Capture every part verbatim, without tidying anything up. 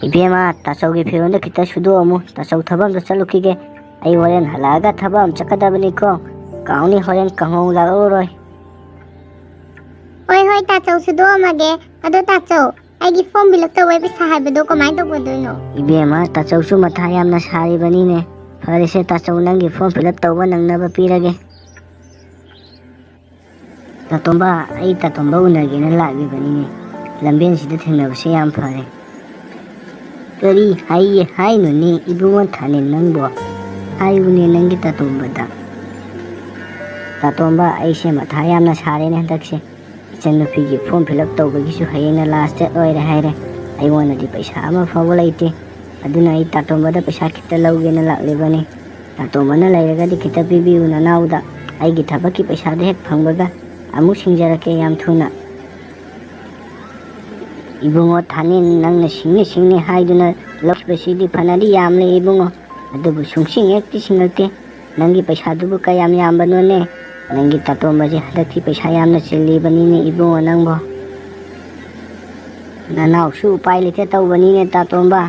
ꯏꯕꯦꯝꯃ, ꯇꯥꯆꯧꯒꯤ ꯐꯤꯔꯣꯟꯗꯣ ꯈꯤꯇ ꯁꯨꯗꯣꯛꯑꯝꯃꯨ꯫ ꯇꯥꯆꯧ ꯊꯕꯛ ꯑꯝꯇ ꯆꯠꯂꯨꯈꯤꯒꯦ꯫ ꯑꯩ ꯍꯣꯔꯦꯟ ꯍꯜꯂꯛꯑꯒ ꯊꯕꯛ ꯑꯃ ꯆꯠꯀꯗꯕꯅꯤꯀꯣ꯫ ꯀꯥꯎꯅꯤ, ꯍꯣꯔꯦꯟ ꯀꯥꯡꯍꯧ ꯂꯥꯛꯂꯔꯣꯏ꯫ ꯍꯣꯏ, ꯍꯣꯏ, ꯇꯥꯆꯧ ꯁꯨꯗꯣꯛꯑꯝꯃꯒꯦ꯫ ꯑꯗꯣ ꯇꯥꯆꯧ, ꯑꯩꯒꯤ form fill up ꯇꯧꯕꯩ ꯄꯩꯁꯥ ꯍꯥꯏꯕꯗꯣ ꯀꯃꯥꯏꯅ ꯇꯧꯒꯗꯣꯏꯅꯣ? ꯏꯕꯦꯝꯃ, ꯇꯥꯆꯧꯁꯨ ꯃꯊꯥ ꯌꯥꯝꯅ ꯁꯥꯔꯤꯕꯅꯤꯅꯦ꯫ ꯐꯔꯦꯁꯦ ꯇꯥꯆꯧ, ꯅꯪꯒꯤ form fill up ꯇꯧꯕ ꯅꯪꯅꯕ ꯄꯤꯔꯒꯦ꯫ ꯇꯥꯇꯣꯝꯕ, ꯑꯩ ꯇꯥꯇꯣꯝꯕ ꯎꯅꯒꯦꯅ ꯂꯥꯛꯂꯤꯕꯅꯤꯅꯦ꯫ ꯂꯝꯕꯦꯟꯁꯤꯗ ꯊꯦꯡꯅꯕꯁꯦ ꯌꯥꯝ ꯐꯔꯦ꯫ ꯀꯔꯤ ꯍꯥꯏꯌꯦ ꯍꯥꯏꯅꯣꯅꯦ ꯏꯕꯨꯡꯉꯣ ꯊꯥꯅꯤꯜ ꯅꯪꯕꯣ? ꯍꯥꯏꯌꯨꯅꯦ ꯅꯪꯒꯤ ꯇꯥꯇꯣꯝꯕꯗ꯫ ꯇꯥꯇꯣꯝꯕ, ꯑꯩꯁꯦ ꯃꯊꯥ ꯌꯥꯝꯅ ꯁꯥꯔꯦꯅꯦ ꯍꯟꯗꯛꯁꯦ꯫ ꯏꯆꯟꯅꯨꯄꯤꯒꯤ form fill up ꯇꯧꯕꯒꯤꯁꯨ ꯍꯌꯦꯡꯅ last date ꯑꯣꯏꯔꯦ ꯍꯥꯏꯔꯦ꯫ ꯑꯩꯉꯣꯟꯗꯗꯤ ꯄꯩꯁꯥ ꯑꯃ ꯐꯥꯎꯕ ꯂꯩꯇꯦ꯫ ꯑꯗꯨꯅ ꯑꯩ ꯇꯥꯇꯣꯝꯕꯗ ꯄꯩꯁꯥ ꯈꯤꯇ ꯂꯧꯒꯦꯅ ꯂꯥꯛꯂꯤꯕꯅꯤ꯫ ꯇꯥꯇꯣꯝꯕꯅ ꯂꯩꯔꯒꯗꯤ ꯈꯤꯇ ꯄꯤꯕꯤꯌꯨ ꯅꯅꯥꯎꯗ꯫ ꯑꯩꯒꯤ ꯊꯕꯛꯀꯤ ꯄꯩꯁꯥꯗꯣ ꯍꯦꯛ ꯐꯪꯕꯒ ꯑꯃꯨꯛ ꯁꯤꯡꯖꯔꯛꯀꯦ ꯌꯥꯝ ꯊꯨꯅ꯫ ꯏꯕꯨꯡꯉꯣ ꯊꯥꯅꯤꯜ, ꯅꯪꯅ ꯁꯤꯡꯅꯤ ꯁꯤꯡꯅꯤ ꯍꯥꯏꯗꯨꯅ ꯂꯧꯈꯤꯕꯁꯤꯗꯤ ꯐꯅꯗꯤ ꯌꯥꯝꯂꯦ ꯏꯕꯨꯡꯉꯣ, ꯑꯗꯨꯕꯨ ꯁꯨꯡꯁꯤꯡ ꯍꯦꯛꯇꯤ ꯁꯤꯡꯂꯛꯇꯦ꯫ ꯅꯪꯒꯤ ꯄꯩꯁꯥꯗꯨꯕꯨ ꯀꯌꯥꯝ ꯌꯥꯝꯕꯅꯣꯅꯦ? ꯅꯪꯒꯤ ꯇꯥꯇꯣꯝꯕꯁꯦ ꯍꯟꯗꯛꯇꯤ ꯄꯩꯁꯥ ꯌꯥꯝꯅ ꯆꯤꯜꯂꯤꯕꯅꯤꯅꯦ ꯏꯕꯨꯡꯉꯣ ꯅꯪꯕꯣ꯫ ꯅꯅꯥꯎꯁꯨ ꯎꯄꯥꯏ ꯂꯩꯇꯦ ꯇꯧꯕꯅꯤꯅꯦ ꯇꯥꯇꯣꯝꯕ꯫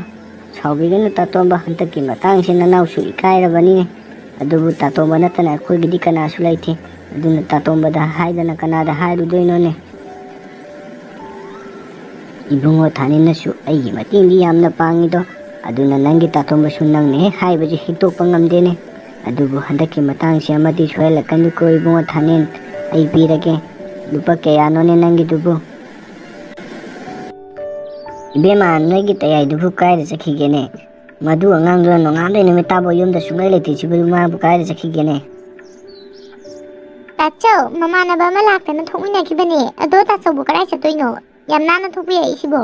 ꯁꯥꯎꯕꯤꯒꯅꯨ ꯇꯥꯇꯣꯝꯕ, ꯍꯟꯗꯛꯀꯤ ꯃꯇꯥꯡꯁꯦ ꯅꯅꯥꯎꯁꯨ ꯏꯀꯥꯏꯔꯕꯅꯤꯅꯦ꯫ ꯑꯗꯨꯕꯨ ꯇꯥꯇꯣꯝꯕ ꯅꯠꯇꯅ ꯑꯩꯈꯣꯏꯒꯤꯗꯤ ꯀꯅꯥꯁꯨ ꯂꯩꯇꯦ꯫ ꯑꯗꯨꯅ ꯇꯥꯇꯣꯝꯕꯗ ꯍꯥꯏꯗꯅ ꯀꯅꯥꯗ ꯍꯥꯏꯔꯨꯗꯣꯏꯅꯣꯅꯦ? ꯏꯕꯨꯡꯉꯣ ꯊꯥꯅꯤꯜꯅꯁꯨ ꯑꯩꯒꯤ ꯃꯇꯦꯡꯗꯤ ꯌꯥꯝꯅ ꯄꯥꯡꯉꯤꯗꯣ, ꯑꯗꯨꯅ ꯅꯪꯒꯤ ꯇꯥꯇꯣꯝꯕꯁꯨ ꯅꯪꯅ ꯍꯦꯛ ꯍꯥꯏꯕꯁꯦ ꯍꯤꯛꯇꯣꯛꯄ ꯉꯝꯗꯦꯅꯦ꯫ ꯑꯗꯨꯕꯨ ꯍꯟꯗꯛꯀꯤ ꯃꯇꯥꯡꯁꯦ ꯑꯃꯗꯤ ꯁꯣꯏꯍꯜꯂꯛꯀꯅꯨꯀꯣ ꯏꯕꯨꯡꯉꯣ ꯊꯥꯅꯤꯜ, ꯑꯩ ꯄꯤꯔꯒꯦ꯫ ꯂꯨꯄꯥ ꯀꯌꯥꯅꯣꯅꯦ ꯅꯪꯒꯤꯗꯨꯕꯨ? ꯏꯕꯦꯝꯃ, ꯅꯣꯏꯒꯤ ꯇꯌꯥꯏꯗꯨꯕꯨ ꯀꯥꯏꯗ ꯆꯠꯈꯤꯒꯦꯅꯦ? ꯃꯗꯨ ꯑꯉꯥꯡꯗꯨꯅ ꯅꯣꯡꯉꯥꯟꯕꯗꯩ ꯅꯨꯃꯤꯠ ꯇꯥꯕ ꯌꯨꯝꯗ ꯁꯨꯡꯂꯩ ꯂꯩꯇꯦ, ꯁꯤꯕꯨ ꯃꯥꯕꯨ ꯀꯥꯏꯗ ꯆꯠꯈꯤꯒꯦꯅꯦ? ꯇꯥꯆꯧ, ꯃꯃꯥꯟꯅꯕ ꯑꯃ ꯂꯥꯛꯇꯅ ꯊꯣꯛꯃꯤꯟꯅꯈꯤꯕꯅꯦ꯫ ꯑꯗꯣ ꯇꯥꯆꯧꯕꯨ ꯀꯗꯥꯏ ꯆꯠꯇꯣꯏꯅꯣ? ꯌꯥꯝ ꯅꯥꯟꯅ ꯊꯣꯛꯄꯤꯔꯛꯏꯁꯤꯕꯣ꯫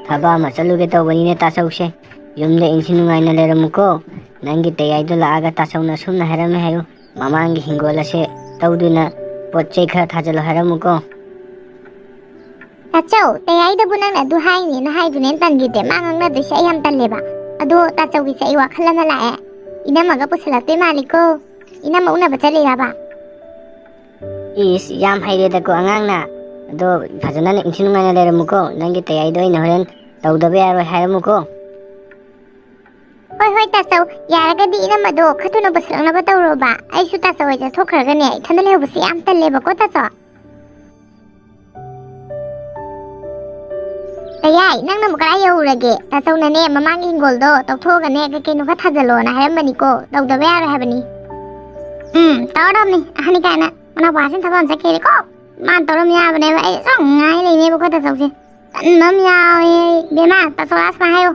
ꯊꯕꯛ ꯑꯃ ꯆꯠꯂꯨꯒꯦ ꯇꯧꯕꯅꯤꯅꯦ ꯇꯥꯆꯧꯁꯦ꯫ ꯌꯨꯝꯗ ꯏꯪꯊꯤ ꯅꯨꯡꯉꯥꯏꯅ ꯂꯩꯔꯝꯃꯨꯀꯣ꯫ ꯅꯪꯒꯤ ꯇꯌꯥꯏꯗꯣ ꯂꯥꯛꯑꯒ ꯇꯥꯆꯧꯅ ꯑꯁꯨꯝꯅ ꯍꯥꯏꯔꯝꯃꯦ ꯍꯥꯏꯌꯨ꯫ ꯃꯃꯥꯡꯒꯤ ꯍꯤꯡꯒꯣꯜ ꯑꯁꯦ ꯇꯧꯗꯨꯅ ꯄꯣꯠ ꯆꯩ ꯈꯔ ꯊꯥꯖꯤꯜꯂꯣ ꯍꯥꯏꯔꯝꯃꯨꯀꯣ꯫ ꯇꯥꯆꯧ, ꯇꯌꯥꯏꯗꯕꯨ ꯅꯪꯅ ꯑꯗꯨ ꯍꯥꯏꯅꯦꯅ ꯍꯥꯏꯗꯨꯅꯦ ꯇꯟꯈꯤꯗ꯭ꯔꯦ꯫ ꯃꯥ ꯉꯥꯡꯅꯗꯣꯏꯁꯦ ꯑꯩ ꯌꯥꯝ ꯇꯜꯂꯦꯕ꯫ ꯑꯗꯣ ꯇꯥꯆꯧꯒꯤꯁꯦ ꯑꯩ ꯋꯥꯈꯜ ꯑꯃ ꯂꯥꯛꯑꯦ꯫ ꯏꯅꯝꯃꯒ ꯄꯨꯁꯜꯂꯛꯇꯣꯏ ꯃꯥꯜꯂꯤꯀꯣ꯫ ꯏꯅꯝꯃ ꯎꯅꯕ ꯆꯠꯂꯤꯔꯕ? ꯏꯁ, ꯌꯥꯝ ꯍꯩꯔꯦꯗꯀꯣ ꯑꯉꯥꯡꯅ꯫ ꯑꯗꯣ ꯐꯖꯅ ꯏꯪꯊꯤ ꯅꯨꯡꯉꯥꯏꯅ ꯂꯩꯔꯝꯃꯨꯀꯣ꯫ ꯅꯪꯒꯤ ꯇꯌꯥꯏꯗꯣ ꯑꯩꯅ ꯍꯣꯔꯦꯟ ꯇꯧꯗꯕ ꯌꯥꯔꯣꯏ ꯍꯥꯏꯔꯝꯃꯨꯀꯣ꯫ ꯍꯣꯏ ꯍꯣꯏ ꯇꯥꯆꯧ, ꯌꯥꯔꯒꯗꯤ ꯏꯅꯝꯃꯗꯣ ꯈꯔ ꯊꯨꯅ ꯄꯨꯁꯤꯜꯂꯛꯅꯕ ꯇꯧꯔꯣꯕ꯫ ꯑꯩꯁꯨ ꯇꯥꯆꯧ ꯍꯣꯏ ꯆꯠꯊꯣꯛꯈ꯭ꯔꯒꯅꯦ ꯏꯊꯟꯗ ꯂꯩꯍꯧꯕꯁꯦ ꯌꯥꯝ ꯇꯜꯂꯦꯕꯀꯣ ꯇꯥꯆꯧ꯫ ꯀꯌꯥꯏ, ꯅꯪꯅ ꯑꯃꯨꯛ ꯀꯗꯥꯏ ꯌꯧꯔꯨꯔꯒꯦ? ꯇꯥꯆꯧꯅꯅꯦ ꯃꯃꯥꯡꯒꯤ ꯍꯤꯡꯒꯣꯜꯗꯣ ꯇꯧꯊꯣꯛꯑꯒꯅꯦ ꯀꯩ ꯀꯩꯅꯣ ꯈꯔ ꯊꯥꯖꯜꯂꯣꯅ ꯍꯥꯏꯔꯝꯕꯅꯤꯀꯣ, ꯇꯧꯗꯕ ꯌꯥꯔꯣꯏ ꯍꯥꯏꯕꯅꯤ꯫ ꯎꯝ, ꯇꯧꯔꯗꯕꯅꯤ꯫ ꯑꯍꯟꯅꯤ ꯀꯥꯏꯅ ꯃꯅꯥꯎꯄꯥꯁꯤꯅ ꯊꯕꯛ ꯑꯃ ꯆꯠꯈꯤꯔꯦꯀꯣ꯫ ꯃꯥꯅ ꯇꯧꯔꯝ ꯌꯥꯕꯅꯦꯕ, ꯑꯩ ꯁꯨꯝ ꯉꯥꯏ ꯂꯩꯅꯦꯕꯀꯣ ꯇꯥꯆꯧꯁꯦ꯫ ꯇꯟꯕ ꯑꯃ ꯌꯥꯎꯋꯦ ꯏꯕꯦꯝꯃ, ꯇꯥꯆꯧ ꯁꯨꯃꯥꯏꯅ ꯍꯥꯏꯌꯨ꯫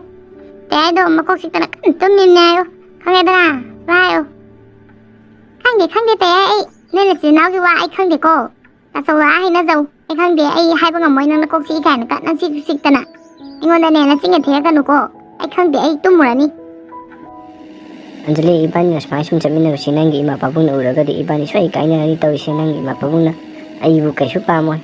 ꯇꯌꯥꯏꯗꯣ ꯃꯀꯣꯛ ꯆꯤꯛꯇꯅ ꯀꯟꯅ ꯇꯨꯝꯃꯤꯕꯅꯦ ꯍꯥꯏꯌꯨ꯫ ꯈꯪꯉꯦꯗꯅ? ꯁꯨꯃꯥꯏꯅ ꯍꯥꯏꯌꯨ꯫ ꯈꯪꯗꯦ, ꯈꯪꯗꯦ ꯇꯌꯥꯏ, ꯑꯩ ꯅꯣꯏ ꯅꯆꯤꯟ ꯅꯅꯥꯎꯒꯤ ꯋꯥ ꯑꯩ ꯈꯪꯗꯦꯀꯣ꯫ ꯇꯥꯆꯧꯗ ꯍꯥꯏꯅꯖꯧ꯫ ꯑꯩ ꯈꯪꯗꯦ, ꯑꯩ ꯍꯥꯏꯕ ꯉꯝꯃꯣꯏ ꯅꯪꯅ ꯀꯣꯛ ꯆꯤꯛꯏ ꯀꯥꯏꯅ ꯀꯟꯅ ꯆꯤꯛꯁꯨ ꯆꯤꯛꯇꯅ꯫ ꯑꯩꯉꯣꯟꯗꯅꯦ ꯅꯆꯤꯟꯒ ꯊꯤꯔꯛꯀꯅꯨꯀꯣ꯫ ꯑꯩ ꯈꯪꯗꯦ, ꯑꯩ ꯇꯨꯝꯃꯨꯔꯅꯤ꯫ ꯑꯟꯖꯂꯤ, ꯏꯕꯥꯅꯤꯅ ꯁꯨꯃꯥꯏꯅ ꯁꯨꯝ ꯆꯠꯃꯤꯟꯅꯕꯁꯤ ꯅꯪꯒꯤ ꯏꯃꯥ ꯄꯥꯕꯨꯡꯅ ꯎꯔꯒꯗꯤ ꯏꯕꯥꯅꯤ ꯁꯣꯏ ꯀꯥꯏꯅꯔꯅꯤ ꯇꯧꯔꯤꯁꯦ꯫ ꯅꯪꯒꯤ ꯏꯃꯥ ꯄꯥꯕꯨꯡꯅ ꯑꯩꯕꯨ ꯀꯩꯁꯨ ꯄꯥꯝꯃꯣꯏ꯫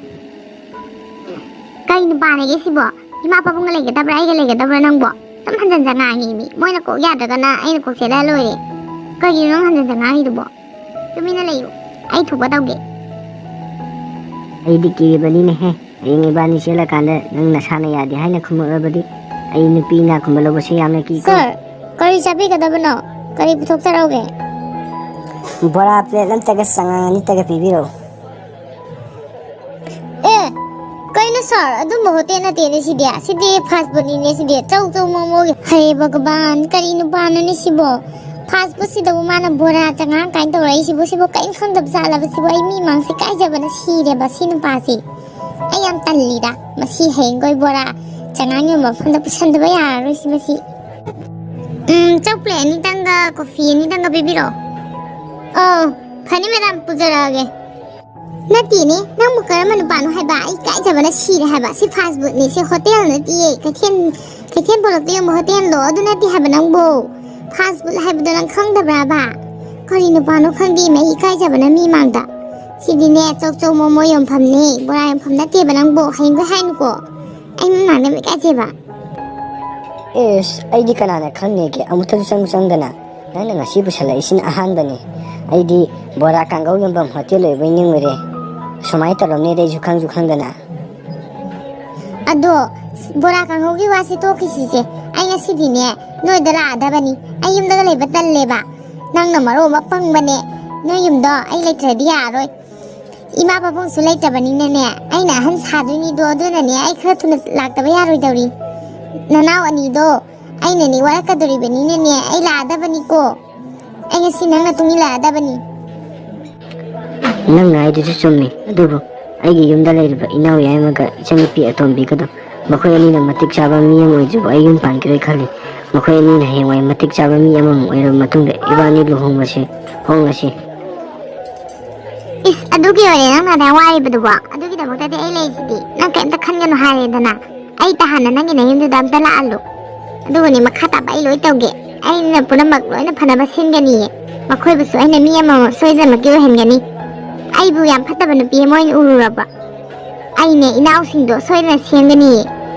ꯀꯩ ꯅꯨꯄꯥꯅꯦꯒꯦ ꯁꯤꯕꯣ? ꯏꯃꯥ ꯄꯥꯕꯨꯡꯒ ꯂꯩꯒꯗꯕ꯭ꯔꯥ, ꯑꯩꯒ ꯂꯩꯒꯗꯕ꯭ꯔꯥ ꯅꯪꯕꯣ? ꯑꯗꯨꯝ ꯍꯟꯖꯟ ꯍꯟꯖꯟ ꯉꯥꯡꯉꯤ ꯃꯤ꯫ ꯃꯣꯏꯅ ꯀꯣꯛ ꯌꯥꯗ꯭ꯔꯒꯅ ꯑꯩꯅ ꯀꯣꯛ ꯆꯦꯜꯂ ꯂꯣꯏꯔꯦ꯫ ꯀꯩꯒꯤꯅꯣ ꯅꯪ ꯍꯟꯖꯟ ꯍꯟꯖꯟ ꯉꯥꯡꯉꯤꯗꯨꯕꯣ? ꯇꯨꯃꯤꯟꯅ ꯂꯩꯌꯨ꯫ ꯑꯩ ꯊꯣꯛꯄ ꯇꯧꯒꯦ꯫ ꯑꯩꯗꯤ ꯀꯤꯔꯤꯕꯅꯤꯅꯦꯍꯦ꯫ ꯍꯌꯦꯡ ꯏꯕꯥꯅꯤ ꯆꯦꯜꯂꯀꯥꯟꯗ ꯅꯪ ꯅꯁꯥꯅ ꯌꯥꯗꯦ ꯍꯥꯏꯅ ꯈꯨꯝꯃꯛꯂꯕꯗꯤ ꯑꯩ ꯅꯨꯄꯤ ꯏꯅꯥꯛ ꯈꯨꯟꯕ ꯂꯧꯕꯁꯦ ꯌꯥꯝꯅ ꯀꯤꯀꯣ꯫ ꯁꯥꯔ, ꯀꯔꯤ ꯆꯥꯕꯤꯒꯗꯕꯅꯣ? ꯀꯔꯤ ꯄꯨꯊꯣꯛꯆꯔꯛꯎꯒꯦ? ꯕꯣꯔꯥ ꯄ꯭ꯂꯦꯠ ꯑꯃꯇꯒ ꯆꯉꯥꯡ ꯑꯅꯤꯇꯒ ꯄꯤꯕꯤꯔꯛꯎ꯫ ꯑꯦ, ꯀꯩꯅꯣ ꯁꯥꯔ, ꯑꯗꯨꯝꯕ ꯍꯣꯇꯦꯜ ꯅꯠꯇꯦꯅꯦ ꯁꯤꯗꯤ꯫ ꯁꯤꯗꯤ ꯐꯥꯁ ꯐꯨꯗꯅꯤꯅꯦ ꯁꯤꯗꯤ꯫ ꯆꯧ ꯆꯧ ꯃꯣꯃꯣꯒꯤ꯫ ꯍꯔꯦ ꯚꯒꯕꯥꯟ, ꯀꯔꯤ ꯅꯨꯄꯥꯅꯣꯅꯦ ꯁꯤꯕꯣ? ꯐꯥꯁ ꯐꯨꯗꯁꯤꯗꯕꯨ ꯃꯥꯅ ꯕꯣꯔꯥ ꯆꯉꯥꯡ ꯀꯥꯏꯅ ꯇꯧꯔꯛꯏꯁꯤꯕꯨ? ꯁꯤꯕꯨ ꯀꯔꯤꯝ ꯈꯪꯗꯕ ꯖꯥꯠꯂꯕ ꯁꯤꯕꯨ? ꯑꯩ ꯃꯤ ꯃꯥꯡꯁꯦ ꯏꯀꯥꯏꯖꯕꯅ ꯁꯤꯔꯦꯕ ꯁꯤ ꯅꯨꯄꯥꯁꯤ꯫ ꯑꯩ ꯌꯥꯝ ꯇꯜꯂꯤꯗ꯫ ꯃꯁꯤ ꯍꯌꯦꯡꯈꯣꯏ ꯕꯣꯔꯥ ꯆꯉꯥꯡ ꯌꯣꯟꯕ ꯃꯐꯝꯗ ꯄꯨꯁꯟꯗꯕ ꯌꯥꯔꯔꯣꯏ ꯁꯤ ꯃꯁꯤ꯫ ꯎꯝ, ꯆꯧ ꯄ꯭ꯂꯦꯠ ꯑꯅꯤꯇꯪꯒ ꯀꯣꯐꯤ ꯑꯅꯤꯇꯪꯒ ꯄꯤꯕꯤꯔꯛꯑꯣ꯫ ꯑꯧ, ꯐꯅꯤ ꯃꯦꯗꯥꯝ, ꯄꯨꯖꯔꯛꯑꯒꯦ꯫ ꯅꯠꯇꯦꯅꯦ, ꯅꯪꯕꯨ ꯀꯔꯝꯕ ꯅꯨꯄꯥꯅꯣ ꯍꯥꯏꯕ? ꯑꯩ ꯏꯀꯥꯏꯖꯕꯅ ꯁꯤꯔꯦ ꯍꯥꯏꯕ꯫ ꯁꯤ ꯐꯥꯁ ꯐꯨꯗꯅꯦ, ꯁꯤ ꯍꯣꯇꯦꯜ ꯅꯠꯇꯤꯌꯦ꯫ ꯀꯩꯊꯦꯜ, ꯀꯩꯊꯦꯜ ꯄꯣꯂꯛꯇ ꯌꯣꯟꯕ ꯍꯣꯇꯦꯜꯗꯣ ꯑꯗꯨ ꯅꯠꯇꯦ ꯍꯥꯏꯕ ꯅꯪꯕꯨ꯫ ꯐꯥꯁ ꯐꯨꯗ ꯍꯥꯏꯕꯗꯣ ꯅꯪ ꯈꯪꯗꯕ꯭ꯔꯕ? ꯀꯔꯤ ꯅꯨꯄꯥꯅꯣ ꯈꯪꯗꯦ, ꯃꯩ ꯏꯀꯥꯏꯖꯕꯅ ꯃꯤ ꯃꯥꯡꯗ꯫ ꯁꯤꯗꯤꯅꯦ, ꯆꯧ ꯆꯧ ꯃꯣꯃꯣ ꯌꯣꯟꯐꯝꯅꯦ, ꯕꯣꯔꯥ ꯌꯣꯟꯐꯝ ꯅꯠꯇꯦꯕ ꯅꯪꯕꯨ꯫ ꯍꯌꯦꯡꯈꯣꯏ ꯍꯥꯏꯅꯨꯀꯣ꯫ ꯑꯩ ꯃꯤ ꯃꯥꯡꯗ ꯃꯩ ꯏꯀꯥꯏꯖꯩꯕ꯫ ꯑꯦꯁ, ꯑꯩꯗꯤ ꯀꯅꯥꯅ ꯈꯪꯅꯦꯒꯦ? ꯑꯃꯨꯛꯇꯁꯨ ꯆꯪꯁꯨ ꯆꯪꯗꯅ ꯅꯪꯅ ꯉꯁꯤ ꯄꯨꯁꯜꯂꯛꯏꯁꯤꯅ ꯑꯍꯥꯟꯕꯅꯤ꯫ ꯑꯩꯗꯤ ꯕꯣꯔꯥ ꯀꯥꯡꯒꯧ ꯌꯣꯟꯐꯝ ꯍꯣꯇꯦꯜ ꯑꯣꯏꯕꯣꯏ ꯅꯤꯡꯉꯨꯔꯦ꯫ ꯁꯨꯃꯥꯏꯅ ꯇꯧꯔꯝꯅꯦꯗꯤ ꯑꯩꯁꯨ ꯈꯪꯁꯨ ꯈꯪꯗꯅ꯫ ꯑꯗꯣ ꯕꯣꯔꯥ ꯀꯥꯡꯍꯧꯒꯤ ꯋꯥꯁꯤ ꯇꯣꯛꯈꯤꯁꯤꯁꯦ꯫ ꯑꯩ ꯉꯁꯤꯗꯤꯅꯦ, ꯅꯣꯏꯗ ꯂꯥꯛꯑꯗꯕꯅꯤ꯫ ꯑꯩ ꯌꯨꯝꯗꯒ ꯂꯩꯕ ꯇꯜꯂꯦꯕ꯫ ꯅꯪꯅ ꯃꯔꯣꯟ ꯑꯃ ꯄꯪꯕꯅꯦ꯫ ꯅꯣꯏ ꯌꯨꯝꯗꯣ ꯑꯩ ꯂꯩꯇ꯭ꯔꯗꯤ ꯌꯥꯔꯔꯣꯏ꯫ ꯏꯃꯥ ꯄꯥꯕꯨꯡꯁꯨ ꯂꯩꯇꯕꯅꯤꯅꯅꯦ, ꯑꯩꯅ ꯑꯍꯟ ꯁꯥꯗꯣꯏꯅꯤꯗꯣ꯫ ꯑꯗꯨꯅꯅꯦ, ꯑꯩ ꯈꯔ ꯊꯨꯅ ꯂꯥꯛꯇꯕ ꯌꯥꯔꯣꯏꯗꯧꯔꯤ꯫ ꯅꯅꯥꯎ ꯑꯅꯤꯗꯣ ꯑꯩꯅꯅꯦ ꯋꯥꯔꯛꯀꯗꯣꯔꯤꯕꯅꯤꯅꯅꯦ, ꯑꯩ ꯂꯥꯛꯑꯗꯕꯅꯤꯀꯣ꯫ ꯑꯩ ꯉꯁꯤ ꯅꯪ ꯅꯇꯨꯡ ꯏꯜꯂꯛꯑꯗꯕꯅꯤ꯫ ꯅꯪꯅ ꯍꯥꯏꯗꯨꯁꯨ ꯆꯨꯝꯃꯤ, ꯑꯗꯨꯕꯨ ꯑꯩꯒꯤ ꯌꯨꯝꯗ ꯂꯩꯔꯤꯕ ꯏꯅꯥꯎ ꯌꯥꯏꯃꯒ ꯏꯆꯟꯅꯨꯄꯤ ꯑꯇꯣꯝꯕꯤꯒꯗꯣ, ꯃꯈꯣꯏ ꯑꯅꯤꯅ ꯃꯇꯤꯛ ꯆꯥꯕ ꯃꯤ ꯑꯃ ꯑꯣꯏꯗ꯭ꯔꯤꯕ ꯑꯩ ꯌꯨꯝ ꯄꯥꯟꯈꯤꯔꯣꯏ ꯈꯜꯂꯤ꯫ ꯃꯈꯣꯏ ꯑꯅꯤꯅ ꯍꯌꯦꯡꯋꯥꯏ ꯃꯇꯤꯛ ꯆꯥꯕ ꯃꯤ ꯑꯃꯃꯝ ꯑꯣꯏꯔꯕ ꯃꯇꯨꯡꯗ ꯏꯕꯥꯅꯤ ꯂꯨꯍꯣꯡꯂꯁꯤ, ꯍꯣꯡꯂꯁꯤ꯫ ꯏꯁ, ꯑꯗꯨꯒꯤ ꯑꯣꯏꯔꯦ ꯅꯪꯅ ꯑꯗꯥ ꯋꯥꯔꯤꯕꯗꯨꯕꯣ? ꯑꯗꯨꯒꯤꯗꯃꯛꯇꯗꯤ ꯑꯩ ꯂꯩꯁꯤꯗꯤ꯫ ꯅꯪ ꯀꯩꯝꯇ ꯈꯟꯒꯅꯨ ꯍꯥꯏꯔꯦꯗꯅ꯫ ꯑꯩ ꯇꯍꯥꯟꯅ ꯅꯪꯒꯤ ꯅꯌꯨꯝꯗꯨꯗ ꯑꯝꯇ ꯂꯥꯛꯍꯜꯂꯨ꯫ ꯑꯗꯨꯒꯅꯦ, ꯃꯈꯥ ꯇꯥꯕ ꯑꯩ ꯂꯣꯏ ꯇꯧꯒꯦ꯫ ꯑꯩꯅ ꯄꯨꯝꯅꯃꯛ ꯂꯣꯏꯅ ꯐꯅꯕ ꯁꯤꯟꯒꯅꯤꯌꯦ꯫ ꯃꯈꯣꯏꯕꯨꯁꯨ ꯑꯩꯅ ꯃꯤ ꯑꯃꯃꯝ ꯁꯣꯏꯗꯅꯃꯛꯀꯤ ꯑꯣꯏꯍꯟꯒꯅꯤ꯫ ꯑꯩꯕꯨ ꯌꯥꯝ ꯐꯠꯇꯕ ꯅꯨꯄꯤ ꯑꯃ ꯑꯣꯏꯅ ꯎꯔꯨꯔꯕ? ꯑꯩꯅꯦ, ꯏꯅꯥꯎꯁꯤꯡꯗꯣ ꯁꯣꯏꯗꯅ ꯁꯦꯝꯒꯅꯤꯌꯦ꯫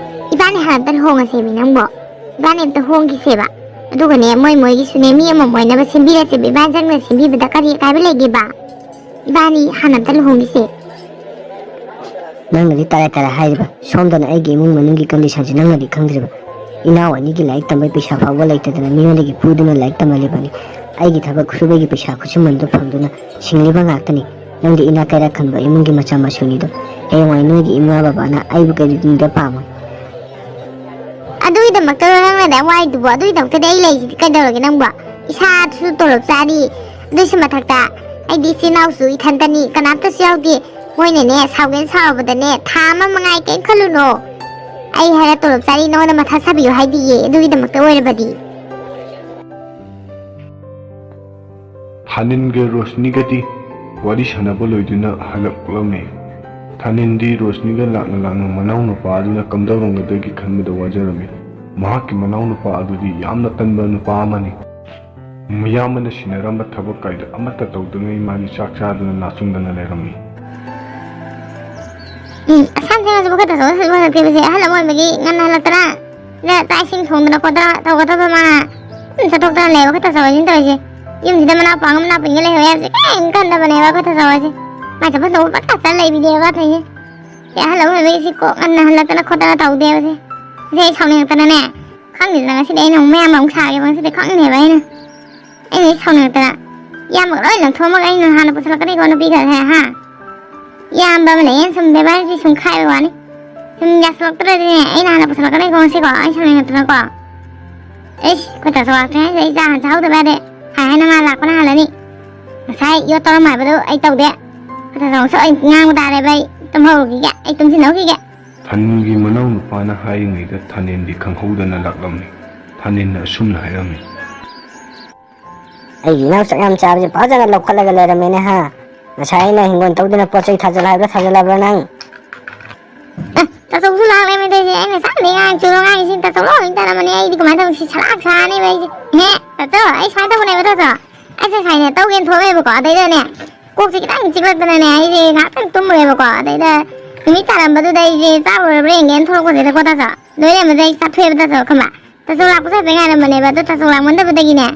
ꯏꯕꯥꯅꯤ ꯍꯥꯟꯅ ꯑꯝꯇ ꯂꯨꯍꯣꯡꯉꯁꯦꯃꯤ ꯅꯪꯕꯣ꯫ ꯏꯕꯥꯅꯤ ꯑꯝꯇ ꯍꯣꯡꯈꯤꯁꯦꯕ꯫ ꯑꯗꯨꯒꯅꯦ, ꯃꯣꯏ ꯃꯣꯏꯒꯤꯁꯨꯅꯦ, ꯃꯤ ꯑꯃꯃꯝ ꯑꯣꯏꯅꯕ ꯁꯦꯝꯕꯤꯔꯁꯦꯕ꯫ ꯏꯕꯥꯅꯤ ꯆꯪꯅ ꯁꯦꯝꯕꯤꯕꯗ ꯀꯔꯤ ꯑꯀꯥꯏꯕ ꯂꯩꯒꯦꯕ? ꯏꯕꯥꯅꯤ ꯍꯥꯟꯅ ꯑꯝꯇ ꯂꯨꯍꯣꯡꯈꯤꯁꯦ꯫ ꯅꯪꯅꯗꯤ ꯇꯔꯥꯏ ꯇꯔꯥꯏ ꯍꯥꯏꯔꯤꯕ, ꯁꯣꯝꯗꯅ ꯑꯩꯒꯤ ꯏꯃꯨꯡ ꯃꯅꯨꯡꯒꯤ ꯀꯟꯗꯤꯁꯟꯁꯤ ꯅꯪꯅꯗꯤ ꯈꯪꯗ꯭ꯔꯤꯕ꯫ ꯏꯅꯥꯎ ꯑꯅꯤꯒꯤ ꯂꯥꯏꯔꯤꯛ ꯇꯝꯕꯩ ꯄꯩꯁꯥ ꯐꯥꯎꯕ ꯂꯩꯇꯗꯅ ꯃꯤꯉꯣꯟꯗꯒꯤ ꯄꯨꯗꯨꯅ ꯂꯥꯏꯔꯤꯛ ꯇꯝꯍꯜꯂꯤꯕꯅꯤ꯫ ꯑꯩꯒꯤ ꯊꯕꯛ ꯁꯨꯕꯒꯤ ꯄꯩꯁꯥ ꯈꯨꯠꯁꯨꯃꯟꯗꯨ ꯐꯪꯗꯨꯅ ꯁꯤꯡꯂꯤꯕ ꯉꯥꯛꯇꯅꯤ꯫ ꯅꯪꯗꯤ ꯏꯅꯥꯛ ꯀꯩꯔꯥꯛ ꯈꯟꯕ ꯏꯃꯨꯡꯒꯤ ꯃꯆꯥ ꯃꯁꯨꯅꯤꯗꯣ꯫ ꯍꯌꯦꯡꯋꯥꯏ ꯅꯣꯏꯒꯤ ꯏꯃꯥ ꯕꯕꯥꯅ ꯑꯩꯕꯨ ꯀꯔꯤꯗ ꯄꯥꯝꯃꯣꯏ? ꯑꯗꯨꯒꯤꯗꯃꯛꯇꯔꯣ ꯅꯪꯅ ꯑꯗꯥꯝ ꯋꯥꯔꯤꯗꯨꯕꯣ? ꯑꯗꯨꯒꯤꯗꯃꯛꯇꯗꯤ ꯑꯩ ꯂꯩꯁꯤꯗꯤ ꯀꯩꯗꯧꯔꯒꯦ ꯅꯪꯕꯣ? ꯏꯁꯥꯁꯨ ꯇꯣꯂꯣꯞ ꯆꯥꯔꯤ, ꯑꯗꯨꯏꯁꯨ ꯃꯊꯛꯇ ꯑꯩꯗꯤ ꯏꯆꯤꯜ ꯏꯅꯥꯎꯁꯨ ꯏꯊꯟꯇꯅꯤ, ꯀꯅꯥꯝꯇꯁꯨ ꯌꯥꯎꯗꯦ꯫ ꯃꯣꯏꯅꯅꯦ ꯁꯥꯎꯒꯦꯅ ꯁꯥꯎꯔꯕꯗꯅꯦ ꯊꯥ ꯑꯃ ꯃꯉꯥꯏ, ꯀꯩꯝ ꯈꯜꯂꯨꯅꯣ꯫ ꯑꯩ ꯍꯥꯏꯔ ꯇꯣꯂꯣꯞ ꯆꯥꯔꯤ ꯅꯉꯣꯟꯗ ꯃꯊꯥ ꯁꯥꯕꯤꯌꯨ ꯍꯥꯏꯗꯤꯌꯦ ꯑꯗꯨꯒꯤꯗꯃꯛꯇ ꯑꯣꯏꯔꯕꯗꯤ꯫ ꯊꯥꯅꯤꯟꯒ ꯔꯣꯁꯅꯤꯒꯗꯤ ꯋꯥꯔꯤ ꯁꯥꯟꯅꯕ ꯂꯣꯏꯗꯨꯅ ꯍꯜꯂꯛꯂꯝꯃꯤ꯫ ꯊꯥꯅꯤꯟꯗꯤ ꯔꯣꯁꯅꯤꯒ ꯂꯥꯛꯅ ꯂꯥꯛꯅ ꯃꯅꯥꯎꯅꯨꯄꯥ ꯑꯗꯨꯅ ꯀꯝꯗꯧꯔꯝꯒꯗꯒꯦ ꯈꯟꯕꯗ ꯋꯥꯖꯔꯝꯃꯤ꯫ ꯃꯍꯥꯛꯀꯤ ꯃꯅꯥꯎꯅꯨꯄꯥ ꯑꯗꯨꯗꯤ ꯌꯥꯝꯅ ꯇꯟꯕ ꯅꯨꯄꯥ ꯑꯃꯅꯤ꯫ ꯃꯌꯥꯝꯕꯅ ꯁꯤꯟꯅꯔꯝꯕ ꯊꯕꯛ ꯀꯥꯏꯗ ꯑꯃꯠꯇ ꯇꯧꯗꯉꯩ ꯃꯥꯗꯤ ꯆꯥꯛ ꯆꯥꯗꯨꯅ ꯅꯥꯆꯨꯡꯗꯅ ꯂꯩꯔꯝꯃꯤ꯫ ꯎꯝ, ꯑꯁꯥꯝ ꯊꯦꯡꯅꯁꯤꯕꯨ ꯈꯛꯇ ꯆꯠꯊꯣꯛ ꯆꯠꯁꯤꯟ ꯍꯜꯂꯛꯇ꯭ꯔꯤꯕꯁꯦ ꯑꯍꯜ ꯑꯃ ꯑꯣꯏꯕꯒꯤ ꯉꯟꯅ ꯍꯜꯂꯛꯇꯅ꯫ ꯅ ꯆꯥꯛ ꯏꯁꯤꯡ ꯊꯣꯡꯗꯅ ꯈꯣꯠꯇꯅ ꯇꯧꯒꯗꯕ ꯃꯥ꯫ ꯎꯝ, ꯆꯠꯊꯣꯛꯇꯅ ꯂꯩꯕ ꯈꯛꯇ ꯆꯠꯊꯣꯛ ꯆꯠꯁꯤꯟ ꯇꯧꯔꯤꯁꯦ꯫ ꯌꯨꯝꯁꯤꯗ ꯃꯅꯥꯎꯄꯥ ꯑꯃ ꯃꯅꯥꯎꯄꯤꯒ ꯂꯩꯍꯧ ꯌꯥꯕꯁꯦ ꯀꯩꯝ ꯈꯟꯗꯕꯅꯦꯕ ꯈꯛꯇ ꯆꯠꯊꯣꯛ ꯆꯠꯁꯤꯟ꯫ ꯃꯥ ꯆꯠꯐꯝ ꯊꯣꯛꯄ ꯄꯪꯆꯠ ꯆꯠ ꯂꯩꯕꯤꯅꯦꯕ ꯇꯧꯔꯤꯁꯦ꯫ ꯑꯦ, ꯍꯜꯂꯛꯑꯣ ꯍꯥꯏꯕ ꯑꯩꯁꯤ ꯀꯣꯛ ꯉꯟꯅ ꯍꯜꯂꯛꯇꯅ ꯈꯣꯠꯇꯅ ꯇꯧꯗꯦꯕꯁꯦ꯫ ꯁꯤ ꯑꯩ ꯁꯥꯎꯅꯤꯡꯉꯛꯇꯅꯅꯦ, ꯈꯪꯗꯦꯗꯅ ꯉꯁꯤꯗꯤ ꯑꯩꯅ ꯑꯃꯨꯛ ꯃꯌꯥꯝ ꯑꯃꯨꯛ ꯁꯥꯒꯦꯕ ꯉꯁꯤꯗꯤ ꯈꯪꯗꯦꯕ ꯑꯩꯅ꯫ ꯑꯩꯅ ꯍꯦꯛ ꯁꯥꯎꯅꯤꯡꯉꯛꯇꯅ ꯏꯌꯥꯝꯕꯒ ꯂꯣꯏ ꯂꯪꯊꯣꯛꯑꯝꯃꯒ ꯑꯩꯅ ꯍꯥꯟꯅ ꯄꯨꯁꯜꯂꯛꯀꯅꯤꯀꯣ ꯅꯨꯄꯤꯒꯁꯦ, ꯍꯥ? ꯏꯌꯥꯝꯕ ꯑꯃ ꯂꯩꯌꯦꯅ ꯁꯨꯝ ꯕꯦꯕꯥꯔꯁꯤ ꯁꯨꯝ ꯈꯥꯏꯕ ꯋꯥꯅꯤ꯫ ꯁꯨꯝ ꯌꯥꯁꯜꯂꯛꯇ꯭ꯔꯗꯤꯅꯦ ꯑꯩꯅ ꯍꯥꯟꯅ ꯄꯨꯁꯜꯂꯛꯀꯅꯤꯀꯣ ꯉꯁꯤꯀꯣ, ꯑꯩ ꯁꯥꯎꯅꯤꯡꯉꯛꯇꯅꯀꯣ꯫ ꯑꯩꯁ, ꯈꯨꯠꯇ ꯆꯣꯂꯥꯛꯇ꯭ꯔꯤꯉꯩꯁꯤꯗ ꯑꯩ ꯆꯥ ꯍꯥꯟꯅ ꯆꯥꯍꯧꯗꯕ ꯌꯥꯗꯦ꯫ ꯍꯥꯏ ꯍꯥꯏꯅ ꯃꯥ ꯂꯥꯛꯄꯅ ꯍꯥꯜꯂꯅꯤ꯫ ꯉꯁꯥꯏ ꯌꯣꯠ ꯇꯧꯔꯝ ꯍꯥꯏꯕꯗꯣ ꯑꯩ ꯇꯧꯗꯦ꯫ ꯈꯨꯠꯇ ꯆꯣꯂꯥꯛꯁꯨ ꯑꯩ ꯉꯥꯡꯕ ꯇꯥꯔꯦꯕ ꯑꯩ꯫ ꯇꯨꯝꯍꯧꯈꯤꯒꯦ, ꯑꯩ ꯇꯨꯝꯁꯤꯟꯍꯧꯈꯤꯒꯦ꯫ ꯊꯥꯅꯤꯜꯒꯤ ꯃꯅꯥꯎꯅꯨꯄꯥꯅ ꯍꯥꯏꯔꯤꯉꯩꯗ ꯊꯥꯅꯤꯜꯗꯤ ꯈꯪꯍꯧꯗꯅ ꯂꯥꯛꯂꯝꯃꯤ꯫ ꯊꯥꯅꯤꯜꯅ ꯑꯁꯨꯝꯅ ꯍꯥꯏꯔꯝꯃꯤ꯫ ꯑꯩꯒꯤ ꯏꯅꯥꯎ ꯆꯥꯛ ꯌꯥꯝ ꯆꯥꯕꯁꯦ ꯐꯖꯅ ꯂꯧꯈꯠꯂꯒ ꯂꯩꯔꯝꯃꯦꯅꯦ ꯍꯥ꯫ ꯉꯁꯥꯏ ꯑꯩꯅ ꯍꯤꯡꯒꯣꯜ ꯇꯧꯗꯅ ꯄꯣꯠ ꯆꯩ ꯊꯥꯖꯤꯜꯂꯨ ꯍꯥꯏꯕꯗꯣ ꯊꯥꯖꯤꯜꯂꯕ꯭ꯔꯥ ꯅꯪ? ꯑꯦ, ꯇꯥꯆꯧꯁꯨ ꯂꯥꯛꯂꯦꯃꯦ ꯇꯧꯔꯤꯁꯦ꯫ ꯑꯩ ꯉꯁꯥꯏꯗꯩ ꯉꯥꯡꯉꯤꯁꯤ ꯇꯥꯆꯧ ꯂꯣꯏ ꯇꯥꯔꯝꯃꯅꯤ꯫ ꯑꯩꯗꯤ ꯀꯃꯥꯏꯅ ꯇꯧꯅꯤ? ꯁꯤ ꯁꯂꯥꯛ ꯁꯥꯅꯦꯕ ꯑꯩꯁꯦ꯫ ꯍꯦ, ꯇꯥꯆꯧ, ꯑꯩ ꯁꯨꯃꯥꯏꯅ ꯇꯧꯕꯅꯦꯕ ꯇꯥꯆꯧ꯫ ꯑꯩꯁꯦ ꯉꯁꯥꯏꯅꯦ ꯇꯧꯒꯦꯅ ꯊꯣꯛꯂꯛꯑꯦꯕꯀꯣ꯫ ꯑꯗꯩꯗꯅꯦ ꯀꯣꯛꯁꯦ ꯈꯤꯇꯪ ꯆꯤꯛꯂꯛꯇꯅꯅꯦ ꯑꯩꯁꯦ ꯉꯥꯏꯍꯥꯛꯇꯪ ꯇꯨꯝꯃꯨꯔꯦꯕꯀꯣ꯫ ꯑꯗꯩꯗ ꯅꯨꯃꯤꯠ ꯇꯥꯔꯝꯕꯗꯨꯗ ꯑꯩꯁꯦ ꯆꯥꯛ ꯂꯣꯏꯔꯕ꯭ꯔꯥ ꯌꯦꯡꯒꯦꯅ ꯊꯣꯛꯂꯛꯄꯁꯤꯗꯀꯣ ꯇꯥꯆꯧ꯫ ꯂꯣꯏꯔꯝꯕꯗꯩ ꯑꯩ ꯆꯥꯊꯣꯛꯑꯦꯕ ꯇꯥꯆꯧ, ꯈꯪꯕ꯭ꯔꯥ? ꯇꯥꯆꯧ ꯂꯥꯛꯄꯁꯨ ꯍꯥꯏꯐꯦꯠ ꯉꯥꯏꯔꯝꯕꯅꯦꯕ꯫ ꯑꯗꯣ ꯇꯥꯆꯧ ꯂꯥꯛꯃꯟꯗꯕꯗꯒꯤꯅꯦ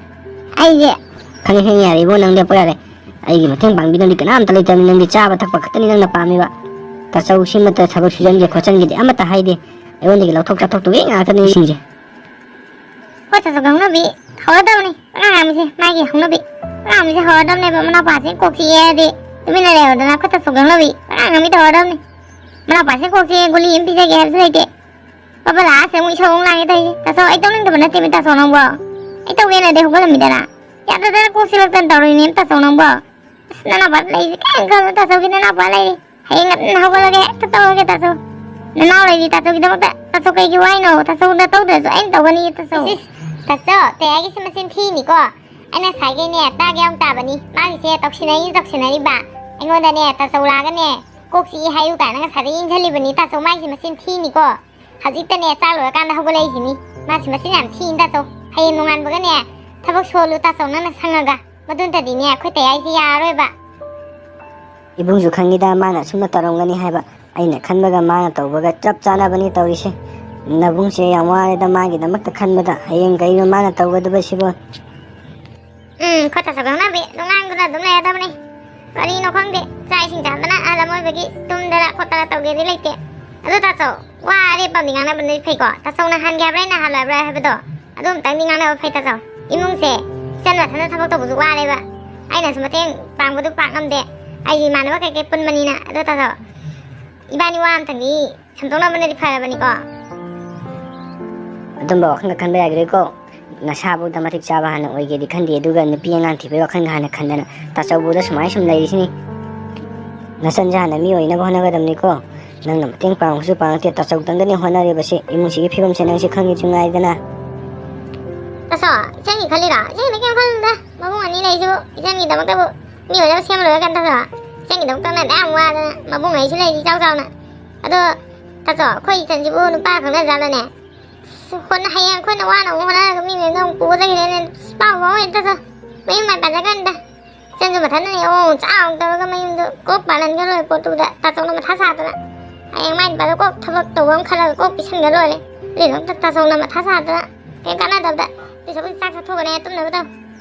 ꯑꯩꯁꯦ ꯈꯪꯉꯦ, ꯈꯪꯉꯦ, ꯌꯥꯔꯦ ꯏꯕꯣ, ꯅꯪ ꯂꯦꯞꯄꯣ ꯌꯥꯔꯦ꯫ ꯑꯩꯒꯤ ꯃꯇꯦꯡ ꯄꯥꯡꯕꯤꯅꯕꯗꯤ ꯀꯅꯥꯝꯇ ꯂꯩꯇꯕꯅꯤ꯫ ꯅꯪꯗꯤ ꯆꯥꯕ ꯊꯛꯄ ꯈꯛꯇꯅꯤ ꯅꯪꯅ ꯄꯥꯝꯃꯤꯕ꯫ ꯇꯥꯆꯧ ꯁꯤꯃꯠꯇ ꯊꯕꯛ ꯁꯨꯖꯟꯒꯦ ꯈꯣꯠꯆꯟꯒꯦꯗꯤ ꯑꯃꯠꯇ ꯍꯥꯏꯗꯦ꯫ ꯑꯩꯉꯣꯟꯗꯒꯤ ꯂꯧꯊꯣꯛ ꯆꯥꯊꯣꯛꯇꯨꯒꯤ ꯉꯥꯛꯇꯅꯤ ꯏꯁꯤꯡꯁꯦ꯫ ꯍꯣꯏ, ꯇꯥꯆꯧ ꯈꯪꯅꯕꯤ ꯍꯧꯔꯗꯕꯅꯤ꯫ ꯄꯉꯥꯡ ꯉꯥꯡꯕꯁꯦ ꯃꯥꯒꯤ ꯍꯧꯅꯕꯤ꯫ ꯄꯉꯥꯡ ꯉꯥꯡꯕꯁꯦ ꯍꯧꯔꯗꯕꯅꯦꯕ꯫ ꯃꯅꯥꯎꯄꯥꯁꯦ ꯀꯣꯛ ꯆꯤꯛꯑꯦ ꯍꯥꯏꯔꯗꯤ ꯇꯨꯃꯤꯟꯅ ꯂꯩꯔꯣꯗꯅ꯫ ꯑꯩꯈꯣꯏ ꯇꯥꯆꯧ ꯈꯪꯅꯕꯤ ꯄꯉꯥꯡ ꯉꯥꯡꯕꯤ ꯇꯧꯔꯗꯕꯅꯤ꯫ ꯃꯅꯥꯎꯄꯥꯁꯦ ꯀꯣꯛ ꯆꯤꯛꯑꯦ ꯒꯨꯂꯤ ꯑꯃ ꯄꯤꯖꯒꯦ ꯍꯥꯏꯕꯁꯨ ꯂꯩꯇꯦ꯫ ꯕꯕꯥ ꯂꯥꯛꯑꯁꯦ ꯑꯃꯨꯛ ꯏꯁꯧ ꯑꯃꯨꯛ ꯂꯥꯡꯉꯦ ꯇꯧꯔꯤꯁꯦ꯫ ꯇꯥꯆꯧ, ꯑꯩ ꯇꯧꯅꯤꯡꯗꯕ ꯅꯠꯇꯦꯃꯤ ꯇꯥꯆꯧ ꯅꯪꯕꯣ꯫ ꯑꯩ ꯇꯧꯒꯦꯅꯗꯤ ꯍꯧꯒꯠꯂꯝꯃꯤꯗꯅ꯫ ꯌꯥꯗꯗꯅ ꯀꯣꯛ ꯆꯤꯛꯂꯛꯇꯅ ꯇꯧꯔꯤꯅꯦ ꯇꯥꯆꯧ ꯅꯪꯕꯣ꯫ ꯑꯁ, ꯅꯅꯥꯎꯄꯥ ꯂꯩꯔꯤꯁꯦ ꯀꯩꯝ ꯈꯜꯂꯨ ꯇꯥꯆꯧꯒꯤ ꯅꯅꯥꯎꯄꯥ ꯂꯩꯔꯤ꯫ ꯍꯌꯦꯡ ꯉꯟꯅ ꯍꯧꯒꯠꯂꯒ ꯍꯦꯛꯇ ꯇꯧꯔꯒꯦ ꯇꯥꯆꯧ꯫ ꯅꯅꯥꯎ ꯂꯩꯔꯤ ꯇꯥꯆꯧꯒꯤꯗꯃꯛꯇ꯫ ꯇꯥꯆꯧ ꯀꯩꯒꯤ ꯋꯥꯏꯅꯣ? ꯇꯥꯆꯧꯅ ꯇꯧꯗ꯭ꯔꯁꯨ ꯑꯩꯅ ꯇꯧꯒꯅꯤ ꯇꯥꯆꯧ꯫ ꯏꯁ, ꯏꯁ, ꯇꯥꯆꯧ, ꯇꯌꯥꯒꯤꯁꯦ ꯃꯆꯤꯟ ꯊꯤꯅꯤꯀꯣ꯫ ꯑꯩꯅ ꯉꯁꯥꯏꯈꯩꯅꯦ ꯇꯥꯒꯦ ꯌꯥꯎꯅ ꯇꯥꯕꯅꯤ꯫ ꯃꯥꯒꯤꯁꯦ ꯇꯧꯁꯤꯟꯅꯩꯅꯤ ꯇꯧꯁꯤꯟꯅꯔꯤꯕ꯫ ꯑꯩꯉꯣꯟꯗꯅꯦ ꯇꯥꯆꯧ ꯂꯥꯛꯑꯒꯅꯦ ꯀꯣꯛ ꯆꯤꯛꯏ ꯍꯥꯏꯌꯨ ꯀꯥꯏꯅ ꯉꯁꯥꯏꯗꯩ ꯏꯟꯖꯜꯂꯤꯕꯅꯤ ꯇꯥꯆꯧ꯫ ꯃꯥꯒꯤꯁꯦ ꯃꯆꯤꯟ ꯊꯤꯅꯤꯀꯣ꯫ ꯍꯧꯖꯤꯛꯇꯅꯦ ꯆꯥꯛ ꯂꯣꯏꯔꯀꯥꯟꯗ ꯍꯧꯒꯠꯂꯛꯏꯁꯤꯅꯤ꯫ ꯃꯥꯁꯤ ꯃꯆꯤꯟ ꯌꯥꯝ ꯊꯤꯅꯤ ꯇꯥꯆꯧ꯫ ꯍꯌꯦꯡ ꯅꯣꯡꯉꯥꯟꯕꯒꯅꯦ ꯊꯕꯛ ꯁꯨꯍꯜꯂꯨ ꯇꯥꯆꯧ ꯅꯪꯅ ꯁꯪꯉꯒ꯫ ꯃꯗꯨ ꯅꯠꯇꯗꯤꯅꯦ ꯑꯩꯈꯣꯏ ꯇꯌꯥꯏꯁꯦ ꯌꯥꯔꯔꯣꯏꯕ꯫ ꯏꯕꯨꯡꯁꯨ ꯈꯪꯉꯤꯗ ꯃꯥꯅ ꯑꯁꯨꯝꯅ ꯇꯧꯔꯝꯒꯅꯤ ꯍꯥꯏꯕ꯫ ꯑꯩꯅ ꯈꯟꯕꯒ ꯃꯥꯅ ꯇꯧꯕꯒ ꯆꯞ ꯆꯥꯅꯕꯅꯤ ꯇꯧꯔꯤꯁꯦ꯫ ꯅꯕꯨꯡꯁꯦ ꯌꯥꯝ ꯋꯥꯔꯦꯗ ꯃꯥꯒꯤꯗꯃꯛꯇ ꯈꯟꯕꯗ꯫ ꯍꯌꯦꯡ ꯀꯩꯅꯣ ꯃꯥꯅ ꯇꯧꯒꯗꯕꯁꯤꯕꯣ? ꯎꯝ, ꯈꯨꯠꯇꯁꯨ ꯈꯪꯅꯕꯤ ꯑꯗꯨꯝ ꯉꯥꯡꯗꯨꯅ ꯑꯗꯨꯝ ꯂꯩꯔꯗꯕꯅꯤ꯫ ꯀꯔꯤꯅꯣ ꯈꯪꯗꯦ, ꯆꯥꯛ ꯏꯁꯤꯡ ꯆꯥꯗꯅ ꯑꯍꯜ ꯂꯃꯟ ꯑꯣꯏꯕꯒꯤ ꯇꯨꯝꯗ ꯈꯣꯠꯇꯅ ꯇꯧꯒꯦꯗꯤ ꯂꯩꯇꯦ꯫ ꯑꯗꯣ ꯇꯥꯆꯧ, ꯋꯥ ꯑꯔꯦꯞꯄ ꯑꯃꯗꯤ ꯉꯥꯡꯅꯕꯅꯗꯤ ꯐꯩꯀꯣ꯫ ꯇꯥꯆꯧꯅ ꯍꯥꯟꯒꯦ ꯍꯥꯏꯕ꯭ꯔꯥ ꯑꯩꯅ ꯍꯥꯜꯂꯣ ꯍꯥꯏꯕ꯭ꯔꯥ ꯍꯥꯏꯕꯗꯣ ꯑꯗꯨ ꯑꯝꯇꯪꯗꯤ ꯉꯥꯡꯅꯕ ꯐꯩ ꯇꯥꯆꯧ꯫ ꯏꯃꯨꯡꯁꯦ ꯏꯆꯟ ꯃꯊꯟꯇ ꯊꯕꯛ ꯇꯧꯕꯁꯨ ꯋꯥꯔꯦꯕ꯫ ꯑꯩꯅꯁꯨ ꯃꯇꯦꯡ ꯄꯥꯡꯕꯗꯨ ꯄꯥꯛ ꯉꯝꯗꯦ꯫ ꯑꯩꯒꯤ ꯏꯃꯥꯟꯅꯕ ꯀꯩꯀꯩ ꯄꯨꯟꯕꯅꯤꯅ꯫ ꯑꯗꯣ ꯇꯥꯆꯧ, ꯏꯕꯥꯅꯤ ꯋꯥ ꯑꯝꯇꯪꯗꯤ ꯁꯟꯗꯣꯛꯅꯕꯅꯗꯤ ꯐꯔꯕꯅꯤꯀꯣ꯫ ꯑꯗꯨꯝꯕ ꯋꯥꯈꯜꯒ ꯈꯟꯕ ꯌꯥꯒꯤꯔꯣꯏꯀꯣ꯫ ꯅꯁꯥꯕꯨꯗ ꯃꯇꯤꯛ ꯆꯥꯕ ꯍꯥꯟꯅ ꯑꯣꯏꯒꯦꯗꯤ ꯈꯟꯗꯦ, ꯑꯗꯨꯒ ꯅꯨꯄꯤ ꯑꯉꯥꯡ ꯊꯤꯕꯒꯤ ꯋꯥꯈꯜꯒ ꯍꯥꯟꯅ ꯈꯟꯗꯅ ꯇꯥꯆꯧꯕꯨꯗ ꯁꯨꯃꯥꯏꯅ ꯁꯨꯝ ꯂꯩꯔꯤꯁꯤꯅꯤ꯫ ꯅꯆꯟꯁꯦ ꯍꯥꯟꯅ ꯃꯤ ꯑꯣꯏꯅꯕ ꯍꯣꯠꯅꯒꯗꯕꯅꯤꯀꯣ꯫ ꯅꯪꯅ ꯃꯇꯦꯡ ꯄꯥꯡꯕꯁꯨ ꯄꯥꯡꯉꯛꯇꯦ, ꯇꯥꯆꯧꯗꯪꯗꯅꯤ ꯍꯣꯠꯅꯔꯤꯕꯁꯤ꯫ ꯏꯃꯨꯡꯁꯤꯒꯤ ꯐꯤꯕꯝꯁꯦ ꯅꯪꯁꯦ ꯈꯪꯉꯤꯁꯨ ꯉꯥꯏꯗꯅ꯫ ꯇꯥꯆꯧ, ꯏꯆꯟꯒꯤ ꯈꯜꯂꯤꯔꯣ? ꯏꯆꯟꯒꯤꯗꯤ ꯀꯩꯝ ꯈꯜꯂꯨꯅꯨꯗ꯫ ꯃꯕꯨꯡ ꯑꯅꯤ ꯂꯩꯁꯤꯕꯨ ꯏꯆꯟꯒꯤꯗꯃꯛꯇꯕꯨ ꯃꯤ ꯑꯣꯏꯅꯕ ꯁꯦꯝꯃ ꯂꯣꯏꯔꯦ ꯀꯩꯅꯣ ꯇꯥꯆꯧ꯫ ꯏꯆꯟꯒꯤꯗꯃꯛꯇ ꯅꯪ ꯑꯗꯨꯛ ꯌꯥꯝ ꯋꯥꯗꯅ ꯃꯕꯨꯡ ꯑꯅꯤꯁꯨ ꯂꯩꯔꯤ ꯏꯆꯥꯎ ꯆꯥꯎꯅ꯫ ꯑꯗꯣ ꯇꯥꯆꯧ, ꯑꯩꯈꯣꯏ ꯏꯆꯟꯁꯤꯕꯨ ꯅꯨꯄꯥ ꯈꯪꯅꯖꯥꯠꯂꯅꯦ? ꯑꯁ, ꯍꯣꯠꯅ-, ꯍꯌꯦꯡ ꯑꯩꯈꯣꯏꯅ ꯋꯥꯅ ꯑꯃꯨꯛ ꯍꯣꯠꯅꯔꯒ ꯃꯤ ꯃꯌꯨꯝꯗ ꯑꯃꯨꯛ ꯄꯨꯕ ꯆꯠꯈꯤꯗꯣꯏꯅꯦ꯫ ꯑꯁ, ꯄꯥꯎ ꯐꯥꯎ ꯍꯦꯛ ꯇꯥꯆꯧ꯫ ꯃꯌꯨꯝ ꯃꯥꯏ ꯄꯥꯟꯖꯈ꯭ꯔꯅꯤꯗ꯫ ꯏꯆꯟꯁꯨ ꯃꯊꯟꯇꯅꯦ ꯑꯣ ꯆꯥꯎ ꯇꯧꯔꯒ ꯃꯌꯨꯝꯗꯣ ꯀꯣꯛ ꯄꯥꯜꯍꯟꯈ꯭ꯔ ꯂꯣꯏꯔꯦ ꯄꯣꯠꯇꯨꯗ꯫ ꯇꯥꯆꯧꯅ ꯃꯊꯥ ꯁꯥꯗꯅ꯫ ꯍꯌꯦꯡ ꯃꯥꯏ ꯅꯨꯄꯥꯗꯣ ꯀꯣꯛ ꯊꯕꯛ ꯇꯧꯕ ꯑꯃ ꯈꯜꯂꯒ ꯀꯣꯛ ꯄꯤꯁꯟꯈ꯭ꯔ ꯂꯣꯏꯔꯦ꯫ ꯑꯗꯨꯏꯗꯃꯛꯇ ꯇꯥꯆꯧꯅ ꯃꯊꯥ ꯁꯥꯗꯅ꯫ ꯀꯩꯝ ꯀꯥꯟꯅꯗꯕꯗ꯫ ꯑꯗꯨꯏ ꯁꯔꯨꯛꯄꯨꯗꯤ ꯆꯥꯛ ꯆꯥꯊꯣꯛꯑꯒꯅꯦ ꯇꯨꯝꯅꯕ ꯇꯧ꯫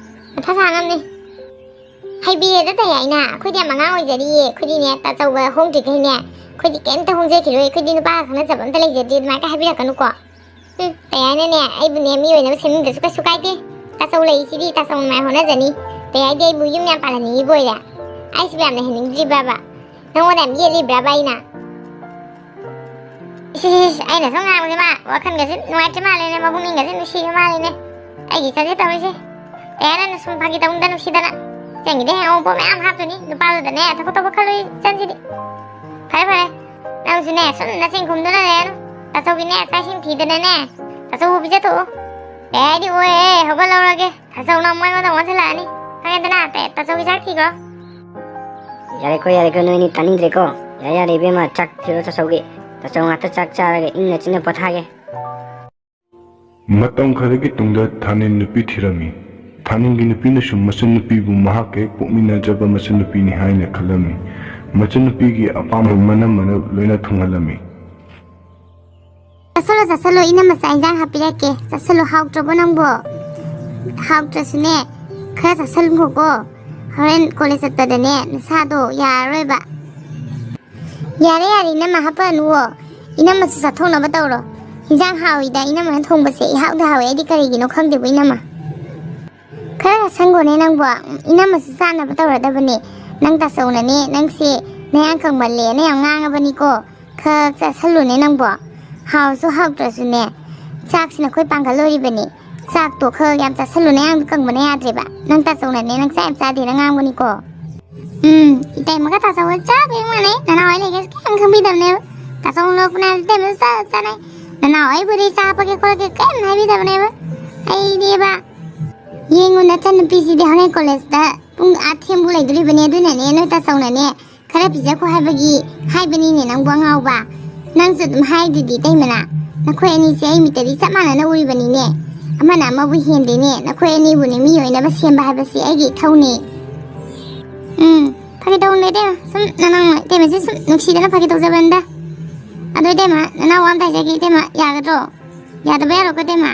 ꯃꯊꯥ ꯁꯥ ꯉꯝꯅꯤ꯫ ꯍꯩꯕꯤꯔꯦꯗ ꯇꯌꯥꯏꯅ, ꯑꯩꯈꯣꯏꯗꯤ ꯌꯥꯝ ꯑꯉꯥꯡ ꯑꯣꯏꯖꯔꯤꯌꯦ꯫ ꯑꯩꯈꯣꯏꯗꯤꯅꯦ ꯇꯥꯆꯧꯒ ꯍꯣꯡꯗ꯭ꯔꯤꯈꯩꯅꯦ ꯑꯩꯈꯣꯏꯗꯤ ꯀꯩꯝꯇ ꯍꯣꯡꯖꯈꯤꯔꯣꯏ꯫ ꯑꯩꯈꯣꯏꯗꯤ ꯅꯨꯄꯥꯒ ꯈꯪꯅꯖꯕ ꯑꯝꯇ ꯂꯩꯖꯗꯦ꯫ ꯑꯗꯨꯃꯥꯏꯅ ꯍꯥꯏꯕꯤꯔꯛꯀꯅꯨꯀꯣ꯫ ꯎꯝ, ꯇꯌꯥꯏꯅꯅꯦ ꯑꯩꯕꯨꯅꯦ ꯃꯤ ꯑꯣꯏꯅꯕ ꯁꯦꯝꯅꯤꯡꯗ꯭ꯔꯁꯨ ꯀꯩꯁꯨ ꯀꯥꯏꯗꯦ꯫ ꯇꯥꯆꯧ ꯂꯩꯁꯤꯗꯤ ꯇꯥꯆꯧ ꯃꯥꯏ ꯍꯣꯠꯅꯖꯅꯤ꯫ ꯇꯌꯥꯏꯗꯤ ꯑꯩꯕꯨ ꯌꯨꯝ ꯌꯥꯝ ꯄꯥꯜꯍꯟꯅꯤꯡꯉꯤꯕ ꯑꯣꯏꯔꯦ꯫ ꯑꯩꯁꯤꯕꯨ ꯌꯥꯝꯅ ꯍꯦꯟꯅꯤꯡꯗ꯭ꯔꯤꯕ꯭ꯔꯕ? ꯅꯉꯣꯟꯗ ꯌꯥꯝ ꯌꯦꯠꯂꯤꯕ꯭ꯔꯕ ꯑꯩꯅ? ꯏꯁ, ꯏꯁ, ꯏꯁ, ꯑꯩꯅ ꯁꯨꯝ ꯉꯥꯡꯕꯁꯦ ꯃꯥ ꯋꯥꯈꯜꯒꯁꯦ ꯅꯨꯡꯉꯥꯏꯇ꯭ꯔꯤ ꯃꯥꯜꯂꯦꯅꯦ, ꯃꯕꯨꯛꯅꯤꯡꯒꯁꯦ ꯅꯨꯡꯁꯤꯕ ꯃꯥꯜꯂꯦꯅꯦ꯫ ꯑꯩꯒꯤ ꯏꯆꯟꯁꯦ ꯇꯧꯔꯤꯁꯦ꯫ ꯇꯌꯥꯏꯅ ꯁꯨꯝ ꯐꯥꯒꯤ ꯇꯧꯅꯤꯡꯗ ꯅꯨꯡꯁꯤꯗꯅ꯫ ꯏꯆꯟꯒꯤꯗꯤ ꯍꯌꯦꯡ ꯑꯋꯨꯟꯄꯣꯠ ꯃꯌꯥꯝ ꯍꯥꯞꯇꯣꯏꯅꯤ꯫ ꯅꯨꯄꯥꯗꯨꯗꯅꯦ ꯊꯕꯛ ꯇꯧꯕ ꯈꯜꯂꯨꯏ ꯏꯆꯟꯁꯤꯗꯤ꯫ ꯐꯔꯦ, ꯐꯔꯦ꯫ ꯅꯪꯁꯨꯅꯦ ꯁꯨꯝ ꯅꯆꯤꯟ ꯈꯨꯝꯗꯨꯅ ꯂꯩꯔꯅꯨ꯫ ꯇꯥꯆꯧꯒꯤꯅꯦ ꯆꯥꯛ ꯏꯁꯤꯡ ꯊꯤꯗꯅꯅꯦ꯫ ꯇꯥꯆꯧꯕꯨ ꯄꯤꯖꯊꯣꯛꯎ꯫ ꯌꯥꯏꯗꯤ ꯑꯣꯏꯌꯦ, ꯍꯧꯒꯠꯂꯧꯔꯒꯦ꯫ ꯇꯥꯆꯧꯅ ꯑꯃꯨꯛ ꯑꯩꯉꯣꯟꯗ ꯑꯣꯟꯁꯤꯜꯂꯛꯑꯅꯤ꯫ ꯈꯪꯉꯦꯗꯅ, ꯇꯥ-, ꯇꯥꯆꯧꯒꯤ ꯆꯥꯛ ꯊꯤꯈ꯭ꯔꯣ꯫ ꯌꯥꯔꯦꯀꯣ, ꯌꯥꯔꯦꯀꯣ, ꯅꯣꯏꯅꯤ ꯇꯥꯅꯤꯡꯗ꯭ꯔꯦꯀꯣ꯫ ꯌꯥꯔꯦ, ꯌꯥꯔꯦ, ꯏꯕꯦꯝꯃ, ꯆꯥꯛ ꯊꯤꯔꯣ ꯇꯥꯆꯧꯒꯤ꯫ ꯇꯥꯆꯧ ꯉꯥꯛꯇ ꯆꯥꯛ ꯆꯥꯔꯒ ꯏꯪꯅ ꯆꯤꯛꯅ ꯄꯣꯊꯥꯒꯦ꯫ ꯃꯇꯝ ꯈꯔꯒꯤ ꯇꯨꯡꯗ ꯊꯥꯅꯤꯜ ꯅꯨꯄꯤ ꯊꯤꯔꯝꯃꯤ꯫ ꯊꯥꯅꯤꯜꯒꯤ ꯅꯨꯄꯤꯅꯁꯨ ꯃꯆꯟꯅꯨꯄꯤꯕꯨ ꯃꯍꯥꯛꯀ ꯍꯦꯛ ꯄꯣꯛꯃꯤꯟꯅꯖꯕ ꯃꯆꯟꯅꯨꯄꯤꯅꯤ ꯍꯥꯏꯅ ꯈꯜꯂꯝꯃꯤ꯫ ꯃꯆꯟꯅꯨꯄꯤꯒꯤ ꯑꯄꯥꯝꯕ ꯃꯅꯝ ꯃꯅꯝ ꯂꯣꯏꯅ ꯊꯨꯡꯍꯜꯂꯝꯃꯤ꯫ ꯆꯥꯁꯜꯂꯣ, ꯆꯥꯁꯜꯂꯣ, ꯏꯅꯝꯃ ꯆꯥꯛ ꯏꯟꯖꯥꯡ ꯍꯥꯞꯄꯤꯔꯛꯀꯦ꯫ ꯆꯥꯁꯜꯂꯣ, ꯍꯥꯎꯇ꯭ꯔꯕꯣ ꯅꯪꯕꯣ? ꯍꯥꯎꯇ꯭ꯔꯁꯨꯅꯦ, ꯈꯔ ꯆꯥꯁꯜꯂꯨꯀꯣ꯫ ꯍꯣꯔꯦꯟ ꯀꯣꯂꯦꯖ ꯆꯠꯄꯗꯅꯦ, ꯅꯁꯥꯗꯣ ꯌꯥꯔꯔꯣꯏꯕ꯫ ꯌꯥꯔꯦ, ꯌꯥꯔꯦ, ꯏꯅꯝꯃ ꯍꯥꯞꯄꯛꯑꯅꯨꯋꯣ꯫ ꯏꯅꯝꯃꯁꯨ ꯆꯥꯊꯣꯛꯅꯕ ꯇꯧꯔꯣ꯫ ꯏꯟꯖꯥꯡ ꯍꯥꯎꯏꯗ, ꯏꯅꯝꯃꯅ ꯊꯣꯡꯕꯁꯦ ꯏꯍꯥꯎꯗ ꯍꯥꯎꯋꯦ꯫ ꯑꯩꯗꯤ ꯀꯔꯤꯒꯤꯅꯣ ꯈꯪꯗꯦꯕꯣ, ꯏꯅꯝꯃ꯫ ꯈꯔ ꯆꯥꯁꯟꯒꯣꯅꯦ ꯅꯪꯕꯣ꯫ ꯏꯅꯝꯃꯁꯨ ꯆꯥꯅꯕ ꯇꯧꯔꯗꯕꯅꯦ꯫ ꯅꯪ ꯇꯥꯆꯧꯅꯅꯦ, ꯅꯪꯁꯦ ꯅꯌꯥꯡ ꯀꯪꯃꯜꯂꯦꯅ ꯌꯥꯝ ꯉꯥꯡꯉꯕꯅꯤꯀꯣ꯫ ꯈꯔ ꯆꯥꯁꯜꯂꯨꯅꯦ ꯅꯪꯕꯣ꯫ ꯍꯥꯎꯔꯁꯨ ꯍꯥꯎꯇ꯭ꯔꯁꯨꯅꯦ, ꯆꯥꯛꯁꯤꯅ ꯑꯩꯈꯣꯏ ꯄꯥꯡꯒꯜ ꯑꯣꯏꯔꯤꯕꯅꯤ꯫ ꯆꯥꯛꯇꯣ ꯈꯔ ꯌꯥꯝ ꯆꯥꯁꯜꯂꯨꯅꯦ, ꯌꯥꯝ ꯀꯪꯕꯅ ꯌꯥꯗ꯭ꯔꯦꯕ꯫ ꯅꯪ ꯇꯥꯆꯧꯅꯅꯦ, ꯅꯪ ꯆꯥꯛ ꯌꯥꯝ ꯆꯥꯗꯦꯅ ꯉꯥꯡꯕꯅꯤꯀꯣ꯫ ꯎꯝ, ꯏꯇꯩꯃꯒ ꯇꯥꯆꯧꯒ ꯆꯞ ꯍꯦꯛ ꯃꯥꯟꯅꯩ꯫ ꯅꯅꯥꯎ ꯑꯩ ꯂꯩꯒꯦꯁꯨ ꯀꯩꯝ ꯈꯪꯕꯤꯗꯕꯅꯦꯕ꯫ ꯇꯥꯆꯧ ꯅꯣꯛꯄꯅꯦ ꯍꯥꯏꯕꯁꯨ ꯏꯇꯩꯃꯁꯨ ꯆꯞ ꯆꯥꯅꯩ꯫ ꯅꯅꯥꯎ ꯑꯩꯕꯨꯗꯤ ꯆꯥ ꯍꯥꯞꯄꯒꯦ ꯈꯣꯠꯂꯒꯦ ꯀꯩꯝ ꯍꯥꯏꯕꯤꯗꯕꯅꯦꯕ꯫ ꯑꯩꯗꯤꯕ, ꯌꯦꯡꯉꯨ ꯅꯆꯟꯅꯨꯄꯤꯁꯤꯗꯤ ꯍꯣꯔꯦꯟ ꯀꯣꯂꯦꯖꯇ ꯄꯨꯡ ꯑꯥ ꯊꯦꯡꯕꯨ ꯂꯩꯗꯣꯔꯤꯕꯅꯦ, ꯑꯗꯨꯅꯅꯦ ꯅꯣꯏ ꯇꯥꯆꯧꯅꯅꯦ ꯈꯔ ꯄꯤꯖꯈꯣ ꯍꯥꯏꯕꯒꯤ ꯍꯥꯏꯕꯅꯤꯅꯦ ꯅꯪꯕꯨ ꯑꯉꯥꯎꯕ꯫ ꯅꯪꯁꯨ ꯑꯗꯨꯝ ꯍꯥꯏꯗꯨꯗꯤ ꯏꯇꯩꯃꯅ꯫ ꯅꯈꯣꯏ ꯑꯅꯤꯁꯦ ꯑꯩ ꯃꯤꯠꯇꯗꯤ ꯆꯞ ꯃꯥꯟꯅꯅ ꯎꯔꯤꯕꯅꯤꯅꯦ꯫ ꯑꯃꯅ ꯑꯃꯕꯨ ꯍꯦꯟꯗꯦꯅꯦ꯫ ꯅꯈꯣꯏ ꯑꯅꯤꯕꯨꯅꯦ ꯃꯤ ꯑꯣꯏꯅꯕ ꯁꯦꯝꯕ ꯍꯥꯏꯕꯁꯤ ꯑꯩꯒꯤ ꯏꯊꯧꯅꯦ꯫ ꯎꯝ, ꯐꯥꯒꯤ ꯇꯧꯅꯦ ꯏꯇꯩꯃ꯫ ꯁꯨꯝ ꯅꯅꯥꯎ ꯏꯇꯩꯃꯁꯦ ꯁꯨꯝ ꯅꯨꯡꯁꯤꯗꯅ ꯐꯥꯒꯤ ꯇꯧꯖꯕꯅꯤꯗ꯫ ꯑꯗꯣ ꯏꯇꯩꯃ, ꯅꯅꯥꯎ ꯋꯥ ꯑꯝꯇ ꯍꯥꯏꯖꯒꯦ ꯏꯇꯩꯃ, ꯌꯥꯒꯗ꯭ꯔꯣ? ꯌꯥꯗꯕ ꯌꯥꯔꯣꯏꯀꯣ ꯏꯇꯩꯃ꯫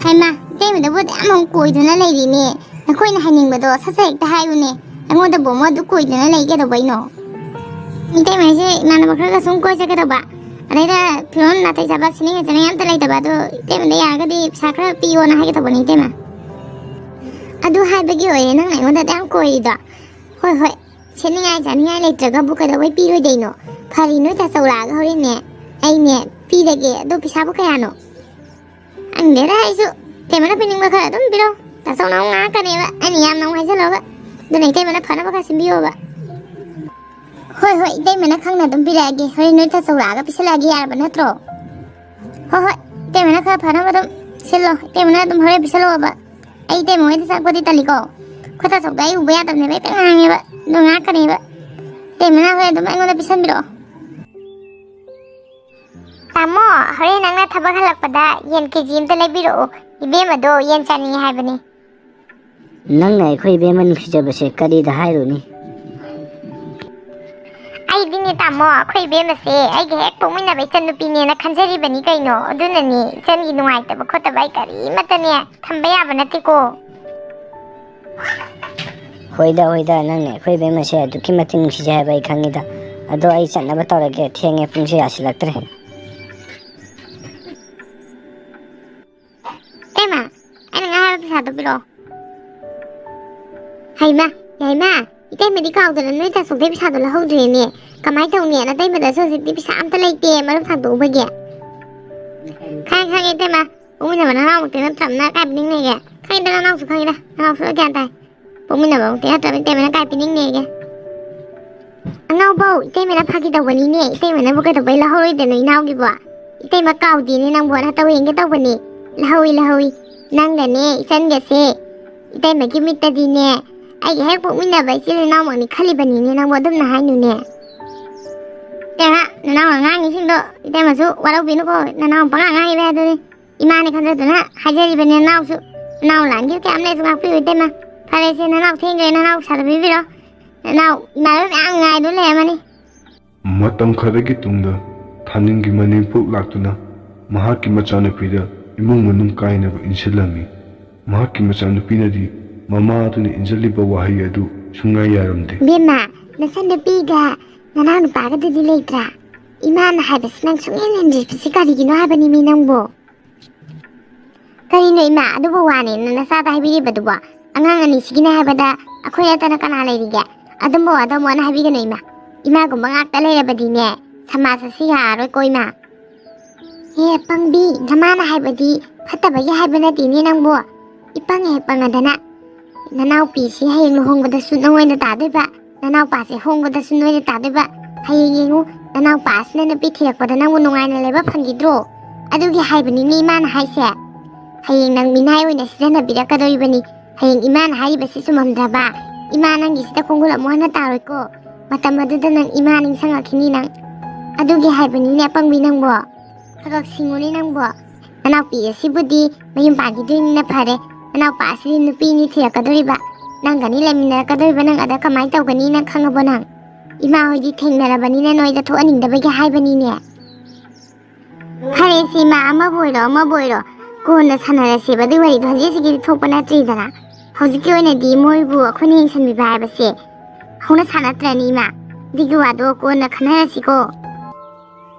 ꯍꯩꯃꯥ, ꯏꯇꯩꯃꯗꯕꯨ ꯑꯗꯨꯛ ꯌꯥꯝ ꯑꯃꯨꯛ ꯀꯣꯏꯗꯨꯅ ꯂꯩꯔꯤꯅꯦ꯫ ꯅꯈꯣꯏꯅ ꯍꯥꯏꯅꯤꯡꯕꯗꯣ ꯁꯠ ꯁꯠ ꯍꯦꯛꯇ ꯍꯥꯏꯌꯨꯅꯦ꯫ ꯑꯩꯉꯣꯟꯗꯕꯨ ꯑꯃꯨꯛ ꯑꯗꯨ ꯀꯣꯏꯗꯨꯅ ꯂꯩ ꯀꯩꯗꯧꯕꯩꯅꯣ? ꯏꯇꯩꯃ, ꯑꯩꯁꯦ ꯏꯃꯥꯟꯅꯕ ꯈꯔꯒ ꯁꯨꯝ ꯀꯣꯏ ꯆꯠꯀꯦ ꯇꯧꯕ꯫ ꯑꯗꯩꯗ ꯐꯤꯔꯣꯜ ꯅꯥꯇꯩ ꯆꯥꯕ ꯁꯦꯠꯅꯤꯡꯉꯥꯏ ꯆꯠꯅꯤꯡꯉꯥꯏ ꯑꯝꯇ ꯂꯩꯇꯕ꯫ ꯑꯗꯣ ꯏꯇꯩꯃꯗ ꯌꯥꯔꯒꯗꯤ ꯄꯩꯁꯥ ꯈꯔ ꯄꯤꯌꯣꯅ ꯍꯥꯏꯒꯦ ꯇꯧꯕꯅꯤ ꯏꯇꯩꯃ꯫ ꯑꯗꯨ ꯍꯥꯏꯕꯒꯤ ꯑꯣꯏꯔꯦ ꯅꯪꯅ ꯑꯩꯉꯣꯟꯗ ꯑꯗꯨꯛ ꯌꯥꯝ ꯀꯣꯏꯔꯤꯗꯣ꯫ ꯍꯣꯏ, ꯍꯣꯏ, ꯁꯦꯠꯅꯤꯡꯉꯥꯏ ꯆꯥꯅꯤꯡꯉꯥꯏ ꯂꯩꯇ꯭ꯔꯒꯕꯨ ꯀꯩꯗꯧꯕꯩ ꯄꯤꯔꯣꯏꯗꯣꯏꯅꯣ? ꯐꯔꯤ ꯅꯣꯏ ꯇꯥꯆꯧ ꯂꯥꯛꯑꯒ ꯍꯣꯔꯦꯟꯅꯦ ꯑꯩꯅꯦ ꯄꯤꯔꯒꯦ꯫ ꯑꯗꯣ ꯄꯩꯁꯥꯕꯨ ꯀꯌꯥꯅꯣ? ꯈꯪꯗꯦꯗ ꯑꯩꯁꯨ꯫ ꯏꯇꯩꯃꯅ ꯄꯤꯅꯤꯡꯕ ꯈꯔ ꯑꯗꯨꯝ ꯄꯤꯔꯣ꯫ ꯇꯥꯆꯧꯅ ꯑꯃꯨꯛ ꯉꯥꯡꯉꯛꯀꯅꯦꯕ, ꯑꯩꯅ ꯌꯥꯝꯅ ꯑꯃꯨꯛ ꯍꯥꯏꯖꯜꯂꯨꯔꯒ꯫ ꯑꯗꯨꯅ ꯏꯇꯩꯃꯅ ꯐꯅꯕ ꯈꯔ ꯁꯤꯟꯕꯤꯌꯣꯕ꯫ ꯍꯣꯏ, ꯍꯣꯏ, ꯏꯇꯩꯃꯅ ꯈꯪꯅ ꯑꯗꯨꯝ ꯄꯤꯔꯛꯑꯒꯦ꯫ ꯍꯣꯔꯦꯟ ꯅꯣꯏ ꯇꯥꯆꯧ ꯂꯥꯛꯑꯒ ꯄꯤꯁꯜꯂꯛꯑꯒꯦ, ꯌꯥꯔꯕ ꯅꯠꯇ꯭ꯔꯣ? ꯍꯣꯏ, ꯍꯣꯏ, ꯏꯇꯩꯃꯅ ꯈꯔ ꯐꯅꯕ ꯑꯗꯨꯝ ꯁꯤꯜꯂꯣ꯫ ꯏꯇꯩꯃꯅ ꯑꯗꯨꯝ ꯍꯣꯔꯦꯟ ꯄꯤꯁꯜꯂꯛꯑꯣꯕ꯫ ꯑꯩ ꯏꯇꯩꯃ ꯍꯣꯏꯗ ꯆꯪꯉꯛꯄꯗꯤ ꯇꯜꯂꯤꯀꯣ꯫ ꯑꯩꯈꯣꯏ ꯇꯥꯆꯧꯗ ꯑꯩ ꯎꯕ ꯌꯥꯗꯕꯅꯦꯕ, ꯍꯦꯛꯇ ꯉꯥꯡꯉꯦꯕ꯫ ꯑꯗꯨ ꯉꯥꯡꯉꯛꯀꯅꯦꯕ꯫ ꯏꯇꯩꯃꯅ ꯍꯣꯔꯦꯟ ꯑꯗꯨꯝ ꯑꯩꯉꯣꯟꯗ ꯄꯤꯁꯟꯕꯤꯔꯛꯑꯣ꯫ ꯇꯥꯃꯣ, ꯍꯣꯔꯦꯟ ꯅꯪꯅ ꯊꯕꯛ ꯍꯜꯂꯛꯄꯗ ꯌꯦꯟ ꯀꯦ ꯖꯤ ꯑꯝꯇ ꯂꯩꯕꯤꯔꯛꯑꯣ꯫ ꯏꯕꯦꯝꯃꯗꯣ ꯌꯦꯟ ꯆꯥꯅꯤꯡꯉꯦ ꯍꯥꯏꯕꯅꯦ꯫ ꯅꯪꯅ ꯑꯩꯈꯣꯏ ꯏꯕꯦꯝꯃ ꯅꯨꯡꯁꯤꯖꯕꯁꯦ ꯀꯔꯤꯗ ꯍꯥꯏꯔꯨꯅꯤ? ꯑꯩꯗꯤꯅꯦ ꯇꯥꯃꯣ, ꯑꯩꯈꯣꯏ ꯏꯕꯦꯝꯃꯁꯦ ꯑꯩꯒ ꯍꯦꯛ ꯄꯣꯛꯃꯤꯟꯅꯕ ꯏꯆꯟ ꯅꯨꯄꯤꯅꯦꯅ ꯈꯟꯖꯔꯤꯕꯅꯤ ꯀꯩꯅꯣ꯫ ꯑꯗꯨꯅꯅꯦ ꯏꯆꯟꯒꯤ ꯅꯨꯡꯉꯥꯏꯇꯕ ꯈꯣꯠꯇꯕ ꯑꯩ ꯀꯔꯤꯃꯠꯇꯅꯦ ꯊꯝꯕ ꯌꯥꯕ ꯅꯠꯇꯦꯀꯣ꯫ ꯍꯣꯏꯗ, ꯍꯣꯏꯗ, ꯅꯪꯅ ꯑꯩꯈꯣꯏ ꯏꯕꯦꯝꯃꯁꯦ ꯑꯗꯨꯛꯀꯤ ꯃꯇꯤꯛ ꯅꯨꯡꯁꯤꯖꯩ ꯍꯥꯏꯕ ꯑꯩ ꯈꯪꯉꯤꯗ꯫ ꯑꯗꯣ ꯑꯩ ꯆꯠꯅꯕ ꯇꯧꯔꯒꯦ, ꯊꯦꯡꯉꯦ, ꯄꯨꯡꯁꯨ ꯌꯥꯁꯤꯜꯂꯛꯇ꯭ꯔꯦ꯫ ꯏꯇꯩꯃ, ꯑꯩꯅ ꯉꯥ ꯍꯥꯏꯕ ꯄꯩꯁꯥꯗꯣ ꯄꯤꯔꯛꯑꯣ꯫ ꯍꯩꯃ, ꯌꯥꯏꯃ, ꯏꯇꯩꯃꯗꯤ ꯀꯥꯎꯗꯅ ꯅꯣꯏ ꯇꯥꯆꯧꯗꯩ ꯄꯩꯁꯥꯗꯣ ꯂꯧꯍꯧꯗ꯭ꯔꯦꯅꯦ꯫ ꯀꯃꯥꯏ ꯇꯧꯅꯤ? ꯅꯇꯩꯃꯗꯁꯨ ꯍꯧꯖꯤꯛꯇꯤ ꯄꯩꯁꯥ ꯑꯝꯇ ꯂꯩꯇꯦ, ꯃꯔꯨꯞ ꯊꯥꯡꯗꯣꯛꯎꯕꯒꯤ꯫ ꯈꯪꯉꯦ, ꯈꯪꯉꯦ, ꯏꯇꯩꯃ꯫ ꯄꯣꯛꯃꯤꯟꯅꯕ ꯅꯅꯥꯎꯃꯛꯇꯤ ꯅꯠꯇ꯭ꯔꯕꯅ ꯀꯥꯏ ꯄꯤꯅꯤꯡꯅꯤꯒꯦ? ꯈꯪꯉꯤꯗ, ꯅꯅꯥꯎꯁꯨ ꯈꯪꯉꯤꯗ, ꯅꯅꯥꯎꯁꯨ ꯂꯣꯏ ꯒ꯭ꯌꯥꯟ ꯇꯥꯏ꯫ ꯄꯣꯛꯃꯤꯟꯅꯕꯃꯛꯇꯤ ꯅꯠꯇ꯭ꯔꯕꯅ ꯏꯇꯩꯃꯅ ꯀꯥꯏ ꯄꯤꯅꯤꯡꯅꯤꯒꯦ? ꯑꯉꯥꯎꯕꯧ, ꯏꯇꯩꯃꯅ ꯐꯥꯒꯤ ꯇꯧꯕꯅꯤꯅꯦ, ꯏꯇꯩꯃꯅꯕꯨ ꯀꯩꯗꯧꯕꯩ ꯂꯧꯍꯧꯔꯣꯏꯗꯣꯏꯅꯣ ꯏꯅꯥꯎꯒꯤꯕꯣ? ꯏꯇꯩꯃ ꯀꯥꯎꯗꯦꯅꯦ ꯅꯪꯕꯨ, ꯅꯇꯧ ꯌꯦꯡꯒꯦ ꯇꯧꯕꯅꯦ꯫ ꯂꯧꯍꯧꯏ, ꯂꯧꯍꯧꯏ꯫ ꯅꯪꯒꯅꯦ ꯏꯆꯟꯒꯁꯦ ꯏꯇꯩꯃꯒꯤ ꯃꯤꯠꯇꯗꯤꯅꯦ, ꯑꯩꯒ ꯍꯦꯛ ꯄꯣꯛꯃꯤꯟꯅꯕ ꯏꯆꯤꯜ ꯏꯅꯥꯎꯃꯛꯅꯤ ꯈꯜꯂꯤꯕꯅꯤꯅꯦ ꯅꯪꯕꯨ, ꯑꯗꯨꯝꯅ ꯍꯥꯏꯅꯨꯅꯦ꯫ ꯏꯇꯩꯃ, ꯅꯅꯥꯎꯅ ꯉꯥꯡꯉꯤꯁꯤꯡꯗꯣ ꯏꯇꯩꯃꯁꯨ ꯋꯥꯔꯧꯕꯤꯅꯨꯀꯣ, ꯅꯅꯥꯎ ꯄꯉꯥꯡ ꯉꯥꯡꯉꯤꯕ ꯍꯥꯏꯗꯨꯅꯤ꯫ ꯏꯃꯥꯅꯦ ꯈꯟꯖꯗꯨꯅ ꯍꯥꯏꯖꯔꯤꯕꯅꯦ ꯅꯅꯥꯎꯁꯨ꯫ ꯅꯅꯥꯎ ꯂꯥꯟꯈꯤꯕ ꯀꯌꯥꯝ ꯂꯩꯔꯁꯨ ꯉꯥꯛꯄꯤꯌꯨ ꯏꯇꯩꯃ꯫ ꯐꯔꯦꯁꯦ, ꯅꯅꯥꯎ ꯊꯦꯡꯈ꯭ꯔꯦ, ꯅꯅꯥꯎ ꯄꯩꯁꯥꯗꯣ ꯄꯤꯕꯤꯔꯣ꯫ ꯅꯅꯥꯎ ꯏꯃꯥꯟꯅꯕ ꯃꯌꯥꯝ ꯉꯥꯏꯗꯨꯅ ꯂꯩꯔꯝꯃꯅꯤ꯫ ꯃꯇꯝ ꯈꯔꯒꯤ ꯇꯨꯡꯗ ꯊꯥꯅꯤꯡꯒꯤ ꯃꯅꯦꯝꯄꯣꯛ ꯂꯥꯛꯇꯨꯅ ꯃꯍꯥꯛꯀꯤ ꯃꯆꯥꯅꯨꯄꯤꯗ ꯏꯃꯨꯡ ꯃꯅꯨꯡ ꯀꯥꯏꯅꯕ ꯏꯟꯁꯤꯜꯂꯝꯃꯤ꯫ ꯃꯍꯥꯛꯀꯤ ꯃꯆꯥꯅꯨꯄꯤꯅꯗꯤ ꯃꯃꯥ ꯑꯗꯨꯅ ꯏꯟꯖꯜꯂꯤꯕ ꯋꯥꯍꯩ ꯑꯗꯨ ꯁꯨꯡꯌꯥ ꯌꯥꯔꯝꯗꯦ꯫ ꯕꯦꯝꯃ, ꯅꯆꯟꯅꯨꯄꯤꯒ ꯅꯅꯥꯎꯅꯨꯄꯥꯒꯗꯨꯗꯤ ꯂꯩꯇ꯭ꯔꯥ? ꯏꯃꯥꯅ ꯍꯥꯏꯕꯁꯤ ꯅꯪ ꯁꯨꯡꯏꯟ ꯏꯟꯗ꯭ꯔꯤꯕꯁꯤ ꯀꯔꯤꯒꯤꯅꯣ ꯍꯥꯏꯕꯅꯤꯃꯤ ꯅꯪꯕꯨ? ꯀꯔꯤꯅꯣ ꯏꯃꯥ, ꯑꯗꯨꯕꯨ ꯋꯥꯅꯦꯅ ꯅꯆꯥꯗ ꯍꯥꯏꯕꯤꯔꯤꯕꯗꯨꯕꯣ? ꯑꯉꯥꯡ ꯑꯅꯤꯁꯤꯒꯤꯅꯦ ꯍꯥꯏꯕꯗ ꯑꯩꯈꯣꯏ ꯅꯠꯇꯅ ꯀꯅꯥ ꯂꯩꯔꯤꯒꯦ? ꯑꯗꯨꯝꯕ ꯋꯥꯗꯣ ꯑꯃꯨꯛ ꯍꯟꯅ ꯍꯥꯏꯕꯤꯒꯅꯨ ꯏꯃꯥ꯫ ꯏꯃꯥꯒꯨꯝꯕ ꯉꯥꯛꯇ ꯂꯩꯔꯕꯗꯤꯅꯦ, ꯁꯃꯥꯖ ꯑꯁꯤ ꯌꯥꯔꯔꯣꯏꯀꯣ ꯏꯃꯥ꯫ ꯍꯦ ꯄꯪꯕꯤ, ꯅꯃꯥꯅ ꯍꯥꯏꯕꯗꯤ ꯐꯠꯇꯕꯒꯤ ꯍꯥꯏꯕ ꯅꯠꯇꯦꯅꯦ ꯅꯪꯕꯨ꯫ ꯏꯄꯪ ꯍꯦꯛ ꯄꯪꯉꯗꯅ꯫ ꯅꯅꯥꯎꯄꯤꯁꯤ ꯍꯌꯦꯡ ꯂꯨꯍꯣꯡꯕꯗꯁꯨ ꯅꯉꯣꯟꯗ ꯇꯥꯗꯣꯏꯕ, ꯅꯅꯥꯎꯄꯥꯁꯦ ꯍꯣꯡꯕꯗꯁꯨ ꯅꯣꯏꯗ ꯇꯥꯗꯣꯏꯕ꯫ ꯍꯌꯦꯡ ꯌꯦꯡꯉꯨ, ꯅꯅꯥꯎꯄꯥꯁꯤꯅ ꯅꯨꯄꯤ ꯊꯤꯔꯛꯄꯗ ꯅꯪꯕꯨ ꯅꯨꯡꯉꯥꯏꯅ ꯂꯩꯕ ꯐꯪꯈꯤꯗ꯭ꯔꯣ? ꯑꯗꯨꯒꯤ ꯍꯥꯏꯕꯅꯤꯅꯦ ꯏꯃꯥꯅ ꯍꯥꯏꯁꯦ꯫ ꯍꯌꯦꯡ ꯅꯪ ꯃꯤꯅꯥꯏ ꯑꯣꯏꯅ ꯁꯤꯖꯤꯟꯅꯕꯤꯔꯛꯀꯗꯧꯔꯤꯕꯅꯤ꯫ ꯍꯌꯦꯡ ꯏꯃꯥꯅ ꯍꯥꯏꯔꯤꯕꯁꯤ ꯆꯨꯝꯃꯝꯗ꯭ꯔꯕ? ꯏꯃꯥ ꯅꯪꯒꯤꯁꯤꯗ ꯈꯣꯡꯒꯨꯜ ꯑꯃꯨꯛ ꯍꯟꯅ ꯇꯥꯔꯣꯏꯀꯣ꯫ ꯃꯇꯝ ꯑꯗꯨꯗ ꯅꯪ ꯏꯃꯥ ꯅꯤꯡꯁꯤꯡꯉꯛꯈꯤꯅꯤ ꯅꯪ꯫ ꯑꯗꯨꯒꯤ ꯍꯥꯏꯕꯅꯤꯅꯦ ꯑꯄꯪꯕꯤ ꯅꯪꯕꯣ꯫ ꯈꯔ ꯈꯛ ꯁꯤꯡꯉꯨꯅꯦ ꯅꯪꯕꯣ꯫ ꯅꯅꯥꯎꯄꯤ ꯑꯁꯤꯕꯨꯗꯤ ꯃꯌꯨꯝ ꯄꯥꯟꯈꯤꯗꯣꯏꯅꯤꯅ ꯐꯔꯦ꯫ ꯅꯅꯥꯎꯄꯥ ꯑꯁꯤꯗꯤ ꯅꯨꯄꯤꯅꯤ ꯊꯤꯔꯛꯀꯗꯣꯔꯤꯕ꯫ ꯅꯪꯒꯅꯤ ꯂꯩꯃꯤꯟꯅꯔꯛꯀꯗꯣꯔꯤꯕ, ꯅꯪ ꯑꯗ ꯀꯃꯥꯏꯅ ꯇꯧꯒꯅꯤ ꯅꯪ ꯈꯪꯉꯕꯣ ꯅꯪ? ꯏꯃꯥ ꯍꯣꯏꯗꯤ ꯊꯦꯡꯅꯔꯕꯅꯤꯅ ꯅꯣꯏꯗ ꯊꯣꯛꯍꯟꯅꯤꯡꯗꯕꯒꯤ ꯍꯥꯏꯕꯅꯤꯅꯦ꯫ ꯐꯔꯦꯁꯦ ꯏꯃꯥ, ꯑꯃꯕꯨ ꯑꯣꯏꯔꯣ ꯑꯃꯕꯨ ꯑꯣꯏꯔꯣ, ꯀꯣꯟꯅ ꯁꯥꯟꯅꯔꯁꯦꯕ ꯑꯗꯨꯏ ꯋꯥꯔꯤꯗꯣ, ꯍꯧꯖꯤꯛ ꯍꯧꯖꯤꯛꯀꯤꯗꯤ ꯊꯣꯛꯄ ꯅꯠꯇ꯭ꯔꯤꯗꯅ꯫ ꯍꯧꯖꯤꯛꯀꯤ ꯑꯣꯏꯅꯗꯤ ꯃꯣꯏꯕꯨ ꯑꯩꯈꯣꯏꯅ ꯌꯦꯡꯁꯤꯟꯕꯤꯕ ꯍꯥꯏꯕꯁꯦ ꯍꯧꯅ ꯁꯥ ꯅꯠꯇ꯭ꯔꯅꯤ ꯏꯃꯥ꯫ ꯑꯗꯨꯒꯤ ꯋꯥꯗꯣ ꯀꯣꯟꯅ ꯈꯟꯅꯔꯁꯤꯀꯣ꯫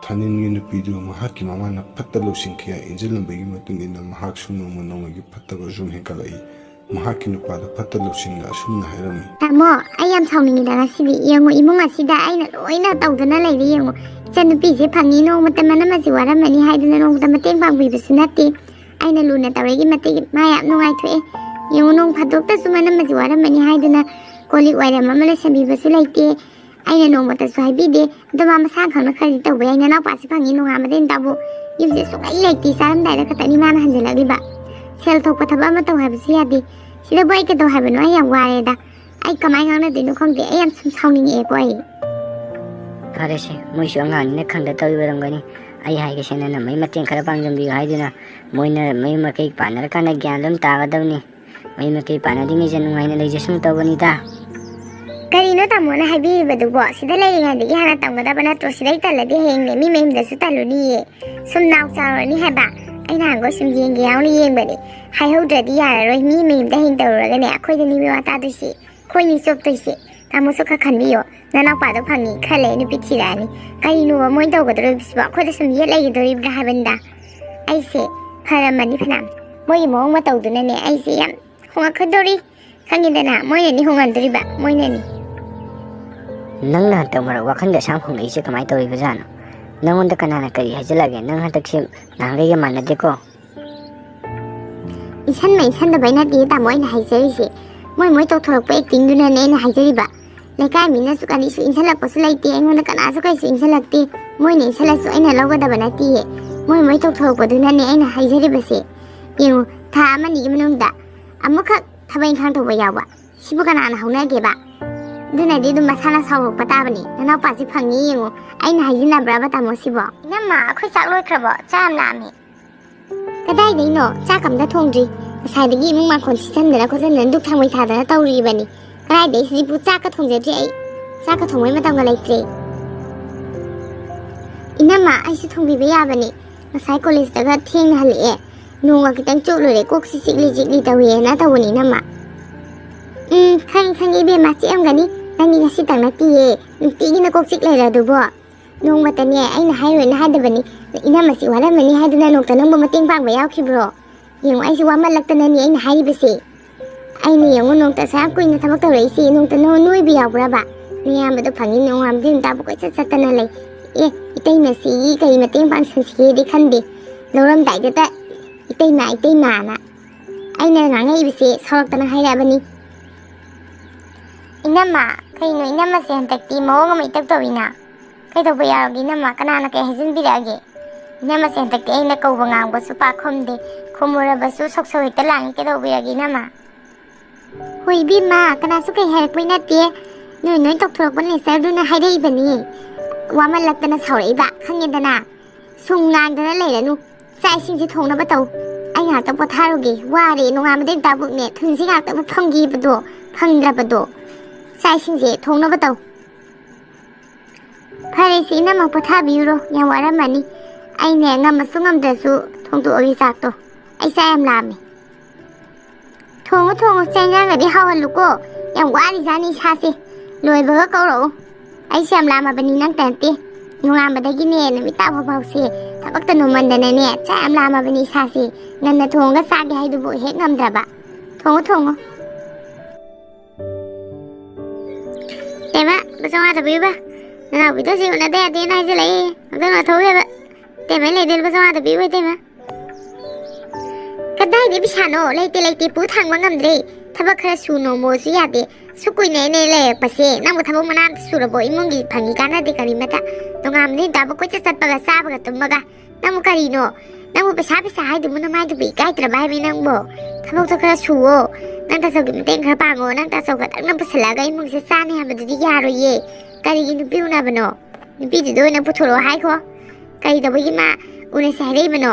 ꯊꯥꯅꯤꯜꯒꯤ ꯅꯨꯄꯤꯗꯨ ꯃꯍꯥꯛꯀꯤ ꯃꯃꯥꯅ ꯐꯠꯇ ꯂꯧꯁꯤꯡ ꯀꯌꯥ ꯏꯟꯁꯤꯜꯂꯝꯕꯒꯤ ꯃꯇꯨꯡ ꯏꯟꯅ ꯃꯍꯥꯛꯁꯨ ꯅꯣꯡꯃ ꯅꯣꯡꯃꯒꯤ ꯐꯠꯇꯕ ꯁꯨꯝ ꯍꯦꯟꯒꯠꯂꯛꯏ꯫ ꯃꯍꯥꯛꯀꯤ ꯅꯨꯄꯥꯗ ꯐꯠꯇ ꯂꯧꯁꯤꯡꯅ ꯑꯁꯨꯝꯅ ꯍꯥꯏꯔꯝꯃꯤ꯫ ꯇꯥꯃꯣ, ꯑꯩ ꯌꯥꯝ ꯁꯥꯎꯅꯤꯡꯉꯤꯗ ꯉꯁꯤꯗꯤ꯫ ꯌꯦꯡꯉꯣ, ꯏꯃꯨꯡ ꯑꯁꯤꯗ ꯑꯩꯅ ꯂꯣꯏꯅ ꯇꯧꯗꯅ ꯂꯩꯔꯦ꯫ ꯌꯦꯡꯉꯣ, ꯏꯆꯟꯅꯨꯄꯤꯁꯦ ꯐꯪꯉꯤ, ꯅꯣꯡꯃꯇ ꯃꯅꯝ ꯑꯁꯤ ꯋꯥꯔꯝꯃꯅꯤ ꯍꯥꯏꯗꯨꯅ ꯅꯣꯡꯃꯇ ꯃꯇꯦꯡ ꯄꯥꯡꯕꯤꯕꯁꯨ ꯅꯠꯇꯦ꯫ ꯑꯩꯅ ꯂꯨꯅ ꯇꯧꯔꯛꯏꯒꯤ ꯃꯇꯤꯛ ꯃꯥ ꯌꯥꯝ ꯅꯨꯡꯉꯥꯏꯊꯣꯛꯑꯦ꯫ ꯌꯦꯡꯉꯣ, ꯅꯣꯡ ꯐꯥꯗꯣꯛꯇꯁꯨ ꯃꯅꯝ ꯑꯁꯤ ꯋꯥꯔꯝꯃꯅꯤ ꯍꯥꯏꯗꯨꯅ ꯀꯣꯜ ꯂꯤꯛ ꯋꯥꯏꯔꯝ ꯑꯃ ꯂꯣꯏꯁꯟꯕꯤꯕꯁꯨ ꯂꯩꯇꯦ꯫ ꯑꯩꯅ ꯅꯣꯡꯃꯇꯁꯨ ꯍꯥꯏꯕꯤꯗꯦ꯫ ꯑꯗꯣ ꯃꯥ ꯃꯁꯥ ꯈꯪꯅ ꯈꯔꯗꯤ ꯇꯧꯕ ꯌꯥꯏ꯫ ꯅꯅꯥꯎꯄꯥꯁꯤ ꯐꯪꯉꯤ, ꯅꯣꯡꯉꯥꯟꯕꯗꯩ ꯅꯨꯃꯤꯠ ꯇꯥꯕꯨ ꯌꯨꯝꯁꯦ ꯁꯨꯡꯂꯩ ꯂꯩꯇꯦ꯫ ꯆꯥꯔꯝꯗꯥꯏꯗ ꯈꯛꯇꯅꯤ ꯃꯥꯅ ꯍꯟꯖꯤꯜꯂꯛꯂꯤꯕ꯫ ꯁꯦꯜ ꯊꯣꯛꯄ ꯊꯕꯛ ꯑꯃ ꯇꯧ ꯍꯥꯏꯕꯁꯨ ꯌꯥꯗꯦ꯫ ꯁꯤꯗꯕꯨ ꯑꯩ ꯀꯩꯗꯧ ꯍꯥꯏꯕꯅꯣ? ꯑꯩ ꯌꯥꯝ ꯋꯥꯔꯦꯗ꯫ ꯑꯩ ꯀꯃꯥꯏꯅ ꯉꯥꯡꯅꯗꯣꯏꯅꯣ ꯈꯪꯗꯦ꯫ ꯑꯩ ꯌꯥꯝ ꯁꯨꯝ ꯁꯥꯎꯅꯤꯡꯉꯛꯑꯦꯀꯣ ꯑꯩ꯫ ꯐꯔꯦꯁꯦ, ꯃꯣꯏꯁꯨ ꯑꯉꯥꯡꯅꯤꯅ ꯈꯪꯗ ꯇꯧꯔꯤ ꯑꯣꯏꯔꯝꯒꯅꯤ꯫ ꯑꯩ ꯍꯥꯏꯒꯦꯁꯦ, ꯅꯪꯅ ꯃꯩ ꯃꯇꯦꯡ ꯈꯔ ꯄꯥꯡꯖꯟꯕꯤꯌꯨ ꯍꯥꯏꯗꯨꯅ, ꯃꯣꯏꯅ ꯃꯌꯨꯝ ꯃꯀꯩ ꯄꯥꯟꯅꯔꯀꯥꯟꯗ ꯒ꯭ꯌꯥꯟ ꯑꯗꯨꯝ ꯇꯥꯒꯗꯕꯅꯤ꯫ ꯃꯌꯨꯝ ꯃꯀꯩ ꯄꯥꯟꯅꯗ꯭ꯔꯤꯉꯩꯁꯦ ꯅꯨꯡꯉꯥꯏꯅ ꯂꯩꯖꯁꯅꯨ ꯇꯧꯕꯅꯤꯗ꯫ ꯀꯔꯤꯅꯣ ꯇꯥꯃꯣꯅ ꯍꯥꯏꯕꯤꯔꯤꯕꯗꯨꯕꯣ? ꯁꯤꯗ ꯂꯩꯔꯤꯉꯩꯗꯒꯤ ꯍꯥꯟꯅ ꯇꯝꯒꯗꯕ ꯅꯠꯇ꯭ꯔꯣ? ꯁꯤꯗꯩ ꯇꯜꯂꯗꯤ ꯍꯌꯦꯡꯅꯦ ꯃꯤ ꯃꯌꯨꯝꯗꯁꯨ ꯇꯜꯂꯨꯅꯤꯌꯦ꯫ ꯁꯨꯝ ꯅꯥꯎ ꯆꯥꯎꯔꯅꯤ ꯍꯥꯏꯕ꯫ ꯑꯩ ꯅꯍꯥꯟꯈꯣꯏ ꯁꯨꯝ ꯌꯦꯡꯒꯦ ꯌꯥꯎꯅ ꯌꯦꯡꯕꯅꯦ꯫ ꯍꯥꯏꯍꯧꯗ꯭ꯔꯗꯤ ꯌꯥꯔꯔꯣꯏ꯫ ꯃꯤ ꯃꯌꯨꯝꯗ ꯍꯌꯦꯡ ꯇꯧꯔꯨꯔꯒꯅꯦ ꯑꯩꯈꯣꯏꯗꯅꯤ ꯃꯤꯋꯥ ꯇꯥꯗꯣꯏꯁꯤ꯫ ꯑꯩꯈꯣꯏꯅꯤ ꯆꯣꯞꯇꯣꯏꯁꯤ꯫ ꯇꯥꯃꯣꯁꯨ ꯈꯔ ꯈꯟꯕꯤꯌꯣ꯫ ꯅꯅꯥꯎꯄꯥꯗꯣ ꯐꯪꯉꯤ, ꯈꯔ ꯂꯩ ꯅꯨꯄꯤ ꯊꯤꯔꯛꯑꯅꯤ꯫ ꯀꯔꯤꯅꯣꯕ ꯃꯣꯏꯅ ꯇꯧꯒꯗꯧꯔꯤꯕꯁꯤꯕꯣ? ꯑꯩꯈꯣꯏꯗ ꯁꯨꯝ ꯌꯦꯠ ꯂꯩꯒꯗꯧꯔꯤꯕ꯭ꯔꯥ ꯍꯥꯏꯕꯅꯤꯗ꯫ ꯑꯩꯁꯦ ꯐꯔꯝꯃꯅꯤ ꯐꯅꯌꯥꯝ꯫ ꯃꯣꯏꯒꯤ ꯃꯑꯣꯡ ꯃꯇꯧꯗꯨꯅꯅꯦ ꯑꯩꯁꯦ ꯌꯥꯝ ꯍꯣꯡꯉꯛꯀꯗꯧꯔꯤ꯫ ꯈꯪꯉꯤꯗꯅ, ꯃꯣꯏꯅꯅꯤ ꯍꯣꯡꯍꯟꯗꯣꯔꯤꯕ, ꯃꯣꯏꯅꯅꯤ꯫ ꯅꯪꯅ ꯍꯟꯗꯛ ꯃꯔꯛ ꯋꯥꯈꯜꯒ ꯑꯁꯥꯡ ꯍꯣꯡꯉꯛꯏꯁꯦ ꯀꯃꯥꯏꯅ ꯇꯧꯔꯤꯕꯖꯥꯠꯅꯣ? ꯅꯪꯉꯣꯟꯗ ꯀꯅꯥꯅ ꯀꯔꯤ ꯍꯥꯏꯖꯜꯂꯒꯦ? ꯅꯪ ꯍꯟꯗꯛꯁꯦ ꯅꯍꯥꯟꯈꯩꯒ ꯃꯥꯟꯅꯗꯦꯀꯣ꯫ ꯏꯟꯁꯟꯕ ꯏꯟꯁꯟꯗꯕꯩ ꯅꯠꯇꯦ ꯇꯥꯃꯣ ꯑꯩꯅ ꯍꯥꯏꯖꯔꯤꯁꯦ꯫ ꯃꯣꯏ ꯃꯣꯏ ꯇꯧꯊꯣꯔꯛꯄ actingꯗꯨꯅꯅꯦ ꯑꯩꯅ ꯍꯥꯏꯖꯔꯤꯕ꯫ ꯂꯩꯀꯥꯏ ꯃꯤꯅꯁꯨ ꯀꯔꯤꯁꯨ ꯏꯟꯁꯜꯂꯛꯄꯁꯨ ꯂꯩꯇꯦ, ꯑꯩꯉꯣꯟꯗ ꯀꯅꯥꯁꯨ ꯀꯔꯤꯁꯨ ꯏꯟꯁꯜꯂꯛꯇꯦ꯫ ꯃꯣꯏꯅ ꯏꯟꯁꯜꯂꯁꯨ ꯑꯩꯅ ꯂꯧꯒꯗꯕ ꯅꯠꯇꯤꯌꯦ꯫ ꯃꯣꯏ ꯃꯣꯏ ꯇꯧꯊꯣꯔꯛꯄꯗꯨꯅꯅꯦ ꯑꯩꯅ ꯍꯥꯏꯖꯔꯤꯕꯁꯦ꯫ ꯌꯦꯡꯉꯨ, ꯊꯥ ꯑꯃꯅꯤꯒꯤ ꯃꯅꯨꯡꯗ ꯑꯃꯨꯛꯈꯛ ꯊꯕꯛ ꯏꯪꯈꯥꯡ ꯇꯧꯕ ꯌꯥꯎꯕ꯫ ꯁꯤꯕꯨ ꯀꯅꯥꯅ ꯍꯧꯅꯒꯦꯕ? ꯑꯗꯨꯅꯗꯤ ꯑꯗꯨꯝ ꯃꯁꯥꯅ ꯁꯥꯎꯔꯛꯄ ꯇꯥꯕꯅꯤ꯫ ꯅꯅꯥꯎꯄꯥꯁꯤ ꯐꯪꯉꯤ ꯌꯦꯡꯉꯨ꯫ ꯑꯩꯅ ꯍꯥꯏꯖꯤꯟꯅꯕ꯭ꯔꯕ ꯇꯥꯃꯣ ꯁꯤꯕꯣ? ꯏꯅꯝꯃ, ꯑꯩꯈꯣꯏ ꯆꯥꯛ ꯂꯣꯏꯈ꯭ꯔꯕꯣ? ꯆꯥ ꯌꯥꯝ ꯂꯥꯝꯃꯤ꯫ ꯀꯗꯥꯏꯗꯩꯅꯣ? ꯆꯥꯛ ꯑꯝꯇ ꯊꯣꯡꯗ꯭ꯔꯤ꯫ ꯉꯁꯥꯏꯗꯒꯤ ꯏꯃꯨꯡ ꯃꯥꯡꯈꯣꯜ ꯁꯤꯠꯆꯟꯗꯅ ꯈꯣꯠꯆꯟꯗꯅ ꯙꯨꯛ ꯊꯥꯡꯃꯩ ꯊꯥꯗꯅ ꯇꯧꯔꯤꯕꯅꯤ꯫ ꯀꯗꯥꯏꯗꯩ ꯍꯧꯖꯤꯛꯄꯨ ꯆꯥꯛꯀ ꯊꯣꯡꯖꯗ꯭ꯔꯤ ꯑꯩ꯫ ꯆꯥꯛꯀ ꯊꯣꯡꯕꯩ ꯃꯇꯝꯒ ꯂꯩꯇ꯭ꯔꯦ꯫ ꯏꯅꯝꯃ, ꯑꯩꯁꯨ ꯊꯣꯡꯕꯤꯕ ꯌꯥꯕꯅꯤ꯫ ꯉꯁꯥꯏ ꯀꯣꯂꯦꯖꯇꯒ ꯊꯦꯡꯅ ꯍꯜꯂꯛꯑꯦ꯫ ꯅꯣꯡꯒ ꯈꯤꯇꯪ ꯆꯣꯠꯂꯨꯔꯦ꯫ ꯀꯣꯛꯁꯤ ꯆꯤꯛꯂꯤ ꯆꯤꯛꯂꯤ ꯇꯧꯋꯦꯅ ꯇꯧꯕꯅꯤ ꯏꯅꯝꯃ꯫ ꯎꯝ, ꯈꯪꯉꯤ ꯈꯪꯉꯤ ꯏꯕꯦꯝꯃ, ꯆꯤꯛꯑꯝꯒꯅꯤ꯫ ꯅꯪꯗꯤ ꯉꯁꯤꯇꯪ ꯅꯠꯇꯤꯌꯦ, ꯅꯨꯡꯇꯤꯒꯤ ꯅꯀꯣꯛ ꯆꯤꯛ ꯂꯩꯔꯦ ꯑꯗꯨꯕꯣ꯫ ꯅꯣꯡꯃꯇꯅꯦ ꯑꯩꯅ ꯍꯥꯏꯔꯣꯏꯅ ꯍꯥꯏꯗꯕꯅꯤ, ꯏꯅꯝꯃꯁꯤ ꯋꯥꯔꯝꯃꯅꯤ ꯍꯥꯏꯗꯨꯅ ꯅꯣꯡꯇ ꯅꯪꯕꯨ ꯃꯇꯦꯡ ꯄꯥꯡꯕ ꯌꯥꯎꯈꯤꯕ꯭ꯔꯣ? ꯌꯦꯡꯉꯨ, ꯑꯩꯁꯦ ꯋꯥꯃꯜꯂꯛꯇꯅꯅꯤ ꯑꯩꯅ ꯍꯥꯏꯔꯤꯕꯁꯦ꯫ ꯑꯩꯅ ꯌꯦꯡꯉꯨ, ꯅꯣꯡꯇ ꯑꯁꯨꯛ ꯌꯥꯝ ꯀꯨꯏꯅ ꯊꯕꯛ ꯇꯧꯔꯛꯏꯁꯦ, ꯅꯣꯡꯇ ꯅꯣ-, ꯅꯣꯏꯕ ꯌꯥꯎꯕ꯭ꯔꯕ? ꯅꯌꯥꯝꯕꯗꯣ ꯐꯪꯉꯤ, ꯅꯣꯡꯉꯥꯟꯕꯗꯩ ꯅꯨꯃꯤꯠ ꯇꯥꯕꯨ ꯀꯣꯏꯆꯠ ꯆꯠꯇꯅ ꯂꯩ꯫ ꯑꯦ, ꯏꯇꯩꯃꯁꯤꯒꯤ ꯀꯔꯤ ꯃꯇꯦꯡ ꯄꯥꯡꯁꯟꯁꯤꯒꯦꯗꯤ ꯈꯟꯗꯦ꯫ ꯂꯧꯔꯝꯗꯥꯏꯗꯇ "ꯏꯇꯩꯃ, ꯏꯇꯩꯃꯅ" ꯑꯩꯅ ꯉꯥꯡꯉꯛꯏꯕꯁꯦ ꯁꯥꯎꯔꯛꯇꯅ ꯍꯥꯏꯔꯛꯑꯕꯅꯤ꯫ "ꯏꯅꯝꯃ, ꯀꯩꯅꯣ ꯏꯅꯝꯃꯁꯦ ꯍꯟꯗꯛꯇꯤ ꯃꯑꯣꯡ ꯑꯃ ꯏꯇꯧ ꯇꯧꯏꯅ? ꯀꯩꯗꯧꯕ ꯌꯥꯎꯔꯒꯦ ꯏꯅꯝꯃ? ꯀꯅꯥꯅ ꯀꯩ ꯍꯥꯏꯖꯤꯟꯕꯤꯔꯛꯑꯒꯦ? ꯏꯅꯝꯃꯁꯦ ꯍꯟꯗꯛꯇꯤ ꯑꯩꯅ ꯀꯧꯕ ꯉꯥꯡꯕꯁꯨ ꯄꯥꯛ ꯈꯨꯝꯗꯦ, ꯈꯨꯝꯃꯨꯔꯕꯁꯨ ꯁꯧ ꯁꯧ ꯍꯦꯛꯇ ꯂꯥꯡꯉꯤ, ꯀꯩꯗꯧꯕꯤꯔꯒꯦ ꯏꯅꯝꯃ?" "ꯍꯣꯏ ꯏꯕꯦꯝꯃ, ꯀꯅꯥꯁꯨ ꯀꯩ ꯍꯥꯏꯔꯛꯄꯩ ꯅꯠꯇꯦ, ꯅꯣꯏ ꯅꯣꯏ ꯇꯧꯊꯣꯔꯛꯄ ꯅꯦꯆꯔꯗꯨꯅ ꯍꯥꯏꯔꯛꯏꯕꯅꯤ꯫ ꯋꯥꯃꯜꯂꯛꯇꯅ ꯁꯥꯎꯔꯛꯏꯕ, ꯈꯪꯉꯦꯗꯅ꯫ ꯁꯨꯝ ꯉꯥꯡꯗꯅ ꯂꯩꯔꯅꯨ, ꯆꯥꯛ ꯏꯁꯤꯡꯁꯦ ꯊꯣꯡꯅꯕ ꯇꯧ꯫ ꯑꯩ ꯉꯥꯏꯍꯥꯛꯇꯪ ꯄꯣꯊꯥꯔꯨꯒꯦ, ꯋꯥꯔꯦ, ꯅꯣꯡꯉꯥꯟꯕꯗꯩ ꯇꯥꯕꯨꯛꯅꯦ ꯊꯨꯟꯁꯦ ꯉꯥꯏꯍꯥꯛꯇꯪꯕꯨ ꯐꯝꯈꯤꯕꯗꯣ, ꯐꯪꯗ꯭ꯔꯕꯗꯣ꯫ ꯆꯥꯛ ꯏꯁꯤꯡꯁꯦ ꯊꯣꯡꯅꯕ ꯇꯧ꯫" "ꯐꯔꯦꯁꯦ ꯏꯅꯝꯃ, ꯄꯣꯊꯥꯕꯤꯔꯨꯔꯣ, ꯌꯥꯝ ꯋꯥꯔꯝꯃꯅꯤ꯫ ꯑꯩꯅꯦ ꯉꯝꯃꯁꯨ ꯉꯝꯗ꯭ꯔꯁꯨ ꯊꯣꯡꯗꯣꯛꯑꯒꯦ ꯆꯥꯛꯇꯣ, ꯑꯩ ꯆꯥꯛ ꯌꯥꯝ ꯂꯥꯝꯃꯦ꯫" "ꯊꯣꯡꯉꯨ ꯊꯣꯡꯉꯨ, ꯆꯥꯛ ꯏꯟꯖꯥꯡꯒꯗꯤ ꯍꯥꯎꯍꯜꯂꯨꯀꯣ, ꯌꯥꯝ ꯋꯥꯔꯤꯖꯥꯠꯅꯤ ꯏꯁꯥꯁꯦ꯫ ꯂꯣꯏꯕꯒ ꯀꯧꯔꯛꯎ꯫ ꯑꯩꯁꯦ ꯌꯥꯝ ꯂꯥꯝꯃꯕꯅꯤ, ꯅꯪꯇ ꯅꯠꯇꯦ꯫ ꯅꯣꯡꯉꯥꯟꯕꯗꯒꯤꯅꯦ ꯅꯨꯃꯤꯠ ꯇꯥꯕ ꯐꯥꯎꯁꯦ ꯊꯕꯛꯇ ꯅꯣꯝꯃꯟꯗꯅꯅꯦ, ꯆꯥꯛ ꯌꯥꯝ ꯂꯥꯝꯃꯕꯅꯤ ꯏꯁꯥꯁꯦ꯫ ꯉꯟꯅ ꯊꯣꯡꯉꯒ ꯆꯥꯒꯦ ꯍꯥꯏꯗꯨꯕꯨ ꯍꯦꯛ ꯉꯝꯗ꯭ꯔꯕ꯫ ꯊꯣꯡꯉꯨ ꯊꯣꯡꯉꯨ꯫" "ꯏꯇꯩꯃ, ꯂꯨꯄꯥ ꯆꯥꯝꯃꯉꯥ ꯊꯥꯕꯤꯌꯨꯕ꯫ ꯅꯅꯥꯎꯄꯤꯗꯣ ꯁꯤ ꯎꯅꯗ ꯌꯥꯗꯦꯅ ꯍꯥꯏꯖꯤꯜꯂꯛꯏ꯫ ꯑꯝꯇ ꯊꯣꯛꯎ ꯌꯥꯕ꯫ ꯏꯇꯩꯃ, ꯂꯩꯗꯦ, ꯂꯨꯄꯥ ꯆꯥꯝꯃꯉꯥ ꯊꯥꯕꯤꯌꯨꯕ, ꯏꯇꯩꯃ꯫" "ꯀꯗꯥꯏꯗꯩ ꯄꯩꯁꯥꯅꯣ? ꯂꯩꯇꯦ, ꯂꯩꯇꯦ, ꯄꯨ ꯊꯥꯡꯕ ꯉꯝꯗ꯭ꯔꯦ꯫ ꯊꯕꯛ ꯈꯔ ꯁꯨ ꯅꯣꯡꯃꯁꯨ ꯌꯥꯗꯦ꯫ ꯁꯨꯛ ꯀꯨꯏꯅ ꯑꯩꯅ ꯂꯩꯔꯛꯄꯁꯦ, ꯅꯪꯕꯨ ꯊꯕꯛ ꯃꯅꯥ ꯑꯝꯇ ꯁꯨꯔꯕꯣ? ꯏꯃꯨꯡꯒꯤ ꯐꯪꯉꯤ ꯀꯥꯟꯅꯗꯦ ꯀꯔꯤꯃꯠꯇ꯫ ꯅꯣꯡꯉꯥꯟꯕꯗꯩ ꯅꯨꯃꯤꯠ ꯇꯥꯕ ꯀꯣꯏꯆꯠ ꯆꯠꯄꯒ ꯆꯥꯕꯒ ꯇꯨꯝꯕꯒ꯫ ꯅꯪꯕꯨ ꯀꯔꯤꯅꯣ? ꯅꯪꯕꯨ ꯄꯩꯁꯥ, ꯄꯩꯁꯥ ꯍꯥꯏꯗꯨꯕꯨ ꯅꯃꯥꯏꯗꯨꯕꯨ ꯏꯀꯥꯏꯗ꯭ꯔꯕ ꯍꯥꯏꯕꯅꯤ ꯅꯪꯕꯣ? ꯊꯕꯛꯇꯣ ꯈꯔ ꯁꯨꯋꯣ꯫ ꯅꯪ ꯇꯥꯆꯧꯒꯤ ꯃꯇꯦꯡ ꯈꯔ ꯄꯥꯡꯉꯣ꯫ ꯅꯪ ꯇꯥꯆꯧ ꯈꯛꯇꯪꯅ ꯄꯨꯁꯜꯂꯛꯑꯒ ꯏꯃꯨꯡꯁꯦ ꯆꯥꯅꯤ ꯍꯥꯏꯕꯗꯨꯗꯤ ꯌꯥꯔꯣꯏꯌꯦ꯫ ꯀꯔꯤꯒꯤ ꯅꯨꯄꯤ ꯎꯅꯕꯅꯣ? ꯅꯨꯄꯤꯗꯨꯗ ꯑꯣꯏꯅ ꯄꯨꯊꯣꯔꯛꯑꯣ ꯍꯥꯏꯈꯣ꯫ ꯀꯔꯤ ꯇꯧꯕꯒꯤ ꯃꯥ ꯎꯅꯁꯦ ꯍꯥꯏꯔꯛꯏꯕꯅꯣ?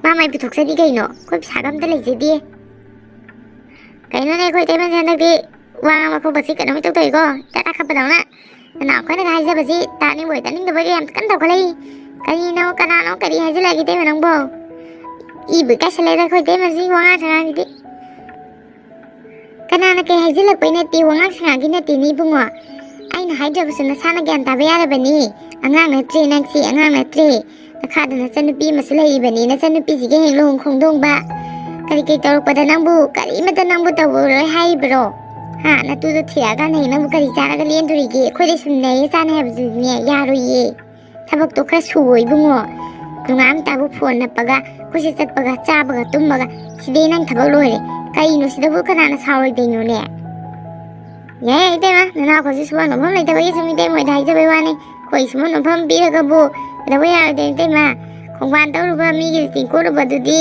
ꯃꯥ ꯃꯥꯏ ꯄꯨꯊꯣꯛꯆꯅꯤ ꯀꯩꯅꯣ? ꯑꯩꯈꯣꯏ ꯄꯩꯁꯥꯒ ꯑꯝꯇ ꯂꯩꯖꯗꯦ꯫" ꯀꯩꯅꯣꯅꯦ, ꯑꯩꯈꯣꯏ ꯏꯇꯩꯃꯁꯦ ꯍꯟꯗꯛꯇꯤ ꯋꯥ ꯉꯥꯡꯕ ꯈꯣꯠꯄꯁꯤ ꯀꯩꯅꯣꯝ ꯏꯇꯧ ꯇꯧꯏꯀꯣ, ꯏꯇꯥ ꯇꯥꯈꯠꯄꯗꯧꯅ꯫ ꯅꯅꯥꯎ ꯑꯩꯈꯣꯏꯅꯒ ꯍꯥꯏꯖꯕꯁꯤ ꯇꯥꯅꯤꯡꯕꯣꯏ ꯇꯥꯅꯤꯡꯗꯕꯣꯏꯒ ꯌꯥꯝ ꯀꯟꯅ ꯇꯧꯈꯠꯂꯛꯏ꯫ ꯀꯔꯤꯅꯣ, ꯀꯅꯥꯅꯣ, ꯀꯔꯤ ꯍꯥꯏꯖꯤꯜꯂꯛꯑꯒꯦ ꯏꯇꯩꯃ ꯅꯪꯕꯣ? ꯏꯕꯨ ꯏꯀꯥꯏꯁꯜꯂꯦꯗ ꯑꯩꯈꯣꯏ ꯏꯇꯩꯃꯁꯤ ꯋꯥꯉꯥꯡ ꯁꯉꯥꯡꯁꯤꯗꯤ꯫ ꯀꯅꯥꯅ ꯀꯩ ꯍꯥꯏꯖꯤꯜꯂꯛꯄꯩ ꯅꯠꯇꯦ, ꯋꯥꯉꯥꯡ ꯁꯉꯥꯡꯒꯤ ꯅꯠꯇꯦꯅꯦ ꯏꯕꯨꯡꯉꯣ꯫ ꯑꯩꯅ ꯍꯥꯏꯗ꯭ꯔꯕꯁꯨ ꯅꯁꯥꯅ ꯒ꯭ꯌꯥꯟ ꯇꯥꯕ ꯌꯥꯔꯕꯅꯤ꯫ ꯑꯉꯥꯡ ꯅꯠꯇ꯭ꯔꯦ ꯅꯪꯁꯤ, ꯑꯉꯥꯡ ꯅꯠꯇ꯭ꯔꯦ꯫ ꯅꯈꯥꯗ ꯅꯆꯟꯅꯨꯄꯤ ꯑꯃꯁꯨ ꯂꯩꯔꯤꯕꯅꯤ, ꯅꯆꯟꯅꯨꯄꯤꯁꯤꯒ ꯍꯦꯛ ꯂꯨꯍꯣꯡ ꯈꯣꯡꯗꯣꯡꯕ꯫ ꯀꯔꯤ ꯀꯔꯤ ꯇꯧꯔꯛꯄꯗ ꯅꯪꯕꯨ ꯀꯔꯤꯃꯠꯇ ꯅꯪꯕꯨ ꯇꯧꯔꯔꯣꯏ ꯍꯥꯏꯔꯤꯕ꯭ꯔꯣ? ꯍꯥ, ꯅꯇꯨꯗꯣ ꯊꯤꯔꯛꯑꯀꯥꯟꯗ ꯍꯦꯛ ꯅꯪꯕꯨ ꯀꯔꯤ ꯆꯥꯔꯒ ꯂꯦꯟꯗꯣꯔꯤꯒꯦ? ꯑꯩꯈꯣꯏꯗ ꯁꯨꯝ ꯅꯩꯌꯦ ꯆꯥꯅꯩ ꯍꯥꯏꯕꯗꯨꯗꯤꯅꯦ, ꯌꯥꯔꯣꯏꯌꯦ꯫ ꯊꯕꯛꯇꯣ ꯈꯔ ꯁꯨꯋꯣ ꯏꯕꯨꯡꯉꯣ꯫ ꯅꯣꯡꯉꯥꯟꯕ ꯇꯥꯕꯨ ꯐꯣꯟ ꯅꯞꯄꯒ, ꯑꯩꯈꯣꯏꯁꯦ ꯆꯠꯄꯒ, ꯆꯥꯕꯒ, ꯇꯨꯝꯕꯒ, ꯁꯤꯗꯩ ꯅꯪ ꯊꯕꯛ ꯂꯣꯏꯔꯦ꯫ ꯀꯩꯅꯣ ꯁꯤꯗꯕꯨ ꯀꯅꯥꯅ ꯁꯥꯎꯔꯣꯏꯗꯣꯏꯅꯣꯅꯦ? ꯌꯥꯏ, ꯏꯇꯩꯃ, ꯅꯅꯥꯎ ꯈꯣꯏꯁꯨ ꯁꯨꯐꯝ ꯅꯣꯝꯐꯝ ꯂꯩꯇꯕꯒꯤ ꯁꯨꯝ ꯏꯇꯩꯃ ꯍꯣꯏꯗ ꯍꯥꯏꯖꯕꯩ ꯋꯥꯅꯤ꯫ ꯑꯩꯈꯣꯏ ꯁꯨꯐꯝ ꯅꯣꯝꯐꯝ ꯄꯤꯔꯒꯕꯨ ꯀꯩꯗꯧꯕ ꯌꯥꯔꯣꯏꯗꯣꯏꯅꯣ, ꯏꯇꯩꯃ? ꯈꯣꯡꯕꯥꯟ ꯇꯧꯔꯨꯕ, ꯃꯤꯒꯤ ꯇꯤꯡ ꯀꯣꯠꯂꯨꯕꯗꯨꯗꯤ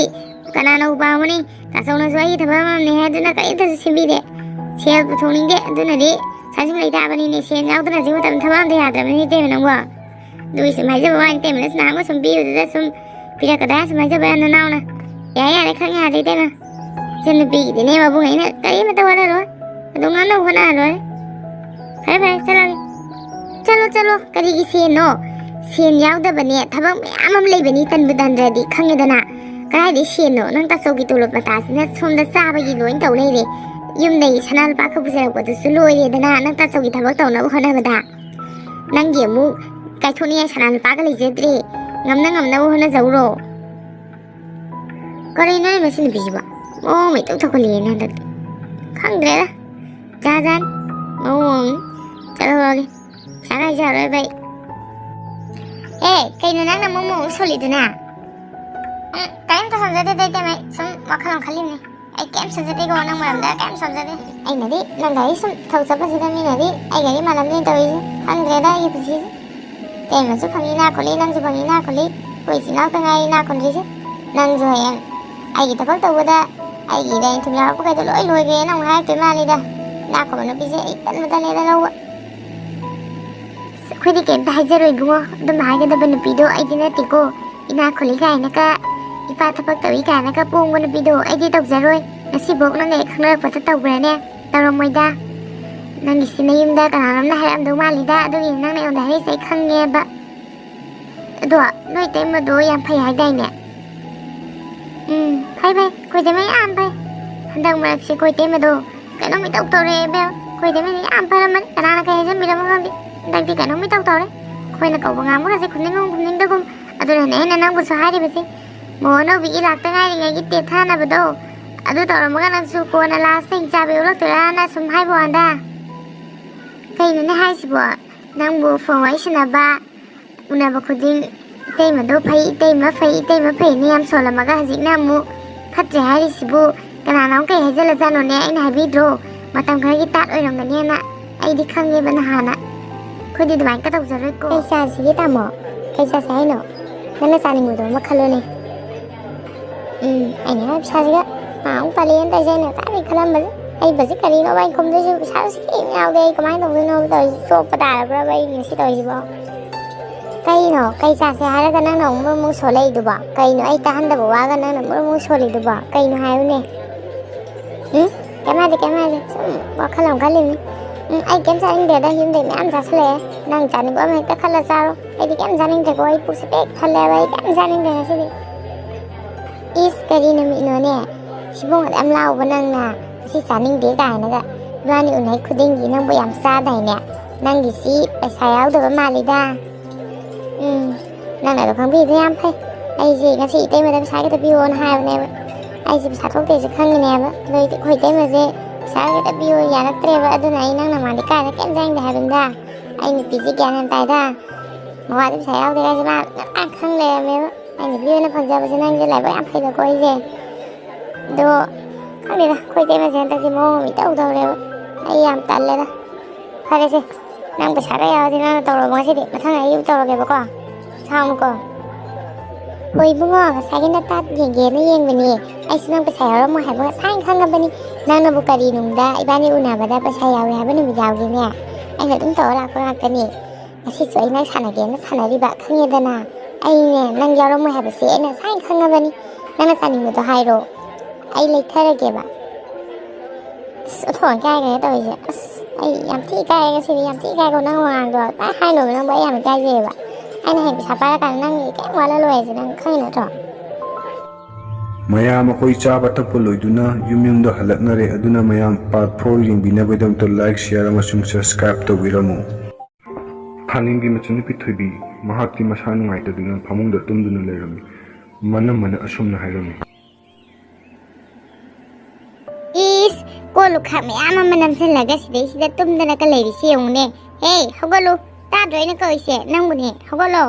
ꯀꯅꯥꯅ ꯎ ꯄꯥꯝꯒꯅꯤ? ꯇꯥꯆꯧꯅꯁꯨ ꯑꯩꯒꯤ ꯊꯕꯛ ꯑꯃꯅꯤ ꯍꯥꯏꯗꯨꯅ ꯀꯔꯤꯝꯇꯁꯨ ꯁꯤꯟꯕꯤꯗꯦ꯫ ꯁꯦꯜ ꯄꯨꯊꯣꯛꯅꯤꯡꯗꯦ, ꯑꯗꯨꯅꯗꯤ ꯁꯥ ꯁꯨꯝ ꯂꯩ ꯇꯥꯕꯅꯤꯅꯦ꯫ ꯁꯦꯜ ꯌꯥꯎꯗꯅ ꯍꯧꯖꯤꯛ ꯃꯇꯝꯗ ꯊꯕꯛ ꯑꯝꯇ ꯌꯥꯗ꯭ꯔꯕꯅꯤꯅꯦ, ꯏꯇꯩꯃ, ꯅꯪꯕꯣ꯫ ꯑꯗꯨꯒꯤ ꯁꯨꯝ ꯍꯥꯏꯖꯕ ꯋꯥꯅꯤ, ꯏꯇꯩꯃꯅꯁꯨ ꯅꯍꯥꯟꯃꯨꯛ ꯁꯨꯝ ꯄꯤꯕꯗꯨꯗ ꯁꯨꯝ ꯄꯤꯔꯛꯀꯗ꯭ꯔꯥ ꯁꯨꯝ ꯍꯥꯏꯖꯕ ꯋꯥꯅꯤ, ꯅꯅꯥꯎꯅ꯫ ꯌꯥꯔꯦ, ꯌꯥꯔꯦ, ꯈꯪꯉꯦ, ꯌꯥꯔꯦ, ꯏꯇꯩꯃ꯫ ꯏꯆꯟꯅꯨꯄꯤꯒꯤꯗꯤꯅꯦ, ꯃꯕꯨꯡ ꯑꯩꯅ ꯀꯔꯤꯃꯠꯇ ꯋꯥꯔꯔꯣꯏ꯫ ꯑꯗꯨꯝ ꯉꯝꯅꯕ ꯍꯣꯠꯅꯔ ꯂꯣꯏꯔꯦ꯫ ꯐꯔꯦ, ꯐꯔꯦ, ꯆꯠꯂꯒꯦ꯫ ꯆꯠꯂꯣ, ꯆꯠꯂꯣ, ꯀꯔꯤꯒꯤ ꯁꯦꯟꯅꯣ? ꯁꯦꯟ ꯌꯥꯎꯗꯕꯅꯦ ꯊꯕꯛ ꯃꯌꯥꯝ ꯑꯃ ꯂꯩꯕꯅꯤ, ꯇꯟꯕꯨ ꯇꯟꯗ꯭ꯔꯗꯤ, ꯈꯪꯉꯦꯗꯅ꯫ ꯀꯗꯥꯏꯗꯩ ꯁꯦꯟꯅꯣ? ꯅꯪ ꯇꯥꯆꯧꯒꯤ ꯇꯣꯂꯣꯞ ꯃꯇꯥꯁꯤꯅ ꯁꯣꯝꯗ ꯆꯥꯕꯒꯤ ꯂꯣꯏ ꯇꯧ ꯂꯩꯔꯦ꯫ ꯌꯨꯝꯗꯒꯤ ꯁꯅꯥ ꯂꯨꯄꯥ ꯈꯔ ꯄꯨꯖꯔꯛꯄꯗꯨꯁꯨ ꯂꯣꯏꯔꯦꯗꯅ, ꯅꯪ ꯇꯥꯆꯧꯒꯤ ꯊꯕꯛ ꯇꯧꯅꯕ ꯍꯣꯠꯅꯕꯗ꯫ ꯅꯪꯒꯤ ꯑꯃꯨꯛ ꯀꯥꯏꯊꯣꯛꯅꯤꯡꯉꯥꯏ ꯁꯅꯥ ꯂꯨꯄꯥꯒ ꯂꯩꯖꯗ꯭ꯔꯦ꯫ ꯉꯝꯅ ꯉꯝꯅꯕ ꯍꯣꯠꯅꯖꯧꯔꯣ꯫ ꯀꯔꯤꯅꯣꯅꯦ ꯃꯁꯤ ꯅꯨꯄꯤꯁꯤꯕꯣ? ꯃꯑꯣꯡ ꯑꯃ ꯏꯇꯧ ꯇꯧꯈꯠꯂꯛꯑꯦꯅꯦ ꯍꯟꯗꯛꯇꯤ꯫ ꯈꯪꯗ꯭ꯔꯦꯗ꯫ ꯖꯥꯠ ꯖꯥꯠꯅꯤ꯫ ꯃꯑꯣꯡ ꯑꯃꯅꯤ꯫ ꯆꯠꯍꯧꯔꯒꯦ꯫ ꯄꯩꯁꯥꯒ ꯍꯥꯏꯖꯔꯔꯣꯏꯕ ꯑꯩ꯫ ꯑꯦ, ꯀꯩꯅꯣ ꯅꯪꯅ ꯑꯃꯨꯛ ꯃꯑꯣꯡ ꯁꯣꯜꯂꯤꯗꯨꯅ? ꯎꯝ, ꯀꯔꯤꯝꯇ ꯁꯣꯟꯖꯗꯦꯗ, ꯏꯇꯩꯃ, ꯑꯩ ꯁꯨꯝ ꯋꯥꯈꯜ ꯑꯃ ꯈꯜꯂꯤꯕꯅꯤ꯫ ꯑꯩ ꯀꯩꯝ ꯁꯣꯟꯖꯗꯦꯀꯣ, ꯅꯪ ꯃꯔꯝꯗ ꯀꯩꯝ ꯁꯣꯟꯖꯗꯦ꯫ ꯑꯩꯅꯗꯤ ꯅꯪ ꯒꯥꯔꯤ ꯁꯨꯝ ꯊꯧ ꯆꯠꯄꯁꯤꯗ ꯃꯤꯅꯗꯤ ꯑꯩ ꯒꯥꯔꯤ ꯃꯥꯜꯂꯝꯗꯣꯏꯅ ꯇꯧꯔꯤꯁꯦ꯫ ꯈꯪꯗ꯭ꯔꯦꯗ ꯑꯩꯒꯤ ꯄꯨꯟꯁꯤꯁꯦ꯫ ꯏꯇꯩꯃꯁꯨ ꯐꯪꯉꯤ ꯏꯅꯥꯛ ꯈꯨꯜꯂꯤ, ꯅꯪꯁꯨ ꯐꯪꯉꯤ ꯏꯅꯥꯛ ꯈꯨꯜꯂꯤ꯫ ꯑꯩꯈꯣꯏ ꯏꯆꯤꯜ ꯏꯅꯥꯎꯇ ꯉꯥꯏꯔꯤ ꯏꯅꯥꯛ ꯈꯨꯟꯗ꯭ꯔꯤꯁꯦ꯫ ꯅꯪꯁꯨ ꯍꯌꯦꯡ ꯑꯩꯒꯤ ꯊꯕꯛ ꯇꯧꯕꯗ ꯑꯩꯒꯤ ꯏꯔꯦꯟ ꯊꯨꯝ ꯌꯥꯎꯔꯛꯄꯈꯩꯗꯣ ꯂꯣꯏ ꯂꯣꯏꯈ꯭ꯔꯦꯅ ꯑꯃꯨꯛ ꯍꯥꯏꯔꯛꯇꯣꯏ ꯃꯥꯜꯂꯤꯗ꯫ ꯏꯅꯥꯛ ꯈꯨꯟꯕ ꯅꯨꯄꯤꯁꯦ ꯑꯩ ꯇꯟꯕꯨ ꯇꯜꯂꯦꯗ ꯂꯧꯕ꯫ ꯑꯁ, ꯑꯩꯈꯣꯏꯗꯤ ꯀꯩꯝꯇ ꯍꯥꯏꯖꯔꯣꯏ ꯏꯕꯨꯡꯉꯣ꯫ ꯑꯗꯨꯝ ꯍꯥꯏꯒꯗꯕ ꯅꯨꯄꯤꯗꯣ ꯑꯩꯗꯤ ꯅꯠꯇꯦꯀꯣ꯫ ꯏꯅꯥꯛ ꯈꯨꯜꯂꯤ ꯀꯥꯏꯅꯒ, ꯏꯄꯥ ꯊꯕꯛ ꯇꯧꯏ ꯀꯥꯏꯅꯒ ꯄꯣꯡꯕ ꯅꯨꯄꯤꯗꯣ ꯑꯩꯗꯤ ꯇꯧꯖꯔꯣꯏ꯫ ꯉꯁꯤꯐꯥꯎ ꯅꯪꯒ ꯍꯦꯛ ꯈꯪꯅꯔꯛꯄꯗ ꯇꯧꯕ꯭ꯔꯅꯦ? ꯇꯧꯔꯝꯃꯣꯏꯗ꯫ ꯅꯪꯒꯤꯁꯤ ꯅꯌꯨꯝꯗ ꯀꯅꯥꯅꯣꯝꯅ ꯍꯥꯏꯔꯛꯑꯝꯗꯧ ꯃꯥꯜꯂꯤꯗ, ꯑꯗꯨꯒꯤꯅꯤ ꯅꯪꯅ ꯑꯩꯉꯣꯟꯗ ꯍꯥꯏꯔꯛꯏꯁꯦ ꯑꯩ ꯈꯪꯉꯦꯕ꯫ ꯑꯗꯣ ꯅꯣꯏ ꯏꯇꯩꯃꯗꯣ ꯌꯥꯝ ꯐꯩ ꯍꯥꯏꯗꯥꯏꯅꯦ? ꯎꯝ, ꯐꯩ, ꯐꯩ, ꯑꯩꯈꯣꯏ ꯏꯇꯩꯃ ꯌꯥꯝ ꯐꯩ꯫ ꯍꯟꯗꯛ ꯃꯔꯛꯁꯦ ꯑꯩꯈꯣꯏ ꯏꯇꯩꯃꯗꯣ ꯀꯩꯅꯣꯝ ꯏꯇꯧ ꯇꯧꯔꯦ ꯏꯕꯦꯝ꯫ ꯑꯩꯈꯣꯏꯗꯤ ꯃꯤꯅ ꯌꯥꯝ ꯐꯔꯝꯃꯅꯤ, ꯀꯅꯥꯅ ꯀꯩ ꯍꯥꯏꯖꯟꯕꯤꯔꯝꯃꯣ ꯈꯪꯗꯦ꯫ ꯍꯟꯗꯛꯇꯤ ꯀꯩꯅꯣꯝ ꯏꯇꯧ ꯇꯧꯔꯦ꯫ ꯑꯩꯈꯣꯏꯅ ꯀꯧꯕ ꯉꯥꯡꯕꯒꯁꯦ ꯈꯨꯝꯅꯤꯡꯒꯨꯝ ꯈꯨꯝꯅꯤꯡꯗꯒꯨꯝ꯫ ꯑꯗꯨꯅꯅꯦ ꯑꯩꯅ ꯅꯪꯕꯨꯁꯨ ꯍꯥꯏꯔꯤꯕꯁꯦ꯫ ꯃꯣꯍꯣꯟ ꯑꯅꯧꯕꯤꯒꯤ ꯂꯥꯛꯇ ꯉꯥꯏꯔꯤꯉꯩꯒꯤ ꯇꯦꯊꯥꯅꯕꯗꯣ, ꯑꯗꯨ ꯇꯧꯔꯝꯃꯒ ꯅꯪꯁꯨ ꯀꯣꯟꯅ ꯂꯥꯁꯇ ꯍꯤꯡꯆꯥꯕꯤ ꯑꯣꯜꯂꯛꯇꯣꯏꯔꯥꯅ ꯁꯨꯝ ꯍꯥꯏꯕ ꯋꯥꯅꯤꯗ꯫ ꯀꯩꯅꯣꯅꯦ ꯍꯥꯏꯁꯤꯕꯣ? ꯅꯪꯕꯨ ꯐꯣꯟ ꯋꯥꯔꯤ ꯁꯥꯟꯅꯕ, ꯎꯅꯕ ꯈꯨꯗꯤꯡ "ꯏꯇꯩꯃꯗꯣ ꯐꯩ, ꯏꯇꯩꯃ ꯐꯩ, ꯏꯇꯩꯃ ꯐꯩꯅ" ꯌꯥꯝ ꯁꯣꯜꯂꯝꯃꯒ ꯍꯧꯖꯤꯛꯅ ꯑꯃꯨꯛ ꯐꯠꯇ꯭ꯔꯦ ꯍꯥꯏꯔꯤꯁꯤꯕꯨ ꯀꯅꯥꯅꯣ? ꯀꯩ ꯍꯥꯏꯖꯜꯂꯖꯥꯠꯅꯣꯅꯦ? ꯑꯩꯅ ꯍꯥꯏꯕꯤꯗ꯭ꯔꯣ? ꯃꯇꯝ ꯈꯔꯒꯤ ꯇꯥꯠ ꯑꯣꯏꯔꯝꯒꯅꯤꯅ꯫ ꯑꯩꯗꯤ ꯈꯪꯉꯦꯕ ꯅꯍꯥꯟꯅ꯫ ꯑꯩꯈꯣꯏꯗꯤ ꯑꯗꯨꯃꯥꯏꯅ ꯀꯇꯧꯖꯔꯣꯏꯀꯣ꯫ ꯀꯩ ꯆꯥꯁꯤꯒꯦ ꯇꯥꯃꯣ? ꯀꯩ ꯆꯥꯁꯦ ꯍꯥꯏꯅꯣ? ꯅꯪꯅ ꯆꯥꯅꯤꯡꯕꯗꯣ ꯑꯃ ꯈꯜꯂꯣꯅꯦ꯫ ꯎꯝ, ꯑꯩꯅ ꯍꯥꯏꯕ ꯄꯩꯁꯥꯁꯤꯒ ꯃꯥ ꯑꯃꯨꯛ ꯄꯜꯂꯦꯅ ꯇꯧꯔꯤꯁꯦ꯫ ꯑꯩꯅ ꯉꯁꯥꯏꯗꯒꯤ ꯈꯜꯂꯝꯕꯁꯦ, ꯑꯩ ꯕꯖꯦꯠ ꯀꯔꯤꯅꯣꯕ ꯑꯩꯅ ꯈꯨꯝꯗꯣꯏꯁꯤꯕꯨ? ꯄꯩꯁꯥꯁꯨ ꯁꯤꯀꯤ ꯑꯃ ꯌꯥꯎꯗꯦ꯫ ꯑꯩ ꯀꯃꯥꯏꯅ ꯇꯧꯗꯣꯏꯅꯣꯕ ꯇꯧꯔꯤꯁꯤ? ꯆꯣꯞꯄ ꯇꯥꯔꯕ꯭ꯔꯕ ꯑꯩ ꯉꯁꯤ ꯇꯧꯔꯤꯁꯤꯕꯣ? ꯀꯩꯅꯣ? ꯀꯩ ꯆꯥꯁꯦ ꯍꯥꯏꯔꯒ ꯅꯪꯅ ꯑꯃꯨꯛ ꯃꯔꯨ ꯃꯔꯨ ꯁꯣꯜꯂꯛꯏꯗꯨꯕꯣ? ꯀꯩꯅꯣ? ꯑꯩ ꯇꯥꯍꯟꯗꯕ ꯋꯥꯒ ꯅꯪꯅ ꯃꯔꯨ ꯃꯔꯨ ꯁꯣꯜꯂꯤꯗꯨꯕꯣ? ꯀꯩꯅꯣ ꯍꯥꯏꯌꯨꯅꯦ? ꯎꯝ? ꯀꯩꯝ ꯍꯥꯏꯗꯦ, ꯀꯩꯝ ꯍꯥꯏꯗꯦ꯫ ꯁꯨꯝ ꯋꯥꯈꯜ ꯑꯃ ꯈꯜꯂꯤꯅꯤ꯫ ꯎꯝ, ꯑꯩ ꯀꯩꯝ ꯆꯥꯅꯤꯡꯗꯦꯗ, ꯌꯨꯝꯗꯩ ꯃꯌꯥꯝ ꯆꯥꯁꯤꯜꯂꯛꯑꯦ꯫ ꯅꯪ ꯆꯥꯅꯤꯡꯕ ꯑꯃ ꯍꯦꯛꯇ ꯈꯜꯂ ꯆꯥꯔꯣ꯫ ꯑꯩꯗꯤ ꯀꯩꯝ ꯆꯥꯅꯤꯡꯗ꯭ꯔꯦꯀꯣ, ꯑꯩ ꯄꯨꯛꯁꯦ ꯄꯤꯛ ꯊꯜꯂꯦꯕ, ꯑꯩ ꯀꯩꯝ ꯆꯥꯅꯤꯡꯗ꯭ꯔꯦ ꯉꯁꯤꯗꯤ꯫ ꯏꯁ, ꯀꯔꯤ ꯅꯨꯃꯤꯠꯅꯣꯅꯦ? ꯁꯤꯕꯣꯡ ꯑꯗꯨ ꯌꯥꯝ ꯂꯥꯎꯕ ꯅꯪꯅ ꯉꯁꯤ ꯆꯥꯅꯤꯡꯗꯦ ꯀꯥꯏꯅꯒ꯫ ꯏꯕꯥꯅꯤ ꯎꯅꯩ ꯈꯨꯗꯤꯡꯒꯤ ꯅꯪꯕꯨ ꯌꯥꯝ ꯆꯥꯗꯥꯏꯅꯦ? ꯅꯪꯒꯤꯁꯤ ꯄꯩꯁꯥ ꯌꯥꯎꯗꯕ ꯃꯥꯜꯂꯤꯗ꯫ ꯎꯝ, ꯅꯪꯅ ꯑꯗꯨ ꯈꯪꯕꯤꯗꯣ ꯌꯥꯝ ꯐꯩ꯫ ꯑꯩꯁꯦ ꯉꯁꯤ ꯏꯇꯩꯃꯗ ꯄꯩꯁꯥ ꯈꯤꯇ ꯄꯤꯌꯣꯅ ꯍꯥꯏꯕꯅꯦꯕ꯫ ꯑꯩꯁꯦ ꯄꯩꯁꯥ ꯊꯣꯛꯇꯦꯁꯦ ꯈꯪꯉꯤꯅꯦꯕ꯫ ꯑꯗꯣ ꯑꯩꯈꯣꯏ ꯏꯇꯩꯃꯁꯦ ꯄꯩꯁꯥ ꯈꯤꯇ ꯄꯤꯌꯣ ꯌꯥꯔꯛꯇ꯭ꯔꯦꯕ꯫ ꯑꯗꯨꯅ ꯑꯩ ꯅꯪ ꯅꯃꯥꯡꯗ ꯀꯥꯏꯗ ꯀꯩꯝ ꯆꯥꯅꯤꯡꯗꯦ ꯍꯥꯏꯕꯅꯤꯗ꯫ ꯑꯩ ꯅꯨꯄꯤꯁꯦ ꯒ꯭ꯌꯥꯟ ꯌꯥꯝ ꯇꯥꯏꯗ꯫ ꯃꯋꯥꯗꯤ ꯄꯩꯁꯥ ꯌꯥꯎꯗꯦ ꯍꯥꯏꯁꯦ ꯃꯥ ꯉꯔꯥꯡ ꯈꯪ ꯂꯩꯔꯝꯃꯦꯕ꯫ ꯑꯩ ꯅꯨꯄꯤ ꯑꯣꯏꯅ ꯐꯪꯖꯕꯁꯦ ꯅꯪꯁꯦ ꯂꯥꯏꯕꯛ ꯌꯥꯝ ꯐꯩꯗꯀꯣ ꯑꯩꯁꯦ꯫ ꯑꯗꯣ ꯈꯪꯗꯦꯗ, ꯑꯩꯈꯣꯏ ꯏꯇꯩꯃꯁꯦ ꯍꯟꯗꯛꯇꯤ ꯃꯑꯣꯡ ꯑꯃ ꯏꯇꯧ ꯇꯧꯔꯦꯕ꯫ ꯑꯩ ꯌꯥꯝ ꯇꯜꯂꯦꯗ꯫ ꯐꯔꯦꯁꯦ, ꯅꯪ ꯄꯩꯁꯥꯒ ꯌꯥꯎꯔꯗꯤ ꯅꯪꯅ ꯇꯧꯔꯣꯕ ꯉꯁꯤꯗꯤ꯫ ꯃꯊꯪ ꯑꯩ ꯑꯃꯨꯛ ꯇꯧꯔꯒꯦꯕꯀꯣ꯫ ꯁꯥꯎꯅꯨꯀꯣ꯫ ꯍꯣꯏ ꯏꯕꯨꯡꯉꯣ, ꯉꯁꯥꯏꯒꯤ ꯅꯇꯥ ꯌꯦꯡꯒꯦꯅ ꯌꯦꯡꯕꯅꯦ꯫ ꯑꯩꯁꯨ ꯅꯪ ꯄꯩꯁꯥ ꯌꯥꯎꯔꯝꯃꯣꯏ ꯍꯥꯏꯕ ꯉꯁꯥꯏꯅ ꯈꯪꯉꯕꯅꯤ꯫ ꯅꯪꯅꯕꯨ ꯀꯔꯤ ꯅꯨꯡꯗ ꯏꯕꯥꯅꯤ ꯎꯅꯕꯗ ꯄꯩꯁꯥ ꯌꯥꯎꯏ ꯍꯥꯏꯕ ꯅꯨꯃꯤꯠ ꯌꯥꯎꯒꯦꯅꯦ? ꯑꯩꯅ ꯑꯗꯨꯝ ꯇꯧꯔ ꯂꯥꯛꯄ ꯉꯥꯛꯇꯅꯤ꯫ ꯉꯁꯤꯁꯨ ꯑꯩ ꯅꯪ ꯁꯥꯟꯅꯒꯦꯅ ꯁꯥꯟꯅꯔꯤꯕ, ꯈꯪꯉꯦꯗꯅ꯫ ꯑꯩꯅꯦ ꯅꯪ ꯌꯥꯎꯔꯝꯃꯣꯏ ꯍꯥꯏꯕꯁꯦ ꯑꯩꯅ ꯉꯁꯥꯏꯅ ꯈꯪꯉꯕꯅꯤ꯫ ꯅꯪꯅ ꯆꯥꯅꯤꯡꯕꯗꯣ ꯍꯥꯏꯔꯣ, ꯑꯩ ꯂꯩꯊꯔꯒꯦꯕ꯫ ꯑꯁ, ꯑꯣꯟꯊꯣꯛꯅ ꯏꯀꯥꯏꯈ꯭ꯔꯦ ꯇꯧꯔꯤꯁꯦ꯫ ꯑꯁ, ꯑꯩ ꯌꯥꯝ ꯊꯤ ꯏꯀꯥꯏꯔꯦ ꯉꯁꯤꯗꯤ, ꯌꯥꯝ ꯊꯤ ꯏꯀꯥꯏꯀꯣ꯫ ꯅꯪ ꯋꯥꯉꯥꯡꯗꯣ ꯀꯃꯥꯏ ꯍꯥꯏꯅꯣꯕ ꯅꯪꯕꯨ? ꯑꯩ ꯌꯥꯝ ꯏꯀꯥꯏꯖꯩꯌꯦꯕ꯫ ꯑꯩꯅ ꯍꯌꯦꯡ ꯄꯩꯁꯥ ꯄꯥꯏꯔꯀꯥꯟꯗ ꯅꯪꯒꯤ ꯀꯩꯝ ꯋꯥꯠꯂꯂꯣꯏ ꯍꯥꯏꯁꯦ ꯅꯪ ꯈꯪꯉꯤ ꯅꯠꯇ꯭ꯔꯣ? ꯃꯌꯥꯝ ꯑꯩꯈꯣꯏ ꯆꯥꯕ ꯊꯛꯄ ꯂꯣꯏꯗꯨꯅ ꯌꯨꯝ ꯌꯨꯝꯗ ꯍꯜꯂꯛꯅꯔꯦ꯫ ꯑꯗꯨꯅ ꯃꯌꯥꯝ part four ꯌꯦꯡꯕꯤꯅꯕꯒꯤꯗꯃꯛꯇ like, share ꯑꯃꯁꯨꯡ subscribe ꯇꯧꯕꯤꯔꯝꯃꯨ꯫ ꯊꯥꯅꯤꯡꯒꯤ ꯃꯆꯟꯅꯨꯄꯤ ꯊꯣꯏꯕꯤ, ꯃꯍꯥꯛꯇꯤ ꯃꯁꯥ ꯅꯨꯡꯉꯥꯏꯇꯗꯨꯅ ꯐꯃꯨꯡꯗ ꯇꯨꯝꯗꯨꯅ ꯂꯩꯔꯝꯃꯤ꯫ ꯃꯅꯝꯃꯅ ꯑꯁꯨꯝꯅ ꯍꯥꯏꯔꯝꯃꯤ꯫ ꯏꯁ, ꯀꯣꯜ ꯂꯨꯈꯥꯛ ꯃꯌꯥꯝ ꯑꯃ ꯅꯝꯁꯤꯜꯂꯒ ꯁꯤꯗꯩꯁꯤꯗ ꯇꯨꯝꯗꯅꯒ ꯂꯩꯔꯤꯁꯤ ꯌꯦꯡꯉꯨꯅꯦ꯫ ꯍꯦ, ꯍꯧꯒꯠꯂꯨ꯫ ꯇꯥꯗ꯭ꯔꯣ ꯑꯩꯅ ꯀꯧꯏꯁꯦ? ꯅꯪꯕꯨꯅꯦ, ꯍꯧꯒꯠꯂꯣ꯫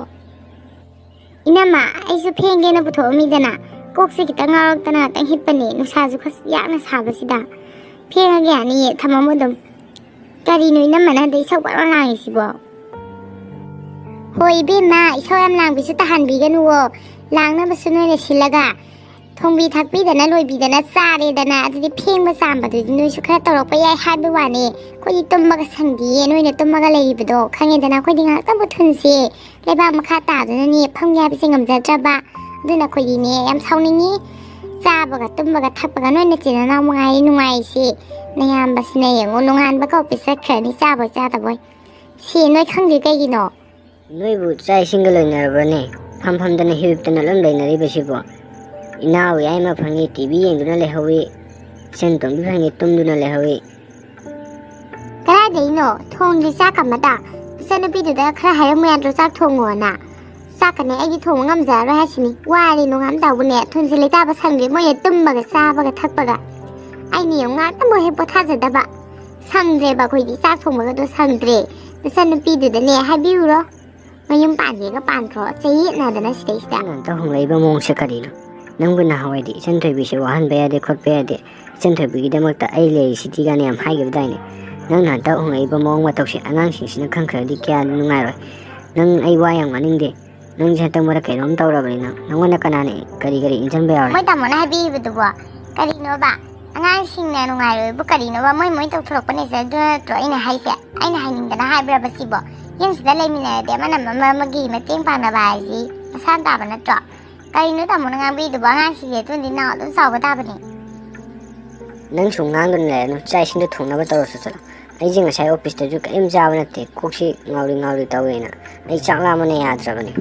ꯏꯅꯝꯃ, ꯑꯩꯁꯨ ꯐꯦꯡꯒꯦꯅ ꯄꯨꯊꯣꯛꯑꯝꯃꯤꯗꯅ, ꯀꯣꯛꯁꯦ ꯈꯤꯇꯪ ꯉꯥꯎꯔꯛꯇꯅ ꯉꯥꯛꯇꯪ ꯍꯤꯞꯄꯅꯦ, ꯅꯨꯡꯁꯥꯁꯨ ꯈꯔ ꯌꯥꯛꯅ ꯁꯥꯕꯁꯤꯗ꯫ ꯐꯦꯡꯉꯒꯦ ꯌꯥꯅꯤꯌꯦ, ꯊꯝꯃꯝꯃꯣ ꯑꯗꯨꯝ꯫ ꯀꯔꯤꯅꯣ ꯏꯅꯝꯃꯅ ꯑꯗꯩ ꯏꯁꯧ ꯄꯪꯂꯥꯡ ꯂꯥꯡꯉꯤꯁꯤꯕꯣ? ꯍꯣꯏ ꯏꯕꯦꯝꯃ, ꯏꯁꯧ ꯌꯥꯝ ꯂꯥꯡꯕꯤꯁꯨ ꯇꯥꯍꯟꯕꯤꯒꯅꯨꯋꯣ, ꯂꯥꯡꯅꯕꯁꯨ ꯅꯣꯏꯅ ꯁꯤꯜꯂꯒ꯫ ꯊꯣꯡꯕꯤ ꯊꯥꯛꯄꯤꯗꯅ ꯂꯣꯏꯕꯤꯗꯅ ꯆꯥꯔꯦꯗꯅ, ꯑꯗꯨꯗꯤ ꯐꯦꯡꯕ ꯆꯥꯝꯕꯗꯨꯗꯤ ꯅꯣꯏꯁꯨ ꯈꯔ ꯇꯧꯔꯛꯄ ꯌꯥꯏ ꯍꯥꯏꯕ ꯋꯥꯅꯦ꯫ ꯑꯩꯈꯣꯏꯗꯤ ꯇꯨꯝꯕꯒ ꯁꯪꯗꯤꯌꯦ, ꯅꯣꯏꯅ ꯇꯨꯝꯃꯒ ꯂꯩꯔꯤꯕꯗꯣ ꯈꯪꯉꯦꯗꯅ꯫ ꯑꯩꯈꯣꯏꯗꯤ ꯉꯥꯏꯍꯥꯛꯇꯪꯕꯨ ꯊꯨꯟꯁꯦ ꯂꯩꯕꯥꯛ ꯃꯈꯥ ꯇꯥꯗꯨꯅꯅꯦ ꯐꯝꯒꯦ ꯍꯥꯏꯕꯁꯦ ꯉꯝꯖꯗ꯭ꯔꯕ꯫ ꯑꯗꯨꯅ ꯑꯩꯈꯣꯏꯗꯤꯅꯦ ꯌꯥꯝ ꯁꯥꯎꯅꯤꯡꯉꯤ꯫ ꯆꯥꯕꯒ ꯇꯨꯝꯕꯒ ꯊꯛꯄꯒ ꯅꯣꯏ ꯅꯆꯤꯟ ꯅꯅꯥꯎ ꯃꯉꯥꯏꯔꯦ ꯅꯨꯡꯉꯥꯏꯔꯤꯁꯦ꯫ ꯅꯌꯥꯝꯕꯁꯤꯅ ꯌꯦꯡꯉꯨ, ꯅꯣꯡꯉꯥꯟꯕꯒ ꯑꯣꯐꯤꯁ ꯆꯠꯈ꯭ꯔꯅꯤ, ꯆꯥꯕꯣꯏ ꯆꯥꯗꯕꯣꯏ꯫ ꯁꯤ ꯅꯣꯏ ꯈꯪꯗ꯭ꯔꯤ ꯀꯩꯒꯤꯅꯣ? ꯅꯣꯏꯕꯨ ꯆꯥꯛ ꯏꯁꯤꯡꯒ ꯂꯣꯏꯅꯔꯕ꯭ꯔꯅꯦ? ꯐꯝ ꯐꯝꯗꯅ ꯍꯤꯞꯇꯅ ꯑꯗꯨꯝ ꯂꯩꯅꯔꯤꯕꯁꯤꯕꯣ? ꯏꯅꯥꯎ ꯌꯥꯏꯃ ꯐꯪꯉꯤ ꯇꯤ ꯚꯤ ꯌꯦꯡꯗꯨꯅ ꯂꯩꯍꯧꯋꯤ, ꯏꯆꯟ ꯇꯣꯝꯕꯤ ꯐꯪꯉꯤ ꯇꯨꯝꯗꯨꯅ ꯂꯩꯍꯧꯋꯤ꯫ ꯀꯗꯥꯏꯗꯩꯅꯣ? ꯊꯣꯡꯗ꯭ꯔꯤ ꯆꯥꯛ ꯑꯃꯇ꯫ ꯏꯆꯟꯅꯨꯄꯤꯗꯨꯗ ꯈꯔ ꯍꯥꯏꯔꯝꯃꯨ ꯌꯥꯗ꯭ꯔꯣ ꯆꯥꯛ ꯊꯣꯡꯉꯣꯅ? ꯆꯥꯛꯀꯅꯦ ꯑꯩꯗꯤ ꯊꯣꯡꯕ ꯉꯝꯖꯔꯔꯣꯏ ꯍꯥꯏꯁꯤꯅꯤ꯫ ꯋꯥꯔꯦ ꯅꯣꯡꯉꯥꯟꯕꯗꯕꯨꯅꯦ, ꯊꯨꯟꯁꯦ ꯂꯩꯇꯥꯕ ꯁꯪꯗ꯭ꯔꯦ, ꯃꯣꯏꯅ ꯇꯨꯝꯕꯒ ꯆꯥꯕꯒ ꯊꯛꯄꯒ꯫ ꯑꯩꯅ ꯌꯦꯡꯉꯨ ꯉꯥꯛꯇꯪꯕꯨ ꯍꯦꯛ ꯄꯣꯊꯥꯖꯗꯕ꯫ ꯁꯪꯗ꯭ꯔꯦꯕ ꯑꯩꯈꯣꯏꯗꯤ, ꯆꯥꯛ ꯊꯣꯡꯕꯒꯗꯣ ꯁꯪꯗ꯭ꯔꯦ꯫ ꯅꯆꯟꯅꯨꯄꯤꯗꯨꯗꯅꯦ ꯍꯥꯏꯕꯤꯌꯨꯔꯣ, ꯃꯌꯨꯝ ꯄꯥꯟꯒꯦꯒ ꯄꯥꯟꯈ꯭ꯔꯣ, ꯆꯌꯦꯠꯅꯗꯅ ꯁꯤꯗꯩꯁꯤꯗ꯫ ꯅꯪꯅ ꯑꯝꯇ ꯍꯣꯡꯂꯛꯏꯕ ꯃꯑꯣꯡꯁꯦ ꯀꯔꯤꯅꯣ? ꯅꯪꯕꯨ ꯅꯍꯥꯟꯋꯥꯏꯗꯤ ꯏꯆꯟ ꯊꯣꯏꯕꯤꯁꯦ ꯋꯥꯍꯟꯕ ꯌꯥꯗꯦ ꯈꯣꯠꯄ ꯌꯥꯗꯦ, ꯏꯆꯟ ꯊꯣꯏꯕꯤꯒꯤꯗꯃꯛꯇ ꯑꯩ ꯂꯩꯔꯤꯁꯤꯗꯤ ꯀꯥꯏꯅ ꯌꯥꯝ ꯍꯥꯏꯈꯤꯕꯗꯥꯏꯅꯦ? ꯅꯪꯅ ꯍꯟꯇꯛ ꯍꯣꯡꯂꯛꯏꯕ ꯃꯑꯣꯡ ꯃꯇꯧꯁꯦ ꯑꯉꯥꯡꯁꯤꯡꯁꯤꯅ ꯈꯪꯈ꯭ꯔꯗꯤ ꯀꯌꯥ ꯅꯨꯡꯉꯥꯏꯔꯣꯏ꯫ ꯅꯪ ꯑꯩ ꯋꯥ ꯌꯥꯝ ꯉꯥꯡꯅꯤꯡꯗꯦ꯫ ꯅꯪꯁꯦ ꯍꯟꯇꯛ ꯃꯔꯛ ꯀꯩꯅꯣꯝ ꯇꯧꯔꯕꯅꯤ꯫ ꯅꯪ ꯅꯪꯉꯣꯟꯗ ꯀꯅꯥꯅ ꯀꯔꯤ ꯀꯔꯤ ꯏꯟꯁꯤꯟꯕ ꯌꯥꯎꯔꯦ? ꯃꯣꯏ ꯇꯥꯃꯣꯅ ꯍꯥꯏꯕꯤꯔꯤꯕꯗꯨꯕꯣ ꯀꯔꯤꯅꯣꯕ? ꯑꯉꯥꯡꯁꯤꯡꯅ ꯅꯨꯡꯉꯥꯏꯔꯣꯏꯕꯨ ꯀꯔꯤꯅꯣꯕ? ꯃꯣꯏ ꯃꯣꯏ ꯇꯧꯊꯣꯔꯛꯄꯅꯦꯁꯦ, ꯑꯗꯨ ꯅꯠꯇ꯭ꯔꯣ ꯑꯩꯅ ꯍꯥꯏꯁꯦ? ꯑꯩꯅ ꯍꯥꯏꯅꯤꯡꯗꯅ ꯍꯥꯏꯕ꯭ꯔꯕ ꯁꯤꯕꯣ? ꯌꯨꯝꯁꯤꯗ ꯂꯩꯃꯤꯟꯅꯔꯗꯤ ꯑꯃꯅ ꯑꯃ ꯑꯃꯒꯤ ꯃꯇꯦꯡ ꯄꯥꯡꯅꯕ ꯍꯥꯏꯁꯤ ꯃꯁꯥꯅ ꯇꯥꯕ ꯅꯠꯇ꯭ꯔꯣ? ꯀꯔꯤꯅꯣ ꯇꯥꯃꯣꯅ ꯉꯥꯡꯕꯤꯔꯤꯗꯨꯕꯣ? ꯑꯉꯥꯡꯁꯤꯡꯁꯦ ꯑꯗꯨꯗꯤ ꯅꯥꯎ ꯑꯗꯨꯝ ꯆꯥꯎꯕ ꯇꯥꯕꯅꯤ꯫ ꯅꯪ ꯁꯨꯝ ꯉꯥꯡꯗꯨꯅ ꯂꯩꯔꯅꯨ, ꯆꯥꯛ ꯏꯁꯤꯡꯗꯣ ꯊꯣꯡꯅꯕ ꯇꯧꯔꯁꯨ ꯆꯠꯂꯣ꯫ ꯑꯩꯁꯦ ꯉꯁꯥꯏ ꯑꯣꯐꯤꯁꯇꯁꯨ ꯀꯔꯤꯝ ꯆꯥꯕ ꯅꯠꯇꯦ, ꯀꯣꯛꯁꯤ ꯉꯥꯎꯔꯤ ꯉꯥꯎꯔꯤ ꯇꯧꯋꯦꯅ꯫ ꯑꯩ ꯆꯥꯛ ꯂꯥꯝꯕꯅ ꯌꯥꯗ꯭ꯔꯕꯅꯤ꯫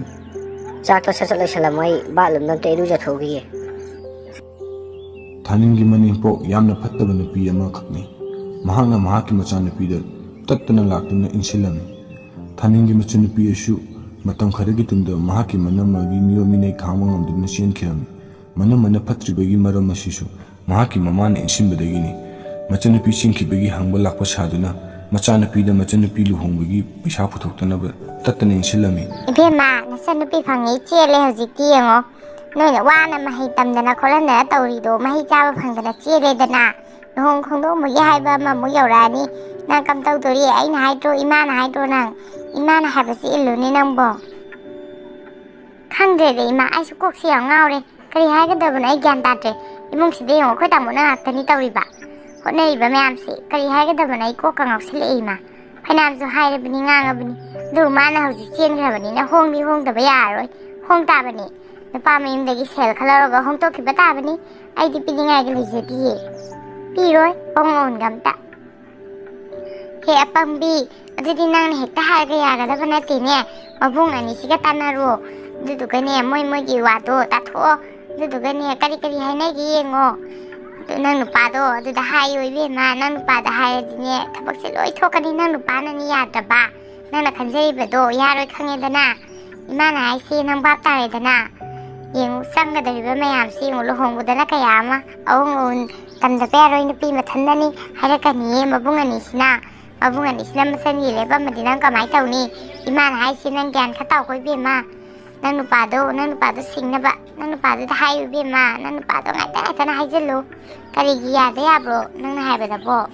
ꯆꯥꯛꯇꯣ ꯁꯠ ꯁꯠ ꯂꯣꯏꯁꯜꯂꯝꯃꯣ, ꯑꯩ ꯕꯥꯠꯔꯨꯝꯗ ꯑꯝꯇ ꯏꯔꯨꯖꯊꯣꯛꯈꯤꯒꯦ꯫ ꯊꯥꯅꯤꯜꯒꯤ ꯃꯅꯦꯝꯄꯣꯛ ꯌꯥꯝꯅ ꯐꯠꯇꯕ ꯅꯨꯄꯤ ꯑꯃꯈꯛꯅꯤ꯫ ꯃꯍꯥꯛꯅ ꯃꯍꯥꯛꯀꯤ ꯃꯆꯥꯅꯨꯄꯤꯗ ꯇꯠꯇꯅ ꯂꯥꯛꯇꯨꯅ ꯏꯟꯁꯤꯜꯂꯝꯃꯤ꯫ ꯊꯥꯅꯤꯜꯒꯤ ꯃꯆꯟꯅꯨꯄꯤ ꯑꯁꯤꯁꯨ ꯃꯇꯝ ꯈꯔꯒꯤ ꯇꯨꯡꯗ ꯃꯍꯥꯛꯀꯤ ꯃꯅꯝꯃꯒꯤ ꯃꯤꯑꯣꯠ ꯃꯤꯅꯩ ꯈꯥꯡꯕ ꯉꯝꯗꯨꯅ ꯆꯦꯟꯈꯤꯔꯝꯃꯤ꯫ ꯃꯅꯝꯃꯅ ꯐꯠꯇ꯭ꯔꯤꯕꯒꯤ ꯃꯔꯝ ꯑꯁꯤꯁꯨ ꯃꯍꯥꯛꯀꯤ ꯃꯃꯥꯅ ꯏꯟꯁꯤꯟꯕꯗꯒꯤꯅꯤ꯫ ꯃꯆꯟꯅꯨꯄꯤ ꯆꯦꯟꯈꯤꯕꯒꯤ ꯍꯪꯕ ꯂꯥꯛꯄ ꯁꯥꯗꯨꯅ ꯃꯆꯥꯅꯨꯄꯤꯗ ꯃꯆꯟꯅꯨꯄꯤ ꯂꯨꯍꯣꯡꯕꯒꯤ ꯄꯩꯁꯥ ꯄꯨꯊꯣꯛꯇꯅꯕ ꯇꯠꯇꯅ ꯏꯟꯁꯤꯜꯂꯝꯃꯤ꯫ ꯏꯕꯦꯝꯃ, ꯅꯆꯟꯅꯨꯄꯤ ꯐꯪꯉꯤ ꯆꯦꯜꯂꯦ ꯍꯧꯖꯤꯛꯇꯤ ꯌꯦꯡꯉꯣ꯫ ꯅꯣꯏꯅ ꯋꯥꯅ ꯃꯍꯩ ꯇꯝꯗꯅ ꯈꯣꯠꯍꯟꯗꯅ ꯇꯧꯔꯤꯗꯣ ꯃꯍꯩ ꯆꯥꯕ ꯐꯪꯗꯅ ꯆꯦꯜꯂꯦꯗꯅ꯫ ꯂꯨꯍꯣꯡ ꯈꯣꯡꯗꯣꯡꯕꯒꯤ ꯍꯥꯏꯕ ꯑꯃꯃꯨꯛ ꯌꯧꯔꯛꯑꯅꯤ꯫ ꯅꯪ ꯀꯝꯗꯧꯗꯣꯔꯤ? ꯑꯩꯅ ꯍꯥꯏꯗ꯭ꯔꯣ, ꯏꯃꯥꯅ ꯍꯥꯏꯗ꯭ꯔꯣ ꯅꯪ? ꯏꯃꯥꯅ ꯍꯥꯏꯕꯁꯤ ꯏꯜꯂꯨꯅꯦ ꯅꯪꯕꯣ꯫ ꯈꯪꯗ꯭ꯔꯦꯗ ꯏꯃꯥ, ꯑꯩꯁꯨ ꯀꯣꯛꯁꯦ ꯌꯥꯝ ꯉꯥꯎꯔꯦ꯫ ꯀꯔꯤ ꯍꯥꯏꯒꯗꯕꯅꯣ ꯑꯩ ꯒ꯭ꯌꯥꯟ ꯇꯥꯗ꯭ꯔꯦ꯫ ꯏꯃꯨꯡꯁꯤꯗ ꯌꯦꯡꯉꯣ, ꯑꯩꯈꯣꯏ ꯇꯥꯃꯣꯅ ꯉꯥꯛꯇꯅꯤ ꯇꯧꯔꯤꯕ꯫ ꯍꯣꯠꯅꯔꯤꯕ ꯃꯌꯥꯝꯁꯦ ꯀꯔꯤ ꯍꯥꯏꯒꯗꯕꯅꯣ ꯑꯩ ꯀꯣꯛꯀ ꯉꯥꯎꯁꯤꯜꯂꯛꯑꯦ ꯏꯃꯥ꯫ ꯐꯅꯌꯥꯝꯁꯨ ꯍꯥꯏꯔꯕꯅꯤ, ꯉꯥꯡꯉꯕꯅꯤ꯫ ꯑꯗꯨꯕꯨ ꯃꯥꯅ ꯍꯧꯖꯤꯛ ꯆꯦꯟꯈ꯭ꯔꯕꯅꯤꯅ ꯍꯣꯡꯗꯤ ꯍꯣꯡꯗꯕ ꯌꯥꯔꯔꯣꯏ꯫ ꯍꯣꯡ ꯇꯥꯕꯅꯤ꯫ ꯅꯨꯄꯥ ꯃꯌꯨꯝꯗꯒꯤ ꯁꯦꯜ ꯈꯔ ꯂꯧꯔꯒ ꯍꯣꯡꯗꯣꯛꯈꯤꯕ ꯇꯥꯕꯅꯤ꯫ ꯑꯩꯗꯤ ꯄꯤꯅꯤꯡꯉꯥꯏꯒ ꯂꯩꯖꯗꯤꯌꯦ꯫ ꯄꯤꯔꯣꯏ, ꯄꯥꯎ ꯃꯉꯣꯟꯒ ꯑꯝꯇ꯫ ꯍꯦ ꯑꯄꯪꯕꯤ, ꯑꯗꯨꯗꯤ ꯅꯪꯅ ꯍꯦꯛꯇ ꯍꯥꯏꯔꯒ ꯌꯥꯒꯗꯕ ꯅꯠꯇꯦꯅꯦ꯫ ꯃꯕꯨꯡ ꯑꯅꯤꯁꯤꯒ ꯇꯥꯟꯅꯔꯣ꯫ ꯑꯗꯨꯗꯨꯒꯅꯦ, ꯃꯣꯏ ꯃꯣꯏꯒꯤ ꯋꯥꯗꯣ ꯇꯥꯊꯣꯛꯑꯣ꯫ ꯑꯗꯨꯗꯨꯒꯅꯦ, ꯀꯔꯤ ꯀꯔꯤ ꯍꯥꯏꯅꯒꯦ ꯌꯦꯡꯉꯣ꯫ ꯑꯗꯨ ꯅꯪ ꯅꯨꯄꯥꯗꯣ ꯑꯗꯨꯗ ꯍꯥꯏꯌꯣ ꯏꯕꯦꯝꯃ꯫ ꯅꯪ ꯅꯨꯄꯥꯗ ꯍꯥꯏꯔꯗꯤꯅꯦ, ꯊꯕꯛꯁꯦ ꯂꯣꯏ ꯊꯣꯛꯀꯅꯤ꯫ ꯅꯪ ꯅꯨꯄꯥꯅꯅꯤ ꯌꯥꯗ꯭ꯔꯕ꯫ ꯅꯪꯅ ꯈꯟꯖꯔꯤꯕꯗꯣ ꯌꯥꯔꯣꯏ ꯈꯪꯉꯦꯗꯅ꯫ ꯏꯃꯥꯅ ꯍꯥꯏꯁꯦ ꯅꯪ ꯚꯥꯞ ꯇꯥꯔꯦꯗꯅ꯫ ꯌꯦꯡꯉꯨ, ꯆꯪꯒꯗꯧꯔꯤꯕ ꯃꯌꯥꯝꯁꯦ ꯌꯦꯡꯉꯨ, ꯂꯨꯍꯣꯡꯕꯗꯅ ꯀꯌꯥ ꯑꯃ, ꯑꯋꯨꯡ ꯑꯋꯨꯟ ꯇꯝꯗꯕ ꯌꯥꯔꯣꯏ, ꯅꯨꯄꯤ ꯃꯊꯟꯗꯅꯤ ꯍꯥꯏꯔꯛꯀꯅꯤꯌꯦ ꯃꯕꯨꯡ ꯑꯅꯤꯁꯤꯅ꯫ ꯃꯕꯨꯡ ꯑꯅꯤꯁꯤꯅ ꯃꯆꯟꯒꯤ ꯂꯦꯞꯄꯝꯃꯗꯤ ꯅꯪ ꯀꯃꯥꯏꯅ ꯇꯧꯅꯤ? ꯏꯃꯥꯅ ꯍꯥꯏꯁꯦ ꯅꯪ ꯒ꯭ꯌꯥꯟ ꯈꯔ ꯇꯥꯎꯀꯣ ꯏꯕꯦꯝꯃ꯫ ꯅꯪ ꯅꯨꯄꯥꯗꯣ, ꯅꯪ ꯅꯨꯄꯥꯗꯣ ꯁꯤꯡꯅꯕ ꯅꯪ ꯅꯨꯄꯥꯗꯨꯗ ꯍꯥꯏꯌꯨ ꯏꯕꯦꯝꯃ꯫ ꯅꯪ ꯅꯨꯄꯥꯗꯣ ꯉꯥꯏꯇ ꯉꯥꯏꯇꯅ ꯍꯥꯏꯖꯜꯂꯨ꯫ ꯀꯔꯤꯒꯤ ꯌꯥꯗ ꯌꯥꯕ꯭ꯔꯣ ꯅꯪꯅ ꯍꯥꯏꯕꯗꯕꯣ?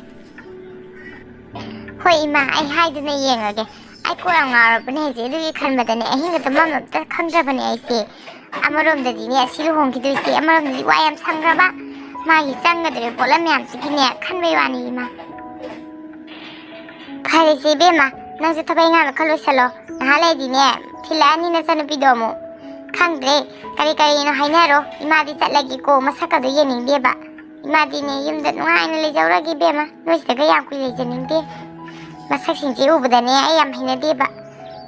ꯍꯣꯏ ꯏꯃꯥ, ꯑꯩ ꯍꯥꯏꯗꯨꯅ ꯌꯦꯡꯉꯒꯦ꯫ ꯑꯩ ꯀꯣꯛ ꯌꯥꯝ ꯉꯥꯎꯔꯕꯅꯦ ꯍꯧꯖꯤꯛ, ꯑꯗꯨꯒꯤ ꯈꯟꯕꯗꯅꯦ ꯑꯍꯤꯡꯒ ꯇꯨꯝꯐꯝ ꯑꯝꯇ ꯈꯪꯗ꯭ꯔꯕꯅꯦ ꯑꯩꯁꯦ꯫ ꯑꯃꯔꯣꯝꯗꯗꯤꯅꯦ ꯑꯁꯤ ꯂꯨꯍꯣꯡꯈꯤꯗꯣꯏꯁꯦ, ꯑꯃꯔꯣꯝꯗꯗꯤ ꯋꯥ ꯌꯥꯝ ꯁꯪꯈ꯭ꯔꯕ꯫ ꯃꯥꯒꯤ ꯆꯪꯒꯗꯧꯔꯤꯕ ꯄꯣꯠꯂꯝ ꯃꯌꯥꯝꯁꯤꯒꯤꯅꯦ ꯈꯟꯕꯩ ꯋꯥꯅꯤ ꯏꯃꯥ꯫ ꯐꯔꯦꯁꯦ ꯏꯕꯦꯝꯃ, ꯅꯪꯁꯨ ꯊꯕꯛ ꯏꯪꯈꯥꯡꯗꯣ ꯈꯔ ꯂꯣꯏꯁꯜꯂꯣ꯫ ꯉꯥꯏꯍꯥꯛ ꯂꯩꯔꯗꯤꯅꯦ ꯊꯤꯜꯂꯛꯑꯅꯤ ꯅꯆꯟꯅꯨꯄꯤꯗꯣ ꯑꯃꯨꯛ꯫ ꯈꯪꯗ꯭ꯔꯦ, ꯀꯔꯤ ꯀꯔꯤꯅꯣ ꯍꯥꯏꯅꯔꯣ꯫ ꯏꯃꯥꯗꯤ ꯆꯠꯂꯒꯦꯀꯣ, ꯃꯁꯛꯀꯗꯣ ꯌꯦꯡꯅꯤꯡꯗꯦꯕ꯫ ꯏꯃꯥꯗꯤꯅꯦ ꯌꯨꯝꯗ ꯅꯨꯡꯉꯥꯏꯅ ꯂꯩꯖꯧꯔꯒꯦ ꯏꯕꯦꯝꯃ, ꯅꯣꯏꯁꯤꯗꯒ ꯌꯥꯝ ꯀꯨꯏ ꯂꯩꯖꯅꯤꯡꯗꯦ꯫ ꯃꯁꯛꯁꯤꯡꯁꯦ ꯎꯕꯗꯅꯦ ꯑꯩ ꯌꯥꯝ ꯍꯩꯅꯗꯦꯕ꯫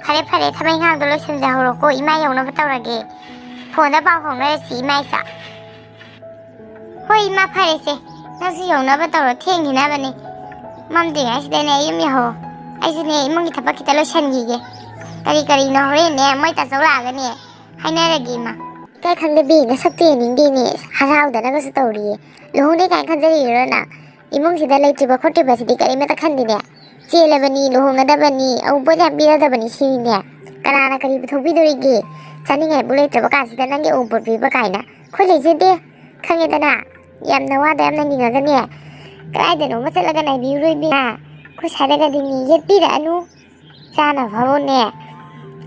ꯐꯔꯦ ꯐꯔꯦ, ꯊꯕꯛ ꯏꯪꯈꯥꯡꯗꯣ ꯂꯣꯏꯁꯤꯟꯖꯍꯧꯔꯣꯀꯣ, ꯏꯃꯥ ꯌꯧꯅꯕ ꯇꯧꯔꯒꯦ꯫ ꯐꯣꯟꯗ ꯄꯥꯎ ꯐꯥꯎꯅꯔꯁꯤ ꯏꯃꯥ ꯏꯆꯥ꯫ ꯍꯣꯏ ꯏꯃꯥ, ꯐꯔꯦꯁꯦ, ꯅꯪꯁꯨ ꯌꯧꯅꯕ ꯇꯧꯔꯣ, ꯊꯦꯡꯈꯤꯅꯕꯅꯦ꯫ ꯃꯝꯗ꯭ꯔꯤꯉꯩꯁꯤꯗꯅꯦ ꯌꯨꯝ ꯌꯧꯍꯧꯔꯣ꯫ ꯑꯩꯁꯨꯅꯦ ꯏꯃꯨꯡꯒꯤ ꯊꯕꯛ ꯈꯤꯇ ꯂꯣꯏꯁꯤꯟꯈꯤꯒꯦ꯫ ꯀꯔꯤ ꯀꯔꯤꯅꯣ ꯍꯣꯔꯦꯟꯅꯦ ꯃꯣꯏ ꯇꯥꯆꯧ ꯂꯥꯛꯑꯒꯅꯦ ꯍꯥꯏꯅꯔꯒꯦ ꯏꯃꯥ꯫ ꯏꯀꯥꯏ ꯈꯪꯗꯕꯤ, ꯅꯁꯛꯇꯨ ꯌꯦꯡꯅꯤꯡꯗꯦꯅꯦ, ꯍꯔꯥꯎꯗꯅꯕꯁꯨ ꯇꯧꯔꯤꯌꯦ꯫ ꯂꯨꯍꯣꯡꯗꯦ ꯀꯥꯏꯅ ꯈꯟꯖꯔꯤꯔꯣ ꯅꯪ? ꯏꯃꯨꯡꯁꯤꯗ ꯂꯩꯇ꯭ꯔꯤꯕ ꯈꯣꯠꯇ꯭ꯔꯤꯕꯁꯤꯗꯤ ꯀꯔꯤꯃꯠꯇ ꯈꯟꯗꯦꯅꯦ꯫ ꯆꯦꯜꯂꯕꯅꯤ, ꯂꯨꯍꯣꯡꯒꯗꯕꯅꯤ, ꯑꯎꯟꯄꯣꯠ ꯌꯥꯝ ꯄꯤꯔꯗꯕꯅꯤ ꯁꯤꯅꯤꯅꯦ꯫ ꯀꯅꯥꯅ ꯀꯔꯤ ꯄꯨꯊꯣꯛꯄꯤꯗꯣꯔꯤꯒꯦ? ꯆꯥꯅꯤꯡꯉꯥꯏꯕꯨ ꯂꯩꯇ꯭ꯔꯕ ꯀꯥꯟꯁꯤꯗ ꯅꯪꯒꯤ ꯑꯎꯟꯄꯣꯠ ꯄꯤꯕ ꯀꯥꯏꯅ꯫ ꯑꯩꯈꯣꯏ ꯂꯩꯖꯗꯦ, ꯈꯪꯉꯦꯗꯅ꯫ ꯌꯥꯝꯅ ꯋꯥꯗ ꯌꯥꯝꯅ ꯅꯤꯡꯉꯒꯅꯦ ꯀꯗꯥꯏꯗꯅꯣꯃ ꯆꯠꯂꯒ ꯅꯥꯏꯕꯤꯔꯨꯔꯣꯏ ꯏꯕꯦꯝꯃ꯫ ꯑꯩꯈꯣꯏ ꯁ꯭ꯋꯥꯏꯗꯒꯗꯤꯅꯦ ꯌꯦꯠꯄꯤꯔꯛꯑꯅꯨ꯫ ꯆꯥꯅꯕ ꯐꯥꯎꯕꯅꯦ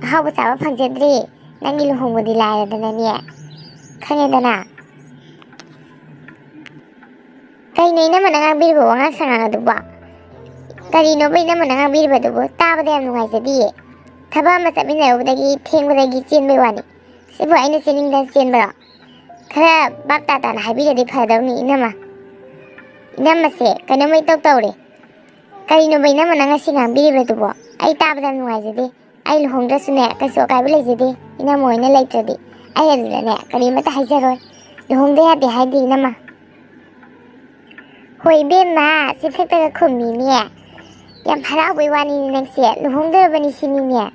ꯑꯍꯥꯎꯕ ꯆꯥꯕ ꯐꯪꯖꯗ꯭ꯔꯤ꯫ ꯅꯪꯒꯤ ꯂꯨꯍꯣꯡꯕꯗꯤ ꯂꯥꯏꯔꯗꯅꯅꯦ, ꯈꯪꯉꯦꯗꯅ꯫ ꯀꯩꯅꯣ ꯏꯅꯝꯃꯅ ꯉꯥꯡꯕꯤꯔꯤꯕ ꯋꯥꯉꯥꯡ ꯁꯉꯥꯡ ꯑꯗꯨꯕꯣ? ꯀꯔꯤꯅꯣꯕ ꯏꯅꯝꯃꯅ ꯉꯥꯡꯕꯤꯔꯤꯕꯗꯨꯕꯣ? ꯇꯥꯕꯗ ꯌꯥꯝ ꯅꯨꯡꯉꯥꯏꯖꯗꯤꯌꯦ꯫ ꯊꯕꯛ ꯑꯃ ꯆꯠꯃꯤꯟꯅꯔꯨꯕꯗꯒꯤ ꯊꯦꯡꯕꯗꯒꯤ ꯆꯦꯟꯕꯩ ꯋꯥꯅꯤ꯫ ꯁꯤꯕꯨ ꯑꯩꯅ ꯆꯦꯟꯅꯤꯡꯗꯅ ꯆꯦꯟꯕꯔꯣ? ꯈꯔ ꯚꯥꯞ ꯇꯥ ꯇꯥꯅ ꯍꯥꯏꯕꯤꯔꯗꯤ ꯐꯗꯧꯅꯤ ꯏꯅꯝꯃ꯫ ꯏꯅꯝꯃꯁꯦ ꯀꯩꯅꯣꯝꯃ ꯏꯇꯧ ꯇꯧꯔꯦ꯫ ꯀꯔꯤꯅꯣꯕ ꯏꯅꯝꯃꯅ ꯉꯁꯤ ꯉꯥꯡꯕꯤꯔꯤꯕꯗꯨꯕꯣ? ꯑꯩ ꯇꯥꯕꯗ ꯌꯥꯝ ꯅꯨꯡꯉꯥꯏꯖꯗꯦ꯫ ꯑꯩ ꯂꯨꯍꯣꯡꯗ꯭ꯔꯁꯨꯅꯦ ꯀꯩꯁꯨ ꯑꯀꯥꯏꯕ ꯂꯩꯖꯗꯦ꯫ ꯏꯅꯝꯃ ꯍꯣꯏꯅ ꯂꯩꯇ꯭ꯔꯗꯤ ꯑꯩ ꯑꯗꯨꯗꯅꯦ ꯀꯔꯤꯃꯠꯇ ꯍꯥꯏꯖꯔꯣꯏ꯫ ꯂꯨꯍꯣꯡꯗ ꯌꯥꯗꯦ ꯍꯥꯏꯗꯦ ꯏꯅꯝꯃ꯫ ꯍꯣꯏ ꯏꯕꯦꯝꯃ, ꯆꯤꯟꯊꯛꯇꯒ ꯈꯨꯝꯃꯤꯅꯦ꯫ ꯌꯥꯝ ꯍꯔꯥꯎꯕꯩ ꯋꯥꯅꯤꯅꯦ ꯅꯪꯁꯦ, ꯂꯨꯍꯣꯡꯗꯣꯔꯕꯅꯤ ꯁꯤꯅꯤꯅꯦ꯫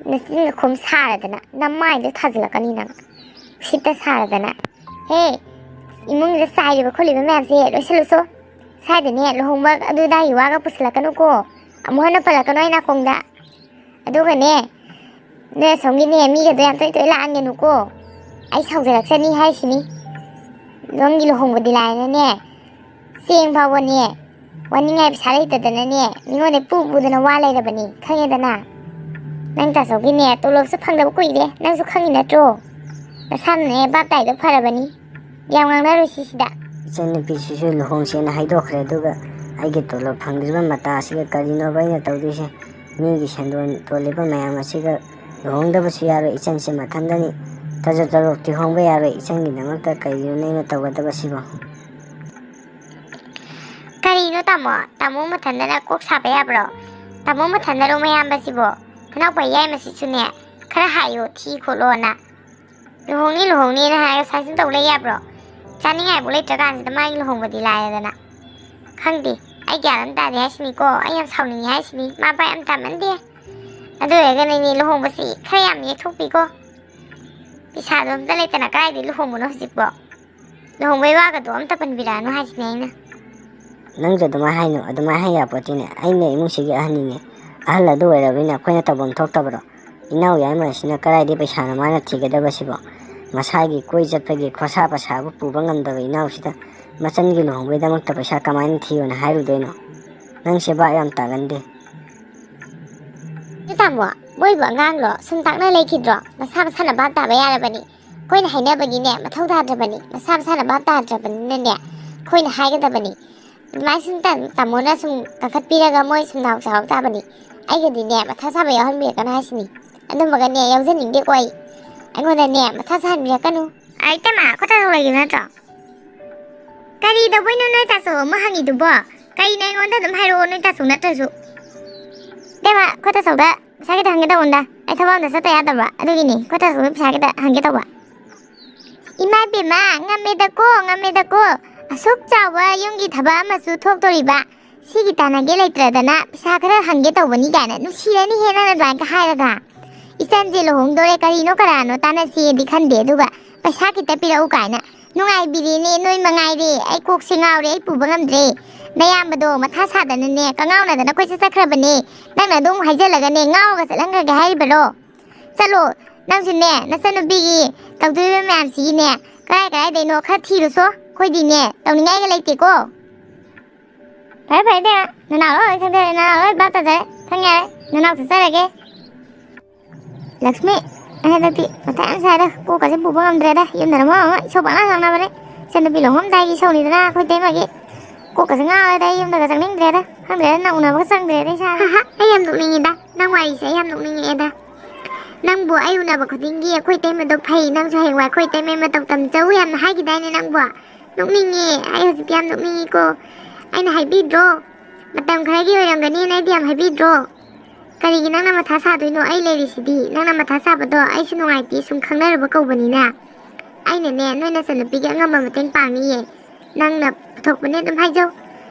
ꯅꯆꯤꯟꯒ ꯈꯨꯝ ꯁꯥꯔꯗꯅ, ꯅꯃꯥꯏꯗꯣ ꯊꯥꯖꯤꯜꯂꯛꯀꯅꯤ ꯅꯪ꯫ ꯎꯁꯤꯠꯇ ꯁꯥꯔꯗꯅ꯫ ꯍꯦ, ꯏꯃꯨꯡꯗ ꯆꯥꯏꯔꯤꯕ ꯈꯣꯠꯂꯤꯕ ꯃꯌꯥꯝꯁꯦ ꯂꯣꯏꯁꯤꯜꯂꯨꯁꯣ꯫ ꯁ꯭ꯋꯥꯏꯗꯅꯦ ꯂꯨꯍꯣꯡꯕ ꯑꯗꯨ ꯑꯗꯥꯒꯤ ꯋꯥꯒ ꯄꯨꯁꯤꯜꯂꯛꯀꯅꯨꯀꯣ꯫ ꯑꯃꯨꯛ ꯍꯟꯅ ꯄꯜꯂꯛꯀꯅꯨ ꯑꯩ ꯅꯥꯀꯣꯡꯗ꯫ ꯑꯗꯨꯒꯅꯦ, ꯅꯣꯏ ꯑꯁꯣꯝꯒꯤꯅꯦ ꯃꯤꯒꯗꯣ ꯌꯥꯝ ꯇꯣꯏ ꯇꯣꯏ ꯂꯥꯛꯍꯟꯒꯅꯨꯀꯣ꯫ ꯑꯩ ꯁꯥꯎꯖꯔꯛꯆꯅꯤ ꯍꯥꯏꯁꯤꯅꯤ꯫ ꯅꯪꯒꯤ ꯂꯨꯍꯣꯡꯕꯗꯤ ꯂꯥꯏꯔꯅꯅꯦ, ꯆꯦꯡ ꯐꯥꯎꯕꯅꯦ ꯋꯥꯅꯤꯡꯉꯥꯏ ꯄꯩꯁꯥ ꯂꯩꯇꯗꯅꯅꯦ ꯃꯤꯉꯣꯟꯗ ꯄꯨ ꯄꯨꯗꯅ ꯋꯥ ꯂꯩꯔꯕꯅꯤ, ꯈꯪꯉꯦꯗꯅ꯫ ꯅꯪ ꯇꯥꯆꯧꯒꯤꯅꯦ ꯇꯣꯂꯣꯞꯁꯨ ꯐꯪꯗꯕ ꯀꯨꯏꯔꯦ, ꯅꯪꯁꯨ ꯈꯪꯉꯤ ꯅꯠꯇ꯭ꯔꯣ? ꯅꯁꯥꯅꯅꯦ ꯚꯥꯞ ꯇꯥꯏꯗꯣ ꯐꯔꯕꯅꯤ꯫ ꯌꯥꯝ ꯉꯥꯡꯅꯔꯣꯏ ꯁꯤꯁꯤꯗ꯫ ꯏꯆꯟꯅꯨꯄꯤꯁꯤꯁꯨ ꯂꯨꯍꯣꯡꯁꯦꯅ ꯍꯥꯏꯗꯣꯛꯈ꯭ꯔꯦ, ꯑꯗꯨꯒ ꯑꯩꯒꯤ ꯇꯣꯂꯣꯞ ꯐꯪꯗ꯭ꯔꯤꯕ ꯃꯇꯥ ꯑꯁꯤꯒ ꯀꯔꯤꯅꯣꯕ ꯑꯩꯅ ꯇꯧꯗꯣꯏꯁꯦ? ꯃꯤꯒꯤ ꯁꯦꯟꯗꯣꯟ ꯇꯣꯜꯂꯤꯕ ꯃꯌꯥꯝ ꯑꯁꯤꯒ ꯂꯨꯍꯣꯡꯗꯕꯁꯨ ꯌꯥꯔꯣꯏ, ꯏꯆꯟꯁꯦ ꯃꯊꯟꯗꯅꯤ꯫ ꯇꯥꯖꯣꯞ ꯇꯥꯖꯣꯞꯇꯤ ꯍꯣꯡꯕ ꯌꯥꯔꯣꯏ, ꯏꯆꯟꯒꯤꯗꯃꯛꯇ ꯀꯔꯤꯅꯣꯅꯦ ꯑꯩꯅ ꯇꯧꯒꯗꯕꯁꯤꯕꯣ? ꯀꯔꯤꯅꯣ ꯇꯥꯃꯣ? ꯇꯥꯃꯣ ꯃꯊꯟꯗꯅ ꯀꯣꯛ ꯁꯥꯕ ꯌꯥꯕ꯭ꯔꯣ? ꯇꯥꯃꯣ ꯃꯊꯟꯗꯔꯣ ꯃꯌꯥꯝꯕꯁꯤꯕꯣ? ꯃꯅꯥꯎꯄꯥ ꯌꯥꯏꯃꯁꯤꯁꯨꯅꯦ ꯈꯔ ꯍꯥꯏꯌꯣ, ꯊꯤ ꯈꯣꯠꯂꯣꯅ꯫ ꯂꯨꯍꯣꯡꯅꯤ ꯂꯨꯍꯣꯡꯅꯤꯅ ꯍꯥꯏꯔꯒ ꯁꯥꯏꯁꯟ ꯇꯧ ꯂꯩ ꯌꯥꯕ꯭ꯔꯣ? ꯆꯥꯅꯤꯡꯉꯥꯏꯕꯨ ꯂꯩꯇ꯭ꯔꯀꯥꯟꯁꯤꯗ ꯃꯥꯒꯤ ꯂꯨꯍꯣꯡꯕꯗꯤ ꯂꯥꯏꯔꯗꯅ꯫ ꯈꯪꯗꯦ, ꯑꯩ ꯒ꯭ꯌꯥꯟ ꯑꯃ ꯇꯥꯗꯦ ꯍꯥꯏꯁꯤꯅꯤꯀꯣ꯫ ꯑꯩ ꯌꯥꯝ ꯁꯥꯎꯅꯤꯡꯉꯦ ꯍꯥꯏꯁꯤꯅꯤ꯫ ꯃꯥ ꯄꯥ ꯌꯥꯝ ꯇꯥꯃꯟꯗꯦ꯫ ꯑꯗꯨ ꯑꯣꯏꯔꯒꯅꯅꯦ, ꯂꯨꯍꯣꯡꯕꯁꯤ ꯈꯔ ꯌꯥꯝ ꯌꯩꯊꯣꯛꯄꯤꯀꯣ꯫ ꯄꯩꯁꯥꯗꯣ ꯑꯝꯇ ꯂꯩꯇꯅ ꯀꯗꯥꯏꯗꯒꯤ ꯂꯨꯍꯣꯡꯕꯅꯣ ꯍꯧꯖꯤꯛꯄꯣ? ꯂꯨꯍꯣꯡꯕꯩ ꯋꯥꯒꯗꯣ ꯑꯝꯇ ꯄꯟꯕꯤꯔꯛꯑꯅꯨ ꯍꯥꯏꯁꯤꯅꯦ ꯑꯩꯅ꯫ ꯅꯪꯁꯨ ꯑꯗꯨꯃꯥꯏꯅ ꯍꯥꯏꯅꯨ, ꯑꯗꯨꯃꯥꯏꯅ ꯍꯥꯏ ꯌꯥꯄꯣꯠꯇꯦꯅꯦ꯫ ꯑꯩꯅ ꯏꯃꯨꯡꯁꯤꯒꯤ ꯑꯍꯟꯅꯤꯅꯦ꯫ ꯑꯍꯜ ꯑꯗꯨ ꯑꯣꯏꯔꯕꯅꯤꯅ ꯑꯩꯈꯣꯏꯅ ꯇꯧꯐꯝ ꯊꯣꯛꯇꯕꯔꯣ? ꯏꯅꯥꯎ ꯌꯥꯏꯃ ꯑꯁꯤꯅ ꯀꯗꯥꯏꯗꯒꯤ ꯄꯩꯁꯥꯅꯣ ꯃꯥꯅ ꯊꯤꯒꯗꯕꯁꯤꯕꯣ? ꯃꯁꯥꯒꯤ ꯀꯣꯏ ꯆꯠꯄꯒꯤ ꯈꯣꯔꯁꯥ ꯄꯩꯁꯥꯕꯨ ꯄꯨꯕ ꯉꯝꯗꯕ ꯏꯅꯥꯎꯁꯤꯗ ꯃꯆꯟꯒꯤ ꯂꯨꯍꯣꯡꯕꯩꯗꯃꯛꯇ ꯄꯩꯁꯥ ꯀꯃꯥꯏꯅ ꯊꯤꯌꯣꯅ ꯍꯥꯏꯔꯨꯗꯣꯏꯅꯣ? ꯅꯪꯁꯦ ꯚꯥꯞ ꯌꯥꯝ ꯇꯥꯒꯟꯗꯦ꯫ ꯇꯥꯃꯣ, ꯃꯣꯏꯕꯨ ꯑꯉꯥꯡꯂꯣ? ꯁꯨꯝ ꯇꯥꯛꯅ ꯂꯩꯈꯤꯗ꯭ꯔꯣ? ꯃꯁꯥ ꯃꯁꯥꯅ ꯚꯥꯞ ꯇꯥꯕ ꯌꯥꯔꯕꯅꯤ꯫ ꯑꯩꯈꯣꯏꯅ ꯍꯥꯏꯅꯕꯒꯤꯅꯦ ꯃꯊꯧ ꯇꯥꯗ꯭ꯔꯕꯅꯤ꯫ ꯃꯁꯥ ꯃꯁꯥꯅ ꯚꯥꯞ ꯇꯥꯗ꯭ꯔꯕꯅꯤꯅꯅꯦ ꯑꯩꯈꯣꯏꯅ ꯍꯥꯏꯒꯗꯕꯅꯤ꯫ ꯑꯗꯨꯃꯥꯏꯅ ꯁꯨꯝ ꯇꯥ-, ꯇꯥꯃꯣꯅ ꯁꯨꯝ ꯀꯟꯈꯠꯄꯤꯔꯒ ꯃꯣꯏ ꯁꯨꯝ ꯅꯥꯎ ꯆꯥꯎ ꯇꯥꯕꯅꯤ꯫ ꯑꯩꯒꯗꯤꯅꯦ ꯃꯊꯥ ꯁꯥꯕ ꯌꯥꯎꯍꯟꯕꯤꯔꯛꯀꯅꯨ ꯍꯥꯏꯁꯤꯅꯤ꯫ ꯑꯗꯨꯝꯕꯒꯅꯦ ꯌꯥꯎꯖꯅꯤꯡꯗꯦꯀꯣ ꯑꯩ꯫ ꯑꯩꯉꯣꯟꯗꯅꯦ ꯃꯊꯥ ꯁꯥꯍꯟꯕꯤꯔꯛꯀꯅꯨ꯫ ꯑꯩ ꯇꯃ ꯈꯨꯠꯇ ꯂꯩꯒꯦ ꯅꯠꯇ꯭ꯔꯣ? ꯀꯔꯤ ꯇꯧꯕꯩꯅꯣ ꯅꯣꯏ ꯇꯥꯆꯧ ꯑꯃ ꯍꯪꯉꯤꯗꯨꯕꯣ? ꯀꯩꯅꯣ ꯑꯩꯉꯣꯟꯗ ꯑꯗꯨꯝ ꯍꯥꯏꯔꯛꯑꯣ ꯅꯣꯏ ꯇꯥꯆꯧ ꯅꯠꯇ꯭ꯔꯁꯨ꯫ ꯏꯕꯦꯝꯃ, ꯈꯨꯠꯇ ꯆꯧꯗ ꯄꯩꯁꯥ ꯈꯤꯇ ꯍꯪꯒꯦ ꯇꯧꯕꯅꯤꯗ꯫ ꯑꯩ ꯊꯕꯛ ꯑꯝꯇ ꯆꯠꯇ ꯌꯥꯗꯕ ꯑꯗꯨꯒꯤꯅꯤ꯫ ꯈꯨꯠꯇ ꯆꯧꯗ ꯄꯩꯁꯥ ꯈꯤꯇ ꯍꯪꯒꯦ ꯇꯧꯕ꯫ ꯏꯃꯥ ꯏꯕꯦꯝꯃ, ꯉꯝꯃꯦꯗꯀꯣ, ꯉꯝꯃꯦꯗꯀꯣ꯫ ꯑꯁꯨꯛ ꯆꯥꯎꯕ ꯌꯨꯝꯒꯤ ꯊꯕꯛ ꯑꯃꯁꯨ ꯊꯣꯛꯇꯣꯔꯤꯕ꯫ ꯁꯤꯒꯤ ꯇꯥꯟꯅꯒꯦ ꯂꯩꯇ꯭ꯔꯗꯅ ꯄꯩꯁꯥ ꯈꯔ ꯍꯪꯒꯦ ꯇꯧꯕꯅꯤ ꯀꯥꯏꯅ꯫ ꯅꯨꯡꯁꯤꯔꯅꯤꯍꯦ ꯅꯪꯅ ꯑꯗꯨꯃꯥꯏꯅ ꯍꯥꯏꯔꯒ꯫ ꯏꯆꯟꯁꯦ ꯂꯨꯍꯣꯡꯗꯣꯔꯦ, ꯀꯔꯤꯅꯣ ꯀꯔꯥꯅꯣ ꯇꯥꯟꯅꯁꯦꯗꯤ ꯈꯟꯗꯦ, ꯑꯗꯨꯒ ꯄꯩꯁꯥ ꯈꯤꯇ ꯄꯤꯔꯛꯎ ꯀꯥꯏꯅ꯫ ꯅꯨꯡꯉꯥꯏꯕꯤꯔꯦꯅꯦ ꯅꯣꯏ ꯃꯉꯥꯏꯔꯦ꯫ ꯑꯩ ꯀꯣꯛꯁꯦ ꯉꯥꯎꯔꯦ, ꯑꯩ ꯄꯨꯕ ꯉꯝꯗ꯭ꯔꯦ꯫ ꯅꯌꯥꯝꯕꯗꯣ ꯃꯊꯥ ꯁꯥꯗꯅꯅꯦ, ꯀꯉꯥꯎꯅꯗꯅ ꯀꯣꯏꯆꯠ ꯆꯠꯈ꯭ꯔꯕꯅꯦ꯫ ꯅꯪꯅ ꯑꯗꯨꯝ ꯍꯥꯏꯖꯜꯂꯒꯅꯦ, ꯉꯥꯎꯔꯒ ꯆꯠꯍꯟꯈ꯭ꯔꯒꯦ ꯍꯥꯏꯔꯤꯕꯔꯣ? ꯆꯠꯂꯣ, ꯅꯪꯁꯨꯅꯦ, ꯅꯆꯟꯅꯨꯄꯤꯒꯤ ꯇꯧꯗꯣꯔꯤꯕ ꯃꯌꯥꯝꯁꯤꯒꯤꯅꯦ, ꯀꯔꯥꯏ ꯀꯔꯥꯏꯗꯩꯅꯣ ꯈꯔ ꯊꯤꯔꯨꯆꯣ꯫ ꯑꯩꯈꯣꯏꯗꯤꯅꯦ, ꯇꯧꯅꯤꯡꯉꯥꯏꯒ ꯂꯩꯇꯦꯀꯣ꯫ ꯐꯔꯦ, ꯐꯔꯦ, ꯏꯕꯦꯝꯃ, ꯅꯅꯥꯎ ꯂꯣꯏ ꯈꯪꯖꯔꯦ, ꯅꯅꯥꯎ ꯂꯣꯏ ꯚꯥꯞ ꯇꯥꯖꯔꯦ꯫ ꯈꯪ ꯌꯥꯔꯦ, ꯅꯅꯥꯎ ꯆꯠꯆꯔꯒꯦ꯫ ꯂꯛꯁꯃꯤ, ꯑꯩ ꯍꯟꯗꯛꯇꯤ ꯃꯊꯥ ꯌꯥꯝ ꯁꯥꯏꯗ, ꯀꯣꯛꯀꯁꯦ ꯄꯨꯕ ꯉꯝꯗ꯭ꯔꯦꯗ꯫ ꯌꯨꯝꯗꯅ ꯃꯔꯣꯟ ꯑꯃ ꯏꯁꯧ ꯄꯪꯂꯥꯡ ꯂꯥꯡꯅꯕꯅꯦ꯫ ꯏꯆꯟꯅꯨꯄꯤ ꯂꯨꯍꯣꯡꯉꯝꯗꯥꯏꯒꯤ ꯏꯁꯧꯅꯤꯗꯅ ꯑꯩꯈꯣꯏ ꯇꯩꯃꯒꯤ꯫ ꯀꯣꯛꯀꯁꯦ ꯉꯥꯎꯔꯦꯗ, ꯑꯩ ꯌꯨꯝꯗꯒ ꯆꯪꯅꯤꯡꯗ꯭ꯔꯦꯗ꯫ ꯈꯪꯗ꯭ꯔꯦꯗ, ꯅꯪ ꯎꯅꯕꯒ ꯆꯪꯗ꯭ꯔꯦꯗ ꯏꯁꯥꯗ꯫ ꯍꯥ ꯍꯥ, ꯑꯩ ꯌꯥꯝ ꯅꯣꯛꯅꯤꯡꯉꯤꯗ, ꯅꯪ ꯋꯥꯔꯤꯁꯦ ꯑꯩ ꯌꯥꯝ ꯅꯣꯛꯅꯤꯡꯉꯛꯑꯦꯗ꯫ ꯅꯪꯕꯨ ꯑꯩ ꯎꯅꯕ ꯈꯨꯗꯤꯡꯒꯤ ꯑꯩꯈꯣꯏ ꯇꯩꯃꯗꯣ ꯐꯩ, ꯅꯪꯁꯨ ꯍꯌꯦꯡꯋꯥꯏ ꯑꯩꯈꯣꯏ ꯇꯩꯃꯩ ꯃꯇꯧ ꯇꯝꯖꯧ ꯌꯥꯝꯅ ꯍꯥꯏꯈꯤꯗꯥꯏꯅꯦ ꯅꯪꯕꯨ? ꯅꯣꯛꯅꯤꯡꯉꯦ, ꯑꯩ ꯍꯧꯖꯤꯛꯇꯤ ꯌꯥꯝ ꯅꯣꯛꯅꯤꯡꯉꯤꯀꯣ꯫ ꯑꯩꯅ ꯍꯥꯏꯕꯤꯗ꯭ꯔꯣ? ꯃꯇꯝ ꯈꯔꯒꯤ ꯑꯣꯏꯔꯝꯒꯅꯤꯅ ꯑꯩꯗꯤ ꯌꯥꯝ ꯍꯥꯏꯕꯤꯗ꯭ꯔꯣ? ꯀꯔꯤꯒꯤ ꯅꯪꯅ ꯃꯊꯥ ꯁꯥꯗꯣꯏꯅꯣ? ꯑꯩ ꯂꯩꯔꯤꯁꯤꯗꯤ꯫ ꯅꯪꯅ ꯃꯊꯥ ꯁꯥꯕꯗꯣ ꯑꯩꯁꯨ ꯅꯨꯡꯉꯥꯏꯇꯦ, ꯁꯨꯝ ꯈꯪꯅꯔꯨꯕ ꯀꯧꯕꯅꯤꯅ꯫ ꯑꯩꯅꯅꯦ, ꯅꯣꯏ ꯅꯆꯟꯅꯨꯄꯤꯒꯤ ꯑꯉꯝꯕ ꯃꯇꯦꯡ ꯄꯥꯡꯅꯤꯌꯦ꯫ ꯅꯪꯅ ꯄꯨꯊꯣꯛꯄꯅꯦ ꯑꯗꯨꯝ ꯍꯥꯏꯖꯧ꯫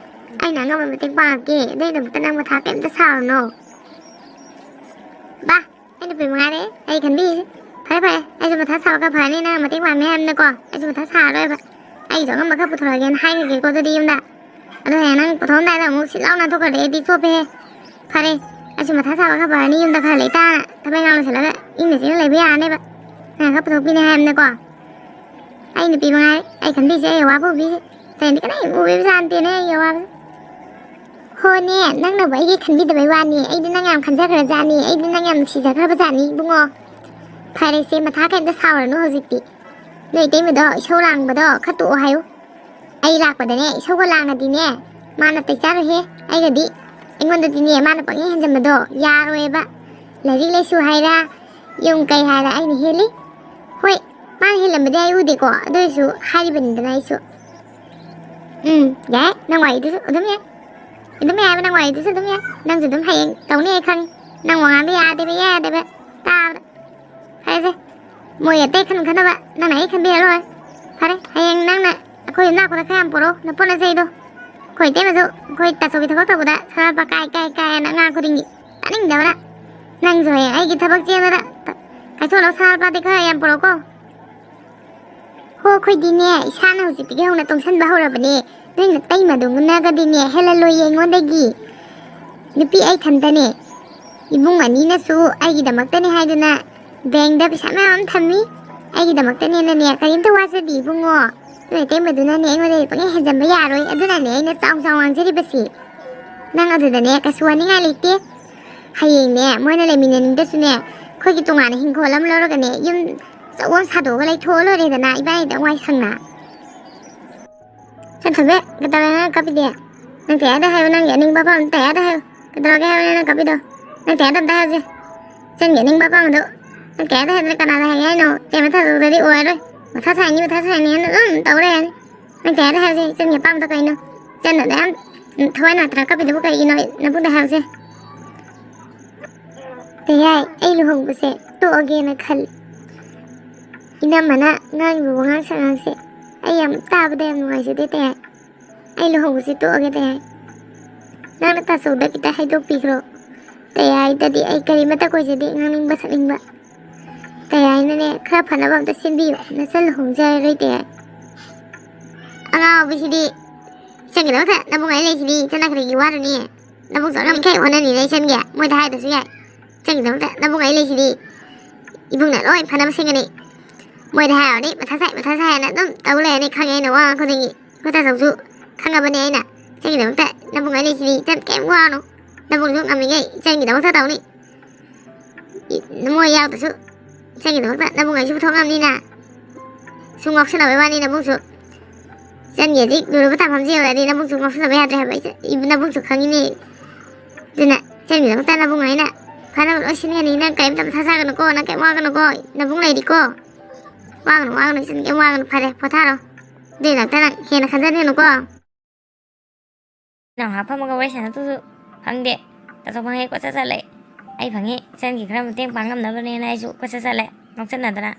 ꯑꯩꯅ ꯑꯉꯝꯕ ꯃꯇꯦꯡ ꯄꯥꯡꯉꯛꯀꯦ꯫ ꯑꯗꯨꯒꯤꯗꯃꯛꯇ ꯅꯪ ꯃꯊꯥ ꯀꯩꯝꯇ ꯁꯥꯔꯨꯅꯣ꯫ ꯕꯥ, ꯑꯩ ꯅꯨꯄꯤ ꯃꯉꯥꯏꯔꯦ ꯑꯩ ꯈꯟꯕꯤꯔꯤꯁꯦ꯫ ꯐꯔꯦ, ꯐꯔꯦ, ꯑꯩꯁꯨ ꯃꯊꯥ ꯁꯥꯕ ꯈꯔ ꯐꯔꯅꯤ, ꯅꯪ ꯃꯇꯦꯡ ꯄꯥꯡꯅꯤ ꯍꯥꯏꯕꯅꯤꯅꯀꯣ꯫ ꯑꯩꯁꯨ ꯃꯊꯥ ꯁꯥꯔꯔꯣꯏꯕ꯫ ꯑꯩꯁꯨ ꯑꯉꯝꯕ ꯈꯔ ꯄꯨꯊꯣꯔꯛꯑꯒꯦꯅ ꯍꯥꯏꯈ꯭ꯔꯒꯦꯀꯣ ꯑꯗꯨꯗꯤ ꯌꯨꯝꯗ꯫ ꯑꯗꯣ ꯍꯌꯦꯡ ꯅꯪ ꯄꯨꯊꯣꯛꯑꯝꯗꯥꯏꯗ ꯑꯃꯨꯛ ꯁꯤꯠ ꯂꯥꯎ ꯅꯥꯟꯊꯣꯛꯈ꯭ꯔꯗꯤ ꯑꯩꯗꯤ ꯆꯣꯞꯄꯦꯍꯦ꯫ ꯐꯔꯦ, ꯑꯩꯁꯨ ꯃꯊꯥ ꯁꯥꯕ ꯈꯔ ꯐꯔꯅꯤ, ꯌꯨꯝꯗ ꯈꯔ ꯂꯩꯇꯥꯅ ꯊꯕꯛ ꯏꯪꯈꯥꯡ ꯂꯣꯏꯁꯤꯜꯂꯒ ꯏꯪꯅ ꯆꯤꯛꯅ ꯂꯩꯕ ꯌꯥꯔꯅꯦꯕ꯫ ꯅꯪ ꯈꯔ ꯄꯨꯊꯣꯛꯄꯤꯅꯤ ꯍꯥꯏꯕꯅꯤꯀꯣ꯫ ꯑꯩ ꯅꯨꯄꯤ ꯃꯉꯥꯏꯔꯦ ꯑꯩ ꯈꯟꯕꯤꯁꯦ, ꯑꯩ ꯑꯋꯥꯕ ꯎꯕꯤꯁꯦ꯫ ꯑꯇꯩꯗꯤ ꯀꯅꯥ ꯎꯕꯤꯕ ꯖꯥꯠ ꯅꯠꯇꯦꯅꯦ ꯑꯩꯒꯤ ꯑꯋꯥꯕꯁꯦ꯫ ꯍꯣꯅꯦ, ꯅꯪꯅꯕꯨ ꯑꯩꯒꯤ ꯈꯟꯕꯤꯗꯕꯩ ꯋꯥꯅꯤ, ꯑꯩꯗꯤ ꯅꯪ ꯌꯥꯝ ꯈꯟꯖꯈ꯭ꯔꯖꯥꯠꯅꯤ, ꯑꯩꯗꯤ ꯅꯪ ꯌꯥꯝ ꯅꯨꯡꯁꯤꯖꯈ꯭ꯔꯕꯖꯥꯠꯅꯤ ꯏꯕꯨꯡꯉꯣ꯫ ꯐꯔꯦꯁꯦ, ꯃꯊꯥ ꯀꯩꯝꯇ ꯁꯥꯎꯔꯅꯨ ꯍꯧꯖꯤꯛꯇꯤ꯫ ꯅꯣꯏ ꯏꯇꯩꯃꯗꯣ ꯏꯁꯧ ꯂꯥꯡꯕꯗꯣ ꯈꯔ ꯇꯣꯛꯑꯣ ꯍꯥꯏꯌꯨ꯫ ꯑꯩ ꯂꯥꯛꯄꯗꯅꯦ ꯏꯁꯧꯒ ꯂꯥꯡꯉꯗꯤꯅꯦ, ꯃꯥꯅ ꯇꯩ ꯆꯥꯔꯣꯏꯍꯦ꯫ ꯑꯩꯒꯗꯤ, ꯑꯩꯉꯣꯟꯗꯗꯤꯅꯦ ꯃꯥꯅ ꯄꯪꯍꯦꯟ ꯍꯦꯟꯖꯟꯕꯗꯣ ꯌꯥꯔꯣꯏꯕ꯫ ꯂꯥꯏꯔꯤꯛ ꯂꯥꯏꯁꯨ ꯍꯥꯏꯔ, ꯌꯨꯝ ꯀꯩ ꯍꯥꯏꯔ ꯑꯩꯅ ꯍꯦꯜꯂꯤ꯫ ꯍꯣꯏ, ꯃꯥꯅ ꯍꯦꯜꯂꯝꯕꯗꯤ ꯑꯩ ꯎꯗꯦꯀꯣ, ꯑꯗꯨ ꯑꯣꯏꯔꯁꯨ ꯍꯥꯏꯔꯤꯕꯅꯤꯗꯅ ꯑꯩꯁꯨ꯫ ꯎꯝ, ꯌꯥꯏ, ꯅꯪ ꯋꯥꯔꯤꯗꯨꯁꯨ ꯑꯗꯨꯝ ꯌꯥꯏ꯫ ꯑꯗꯨꯝ ꯌꯥꯏ ꯍꯥꯏꯕ, ꯅꯪ ꯋꯥꯔꯤꯗꯨꯁꯨ ꯑꯗꯨꯝ ꯌꯥꯏ꯫ ꯅꯪꯁꯨ ꯑꯗꯨꯝ ꯍꯌꯦꯡ ꯇꯧꯅꯤ ꯑꯩ ꯈꯪꯉꯤ꯫ ꯅꯪ ꯋꯥꯉꯥꯡꯗꯣ ꯌꯥꯗꯦꯕ, ꯌꯥꯗꯦꯕ꯫ ꯇꯥꯕꯗ꯫ ꯐꯔꯦꯁꯦ꯫ ꯃꯣꯏ ꯑꯇꯩ ꯈꯟ ꯈꯟꯅꯕ ꯅꯪꯅ ꯑꯩ ꯈꯟꯕꯤꯔ ꯂꯣꯏꯔꯦ꯫ ꯐꯔꯦ, ꯍꯌꯦꯡ ꯅꯪꯅ ꯑꯩꯈꯣꯏ ꯌꯨꯝꯅꯥꯛꯄꯗ ꯈꯔ ꯌꯥꯝ ꯄꯨꯔꯛꯑꯣ, ꯅꯄꯣꯠ ꯅꯆꯩꯗꯣ꯫ ꯑꯩꯈꯣꯏ ꯏꯇꯩꯃꯁꯨ ꯑꯩꯈꯣꯏ ꯇꯥꯆꯧꯒꯤ ꯊꯕꯛ ꯇꯧꯕꯗ ꯁꯅꯥ ꯂꯨꯄꯥ ꯀꯥꯏ, ꯀꯥꯏ, ꯀꯥꯏ ꯍꯥꯏꯅ ꯑꯉꯥꯡ ꯈꯨꯗꯤꯡꯒꯤ ꯇꯥꯅꯤꯡꯗꯕꯅ꯫ ꯅꯪꯁꯨ ꯍꯌꯦꯡ ꯑꯩꯒꯤ ꯊꯕꯛ ꯆꯦꯟꯕꯗ ꯀꯥꯏꯊꯣꯛꯅꯕ ꯁꯅꯥ ꯂꯨꯄꯥꯗꯤ ꯈꯔ ꯌꯥꯝ ꯄꯨꯔꯛꯑꯣꯀꯣ꯫ ꯍꯣ, ꯑꯩꯈꯣꯏꯗꯤꯅꯦ, ꯏꯁꯥꯅ ꯍꯧꯖꯤꯛꯇꯒꯤ ꯍꯧꯅ ꯇꯨꯡꯁꯟꯕ ꯍꯧꯔꯕꯅꯦ꯫ ꯅꯣꯏ ꯅꯇꯩꯃꯗꯨꯅꯒꯗꯤꯅꯦ ꯍꯦꯜꯍꯜꯂꯣꯏꯌꯦ ꯑꯩꯉꯣꯟꯗꯒꯤ꯫ ꯅꯨꯄꯤ ꯑꯩ ꯏꯊꯟꯇꯅꯦ꯫ ꯏꯕꯨꯡ ꯑꯅꯤꯅꯁꯨ ꯑꯩꯒꯤꯗꯃꯛꯇꯅꯦ ꯍꯥꯏꯗꯨꯅ ꯕꯦꯡꯗ ꯄꯩꯁꯥ ꯃꯌꯥꯝ ꯑꯃ ꯊꯝꯃꯤ꯫ ꯑꯩꯒꯤꯗꯃꯛꯇꯅꯦꯅꯅꯦ ꯀꯔꯤꯝꯇ ꯋꯥꯖꯗꯦ ꯏꯕꯨꯡꯉꯣ꯫ ꯅꯣꯏ ꯅꯇꯩꯃꯗꯨꯅꯅꯦ ꯑꯩꯉꯣꯟꯗ ꯄꯪꯍꯦꯟ ꯍꯦꯟꯖꯟꯕ ꯌꯥꯔꯣꯏ꯫ ꯑꯗꯨꯅꯅꯦ ꯑꯩꯅ ꯆꯥꯎ ꯆꯥꯎ ꯉꯥꯡꯖꯔꯤꯕꯁꯤ꯫ ꯅꯪ ꯑꯗꯨꯗꯅꯦ ꯀꯩꯁꯨ ꯋꯥꯅꯤꯡꯉꯥꯏ ꯂꯩꯇꯦ꯫ ꯍꯌꯦꯡꯅꯦ ꯃꯣꯏꯅ ꯂꯩꯃꯤꯟꯅꯅꯤꯡꯗꯁꯨꯅꯦ ꯑꯩꯈꯣꯏꯒꯤ ꯇꯣꯉꯥꯟꯅ ꯍꯤꯡꯈꯣꯜ ꯑꯃ ꯂꯧꯔꯒꯅꯦ ꯌꯨꯝ ꯑꯆꯧꯕ ꯑꯃ ꯁꯥꯗꯣꯛꯑꯒ ꯂꯩꯊꯣꯛꯑ ꯂꯣꯏꯔꯦꯗꯅ, ꯏꯕꯥꯅꯤꯗꯪ ꯋꯥꯏ ꯁꯪꯅ꯫ ꯁꯟꯊꯣꯏꯕꯤ, ꯀꯩꯗꯧꯔꯦ ꯅꯪ ꯀꯞꯄꯤꯗꯤ? ꯅꯪ ꯇꯌꯥꯗ ꯍꯥꯏꯌꯨ, ꯅꯪꯒꯤ ꯑꯅꯤꯡꯕ ꯑꯄꯥꯝꯕ ꯇꯌꯥꯗ ꯍꯥꯏꯌꯨ꯫ ꯀꯩꯗꯧꯔꯒꯦ ꯍꯥꯏꯕꯅꯦ ꯅꯪ ꯀꯞꯄꯤꯗꯣ? ꯅꯪ ꯇꯌꯥꯗ ꯑꯝꯇ ꯍꯥꯏꯌꯨꯁꯦ꯫ ꯏꯆꯟꯒꯤ ꯑꯅꯤꯡꯕ ꯑꯄꯥꯝꯕꯗꯣ ꯅꯪ ꯇꯌꯥꯗ ꯍꯥꯏꯗꯅ ꯀꯅꯥꯗ ꯍꯥꯏꯒꯦ ꯍꯥꯏꯅꯣ? ꯇꯦ ꯃꯊꯥ ꯇꯧꯗ꯭ꯔꯗꯤ ꯑꯣꯏꯔꯣꯏ꯫ ꯃꯊꯥ ꯁꯥꯏꯅꯤ, ꯃꯊꯥ ꯁꯥꯏꯅꯤ ꯍꯥꯏꯅ ꯑꯗꯨꯝ ꯇꯧ ꯂꯩꯔꯅꯤ꯫ ꯅꯪ ꯇꯌꯥꯗ ꯍꯥꯏꯌꯨꯁꯦ, ꯏꯆꯟꯒꯤ ꯑꯄꯥꯝꯕꯗꯣ ꯀꯩꯅꯣ? ꯏꯆꯟꯅ ꯑꯗꯨꯌꯥꯝ ꯊꯋꯥꯏ ꯅꯨꯡꯉꯥꯏꯇꯅ ꯀꯞꯄꯤꯗꯨꯕꯨ ꯀꯩꯒꯤꯅꯣ? ꯅꯕꯨꯡꯗ ꯍꯥꯏꯌꯨꯁꯦ꯫ ꯇꯌꯥꯏ, ꯑꯩ ꯂꯨꯍꯣꯡꯕꯁꯦ ꯇꯣꯛꯑꯒꯦꯅ ꯈꯜꯂꯤ꯫ ꯏꯅꯝꯃꯅ ꯉꯥꯡꯉꯤꯕ ꯋꯥꯉꯥꯡ ꯁꯉꯥꯡꯁꯦ ꯑꯩ ꯌꯥꯝ ꯇꯥꯕꯗ ꯌꯥꯝ ꯅꯨꯡꯉꯥꯏꯖꯗꯦ, ꯇꯌꯥꯏ꯫ ꯑꯩ ꯂꯨꯍꯣꯡꯕꯁꯦ ꯇꯣꯛꯑꯒꯦ, ꯇꯌꯥꯏ꯫ ꯅꯪꯅ ꯇꯥꯆꯧꯗ ꯈꯤꯇ ꯍꯥꯏꯗꯣꯛꯄꯤꯈ꯭ꯔꯣ꯫ ꯇꯌꯥꯏꯗꯗꯤ ꯑꯩ ꯀꯔꯤꯃꯠꯇ ꯀꯣꯏꯖꯗꯦ, ꯉꯥꯡꯅꯤꯡꯕ ꯁꯛꯅꯤꯡꯕ꯫ ꯇꯌꯥꯏꯅꯅꯦ, ꯈꯔ ꯐꯅꯕ ꯑꯝꯇ ꯁꯤꯟꯕꯤꯌꯨ, ꯅꯆꯟ ꯂꯨꯍꯣꯡꯖꯔꯔꯣꯏ, ꯇꯌꯥꯏ꯫ ꯑꯉꯥꯎꯕꯤꯁꯤꯗꯤ ꯏꯆꯟꯒꯤꯗꯃꯛꯇ ꯅꯕꯨꯡ ꯑꯩ ꯂꯩꯁꯤꯗꯤ, ꯏꯆꯟꯅ ꯀꯔꯤꯒꯤ ꯋꯥꯔꯨꯅꯤ? ꯅꯕꯨꯡ ꯆꯥꯎꯅ ꯃꯈꯩ ꯍꯣꯠꯅꯅꯤꯅ ꯏꯆꯟꯒꯤ ꯃꯣꯏꯗ ꯍꯥꯏꯗ꯭ꯔꯁꯨ ꯌꯥꯏ꯫ ꯏꯆꯟꯒꯤꯗꯃꯛꯇ ꯅꯕꯨꯡ ꯑꯩ ꯂꯩꯁꯤꯗꯤ, ꯏꯕꯨꯡꯅ ꯂꯣꯏ ꯐꯅꯕ ꯁꯤꯟꯒꯅꯤ꯫ ꯃꯣꯏꯗ ꯍꯥꯏꯔꯨꯔꯗꯤ ꯃꯊꯥ ꯁꯥꯏ, ꯃꯊꯥ ꯁꯥꯏ ꯍꯥꯏꯅ ꯑꯗꯨꯝ ꯇꯧ ꯂꯩꯔꯅꯤ, ꯈꯪꯉꯦ ꯑꯩꯅ ꯋꯥ ꯉꯥꯡ ꯈꯨꯗꯤꯡꯒꯤ꯫ ꯑꯩꯈꯣꯏ ꯇꯥꯆꯧꯁꯨ ꯈꯪꯉꯕꯅꯦ ꯑꯩꯅ꯫ ꯏꯆꯟꯒꯤꯗꯃꯛꯇ ꯅꯕꯨꯡ ꯑꯩ ꯂꯩꯁꯤꯗꯤ, ꯏꯆꯟ ꯀꯩꯝ ꯋꯥꯔꯨꯅꯨ꯫ ꯅꯕꯨꯡꯁꯨ ꯉꯝꯃꯤꯉꯩ ꯏꯆꯟꯒꯤꯗꯃꯛꯇ ꯇꯧꯅꯤ꯫ ꯏ-, ꯃꯣꯏ ꯌꯥꯎꯗ꯭ꯔꯁꯨ ꯏꯆꯟꯒꯤꯗꯃꯛꯇ ꯅꯕꯨꯡ ꯑꯩꯁꯨ ꯄꯨꯊꯣꯛ ꯉꯝꯅꯤꯅ꯫ ꯁꯨꯝ ꯉꯥꯎꯁꯟꯅꯕꯩ ꯋꯥꯅꯤ ꯅꯕꯨꯡꯁꯨ꯫ ꯏꯆꯟꯒꯤ ꯍꯧꯖꯤꯛ ꯂꯨꯔꯕ ꯇꯥꯐꯝꯁꯦ ꯌꯧꯔꯛꯑꯗꯤ ꯅꯕꯨꯡꯁꯨ ꯉꯥꯎꯁꯟꯅꯕ ꯌꯥꯗ꯭ꯔꯦ ꯍꯥꯏꯕ꯫ ꯏꯆ-, ꯏ-, ꯅꯕꯨꯡꯁꯨ ꯈꯪꯉꯤꯅꯦ꯫ ꯑꯗꯨꯅ ꯏꯆꯟꯒꯤꯗꯃꯛꯇ ꯅꯕꯨꯡ ꯑꯩꯅ ꯐꯅꯕ ꯂꯣꯏ ꯁꯤꯟꯒꯅꯤ꯫ ꯅꯪ ꯀꯔꯤꯝꯇ ꯃꯊꯥ ꯁꯥꯒꯅꯨꯀꯣ, ꯅꯪ ꯀꯔꯤꯝ ꯋꯥꯒꯅꯨꯀꯣ꯫ ꯅꯕꯨꯡ ꯂꯩꯔꯤꯀꯣ꯫ ꯋꯥꯒꯅꯨ, ꯋꯥꯒꯅꯨ, ꯏꯆꯟ, ꯀꯔꯤꯝ ꯋꯥꯒꯅꯨ꯫ ꯐꯔꯦ, ꯄꯣꯊꯥꯔꯣ꯫ ꯑꯗꯨꯒꯤꯗꯃꯛꯇ ꯅꯪ ꯍꯦꯟꯅ ꯈꯟꯖꯟꯒꯅꯨꯀꯣ꯫ ꯅꯪ ꯉꯥꯏꯍꯥꯛ ꯐꯝꯃꯒ ꯋꯥꯔꯤ ꯁꯥꯟꯅꯗꯨꯁꯨ ꯐꯪꯗꯦ꯫ ꯇꯥꯆꯧ ꯐꯪꯉꯦ ꯀꯣꯏꯆꯠ ꯆꯠꯂꯦ꯫ ꯑꯩ ꯐꯪꯉꯦ ꯏꯆꯟꯒꯤ ꯈꯔ ꯃꯇꯦꯡ ꯄꯥꯡ ꯉꯝꯅꯕꯅꯦꯅ ꯑꯩꯁꯨ ꯀꯣꯏꯆꯠ ꯆꯠꯂꯦ꯫ ꯉꯥꯎꯆꯠꯅꯗꯅ꯫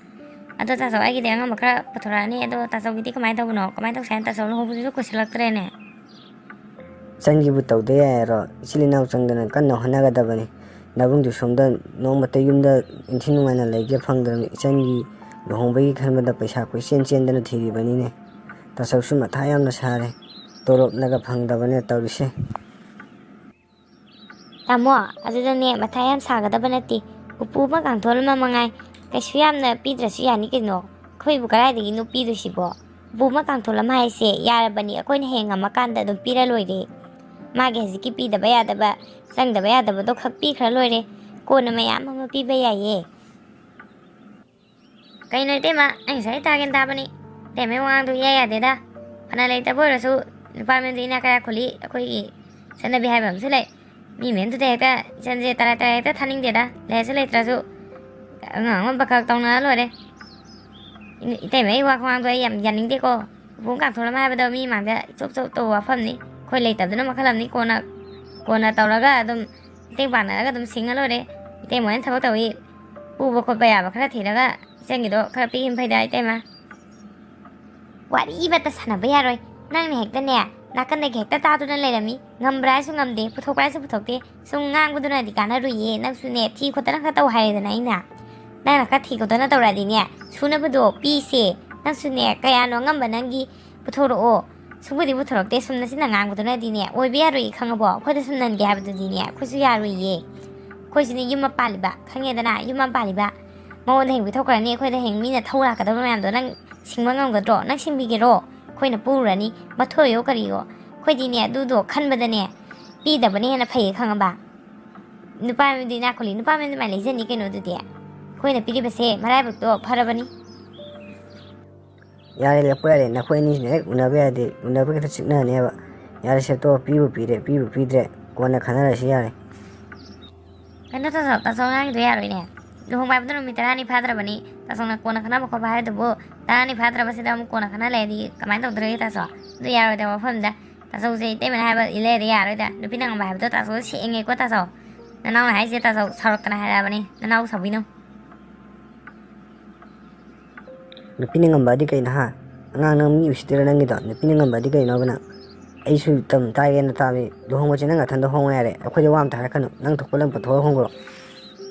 ꯑꯗꯣ ꯇꯥꯆꯧ ꯑꯩꯒꯤꯗꯤ ꯑꯉꯝꯕ ꯈꯔ ꯄꯨꯊꯣꯔꯛꯑꯅꯤ꯫ ꯑꯗꯣ ꯇꯥꯆꯧꯒꯤꯗꯤ ꯀꯃꯥꯏꯅ ꯇꯧꯕꯅꯣ? ꯀꯃꯥꯏꯅ ꯇꯧꯁꯦ ꯍꯥꯏꯅꯣ? ꯇꯥꯆꯧ ꯂꯨꯍꯣꯡꯕꯗꯨꯁꯨ ꯀꯨꯏꯁꯜꯂꯛꯇ꯭ꯔꯦꯅꯦ꯫ ꯏꯆꯟꯒꯤꯕꯨ ꯇꯧꯗ ꯌꯥꯏ ꯍꯥꯏꯔꯣ? ꯏꯆꯤꯜ ꯏꯅꯥꯎ ꯆꯪꯗꯅ ꯀꯟꯅ ꯍꯣꯠꯅꯒꯗꯕꯅꯤ꯫ ꯅꯕꯨꯡꯗꯨ ꯁꯣꯝꯗ ꯅꯣꯡꯃꯇ ꯌꯨꯝꯗ ꯏꯟꯊꯤ ꯅꯨꯡꯉꯥꯏꯅ ꯂꯩꯒꯦ ꯐꯪꯗ꯭ꯔꯕꯅꯤ꯫ ꯏꯆꯟꯒꯤ ꯂꯨꯍꯣꯡꯕꯒꯤ ꯈꯟꯕꯗ ꯄꯩꯁꯥ ꯀꯣꯏꯆꯦꯟ ꯆꯦꯟꯗꯅ ꯊꯤꯔꯤꯕꯅꯤꯅꯦ꯫ ꯇꯥꯆꯧꯁꯨ ꯃꯊꯥ ꯌꯥꯝꯅ ꯁꯥꯔꯦ꯫ ꯇꯣꯂꯣꯞꯅꯒ ꯐꯪꯗꯕꯅꯦ ꯇꯧꯔꯤꯁꯦ꯫ ꯇꯥꯃꯣ, ꯑꯗꯨꯗꯅꯦ ꯃꯊꯥ ꯌꯥꯝ ꯁꯥꯒꯗꯕ ꯅꯠꯇꯦ꯫ ꯎꯄꯨ ꯑꯃ ꯀꯥꯡꯊꯣꯜ ꯑꯃ ꯃꯉꯥꯏ꯫ ꯀꯩꯁꯨ ꯌꯥꯝꯅ ꯄꯤꯗ꯭ꯔꯁꯨ ꯌꯥꯅꯤ ꯀꯩꯅꯣ꯫ ꯑꯩꯈꯣꯏꯕꯨ ꯀꯗꯥꯏꯗꯒꯤꯅꯣ ꯄꯤꯗꯣꯏꯁꯤꯕꯣ? ꯎꯄꯨ ꯑꯃ ꯀꯥꯡꯊꯣꯜ ꯑꯃ ꯍꯥꯏꯁꯦ ꯌꯥꯔꯕꯅꯤ꯫ ꯑꯩꯈꯣꯏꯅ ꯍꯌꯦꯡ ꯉꯝꯃꯀꯥꯟꯗ ꯑꯗꯨꯝ ꯄꯤꯔ ꯂꯣꯏꯔꯦ꯫ ꯃꯥꯒꯤ ꯍꯧꯖꯤꯛꯀꯤ ꯄꯤꯗꯕ ꯌꯥꯗꯕ, ꯆꯪꯗꯕ ꯌꯥꯗꯕꯗꯣ ꯈꯛ ꯄꯤꯈ꯭ꯔ ꯂꯣꯏꯔꯦ꯫ ꯀꯣꯟꯅ ꯃꯌꯥꯝ ꯑꯃ ꯄꯤꯕ ꯌꯥꯏꯌꯦ꯫ ꯀꯩꯅꯣ ꯏꯇꯩꯃ, ꯑꯩ ꯉꯁꯥꯏ ꯇꯥꯒꯦꯅ ꯇꯥꯕꯅꯤ꯫ ꯏꯇꯩꯃꯒꯤ ꯋꯥꯉꯥꯡꯗꯣ ꯏꯌꯥ ꯌꯥꯗꯦꯗ꯫ ꯐꯅ ꯂꯩꯇꯕ ꯑꯣꯏꯔꯁꯨ ꯅꯨꯄꯥ ꯃꯌꯨꯝꯗ ꯏꯅꯥꯛ ꯀꯌꯥ ꯈꯨꯜꯂꯤ꯫ ꯑꯩꯈꯣꯏꯒꯤ ꯆꯠꯅꯕꯤ ꯍꯥꯏꯕ ꯑꯃꯁꯨ ꯂꯩ꯫ ꯃꯤ ꯃꯌꯨꯝꯗꯨꯗ ꯍꯦꯛꯇ ꯏꯆꯟꯁꯦ ꯇꯔꯥꯏ ꯇꯔꯥꯏ ꯍꯦꯛꯇ ꯊꯥꯅꯤꯡꯗꯦꯗ꯫ ꯂꯩꯔꯁꯨ ꯂꯩꯇ꯭ꯔꯁꯨ ꯑꯉꯥꯡ ꯑꯃ ꯕꯀꯥꯛ ꯇꯧꯅꯔ ꯂꯣꯏꯔꯦ꯫ ꯏꯅ-, ꯏꯇꯩꯃꯒꯤ ꯋꯥ ꯈꯨꯉꯥꯡꯗꯣ ꯑꯩ ꯌꯥꯝ ꯌꯥꯅꯤꯡꯗꯦꯀꯣ꯫ ꯎꯄꯨ ꯀꯥꯡꯊꯣꯜ ꯑꯃ ꯍꯥꯏꯕꯗꯣ ꯃꯤ ꯃꯥꯡꯗ ꯆꯣꯞ ꯆꯣꯞ ꯇꯧꯕ ꯋꯥꯐꯝꯅꯤ꯫ ꯑꯩꯈꯣꯏ ꯂꯩꯇꯕꯗꯨꯅ ꯃꯈꯜ ꯑꯃꯅꯤ꯫ ꯀꯣꯟꯅ, ꯀꯣꯟꯅ ꯇꯧꯔꯒ ꯑꯗꯨꯝ ꯃꯇꯦꯡ ꯄꯥꯡꯅꯔꯒ ꯑꯗꯨꯝ ꯁꯤꯡꯉ ꯂꯣꯏꯔꯦ꯫ ꯏꯇꯩꯃ ꯍꯣꯏꯅ ꯊꯕꯛ ꯇꯧꯏ꯫ ꯄꯨꯕ ꯈꯣꯠꯄ ꯌꯥꯕ ꯈꯔ ꯊꯤꯔꯒ ꯏꯆꯟꯒꯤꯗꯣ ꯈꯔ ꯄꯤꯒꯤꯕꯅ ꯐꯩꯗ, ꯏꯇꯩꯃ꯫ ꯋꯥꯔꯤ ꯑꯃꯠꯇ ꯁꯥꯟꯅꯕ ꯌꯥꯔꯣꯏ꯫ ꯅꯪꯅ ꯍꯦꯛꯇꯅꯦ, ꯅꯥꯀꯟꯗꯒꯤ ꯍꯦꯛꯇ ꯇꯥꯗꯨꯅ ꯂꯩꯔꯝꯃꯤ꯫ ꯉꯝꯕ꯭ꯔꯥ ꯍꯥꯏꯁꯨ ꯉꯝꯗꯦ, ꯄꯨꯊꯣꯛꯄ꯭ꯔꯥ ꯍꯥꯏꯁꯨ ꯄꯨꯊꯣꯛꯇꯦ꯫ ꯁꯨꯝ ꯉꯥꯡꯕꯗꯨꯅꯗꯤ ꯀꯥꯟꯅꯔꯨꯏꯌꯦ꯫ ꯅꯪꯁꯨꯅꯦ, ꯊꯤ ꯈꯣꯠꯇꯅ ꯈꯔ ꯇꯧ ꯍꯥꯏꯔꯦꯗꯅ ꯑꯩꯅ꯫ ꯅꯪꯅ ꯈꯔ ꯊꯤ ꯈꯣꯠꯇꯅ ꯇꯧꯔꯛꯑꯗꯤꯅꯦ, ꯁꯨꯅꯕꯗꯣ ꯄꯤꯁꯦ꯫ ꯅꯪꯁꯨꯅꯦ, ꯀꯌꯥꯅꯣ ꯑꯉꯝꯕ ꯅꯪꯒꯤ ꯄꯨꯊꯣꯔꯛꯑꯣ꯫ ꯁꯨꯡꯄꯨꯗꯤ ꯄꯨꯊꯣꯔꯛꯇꯦ꯫ ꯁꯨꯝ ꯅꯆꯤꯟꯅ ꯉꯥꯡꯕꯗꯨꯅꯗꯤꯅꯦ, ꯑꯣꯏꯕ ꯌꯥꯔꯣꯏꯌꯦ, ꯈꯪꯉꯕꯣ? ꯑꯩꯈꯣꯏꯗ ꯁꯨꯝ ꯅꯟꯒꯦ ꯍꯥꯏꯕꯗꯨꯗꯤꯅꯦ, ꯑꯩꯈꯣꯏꯁꯨ ꯌꯥꯔꯣꯏꯌꯦ꯫ ꯑꯩꯈꯣꯏꯁꯨꯅꯦ, ꯌꯨꯝ ꯑꯃ ꯄꯥꯜꯂꯤꯕ, ꯈꯪꯉꯦꯗꯅ, ꯌꯨꯝ ꯑꯃ ꯄꯥꯜꯂꯤꯕ꯫ ꯃꯉꯣꯟꯗ ꯍꯌꯦꯡ ꯄꯤꯊꯣꯛꯈ꯭ꯔꯅꯤ, ꯑꯩꯈꯣꯏꯗ ꯍꯌꯦꯡ ꯃꯤꯅ ꯊꯧ ꯂꯥꯛꯀꯗꯕ ꯃꯌꯥꯝꯗꯣ ꯅꯪ ꯁꯤꯡꯕ ꯉꯝꯒꯗ꯭ꯔꯣ? ꯅꯪ ꯁꯤꯡꯕꯤꯒꯦꯔꯣ? ꯑꯩꯈꯣꯏꯅ ꯄꯨꯔꯨꯔꯅꯤ, ꯃꯊꯣꯏꯌꯣ ꯀꯔꯤꯌꯣ꯫ ꯑꯩꯈꯣꯏꯗꯤꯅꯦ, ꯑꯗꯨꯗꯣ ꯈꯟꯕꯗꯅꯦ, ꯄꯤꯗꯕꯅ ꯍꯦꯟꯅ ꯐꯩꯌꯦ, ꯈꯪꯉꯕ? ꯅꯨꯄꯥ ꯃꯌꯨꯝꯗꯤ ꯏꯅꯥꯛ ꯈꯨꯜꯂꯤ, ꯅꯨꯄꯥ ꯃꯌꯨꯝꯗꯤ ꯃꯥꯏ ꯂꯩꯖꯅꯤ ꯀꯩꯅꯣ ꯑꯗꯨꯗꯤ꯫ ꯑꯩꯈꯣꯏꯅ ꯄꯤꯔꯤꯕꯁꯦ ꯃꯔꯥꯏꯕꯛꯇꯣ ꯐꯔꯕꯅꯤ꯫ ꯌꯥꯔꯦ, ꯂꯦꯞꯄꯣ ꯌꯥꯔꯦ, ꯅꯈꯣꯏ ꯑꯅꯤꯁꯤꯅ ꯍꯦꯛ ꯎꯅꯕ ꯌꯥꯗꯦ, ꯎꯅꯕ ꯈꯛꯇ ꯆꯤꯛꯅꯅꯦꯕ꯫ ꯌꯥꯔꯦꯁꯦ, ꯇꯣ, ꯄꯤꯕꯨ ꯄꯤꯔꯦ, ꯄꯤꯕꯨ ꯄꯤꯗ꯭ꯔꯦ, ꯀꯣꯟꯅ ꯈꯟꯅꯔꯁꯤ, ꯌꯥꯔꯦ꯫ ꯀꯩꯅꯣ ꯇꯥꯆꯧ, ꯇꯥꯆꯧ ꯉꯥꯡꯉꯤꯗꯣ ꯌꯥꯔꯣꯏꯅꯦ꯫ ꯂꯨꯍꯣꯡꯕ ꯍꯥꯏꯕꯗꯣ ꯅꯨꯃꯤꯠ ꯇꯔꯥꯅꯤ ꯐꯥꯗ꯭ꯔꯕꯅꯤ꯫ ꯇꯥꯆꯧꯅ ꯀꯣꯟꯅ ꯈꯟꯅꯕ ꯈꯣꯠꯄ ꯍꯥꯏꯗꯨꯕꯨ, ꯇꯔꯥꯅꯤ ꯐꯥꯗ꯭ꯔꯕꯁꯤꯗ ꯑꯃꯨꯛ ꯀꯣꯟꯅ ꯈꯟꯅ ꯂꯩꯔꯗꯤ ꯀꯃꯥꯏꯅ ꯇꯧꯗꯣꯔꯤꯒꯦ ꯇꯥꯆꯧ? ꯑꯗꯨ ꯌꯥꯔꯣꯏꯗꯕ ꯋꯥꯐꯝꯗ ꯇꯥꯆꯧꯁꯦ ꯏꯇꯩꯃꯅ ꯍꯥꯏꯕ ꯏꯜ ꯂꯩꯔꯗꯤ ꯌꯥꯔꯣꯏꯗ꯫ ꯅꯨꯄꯤꯅ ꯉꯝꯕ ꯍꯥꯏꯕꯗꯣ ꯇꯥꯆꯧꯗ ꯁꯦꯡꯉꯦꯀꯣ ꯇꯥꯆꯧ꯫ ꯅꯅꯥꯎꯅ ꯍꯥꯏꯁꯦ ꯇꯥꯆꯧ ꯁꯥꯎꯔꯛꯇꯅ ꯍꯥꯏꯔꯛꯑꯕꯅꯤ꯫ ꯅꯅꯥꯎ ꯁꯥꯎꯕꯤꯅꯨ꯫ ꯅꯨꯄꯤꯅ ꯉꯝꯕꯗꯤ ꯀꯩꯅꯣ, ꯍꯥ? ꯑꯉꯥꯡ, ꯅꯪ ꯃꯤ ꯎꯁꯤꯠꯇ꯭ꯔꯤꯔ ꯅꯪꯒꯤꯗꯣ? ꯅꯨꯄꯤꯅ ꯉꯝꯕꯗꯤ ꯀꯩꯅꯣꯕ ꯅꯪ? ꯑꯩꯁꯨ ꯇꯝ ꯇꯥꯒꯦꯅ ꯇꯥꯕꯅꯤ꯫ ꯂꯨꯍꯣꯡꯕꯁꯦ ꯅꯪ ꯅꯊꯟꯗ ꯍꯣꯡꯉꯣ ꯌꯥꯔꯦ꯫ ꯑꯩꯈꯣꯏꯗ ꯋꯥ ꯑꯝꯇ ꯍꯥꯏꯔꯛꯀꯅꯨ꯫ ꯅꯪ ꯊꯣꯛꯄ ꯂꯝ ꯄꯨꯊꯣꯛꯑ ꯍꯣꯡꯈ꯭ꯔꯣ꯫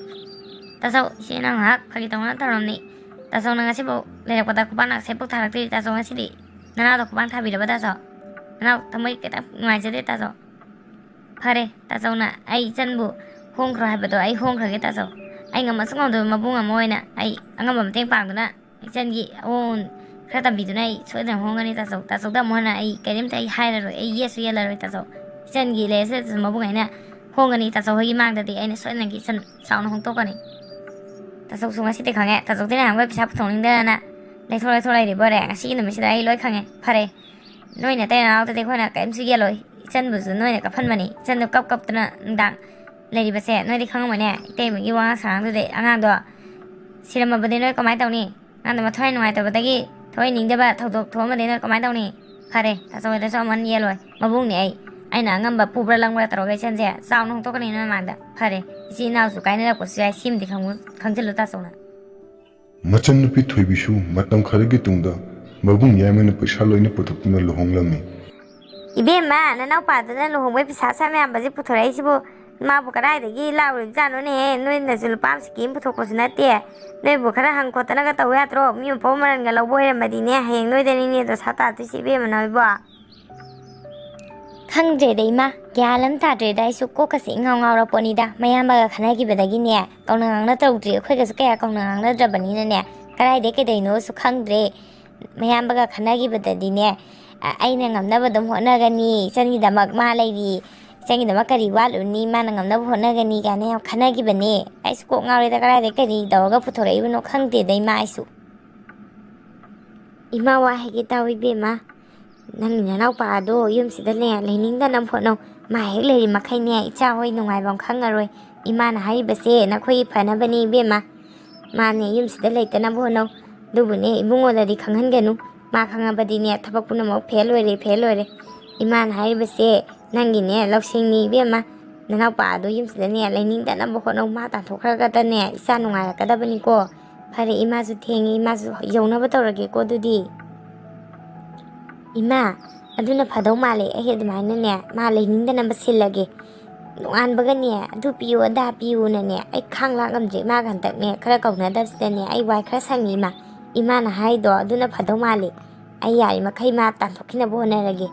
ꯇꯥꯆꯧ, ꯏꯆꯦ ꯅꯪ ꯉꯥꯏꯍꯥꯛ ꯐꯥꯒꯤ ꯇꯧꯅ ꯇꯧꯔꯝꯅꯤ꯫ ꯇꯥꯆꯧꯅ ꯉꯁꯤꯐꯥꯎ ꯂꯩꯔꯛꯄꯗ ꯈꯨꯄꯥꯛꯅ ꯁꯦꯠꯄꯨ ꯊꯥꯔꯛꯇ꯭ꯔꯤ꯫ ꯇꯥꯆꯧ ꯉꯁꯤꯗꯤ ꯅꯅꯥꯗꯣ ꯈꯨꯄꯥꯛ ꯊꯥꯕꯤꯔꯕ ꯇꯥꯆꯧ? ꯅꯅꯥꯎ ꯊꯃꯣꯏ ꯈꯤꯇꯪ ꯅꯨꯡꯉꯥꯏꯖꯗꯦ ꯇꯥꯆꯧ꯫ ꯐꯔꯦ, ꯇꯥꯆꯧꯅ ꯑꯩ ꯏꯆꯟꯕꯨ ꯍꯣꯡꯈ꯭ꯔꯣ ꯍꯥꯏꯕꯗꯣ ꯑꯩ ꯍꯣꯡꯈ꯭ꯔꯒꯦ ꯇꯥꯆꯧ꯫ ꯑꯩ ꯉꯝꯃꯁꯨ ꯉꯝꯗꯕ ꯃꯕꯨꯡ ꯑꯃ ꯑꯣꯏꯅ ꯑꯩ ꯑꯉꯝꯕ ꯃꯇꯦꯡ ꯄꯥꯡꯗꯨꯅ ꯏꯆꯟꯒꯤ ꯑꯑꯣꯟ ꯈꯔ ꯇꯝꯕꯤꯗꯨꯅ ꯑꯩ ꯁꯣꯏꯗꯅ ꯍꯣꯡꯒꯅꯤ ꯇꯥꯆꯧ꯫ ꯇꯥꯆꯧꯗ ꯑꯃꯨꯛ ꯍꯟꯅ ꯑꯩ ꯀꯔꯤꯝꯇ ꯑꯩ ꯍꯥꯏꯔꯔꯣꯏ, ꯑꯩ ꯌꯦꯠꯁꯨ ꯌꯦꯠꯂꯔꯣꯏ ꯇꯥꯆꯧ꯫ ꯏꯆꯟꯒꯤ ꯂꯩꯔꯁꯨ ꯂꯩꯇ꯭ꯔꯁꯨ ꯃꯕꯨꯡ ꯑꯩꯅ ꯍꯣꯡꯒꯅꯤ ꯇꯥꯆꯧ ꯍꯣꯏꯒꯤ ꯃꯥꯡꯗꯗꯤ ꯑꯩꯅ ꯁꯣꯏꯗꯅꯒꯤ ꯏꯆꯟ ꯆꯥꯎꯅ ꯍꯣꯡꯗꯣꯛꯀꯅꯤ꯫ ꯇꯥꯆꯧꯁꯨ ꯉꯁꯤꯗꯤ ꯈꯪꯉꯦ, ꯇꯥꯆꯧꯗꯤ ꯅꯍꯥꯟꯈꯣꯏ ꯄꯩꯁꯥ ꯄꯨꯊꯣꯛꯅꯤꯡꯗꯗꯅ ꯂꯩꯊꯣꯛ ꯂꯩꯊꯣꯛ ꯂꯩꯔꯤꯕ ꯑꯣꯏꯔꯦ꯫ ꯉꯁꯤꯒꯤ ꯅꯨꯃꯤꯠꯁꯤꯗ ꯑꯩ ꯂꯣꯏ ꯈꯪꯉꯦ꯫ ꯐꯔꯦ, ꯅꯣꯏ ꯅꯇꯩ ꯅꯅꯥꯎꯗꯗꯤ ꯑꯩꯈꯣꯏꯅ ꯀꯔꯤꯝꯁꯨ ꯌꯦꯠꯂꯣꯏ꯫ ꯏꯆꯟꯕꯨꯁꯨ ꯅꯣꯏꯅ ꯀꯞꯍꯟꯕꯅꯤ꯫ ꯏꯆꯟꯗꯣ ꯀꯞ ꯀꯞꯇꯅ ꯅꯨꯡꯗꯥꯡ ꯂꯩꯔꯤꯕꯁꯦ ꯅꯣꯏꯗꯤ ꯈꯪꯉꯝꯃꯣꯏꯅꯦ꯫ ꯏꯇꯩꯃꯒꯤ ꯋꯥꯉꯥꯡ ꯁꯉꯥꯡꯗꯨꯗꯤ ꯑꯉꯥꯡꯗꯣ ꯁꯤꯔꯝꯃꯕꯗꯤ ꯅꯣꯏ ꯀꯃꯥꯏꯅ ꯇꯧꯅꯤ? ꯑꯉꯥꯡꯗꯣ ꯃꯊ꯭ꯋꯥꯏ ꯅꯨꯡꯉꯥꯏꯇꯕꯗꯒꯤ ꯊꯋꯥꯏ ꯅꯤꯡꯗꯕ ꯊꯧꯗꯣꯛ ꯊꯣꯛꯑꯝꯃꯗꯤ ꯅꯣꯏ ꯀꯃꯥꯏꯅ ꯇꯧꯅꯤ? ꯐꯔꯦ, ꯇꯥꯆꯧ ꯍꯣꯏꯗꯁꯨ ꯑꯃꯟ ꯌꯦꯜꯂꯣꯏ꯫ ꯃꯕꯨꯡꯅꯦ ꯑꯩ꯫ ꯑꯩꯅ ꯑꯉꯝꯕ ꯄꯨꯕ꯭ꯔꯥ ꯂꯪꯕ꯭ꯔꯥ ꯇꯧꯔꯒ ꯏꯆꯟꯁꯦ ꯆꯥꯎꯅ ꯍꯣꯡꯗꯣꯛꯀꯅꯤ ꯅꯣꯏ ꯃꯃꯥꯡꯗ꯫ ꯐꯔꯦ, ꯏꯆꯤꯜ ꯏꯅꯥꯎꯁꯨ ꯀꯥꯏꯅꯔꯛꯄꯁꯨ ꯌꯥꯏ꯫ ꯁꯤꯃꯗꯤ ꯈꯪꯉꯨ-, ꯈꯪꯖꯤꯜꯂꯨ ꯇꯥꯆꯧꯅ꯫ ꯃꯆꯟꯅꯨꯄꯤ ꯊꯣꯏꯕꯤꯁꯨ ꯃꯇꯝ ꯈꯔꯒꯤ ꯇꯨꯡꯗ ꯃꯕꯨꯡ ꯌꯥꯏꯃꯅ ꯄꯩꯁꯥ ꯂꯣꯏꯅ ꯄꯨꯊꯣꯛꯇꯨꯅ ꯂꯨꯍꯣꯡꯂꯝꯃꯤ꯫ ꯏꯕꯦꯝꯃ, ꯅꯅꯥꯎꯄꯥꯗꯨꯅ ꯂꯨꯍꯣꯡꯕꯩ ꯄꯩꯁꯥ ꯑꯁꯨꯛ ꯌꯥꯝ ꯌꯥꯝꯕꯁꯤ ꯄꯨꯊꯣꯔꯛꯏꯁꯤꯕꯨ, ꯃꯥꯕꯨ ꯀꯗꯥꯏꯗꯒꯤ ꯂꯥꯛꯂꯤꯕꯖꯥꯠꯅꯣꯅꯦꯍꯦ? ꯅꯣꯏꯅꯁꯨ ꯂꯨꯄꯥ ꯑꯃ ꯁꯤꯀꯤ ꯑꯃ ꯄꯨꯊꯣꯛꯄꯁꯨ ꯅꯠꯇꯦ꯫ ꯅꯣꯏꯕꯨ ꯈꯔ ꯍꯪ ꯈꯣꯠꯇꯅꯒ ꯇꯧ ꯌꯥꯗ꯭ꯔꯣ? ꯃꯤ ꯃꯄꯣ ꯃꯔꯟꯒ ꯂꯧꯕ ꯑꯣꯏꯔꯝꯃꯗꯤꯅꯦ, ꯍꯌꯦꯡ ꯅꯣꯏꯗꯅꯤꯅꯦ ꯗꯣꯁꯥ ꯇꯥꯗꯣꯏꯁꯤ ꯏꯕꯦꯝꯃ ꯅꯣꯏꯕꯣ꯫ ꯈꯪꯗ꯭ꯔꯦꯗ ꯏꯃꯥ, ꯒ꯭ꯌꯥꯟ ꯑꯃ ꯇꯥꯗ꯭ꯔꯦꯗ꯫ ꯑꯩꯁꯨ ꯀꯣꯛꯀꯁꯦ ꯏꯉꯥꯎ ꯉꯥꯎꯔꯛꯄꯅꯤꯗ꯫ ꯃꯌꯥꯝꯕꯒ ꯈꯟꯅꯈꯤꯕꯗꯒꯤꯅꯦ, ꯀꯧꯅ ꯉꯥꯡꯅ ꯇꯧꯗ꯭ꯔꯤ꯫ ꯑꯩꯈꯣꯏꯒꯁꯨ ꯀꯌꯥ ꯀꯧꯅ ꯉꯥꯡꯅꯗ꯭ꯔꯕꯅꯤꯅꯅꯦ, ꯀꯗꯥꯏꯗꯩ ꯀꯩꯗꯩꯅꯣꯁꯨ ꯈꯪꯗ꯭ꯔꯦ꯫ ꯃꯌꯥꯝꯕꯒ ꯈꯟꯅꯈꯤꯕꯗꯗꯤꯅꯦ, ꯑ-, ꯑꯩꯅ ꯉꯝꯅꯕ ꯑꯗꯨꯝ ꯍꯣꯠꯅꯒꯅꯤ, ꯏꯆꯟꯒꯤꯗꯃꯛ ꯃꯥ ꯂꯩꯔꯤ, ꯏꯆꯟꯒꯤꯗꯃꯛ ꯀꯔꯤ ꯋꯥꯠꯂꯨꯅꯤ, ꯃꯥꯅ ꯉꯝꯅꯕ ꯍꯣꯠꯅꯒꯅꯤ ꯀꯥꯏꯅ ꯌꯥꯝ ꯈꯟꯅꯈꯤꯕꯅꯦ꯫ ꯑꯩꯁꯨ ꯀꯣꯛ ꯉꯥꯎꯔꯦꯗ, ꯀꯗꯥꯏꯗꯩ ꯀꯔꯤ ꯇꯧꯔꯒ ꯄꯨꯊꯣꯔꯛꯏꯕꯅꯣ ꯈꯪꯗꯦꯗ ꯏꯃꯥ ꯑꯩꯁꯨ꯫ ꯏꯃꯥ, ꯋꯥ ꯍꯥꯏꯒꯦ ꯇꯥꯎ ꯏꯕꯦꯝꯃ꯫ ꯅꯪꯒꯤ ꯅꯅꯥꯎꯄꯥ ꯑꯗꯣ ꯌꯨꯝꯁꯤꯗꯅꯦ ꯂꯩꯅꯤꯡꯗꯅꯕ ꯍꯣꯠꯅꯧ꯫ ꯃꯥ ꯍꯦꯛ ꯂꯩꯔꯤ ꯃꯈꯩꯅꯦ ꯏꯆꯥ ꯍꯣꯏ ꯅꯨꯡꯉꯥꯏꯐꯝ ꯈꯪꯉꯔꯣꯏ꯫ ꯏꯃꯥꯅ ꯍꯥꯏꯔꯤꯕꯁꯦ ꯅꯈꯣꯏꯒꯤ ꯐꯅꯕꯅꯦ ꯏꯕꯦꯝꯃ꯫ ꯃꯥꯅꯦ ꯌꯨꯝꯁꯤꯗ ꯂꯩꯇꯅꯕ ꯍꯣꯠꯅꯧ꯫ ꯑꯗꯨꯕꯨꯅꯦ ꯏꯕꯨꯡꯉꯣꯗꯗꯤ ꯈꯪꯍꯟꯒꯅꯨ꯫ ꯃꯥ ꯈꯪꯉꯕꯗꯤꯅꯦ ꯊꯕꯛ ꯄꯨꯝꯅꯃꯛ ꯐꯦꯜ ꯑꯣꯏꯔꯦ, ꯐꯦꯜ ꯑꯣꯏꯔꯦ꯫ ꯏꯃꯥꯅ ꯍꯥꯏꯔꯤꯕꯁꯦ ꯅꯪꯒꯤꯅꯦ ꯂꯧꯁꯤꯡꯅꯤ ꯏꯕꯦꯝꯃ꯫ ꯅꯅꯥꯎꯄꯥ ꯑꯗꯣ ꯌꯨꯝꯁꯤꯗꯅꯦ ꯂꯩꯅꯤꯡꯗꯅꯕ ꯍꯣꯠꯅꯧ꯫ ꯃꯥ ꯇꯥꯟꯊꯣꯛꯈ꯭ꯔꯒꯗꯅꯦ ꯏꯆꯥ ꯅꯨꯡꯉꯥꯏꯔꯛꯀꯗꯕꯅꯤꯀꯣ꯫ ꯐꯔꯦ ꯏꯃꯥꯁꯨ ꯊꯦꯡꯉꯦ, ꯏꯃꯥꯁꯨ ꯌꯧꯅꯕ ꯇꯧꯔꯒꯦꯀꯣ ꯑꯗꯨꯗꯤ꯫ ꯏꯃꯥ, ꯑꯗꯨꯅ ꯐꯗꯧ ꯃꯥꯜꯂꯦ꯫ ꯑꯩ ꯑꯗꯨꯃꯥꯏꯅꯅꯦ ꯃꯥ ꯂꯩꯅꯤꯡꯗꯅꯕ ꯁꯤꯜꯂꯒꯦ꯫ ꯅꯣꯡꯉꯥꯟꯕꯒꯅꯦ ꯑꯗꯨ ꯄꯤꯌꯨ ꯑꯗꯥ ꯄꯤꯌꯨꯅꯅꯦ ꯑꯩ ꯈꯥꯡ ꯂꯥꯛ ꯉꯝꯗ꯭ꯔꯦ꯫ ꯏꯃꯥꯒ ꯍꯟꯗꯛꯅꯦ ꯈꯔ ꯀꯧꯅꯗꯕꯁꯤꯗꯅꯦ ꯑꯩ ꯋꯥꯏ ꯈꯔ ꯁꯪꯉꯤ ꯏꯃꯥ꯫ ꯏꯃꯥꯅ ꯍꯥꯏꯗꯣ ꯑꯗꯨꯅ ꯐꯗꯧ ꯃꯥꯜꯂꯦ꯫ ꯑꯩ ꯌꯥꯔꯤ ꯃꯈꯩ ꯃꯥ ꯇꯥꯟꯊꯣꯛꯈꯤꯅꯕ ꯍꯣꯠꯅꯔꯒꯦ꯫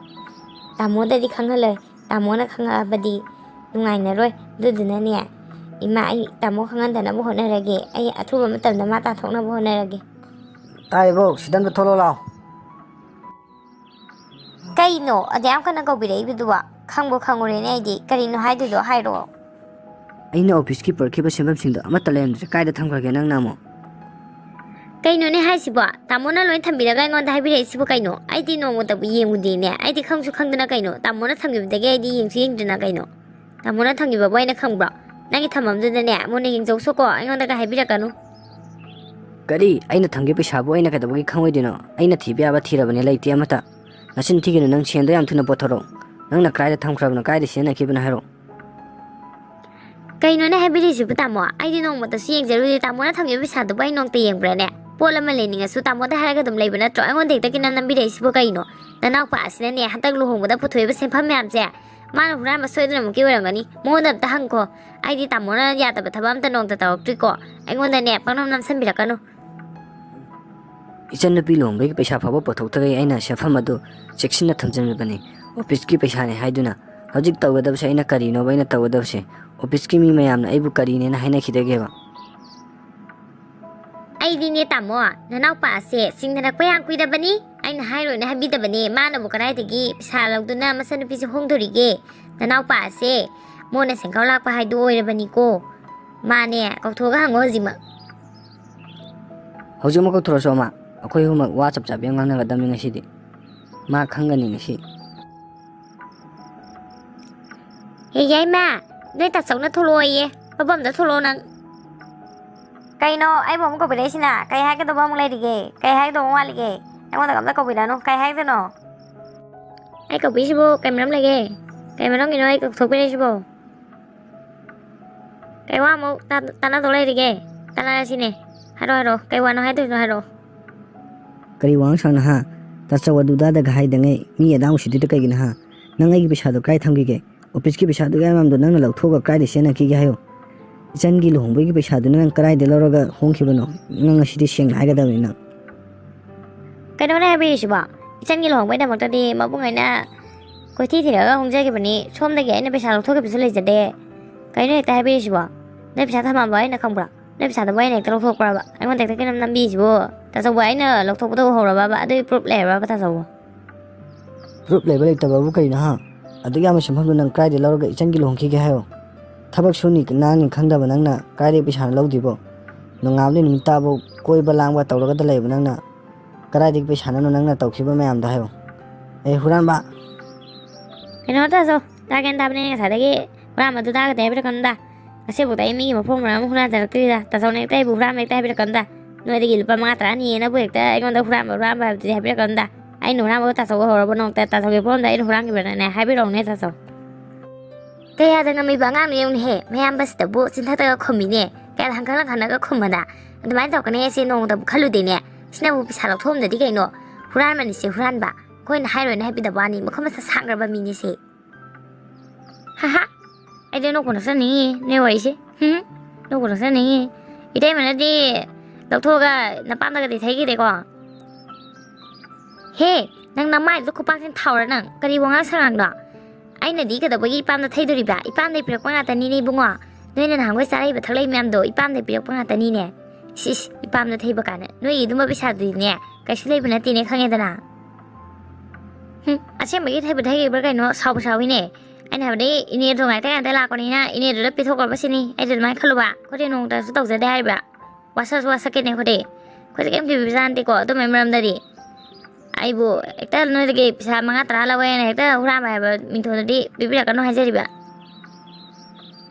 ꯇꯥꯃꯣꯗꯗꯤ ꯈꯪꯍꯜꯂꯣꯏ꯫ ꯇꯥꯃꯣꯅ ꯈꯪꯉꯛꯑꯕꯗꯤ ꯅꯨꯡꯉꯥꯏꯅꯔꯣꯏ꯫ ꯑꯗꯨꯗꯨꯅꯅꯦ ꯏꯃꯥ, ꯑꯩ ꯇꯥꯃꯣ ꯈꯪꯍꯟꯗꯅꯕ ꯍꯣꯠꯅꯔꯒꯦ꯫ ꯑꯩ ꯑꯊꯨꯕ ꯃꯇꯝꯗ ꯃꯥ ꯇꯥꯟꯊꯣꯛꯅꯕ ꯍꯣꯠꯅꯔꯒꯦ꯫ ꯇꯥꯏꯌꯦꯕꯧ, ꯁꯤꯗ ꯑꯝꯇ ꯊꯣꯛꯂꯛꯑꯣ ꯂꯥꯎ꯫ ꯀꯩꯅꯣ ꯑꯗꯨ ꯌꯥꯝ ꯀꯟꯅ ꯀꯧꯕꯤꯔꯛꯏꯕꯗꯨꯕꯣ? ꯈꯪꯕꯨ ꯈꯪꯉꯨꯔꯦꯅꯦ ꯑꯩꯗꯤ꯫ ꯀꯔꯤꯅꯣ ꯍꯥꯏꯗꯣꯏꯗꯣ ꯍꯥꯏꯔꯛꯑꯣ꯫ ꯑꯩꯅ ꯑꯣꯐꯤꯁꯀꯤ ꯄꯨꯔꯛꯈꯤꯕ ꯁꯦꯝꯐꯝꯁꯤꯡꯗꯣ ꯑꯃꯠꯇ ꯂꯩꯔꯝꯗ꯭ꯔꯦ꯫ ꯀꯥꯏꯗ ꯊꯝꯈ꯭ꯔꯒꯦ ꯅꯪꯅ ꯑꯃꯨꯛ? ꯀꯩꯅꯣꯅꯦ ꯍꯥꯏꯁꯤꯕꯣ? ꯇꯥꯃꯣꯅ ꯂꯣꯏ ꯊꯝꯕꯤꯔꯒ ꯑꯩꯉꯣꯟꯗ ꯍꯥꯏꯕꯤꯔꯛꯏꯁꯤꯕꯨ ꯀꯩꯅꯣ? ꯑꯩꯗꯤ ꯅꯣꯡꯃꯇꯕꯨ ꯌꯦꯡꯉꯨꯗꯦꯅꯦ꯫ ꯑꯩꯗꯤ ꯈꯪꯁꯨ ꯈꯪꯗꯅ ꯀꯩꯅꯣ? ꯇꯥꯃꯣꯅ ꯊꯝꯈꯤꯕꯗꯒꯤ ꯑꯩꯗꯤ ꯌꯦꯡꯁꯨ ꯌꯦꯡꯗ꯭ꯔꯤꯅ ꯀꯩꯅꯣ? ꯇꯥꯃꯣꯅ ꯊꯝꯈꯤꯕꯕꯨ ꯑꯩꯅ ꯈꯪꯕ꯭ꯔꯣ? ꯅꯪꯒꯤ ꯊꯝꯐꯝꯗꯨꯗꯅꯦ ꯃꯨꯟꯅ ꯌꯦꯡꯖꯧꯁꯣꯀꯣ, ꯑꯩꯉꯣꯟꯗꯒ ꯍꯥꯏꯕꯤꯔꯛꯀꯅꯨ꯫ ꯀꯔꯤ? ꯑꯩꯅ ꯊꯝꯒꯦ ꯄꯩꯁꯥꯕꯨ ꯑꯩꯅ ꯀꯩꯗꯧꯕꯒꯤ ꯈꯪꯉꯣꯏꯗꯣꯏꯅꯣ? ꯑꯩꯅ ꯊꯤꯕ ꯌꯥꯕ ꯊꯤꯔꯕꯅꯦ, ꯂꯩꯇꯦ ꯑꯃꯠꯇ꯫ ꯅꯆꯤꯟ ꯊꯤꯒꯅꯨ, ꯅꯪ ꯁꯦꯟꯗꯣ ꯌꯥꯝ ꯊꯨꯅ ꯄꯨꯊꯣꯔꯛꯑꯣ꯫ ꯅꯪꯅ ꯀꯗꯥꯏꯗ ꯊꯝꯈ꯭ꯔꯕꯅꯣ, ꯀꯗꯥꯏꯗ ꯁꯤꯖꯤꯟꯅꯈꯤꯕꯅꯣ ꯍꯥꯏꯔꯛꯑꯣ꯫ ꯀꯩꯅꯣꯅꯦ ꯍꯥꯏꯕꯤꯔꯤꯁꯤꯕꯨ ꯇꯥꯃꯣ? ꯑꯩꯗꯤ ꯅꯣꯡꯃꯇꯁꯨ ꯌꯦꯡꯖꯔꯨꯗꯦ꯫ ꯇꯥꯃꯣꯅ ꯊꯝꯈꯤꯕ ꯄꯩꯁꯥꯗꯨꯕꯨ ꯑꯩ ꯅꯣꯡꯇ ꯌꯦꯡꯕ꯭ꯔꯥꯅꯦ? ꯄꯣꯠ ꯑꯃ ꯂꯩꯅꯤꯡꯉꯁꯨ ꯇꯥꯃꯣꯗ ꯍꯥꯏꯔꯒ ꯑꯗꯨꯝ ꯂꯩꯕ ꯅꯠꯇ꯭ꯔꯣ? ꯑꯩꯉꯣꯟꯗ ꯍꯦꯛꯇ ꯀꯤꯅꯝ ꯅꯝꯕꯤꯔꯛꯏꯁꯤꯕꯨ ꯀꯩꯅꯣ? ꯅꯅꯥꯎꯄꯥ ꯑꯁꯤꯅꯅꯦ ꯍꯟꯗꯛ ꯂꯨꯍꯣꯡꯕꯗ ꯄꯨꯊꯣꯛꯏꯕ ꯁꯦꯟꯐꯝ ꯃꯌꯥꯝꯁꯦ ꯃꯥꯅ ꯍꯨꯔꯥꯟꯕ ꯁꯣꯏꯗꯅꯃꯛꯀꯤ ꯑꯣꯏꯔꯝꯒꯅꯤ꯫ ꯃꯉꯣꯟꯗ ꯑꯝꯇ ꯍꯪꯈꯣ꯫ ꯑꯩꯗꯤ ꯇꯥꯃꯣꯅ ꯌꯥꯗꯕ ꯊꯕꯛ ꯑꯝꯇ ꯅꯣꯡꯇ ꯇꯧꯔꯛꯇ꯭ꯔꯤꯀꯣ꯫ ꯑꯩꯉꯣꯟꯗꯅꯦ ꯄꯪꯅꯝ ꯅꯝꯁꯟꯕꯤꯔꯛꯀꯅꯨ꯫ ꯏꯆꯟꯅꯨꯄꯤ ꯂꯨꯍꯣꯡꯕꯒꯤ ꯄꯩꯁꯥ ꯐꯥꯎꯕ ꯄꯨꯊꯣꯛꯇꯈꯩ ꯑꯩꯅ ꯁꯦꯟꯐꯝ ꯑꯗꯨ ꯆꯦꯛꯁꯤꯟꯅ ꯊꯝꯖꯤꯟꯕꯅꯤ꯫ ꯑꯣꯐꯤꯁꯀꯤ ꯄꯩꯁꯥꯅꯤ ꯍꯥꯏꯗꯨꯅ꯫ ꯍꯧꯖꯤꯛ ꯇꯧꯒꯗꯕꯁꯦ ꯑꯩꯅ ꯀꯔꯤꯅꯣꯕ ꯑꯩꯅ ꯇꯧꯒꯗꯕꯁꯦ? ꯑꯣꯐꯤꯁꯀꯤ ꯃꯤ ꯃꯌꯥꯝꯅ ꯑꯩꯕꯨ ꯀꯔꯤꯅꯦꯅ ꯍꯥꯏꯅꯈꯤꯗꯒꯦꯕ? ꯑꯩꯗꯤꯅꯦ ꯇꯥꯃꯣ, ꯅꯅꯥꯎꯄꯥ ꯑꯁꯦ ꯆꯤꯡꯅꯔꯛꯄ ꯌꯥꯝ ꯀꯨꯏꯔꯕꯅꯤ꯫ ꯑꯩꯅ ꯍꯥꯏꯔꯣꯏꯅ ꯍꯥꯏꯕꯤꯗꯕꯅꯦ꯫ ꯃꯥꯅꯕꯨ ꯀꯗꯥꯏꯗꯒꯤ ꯄꯩꯁꯥ ꯂꯧꯗꯨꯅ ꯃꯆꯟꯅꯨꯄꯤꯁꯦ ꯍꯣꯡꯗꯣꯔꯤꯒꯦ? ꯅꯅꯥꯎꯄꯥ ꯑꯁꯦ ꯃꯣꯟꯅ ꯁꯦꯡꯀꯥꯎ ꯂꯥꯛꯄ ꯍꯥꯏꯗꯨ ꯑꯣꯏꯔꯕꯅꯤꯀꯣ꯫ ꯃꯥꯅꯦ, ꯀꯧꯊꯣꯛꯑꯒ ꯍꯪꯉꯣ ꯍꯧꯖꯤꯛꯃꯛ꯫ ꯍꯧꯖꯤꯛꯃꯛ ꯀꯧꯊꯣꯔꯛꯑꯁꯨ ꯑꯃ, ꯑꯩꯈꯣꯏ ꯑꯍꯨꯝꯃꯛ ꯋꯥ ꯆꯞ ꯆꯥꯕꯤ ꯑꯃ ꯉꯥꯡꯅꯒꯗꯕꯅꯤ ꯉꯁꯤꯗꯤ꯫ ꯃꯥ ꯈꯪꯒꯅꯤ ꯉꯁꯤ꯫ ꯍꯦ ꯌꯥꯏꯃ, ꯅꯣꯏ ꯇꯥꯆꯧꯅ ꯊꯣꯛꯂꯛꯑꯣꯌꯦ꯫ ꯃꯐꯝꯗ ꯊꯣꯛꯂꯛꯑꯣ ꯅꯪ꯫ ꯀꯩꯅꯣ ꯑꯩꯕꯨ ꯑꯃꯨꯛ ꯀꯧꯕꯤꯔꯛꯏꯁꯤꯅ? ꯀꯩ ꯍꯥꯏꯒꯗꯧꯕ ꯑꯃꯨꯛ ꯂꯩꯔꯤꯒꯦ? ꯀꯩ ꯍꯥꯏꯒꯗꯧꯕ ꯋꯥꯠꯂꯤꯒꯦ? ꯑꯩꯉꯣꯟꯗ ꯑꯝꯇ ꯀꯧꯕꯤꯔꯛꯑꯅꯨ꯫ ꯀꯩ ꯍꯥꯏꯗꯣꯏꯅꯣ? ꯑꯩ ꯀꯧꯕꯤꯔꯤꯁꯤꯕꯨ ꯀꯩ ꯃꯔꯝ ꯂꯩꯒꯦ? ꯀꯩ ꯃꯔꯝꯒꯤꯅꯣ ꯑꯩ ꯀꯧꯊꯣꯛꯄꯤꯔꯛꯏꯁꯤꯕꯣ? ꯀꯩ ꯋꯥ ꯑꯃꯨꯛ ꯇꯥ-, ꯇꯥꯟꯅꯗꯧ ꯂꯩꯔꯤꯒꯦ? ꯇꯥꯟꯅꯔꯁꯤꯅꯦ꯫ ꯍꯥꯏꯔꯣ, ꯍꯥꯏꯔꯣ꯫ ꯀꯩ ꯋꯥꯅꯣ ꯍꯥꯏꯗꯣꯏꯅꯣ ꯍꯥꯏꯔꯣ꯫ ꯀꯔꯤ ꯋꯥꯉꯥꯡ ꯁꯥꯉꯥꯡꯅꯣ ꯍꯥ? ꯇꯥꯆꯧ ꯑꯗꯨꯗꯥꯗꯒ ꯍꯥꯏꯗꯉꯩ ꯃꯤ ꯑꯗꯥ ꯎꯁꯤꯠꯇ꯭ꯔꯤꯗꯣ ꯀꯩꯒꯤꯅꯣ ꯍꯥ? ꯅꯪ ꯑꯩꯒꯤ ꯄꯩꯁꯥꯗꯣ ꯀꯥꯏ ꯊꯝꯈꯤꯒꯦ? ꯑꯣꯐꯤꯁꯀꯤ ꯄꯩꯁꯥꯗꯨ ꯌꯥꯝ ꯌꯥꯝꯗꯣ ꯅꯪꯅ ꯂꯧꯊꯣꯛꯑꯒ ꯀꯥꯏꯗ ꯁꯤꯖꯤꯟꯅꯈꯤꯒꯦ ꯍꯥꯏꯌꯣ? ꯏꯆꯟꯒꯤ ꯂꯨꯍꯣꯡꯕꯒꯤ ꯄꯩꯁꯥꯗꯨꯅ ꯅꯪ ꯀꯗꯥꯏꯗ ꯂꯧꯔꯒ ꯍꯣꯡꯈꯤꯕꯅꯣ? ꯅꯪ ꯉꯁꯤꯗꯤ ꯁꯦꯡꯅ ꯍꯥꯏꯒꯗꯕꯅꯤ ꯅꯪ꯫ ꯀꯩꯅꯣꯅꯦ ꯍꯥꯏꯕꯤꯔꯤꯁꯤꯕꯣ? ꯏꯆꯟꯒꯤ ꯂꯨꯍꯣꯡꯕꯩꯗꯃꯛꯇꯗꯤ ꯃꯕꯨꯡ ꯑꯩꯅ ꯀꯣꯏꯊꯤ ꯊꯤꯔꯒ ꯍꯣꯡꯖꯈꯤꯕꯅꯤ꯫ ꯁꯣꯝꯗꯒꯤ ꯑꯩꯅ ꯄꯩꯁꯥ ꯂꯧꯊꯣꯛꯈꯤꯕꯁꯨ ꯂꯩꯖꯗꯦ꯫ ꯀꯩꯅꯣ ꯍꯦꯛꯇ ꯍꯥꯏꯕꯤꯔꯤꯁꯤꯕꯣ? ꯅꯣꯏ ꯄꯩꯁꯥ ꯊꯝꯃꯝꯕ ꯑꯩꯅ ꯈꯪꯕ꯭ꯔꯥ? ꯅꯣꯏ ꯄꯩꯁꯥꯗꯨꯕꯨ ꯑꯩꯅ ꯍꯦꯛꯇ ꯂꯧꯊꯣꯛꯄ꯭ꯔꯕ? ꯑꯩꯉꯣꯟꯗ ꯍꯦꯛꯇ ꯀꯩꯅꯣꯝ ꯅꯝꯕꯤꯁꯤꯕꯣ? ꯇꯥꯆꯧꯕ ꯑꯩꯅ ꯂꯧꯊꯣꯛꯄꯗ ꯎꯍꯧꯔꯕꯕ? ꯑꯗꯨꯒꯤ ꯄ꯭ꯔꯨꯞ ꯂꯩꯔꯕꯕ ꯇꯥꯆꯧꯕ? ꯄ꯭ꯔꯨꯞ ꯂꯩꯕ ꯂꯩꯇꯕꯕꯨ ꯀꯔꯤꯅꯣ ꯍꯥ? ꯑꯗꯨꯛ ꯌꯥꯝꯕ ꯁꯦꯟꯐꯝꯗꯨ ꯅꯪ ꯀꯗꯥꯏꯗꯒꯤ ꯂꯧꯔꯒ ꯏꯆꯟꯒꯤ ꯂꯨꯍꯣꯡꯈꯤꯒꯦ ꯍꯥꯏꯌꯣ? ꯊꯕꯛ ꯁꯨꯅꯤ ꯅꯥꯅꯤ ꯈꯪꯗꯕ ꯅꯪꯅ ꯀꯗꯥꯏꯗꯒꯤ ꯄꯩꯁꯥꯅꯣ ꯂꯧꯗꯣꯏꯕꯣ? ꯅꯣꯡꯉꯥꯟꯕꯗꯒꯤ ꯅꯨꯃꯤꯠ ꯇꯥꯕꯧ ꯀꯣꯏꯕ ꯂꯥꯡꯕ ꯇꯧꯔꯒꯗ ꯂꯩꯕ ꯅꯪꯅ ꯀꯗꯥꯏꯗꯒꯤ ꯄꯩꯁꯥꯅꯣ ꯅꯪꯅ ꯇꯧꯈꯤꯕ ꯃꯌꯥꯝꯗꯣ ꯍꯥꯏꯌꯣ? ꯑꯦ ꯍꯨꯔꯥꯟꯕ! ꯀꯩꯅꯣ ꯇꯥꯆꯧ, ꯇꯥ ꯒ꯭ꯌꯥꯟ ꯇꯥꯕꯅꯦ ꯉꯁꯥꯏꯗꯒꯤ꯫ ꯍꯨꯔꯥꯟꯕꯗꯨ ꯇꯥꯒꯗꯦ ꯍꯥꯏꯕꯤꯔꯛꯀꯅꯨꯗ꯫ ꯉꯁꯤꯐꯥꯎꯗ ꯑꯩ ꯃꯤꯒꯤ ꯃꯐꯝ ꯃꯔꯝ ꯑꯃ ꯍꯨꯔꯥꯟꯖꯔꯛꯇ꯭ꯔꯤꯗ꯫ ꯇꯥꯆꯧꯅ ꯍꯦꯛꯇ ꯑꯩꯕꯨ ꯍꯨꯔꯥꯟꯕ ꯍꯦꯛꯇ ꯍꯥꯏꯕꯤꯔꯛꯀꯅꯨꯗ꯫ ꯅꯣꯏꯗꯒꯤ ꯂꯨꯄꯥ ꯃꯉꯥ ꯇꯔꯥ ꯅꯤꯌꯦꯅꯕꯨ ꯍꯦꯛꯇ ꯑꯩꯉꯣꯟꯗ ꯍꯨꯔꯥꯟꯕ ꯍꯨꯔꯥꯟꯕ ꯍꯥꯏꯕꯗꯨꯗꯤ ꯍꯥꯏꯕꯤꯔꯛꯀꯅꯨꯗ꯫ ꯑꯩꯅ ꯍꯨꯔꯥꯟꯕ ꯇꯥꯆꯧ ꯑꯣꯏꯍꯧꯔꯕ ꯅꯣꯡꯇ? ꯇꯥꯆꯧꯒꯤ ꯄꯣꯠ ꯑꯝꯗ ꯑꯩꯅ ꯍꯨꯔꯥꯟꯈꯤꯕ꯭ꯔꯅꯦ? ꯍꯥꯏꯕꯤꯔꯛꯎꯅꯦ ꯇꯥꯆꯧ꯫ ꯀꯌꯥꯗ ꯉꯝꯃꯤꯕ ꯑꯉꯥꯡꯅꯣ ꯌꯦꯡꯉꯨꯅꯦꯍꯦ, ꯃꯌꯥꯝꯕꯁꯤꯗꯕꯨ ꯆꯤꯟꯊꯛꯇꯒ ꯈꯨꯝꯃꯤꯅꯦ꯫ ꯀꯌꯥꯗ ꯍꯪꯀꯠ ꯍꯪꯀꯠꯅꯒ ꯈꯨꯝꯃꯗ꯫ ꯑꯗꯨꯃꯥꯏꯅ ꯇꯧꯔꯛꯀꯅꯤ ꯑꯩꯁꯦ ꯅꯣꯡꯃꯇꯕꯨ ꯈꯜꯂꯨꯗꯦꯅꯦ꯫ ꯁꯤꯅꯕꯨ ꯄꯩꯁꯥ ꯂꯧꯊꯣꯛꯑꯝꯗꯗꯤ ꯀꯩꯅꯣ? ꯍꯨꯔꯥꯟꯕꯅꯤꯁꯦ ꯍꯨꯔꯥꯟꯕ꯫ ꯑꯩꯈꯣꯏꯅ ꯍꯥꯏꯔꯣꯏꯅ ꯍꯥꯏꯕꯤꯗꯕ ꯋꯥꯅꯤ, ꯃꯈꯨꯠ ꯃꯁꯥ ꯁꯥꯡꯈ꯭ꯔꯕ ꯃꯤꯅꯤꯁꯦ꯫ ꯍꯥꯍꯥ꯫ ꯑꯩꯗꯤ ꯅꯣꯛꯄꯨ ꯅꯣꯛꯆꯅꯤꯡꯉꯤ ꯅꯣꯏ ꯋꯥꯔꯤꯁꯦ꯫ ꯍꯨꯝ꯫ ꯅꯣꯛꯄꯨ ꯅꯣꯛꯆꯅꯤꯡꯉꯤ꯫ ꯏꯇꯩꯃꯅꯗꯤ ꯂꯧꯊꯣꯛꯑꯒ ꯅꯄꯥꯝꯗꯒꯗꯤ ꯊꯩꯈꯤꯗꯦꯀꯣ? ꯍꯦ, ꯅꯪ ꯅꯃꯥꯏꯗꯨꯗ ꯈꯨꯄꯥꯛꯁꯤꯅ ꯊꯥꯎꯔ ꯅꯪ? ꯀꯔꯤ ꯋꯥꯉꯥꯡ ꯁꯉꯥꯡꯅꯣ? ꯑꯩꯅꯗꯤ ꯀꯩꯗꯧꯕꯒꯤ ꯏꯄꯥꯝꯗ ꯊꯩꯗꯣꯔꯤꯕ? ꯏꯄꯥꯝꯗꯩ ꯄꯤꯔꯛꯄ ꯉꯥꯛꯇꯅꯤꯅꯦ ꯏꯕꯨꯡꯉꯣ꯫ ꯅꯣꯏꯅ ꯅꯍꯥꯟꯈꯣꯏ ꯆꯥꯔꯛꯏꯕ ꯊꯛꯂꯛꯏ ꯃꯌꯥꯝꯗꯣ ꯏꯄꯥꯝꯗꯩ ꯄꯤꯔꯛꯄ ꯉꯥꯛꯇꯅꯤꯅꯦ꯫ ꯁꯤꯁ, ꯏꯄꯥꯝꯗ ꯊꯩꯕ ꯀꯥꯏꯅ꯫ ꯅꯣꯏꯒꯤ ꯑꯗꯨꯝꯕ ꯄꯩꯁꯥꯗꯨꯗꯤꯅꯦ, ꯀꯩꯁꯨ ꯂꯩꯕ ꯅꯠꯇꯦꯅꯦ, ꯈꯪꯉꯦꯗꯅ꯫ ꯍꯨꯝ, ꯑꯁꯦꯡꯕꯒꯤ ꯊꯩꯕ ꯊꯩꯈꯤꯕ꯭ꯔꯥ ꯀꯩꯅꯣ? ꯁꯥꯎꯕ ꯁꯥꯎꯏꯅꯦ꯫ ꯑꯩꯅ ꯍꯥꯏꯕꯗꯤ ꯏꯅꯦꯗꯣ ꯉꯥꯏꯇ ꯉꯥꯏꯇ ꯂꯥꯛꯄꯅꯤꯅ ꯏꯅꯦꯗꯨꯗ ꯄꯤꯊꯣꯛꯈ꯭ꯔꯕ ꯁꯤꯅꯤ꯫ ꯑꯩꯗꯤ ꯑꯗꯨꯃꯥꯏꯅ ꯈꯜꯂꯨꯕ꯫ ꯑꯩꯈꯣꯏꯗꯤ ꯅꯣꯡꯃꯇꯁꯨ ꯇꯧꯖꯗꯦ ꯍꯥꯏꯔꯤꯕ꯫ ꯋꯥꯁꯛꯁꯨ ꯋꯥꯁꯛꯀꯦꯅꯦ ꯑꯩꯈꯣꯏꯗꯤ꯫ ꯑꯩꯈꯣꯏꯗꯤ ꯀꯩꯝ ꯄꯤꯕꯤꯕꯖꯥꯠ ꯅꯠꯇꯦꯀꯣ ꯑꯗꯨꯝꯕꯩ ꯃꯔꯝꯗꯗꯤ꯫ ꯑꯩꯕꯨ ꯍꯦꯛꯇ ꯅꯣꯏꯗꯒꯤ ꯄꯩꯁꯥ ꯃꯉꯥ ꯇꯔꯥ ꯂꯧꯋꯦꯅ ꯍꯦꯛꯇ ꯍꯨꯔꯥꯟꯕ ꯍꯥꯏꯕ ꯃꯤꯡꯊꯣꯟꯗꯗꯤ ꯄꯤꯕꯤꯔꯛꯀꯅꯨ ꯍꯥꯏꯖꯔꯤꯕ꯫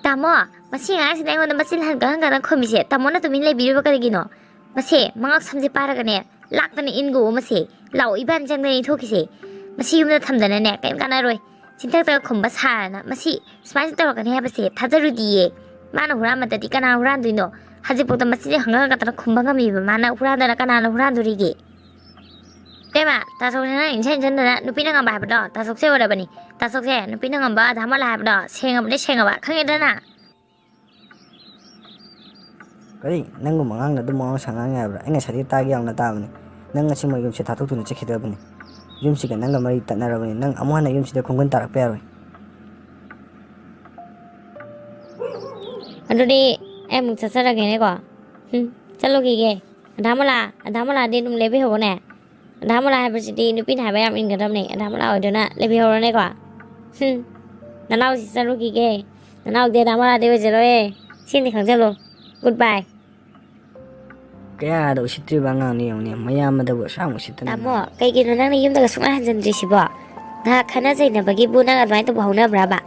ꯇꯥꯃꯣ, ꯃꯁꯤ ꯑꯉꯥꯡꯁꯤꯅ ꯑꯩꯉꯣꯟꯗ ꯃꯆꯤꯟ ꯍꯟꯀ ꯍꯟꯀꯅ ꯈꯨꯝꯃꯤꯁꯦ, ꯇꯥꯃꯣꯅ ꯇꯨꯃꯤꯟ ꯂꯩꯕꯤꯔꯤꯕ ꯀꯔꯤꯒꯤꯅꯣ? ꯃꯁꯦ, ꯃꯉꯛ ꯁꯝꯁꯦ ꯄꯥꯏꯔꯒꯅꯦ, ꯂꯥꯛꯇꯅ ꯏꯟꯒꯣ ꯃꯁꯦ꯫ ꯂꯥꯛꯑꯣ, ꯏꯕꯥꯅꯤ ꯆꯪꯗꯅ ꯏꯟꯊꯣꯛꯈꯤꯁꯦ꯫ ꯃꯁꯤ ꯌꯨꯝꯗ ꯊꯝꯗꯅꯅꯦ, ꯀꯩꯝ ꯀꯥꯟꯅꯔꯣꯏ꯫ ꯆꯤꯟꯊꯛꯇꯒ ꯈꯨꯝꯕ ꯁꯥꯔꯅ ꯃꯁꯤ ꯁꯨꯃꯥꯏꯅ ꯇꯧꯔꯛꯀꯅꯤ ꯍꯥꯏꯕꯁꯦ ꯊꯥꯖꯔꯨꯗꯤꯌꯦ꯫ ꯃꯥꯅ ꯍꯨꯔꯥꯟꯕꯗꯗꯤ ꯀꯅꯥ ꯍꯨꯔꯥꯟꯗꯣꯏꯅꯣ? ꯍꯧꯖꯤꯛꯐꯥꯎꯗ ꯃꯆꯤꯟ ꯍꯪꯒ ꯍꯪꯒꯗꯅ ꯈꯨꯝꯕ ꯉꯝꯃꯤꯕ ꯃꯥꯅ ꯍꯨꯔꯥꯟꯗꯅ ꯀꯅꯥꯅ ꯍꯨꯔꯥꯟꯗꯣꯔꯤꯒꯦ? ꯏꯕꯦꯝꯃ, ꯇꯥꯆꯧꯁꯦ ꯅꯪ ꯏꯟꯁꯟ ꯏꯟꯁꯟꯗꯅ ꯅꯨꯄꯤꯅ ꯉꯝꯕ ꯍꯥꯏꯕꯗꯣ ꯇꯥꯆꯧꯁꯦ ꯑꯣꯏꯔꯕꯅꯤ꯫ ꯇꯥꯆꯧꯁꯦ ꯅꯨꯄꯤꯅ ꯉꯝꯕ ꯑꯙꯥ ꯃꯣꯂꯥ ꯍꯥꯏꯕꯗꯣ ꯁꯦꯡꯉꯕꯅꯦ, ꯁꯦꯡꯉꯕ, ꯈꯪꯉꯦꯗꯅ? ꯀꯔꯤ? ꯅꯪꯒꯨꯝꯕ ꯑꯉꯥꯡꯅ ꯑꯗꯨꯝ ꯋꯥꯉꯥꯡ ꯁꯉꯥꯡ ꯌꯥꯕ꯭ꯔꯥ? ꯑꯩ ꯉꯁꯥꯏꯗꯒꯤ ꯇꯥꯒꯦ ꯌꯥꯎꯅ ꯇꯥꯕꯅꯤ꯫ ꯅꯪ ꯉꯁꯤ ꯃꯣꯏ ꯌꯨꯝꯁꯦ ꯊꯥꯗꯣꯛꯇꯨꯅ ꯆꯠꯈꯤꯗ꯭ꯔꯕꯅꯤ꯫ ꯌꯨꯝꯁꯤꯒ ꯅꯪꯒ ꯃꯔꯤ ꯇꯠꯅꯔꯕꯅꯤ꯫ ꯅꯪ ꯑꯃꯨꯛ ꯍꯟꯅ ꯌꯨꯝꯁꯤꯗ ꯈꯣꯡꯒꯨꯟ ꯇꯥꯔꯛꯄ ꯌꯥꯔꯣꯏ꯫ ꯑꯗꯨꯗꯤ ꯑꯩ ꯑꯃꯨꯛ ꯆꯠꯆꯔꯒꯦꯅꯦꯀꯣ꯫ ꯎꯝ, ꯆꯠꯂꯨꯈꯤꯒꯦ꯫ ꯑꯙꯥ ꯃꯣꯂꯥ, ꯑꯙꯥ ꯃꯣꯂꯥꯗꯤ ꯑꯗꯨꯝ ꯂꯦꯞꯄꯤꯍꯧꯕꯅꯦ꯫ ꯑꯙꯥ ꯃꯣꯂꯥ ꯍꯥꯏꯕꯁꯤꯗꯤ ꯅꯨꯄꯤꯅ ꯍꯥꯏꯕ ꯌꯥꯝ ꯏꯟꯒꯗꯕꯅꯦ꯫ ꯑꯙꯥ ꯃꯣꯂꯥ ꯑꯣꯏꯗꯨꯅ ꯂꯩꯕꯤꯍꯧꯔꯣꯅꯦꯀꯣ꯫ ꯍꯨꯝ, ꯅꯅꯥꯎꯁꯤ ꯆꯠꯂꯨꯈꯤꯒꯦ꯫ ꯅꯅꯥꯎꯗꯤ ꯑꯙꯥ ꯃꯣꯂꯥꯗꯤ ꯑꯣꯏꯖꯔꯣꯏꯌꯦ꯫ ꯁꯤꯅꯤ ꯈꯪꯖꯜꯂꯣ꯫ Good bye꯫ ꯀꯌꯥꯗ ꯎꯁꯤꯠꯇ꯭ꯔꯤꯕ ꯑꯉꯥꯡꯅꯤ ꯌꯦꯡꯉꯨꯅꯦ, ꯃꯌꯥꯝ ꯑꯗꯨꯕꯨ ꯑꯁꯨꯛ ꯌꯥꯝ ꯎꯁꯤꯠꯇꯅ꯫ ꯇꯥꯃꯣ, ꯀꯩꯒꯤꯅꯣ ꯅꯪꯅ ꯌꯨꯝꯗꯒ ꯁꯨꯡꯍꯟ ꯍꯟꯖꯤꯟꯗ꯭ꯔꯤꯁꯤꯕꯣ? ꯉꯥꯏꯍꯥꯛ ꯈꯟꯅ ꯆꯩꯅꯕꯒꯤꯕꯨ ꯅꯪ ꯑꯗꯨꯃꯥꯏꯅ ꯇꯧꯕ ꯍꯧꯅꯕ꯭ꯔꯕ?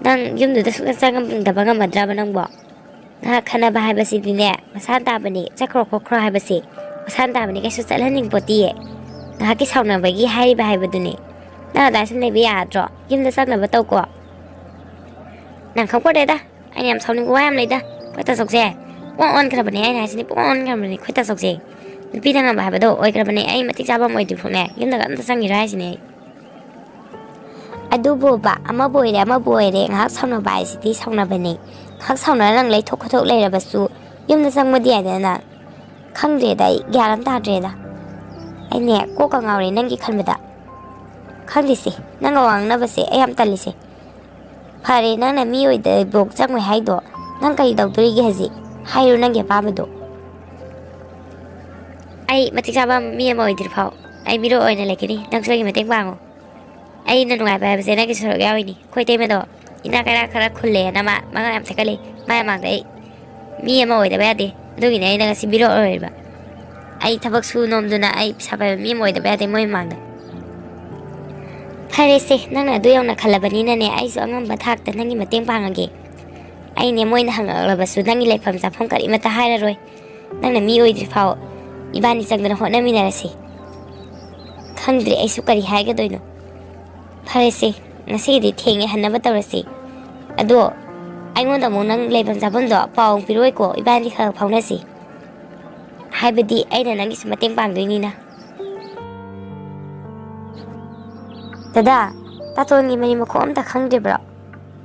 ꯅꯪ ꯌꯨꯝꯗꯨꯗ ꯁꯨꯡꯆꯪ ꯆꯪꯉꯝꯗꯕ ꯉꯝꯃꯗ꯭ꯔꯕ ꯅꯪꯕꯣ? ꯉꯥꯏꯍꯥꯛ ꯈꯟꯅꯕ ꯍꯥꯏꯕꯁꯤꯗꯤꯅꯦ, ꯃꯁꯥꯅ ꯇꯥꯕꯅꯤ꯫ ꯆꯠꯈ꯭ꯔꯣ ꯈꯣꯠꯈ꯭ꯔꯣ ꯍꯥꯏꯕꯁꯤ ꯃꯁꯥꯅ ꯇꯥꯕꯅꯤ, ꯀꯩꯁꯨ ꯆꯠꯍꯟꯅꯤꯡꯄꯣꯠꯇꯤꯌꯦ꯫ ꯉꯥꯏꯍꯥꯛꯀꯤ ꯁꯥꯎꯅꯕꯒꯤ ꯍꯥꯏꯔꯤꯕ ꯍꯥꯏꯕꯗꯨꯅꯤ꯫ ꯅꯪ ꯑꯗꯨꯃꯥꯏꯅ ꯁꯨꯝ ꯂꯩꯕ ꯌꯥꯗ꯭ꯔꯣ? ꯌꯨꯝꯗ ꯆꯪꯅꯕ ꯇꯧꯀꯣ꯫ ꯅꯪ ꯈꯪꯄꯣꯠꯇꯦꯗ, ꯑꯩꯅ ꯌꯥꯝ ꯁꯥꯎꯅꯤꯡꯕ ꯋꯥ ꯌꯥꯝ ꯂꯩꯗ꯫ ꯑꯩꯈꯣꯏ ꯇꯥꯆꯧꯁꯦ ꯄꯨꯡ ꯑꯣꯟꯈ꯭ꯔꯕꯅꯦ, ꯑꯩꯅ ꯍꯥꯏꯁꯤꯅꯤ, ꯄꯨꯡ ꯑꯣꯟꯈ꯭ꯔꯕꯅꯦ ꯑꯩꯈꯣꯏ ꯇꯥꯆꯧꯁꯦ꯫ ꯅꯨꯄꯤꯗ ꯉꯝꯕ ꯍꯥꯏꯕꯗꯣ ꯑꯣꯏꯈ꯭ꯔꯕꯅꯦ꯫ ꯑꯩ ꯃꯇꯤꯛ ꯆꯥꯕ ꯑꯃ ꯑꯣꯏꯗ꯭ꯔꯤ ꯐꯥꯎꯅꯦ ꯌꯨꯝꯗꯒ ꯑꯝꯇ ꯆꯪꯈꯤꯔꯣꯏ ꯍꯥꯏꯁꯤꯅꯦ ꯑꯩ꯫ ꯑꯗꯨꯕꯨꯕ, ꯑꯃꯕꯨ ꯑꯣꯏꯔꯦ ꯑꯃꯕꯨ ꯑꯣꯏꯔꯦ, ꯉꯥꯏꯍꯥꯛ ꯁꯥꯎꯅꯕ ꯍꯥꯏꯁꯤꯗꯤ ꯁꯥꯎꯅꯕꯅꯦ꯫ ꯉꯥꯏꯍꯥꯛ ꯁꯥꯎꯅꯔ ꯅꯪ ꯂꯩꯊꯣꯛ ꯈꯣꯠꯇꯣꯛ ꯂꯩꯔꯕꯁꯨ ꯌꯨꯝꯗ ꯆꯪꯕꯗꯤ ꯌꯥꯏꯗꯅ ꯅꯪ꯫ ꯈꯪꯗ꯭ꯔꯦꯗ, ꯑꯩ ꯒ꯭ꯌꯥꯟ ꯑꯃ ꯇꯥꯗ꯭ꯔꯦꯗ꯫ ꯑꯩꯅꯦ ꯀꯣꯛꯀ ꯉꯥꯎꯔꯦ ꯅꯪꯒꯤ ꯈꯟꯕꯗ꯫ ꯈꯪꯗꯦꯁꯦ, ꯅꯪꯒ ꯋꯥ ꯉꯥꯡꯅꯕꯁꯦ ꯑꯩ ꯌꯥꯝ ꯇꯜꯂꯤꯁꯦ꯫ ꯐꯔꯦ, ꯅꯪꯅ ꯃꯤ ꯑꯣꯏꯗꯕꯣꯛ ꯆꯪꯉꯣꯏ ꯍꯥꯏꯗꯣ, ꯅꯪ ꯀꯔꯤ ꯇꯧꯗꯣꯔꯤꯒꯦ ꯍꯧꯖꯤꯛ? ꯍꯥꯏꯔꯣ ꯅꯪꯒꯤ ꯑꯄꯥꯝꯕꯗꯣ꯫ ꯑꯩ ꯃꯇꯤꯛ ꯆꯥꯕ ꯃꯤ ꯑꯃ ꯑꯣꯏꯗ꯭ꯔꯤ ꯐꯥꯎ ꯑꯩ ꯃꯤꯔꯣꯜ ꯑꯣꯏꯅ ꯂꯩꯒꯅꯤ꯫ ꯅꯪꯁꯨ ꯑꯩꯒꯤ ꯃꯇꯦꯡ ꯄꯥꯡꯉꯣ꯫ ꯑꯩꯅ ꯅꯨꯡꯉꯥꯏꯕ ꯍꯥꯏꯕꯁꯦ ꯅꯪꯒꯤ ꯁꯔꯨꯛ ꯌꯥꯎꯔꯤꯅꯤ꯫ ꯑꯩꯈꯣꯏ ꯏꯇꯩꯃꯗꯣ ꯏꯅꯥꯛ ꯀꯩꯔꯥꯛ ꯈꯔ ꯈꯨꯜꯂꯦꯅ ꯃꯥ ꯃꯉꯥ ꯌꯥꯝ ꯊꯦꯛꯀꯠꯂꯤ꯫ ꯃꯥꯏ ꯃꯃꯥꯡꯗ ꯑꯩ ꯃꯤ ꯑꯃ ꯑꯣꯏꯗꯕ ꯌꯥꯗꯦ꯫ ꯑꯗꯨꯒꯤꯅꯦ ꯑꯩꯅ ꯉꯁꯤ ꯃꯤꯔꯣꯜ ꯑꯣꯏꯔꯤꯕ꯫ ꯑꯩ ꯊꯕꯛ ꯁꯨ ꯅꯣꯝꯗꯨꯅ ꯑꯩ ꯄꯩꯁꯥ ꯄꯥꯏꯕ ꯃꯤ ꯑꯃ ꯑꯣꯏꯗꯕ ꯌꯥꯗꯦ ꯃꯣꯏ ꯃꯃꯥꯡꯗ꯫ ꯐꯔꯦꯁꯦ, ꯅꯪꯅ ꯑꯗꯨ ꯌꯧꯅ ꯈꯜꯂꯕꯅꯤꯅꯅꯦ, ꯑꯩꯁꯨ ꯑꯉꯝꯕ ꯊꯥꯛꯇ ꯅꯪꯒꯤ ꯃꯇꯦꯡ ꯄꯥꯡꯉꯒꯦ꯫ ꯑꯩꯅꯦ ꯃꯣꯏꯅ ꯍꯪꯉꯛꯂꯕꯁꯨ ꯅꯪꯒꯤ ꯂꯩꯐꯝ ꯆꯥꯐꯝ ꯀꯔꯤꯃꯠꯇ ꯍꯥꯏꯔꯔꯣꯏ꯫ ꯅꯪꯅ ꯃꯤ ꯑꯣꯏꯗ꯭ꯔꯤ ꯐꯥꯎ ꯏꯕꯥꯅꯤ ꯆꯪꯗꯅ ꯍꯣꯠꯅꯃꯤꯟꯅꯔꯁꯤ꯫ ꯈꯪꯗ꯭ꯔꯦ ꯑꯩꯁꯨ ꯀꯔꯤ ꯍꯥꯏꯒꯗꯣꯏꯅꯣ꯫ ꯐꯔꯦꯁꯦ, ꯉꯁꯤꯒꯤꯗꯤ ꯊꯦꯡꯉꯦ, ꯍꯟꯅꯕ ꯇꯧꯔꯁꯤ꯫ ꯑꯗꯣ ꯑꯩꯉꯣꯟꯗ ꯑꯃꯨꯛ ꯅꯪ ꯂꯩꯐꯝ ꯆꯥꯐꯝꯗꯣ ꯄꯥꯎ ꯑꯃꯨꯛ ꯄꯤꯔꯛꯑꯣꯏꯀꯣ, ꯏꯕꯥꯅꯤ ꯈꯔ ꯈꯔ ꯐꯥꯎꯅꯁꯤ꯫ ꯍꯥꯏꯕꯗꯤ ꯑꯩꯅ ꯅꯪꯒꯤꯁꯨ ꯃꯇꯦꯡ ꯄꯥꯡꯗꯣꯏꯅꯤꯅ꯫ ꯗꯗꯥ, ꯇꯥꯇꯣꯟꯒꯤ ꯃꯔꯤ ꯃꯈꯣꯡ ꯑꯝꯇ ꯈꯪꯗ꯭ꯔꯤꯕ꯭ꯔꯣ?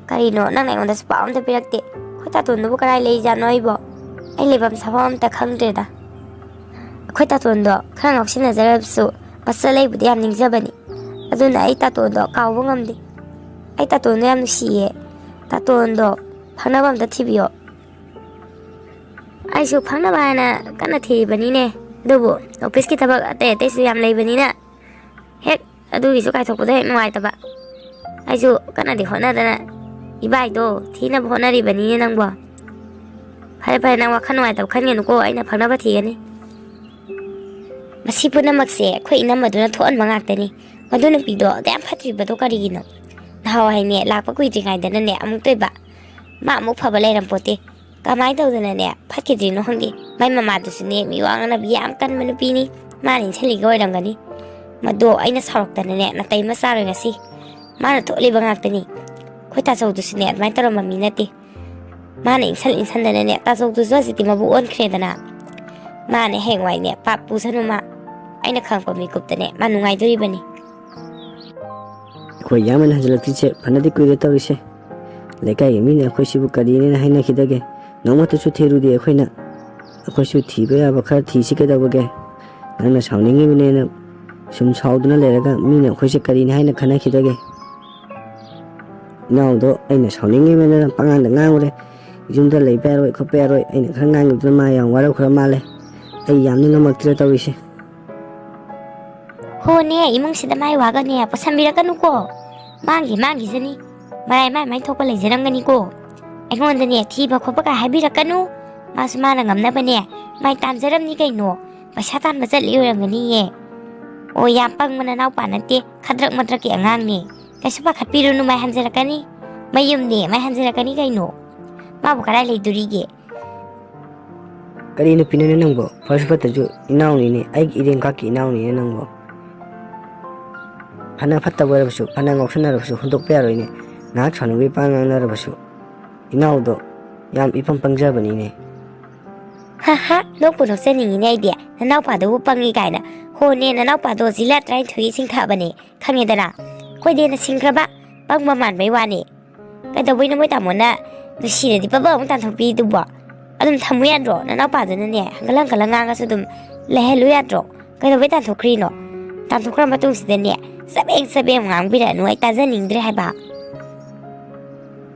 ꯀꯔꯤꯅꯣ, ꯅꯪꯅ ꯑꯩꯉꯣꯟꯗꯁꯨ ꯄꯥꯎ ꯑꯝꯇ ꯄꯤꯔꯛꯇꯦ꯫ ꯑꯩꯈꯣꯏ ꯇꯥꯇꯣꯟꯗꯨꯕꯨ ꯀꯗꯥꯏ ꯂꯩꯖꯥꯠꯅꯣ ꯑꯩꯕꯣ? ꯑꯩ ꯂꯩꯐꯝ ꯁꯥꯐꯝ ꯑꯝꯇ ꯈꯪꯗ꯭ꯔꯦꯗ꯫ ꯑꯩꯈꯣꯏ ꯇꯥꯇꯣꯟꯗꯣ ꯈꯔ ꯉꯥꯎꯁꯤꯟꯅꯖꯔꯕꯁꯨ ꯃꯆꯜ ꯑꯩꯕꯨꯗꯤ ꯌꯥꯝ ꯅꯤꯡꯖꯕꯅꯤ꯫ ꯑꯗꯨꯅ ꯑꯩ ꯇꯥꯇꯣꯟꯗꯣ ꯀꯥꯎꯕ ꯉꯝꯗꯦ꯫ ꯑꯩ ꯇꯥꯇꯣꯟꯗꯣ ꯌꯥꯝ ꯅꯨꯡꯁꯤꯌꯦ꯫ ꯇꯥꯇꯣꯟꯗꯣ ꯐꯥꯅꯕ ꯑꯝꯇ ꯊꯤꯕꯤꯌꯣ꯫ ꯑꯩꯁꯨ ꯐꯪꯅꯕ ꯍꯥꯏꯅ ꯀꯟꯅ ꯊꯤꯔꯤꯕꯅꯤꯅꯦ꯫ ꯑꯗꯨꯕꯨ ꯑꯣꯐꯤꯁꯀꯤ ꯊꯕꯛ ꯑꯇꯩ ꯑꯇꯩꯁꯨ ꯌꯥꯝ ꯂꯩꯕꯅꯤꯅ ꯍꯦꯛ ꯑꯗꯨꯒꯤꯁꯨ ꯀꯥꯏꯊꯣꯛꯄꯗꯣ ꯍꯦꯛ ꯅꯨꯡꯉꯥꯏꯇꯕ꯫ ꯑꯩꯁꯨ ꯀꯟꯅꯗꯤ ꯍꯣꯠꯅꯗꯅ ꯏꯕꯥꯏꯗꯣ ꯊꯤꯅꯕ ꯍꯣꯠꯅꯔꯤꯕꯅꯤꯅꯦ ꯅꯪꯕꯣ꯫ ꯐꯔꯦ ꯐꯔꯦ, ꯅꯪ ꯋꯥꯈꯜ ꯅꯨꯡꯉꯥꯏꯇꯕ ꯈꯟꯒꯅꯨꯀꯣ, ꯑꯩꯅ ꯐꯪꯅꯕ ꯊꯤꯒꯅꯤ꯫ ꯃꯁꯤ ꯄꯨꯝꯅꯃꯛꯁꯦ ꯑꯩꯈꯣꯏ ꯏꯅꯝꯃꯗꯨꯅ ꯊꯣꯛꯍꯟꯕ ꯉꯥꯛꯇꯅꯤ꯫ ꯃꯗꯨ ꯅꯨꯄꯤꯗꯣ ꯑꯗꯨ ꯌꯥꯝ ꯐꯠꯇ꯭ꯔꯤꯕꯗꯣ ꯀꯔꯤꯒꯤꯅꯣ? ꯅꯍꯥꯟꯋꯥꯏꯅꯦ ꯂꯥꯛꯄ ꯀꯨꯏꯗ꯭ꯔꯤꯉꯩꯗꯅꯅꯦ ꯑꯃꯨꯛꯇ ꯑꯣꯏꯕ ꯃꯥ ꯑꯃꯨꯛ ꯐꯕ ꯂꯩꯔꯝꯄꯣꯠꯇꯦ꯫ ꯀꯃꯥꯏꯅ ꯇꯧꯗꯅꯅꯦ ꯐꯠꯈꯤꯗ꯭ꯔꯤꯅꯣ ꯈꯪꯗꯦ꯫ ꯃꯥꯏ ꯃꯃꯥꯗꯨꯁꯨꯅꯦ ꯃꯤ ꯋꯥ ꯉꯥꯡꯅꯕꯤ ꯌꯥꯝ ꯀꯟꯕ ꯅꯨꯄꯤꯅꯤ꯫ ꯃꯥꯅ ꯏꯟꯁꯤꯜꯂꯤꯒ ꯑꯣꯏꯔꯝꯒꯅꯤ꯫ ꯃꯗꯣ ꯑꯩꯅ ꯁꯥꯎꯔꯛꯇꯅꯅꯦ ꯅꯥꯇꯩ ꯑꯃ ꯆꯥꯔꯣꯏ ꯉꯁꯤ꯫ ꯃꯥꯅ ꯊꯣꯛꯍꯜꯂꯤꯕ ꯉꯥꯛꯇꯅꯤ꯫ ꯑꯩꯈꯣꯏ ꯇꯥꯆꯧꯗꯨꯁꯨꯅꯦ ꯑꯗꯨꯃꯥꯏꯅ ꯇꯧꯔꯝꯕ ꯃꯤ ꯅꯠꯇꯦ꯫ ꯃꯥꯅ ꯏꯟꯁꯜ ꯏꯟꯁꯟꯗꯅꯅꯦ, ꯇꯥꯆꯧꯗꯨꯁꯨ ꯍꯧꯖꯤꯛꯇꯤ ꯃꯕꯨ ꯑꯣꯟꯈ꯭ꯔꯦꯗꯅ꯫ ꯃꯥꯅꯦ ꯍꯌꯦꯡꯋꯥꯏꯅꯦ ꯄꯥꯞ ꯄꯨꯁꯅꯨ ꯃꯥ꯫ ꯑꯩꯅ ꯈꯪꯉꯛꯄ ꯃꯤꯀꯨꯞꯇꯅꯦ ꯃꯥ ꯅꯨꯡꯉꯥꯏꯗꯣꯔꯤꯕꯅꯤ꯫ ꯑꯩꯈꯣꯏ ꯌꯥꯝꯃꯅ ꯍꯟꯖꯤꯜꯂꯛꯇ꯭ꯔꯤꯁꯦ ꯐꯅꯗꯤ ꯀꯨꯏꯔꯦ ꯇꯧꯔꯤꯁꯦ꯫ ꯂꯩꯀꯥꯏꯒꯤ ꯃꯤꯅ ꯑꯩꯈꯣꯏꯁꯤꯕꯨ ꯀꯔꯤꯅꯦꯅ ꯍꯥꯏꯅꯈꯤꯗꯒꯦ? ꯅꯣꯡꯃꯇꯁꯨ ꯊꯤꯔꯨꯗꯦ ꯑꯩꯈꯣꯏꯅ꯫ ꯑꯩꯈꯣꯏꯁꯨ ꯊꯤꯕ ꯌꯥꯕ ꯈꯔ ꯊꯤꯁꯤ ꯀꯩꯗꯧꯕꯒꯦ? ꯅꯪꯅ ꯁꯥꯎꯅꯤꯡꯉꯤꯕꯅꯦꯅ ꯁꯨꯝ ꯁꯥꯎꯗꯨꯅ ꯂꯩꯔꯒ ꯃꯤꯅ ꯑꯩꯈꯣꯏꯁꯦ ꯀꯔꯤꯅꯤ ꯍꯥꯏꯅ ꯈꯟꯅꯈꯤꯗꯒꯦ? ꯏꯅꯥꯎꯗꯣ ꯑꯩꯅ ꯁꯥꯎꯅꯤꯡꯉꯤꯕꯅꯤꯅ ꯄꯉꯥꯡꯗ ꯉꯥꯡꯉꯨꯔꯦ꯫ ꯌꯨꯝꯗ ꯂꯩꯕ ꯌꯥꯔꯣꯏ ꯈꯣꯠꯄ ꯌꯥꯔꯣꯏ ꯑꯩꯅ ꯈꯔ ꯉꯥꯡꯈꯤꯕꯗꯨꯅ ꯃꯥ ꯌꯥꯝ ꯋꯥꯔꯧꯈ꯭ꯔ ꯃꯥꯜꯂꯦ꯫ ꯑꯩ ꯌꯥꯝ ꯅꯤꯡꯉꯝꯃꯛꯇ꯭ꯔꯦ ꯇꯧꯔꯤꯁꯦ꯫ ꯍꯣꯅꯦ, ꯏꯃꯨꯡꯁꯤꯗ ꯃꯥꯏ ꯋꯥꯒꯅꯦ ꯄꯨꯁꯟꯕꯤꯔꯛꯀꯅꯨꯀꯣ꯫ ꯃꯥꯡꯒꯤ ꯃꯥꯡꯒꯤꯁꯤꯅꯤ꯫ ꯃꯔꯥꯏ ꯃꯥꯏ ꯃꯥꯏ ꯊꯣꯛꯄ ꯂꯩꯖꯔꯝꯒꯅꯤꯀꯣ꯫ ꯑꯩꯉꯣꯟꯗꯅꯦ ꯊꯤꯕ ꯈꯣꯠꯄꯒ ꯍꯥꯏꯕꯤꯔꯛꯀꯅꯨ꯫ ꯃꯥꯁꯨ ꯃꯥꯅ ꯉꯝꯅꯕꯅꯦ ꯃꯥꯏ ꯇꯥꯟꯖꯔꯝꯅꯤ ꯀꯩꯅꯣ꯫ ꯄꯩꯁꯥ ꯇꯥꯟꯕ ꯆꯠꯂꯤ ꯑꯣꯏꯔꯝꯒꯅꯤꯌꯦ꯫ ꯑꯣ, ꯌꯥꯝ ꯄꯪꯕ ꯅꯅꯥꯎꯄꯥ ꯅꯠꯇꯦ, ꯈꯗ꯭ꯔꯛ ꯃꯗ꯭ꯔꯛꯀꯤ ꯑꯉꯥꯡꯅꯦ꯫ ꯀꯩꯁꯨ ꯄꯥꯈꯠꯄꯤꯔꯨꯅꯨ, ꯃꯥꯏ ꯍꯟꯖꯔꯛꯀꯅꯤ꯫ ꯃꯌꯨꯝꯅꯦ ꯃꯥꯏ ꯍꯟꯖꯔꯛꯀꯅꯤ ꯀꯩꯅꯣ꯫ ꯃꯥꯕꯨ ꯀꯗꯥꯏ ꯂꯩꯗꯣꯔꯤꯒꯦ? ꯀꯔꯤ ꯅꯨꯄꯤꯅꯣꯅꯦ ꯅꯪꯕꯣ? ꯐꯁꯨ ꯐꯠꯇꯁꯨ ꯏꯅꯥꯎꯅꯤꯅꯦ, ꯑꯩꯒꯤ ꯏꯔꯦꯟꯈꯥꯛꯀꯤ ꯏꯅꯥꯎꯅꯤꯅꯦ ꯅꯪꯕꯣ꯫ ꯐꯅ ꯐꯠꯇꯕ ꯑꯣꯏꯔꯕꯁꯨ, ꯐꯅ ꯉꯥꯎꯁꯟꯅꯔꯕꯁꯨ ꯍꯨꯟꯗꯣꯛꯄ ꯌꯥꯔꯣꯏꯅꯦ꯫ ꯉꯥꯏꯍꯥꯛ ꯁꯥꯎꯅꯤꯡꯕꯒꯤ ꯄꯥꯡ ꯉꯥꯡꯅꯔꯕꯁꯨ ꯏꯅꯥꯎꯗꯣ ꯌꯥꯝ ꯏꯄꯪ ꯄꯪꯖꯕꯅꯤꯅꯦ꯫ ꯍꯥ ꯍꯥ, ꯅꯣꯛꯄꯨ ꯅꯣꯛꯆꯅꯤꯡꯉꯤꯅꯦ ꯑꯩꯗꯤ꯫ ꯅꯅꯥꯎꯄꯥꯗꯨꯕꯨ ꯄꯪꯉꯤ ꯀꯥꯏꯅ꯫ ꯍꯣꯅꯦ, ꯅꯅꯥꯎꯄꯥꯗꯣ ꯖꯤꯂꯥ ꯇꯔꯥꯅꯤꯊꯣꯏꯒꯤ ꯁꯤꯡꯊꯛꯑꯕꯅꯦ, ꯈꯪꯉꯦꯗꯅ꯫ ꯑꯩꯈꯣꯏꯗꯤ ꯍꯦꯟꯅ ꯁꯤꯡꯈ꯭ꯔꯕ ꯄꯪꯕ ꯃꯥꯟꯕꯩ ꯋꯥꯅꯤ꯫ ꯀꯩꯗꯧꯕꯩꯅꯣ ꯃꯣꯏ ꯇꯥꯃꯣꯅ ꯅꯨꯡꯁꯤꯔꯗꯤ ꯄꯕ ꯑꯃꯨꯛ ꯇꯥꯟꯊꯣꯛꯄꯤꯗꯨꯕꯣ? ꯑꯗꯨꯝ ꯊꯝꯃꯨ ꯌꯥꯗ꯭ꯔꯣ? ꯅꯅꯥꯎꯄꯥꯗꯨꯅꯅꯦ ꯍꯪꯒꯠ ꯍꯟꯒꯠꯂ ꯉꯥꯡꯉꯁꯨ ꯑꯗꯨꯝ ꯂꯩꯍꯜꯂꯨ ꯌꯥꯗ꯭ꯔꯣ? ꯀꯩꯗꯧꯕꯩ ꯇꯥꯟꯊꯣꯛꯈ꯭ꯔꯤꯅꯣ? ꯇꯥꯟꯊꯣꯛꯈ꯭ꯔ ꯃꯇꯨꯡꯁꯤꯗꯅꯦ ꯆꯕꯦꯡ ꯆꯕꯦꯡ ꯉꯥꯡꯕꯤꯔꯛꯑꯅꯨ, ꯑꯩ ꯇꯥꯖꯅꯤꯡꯗ꯭ꯔꯦ ꯍꯥꯏꯕ꯫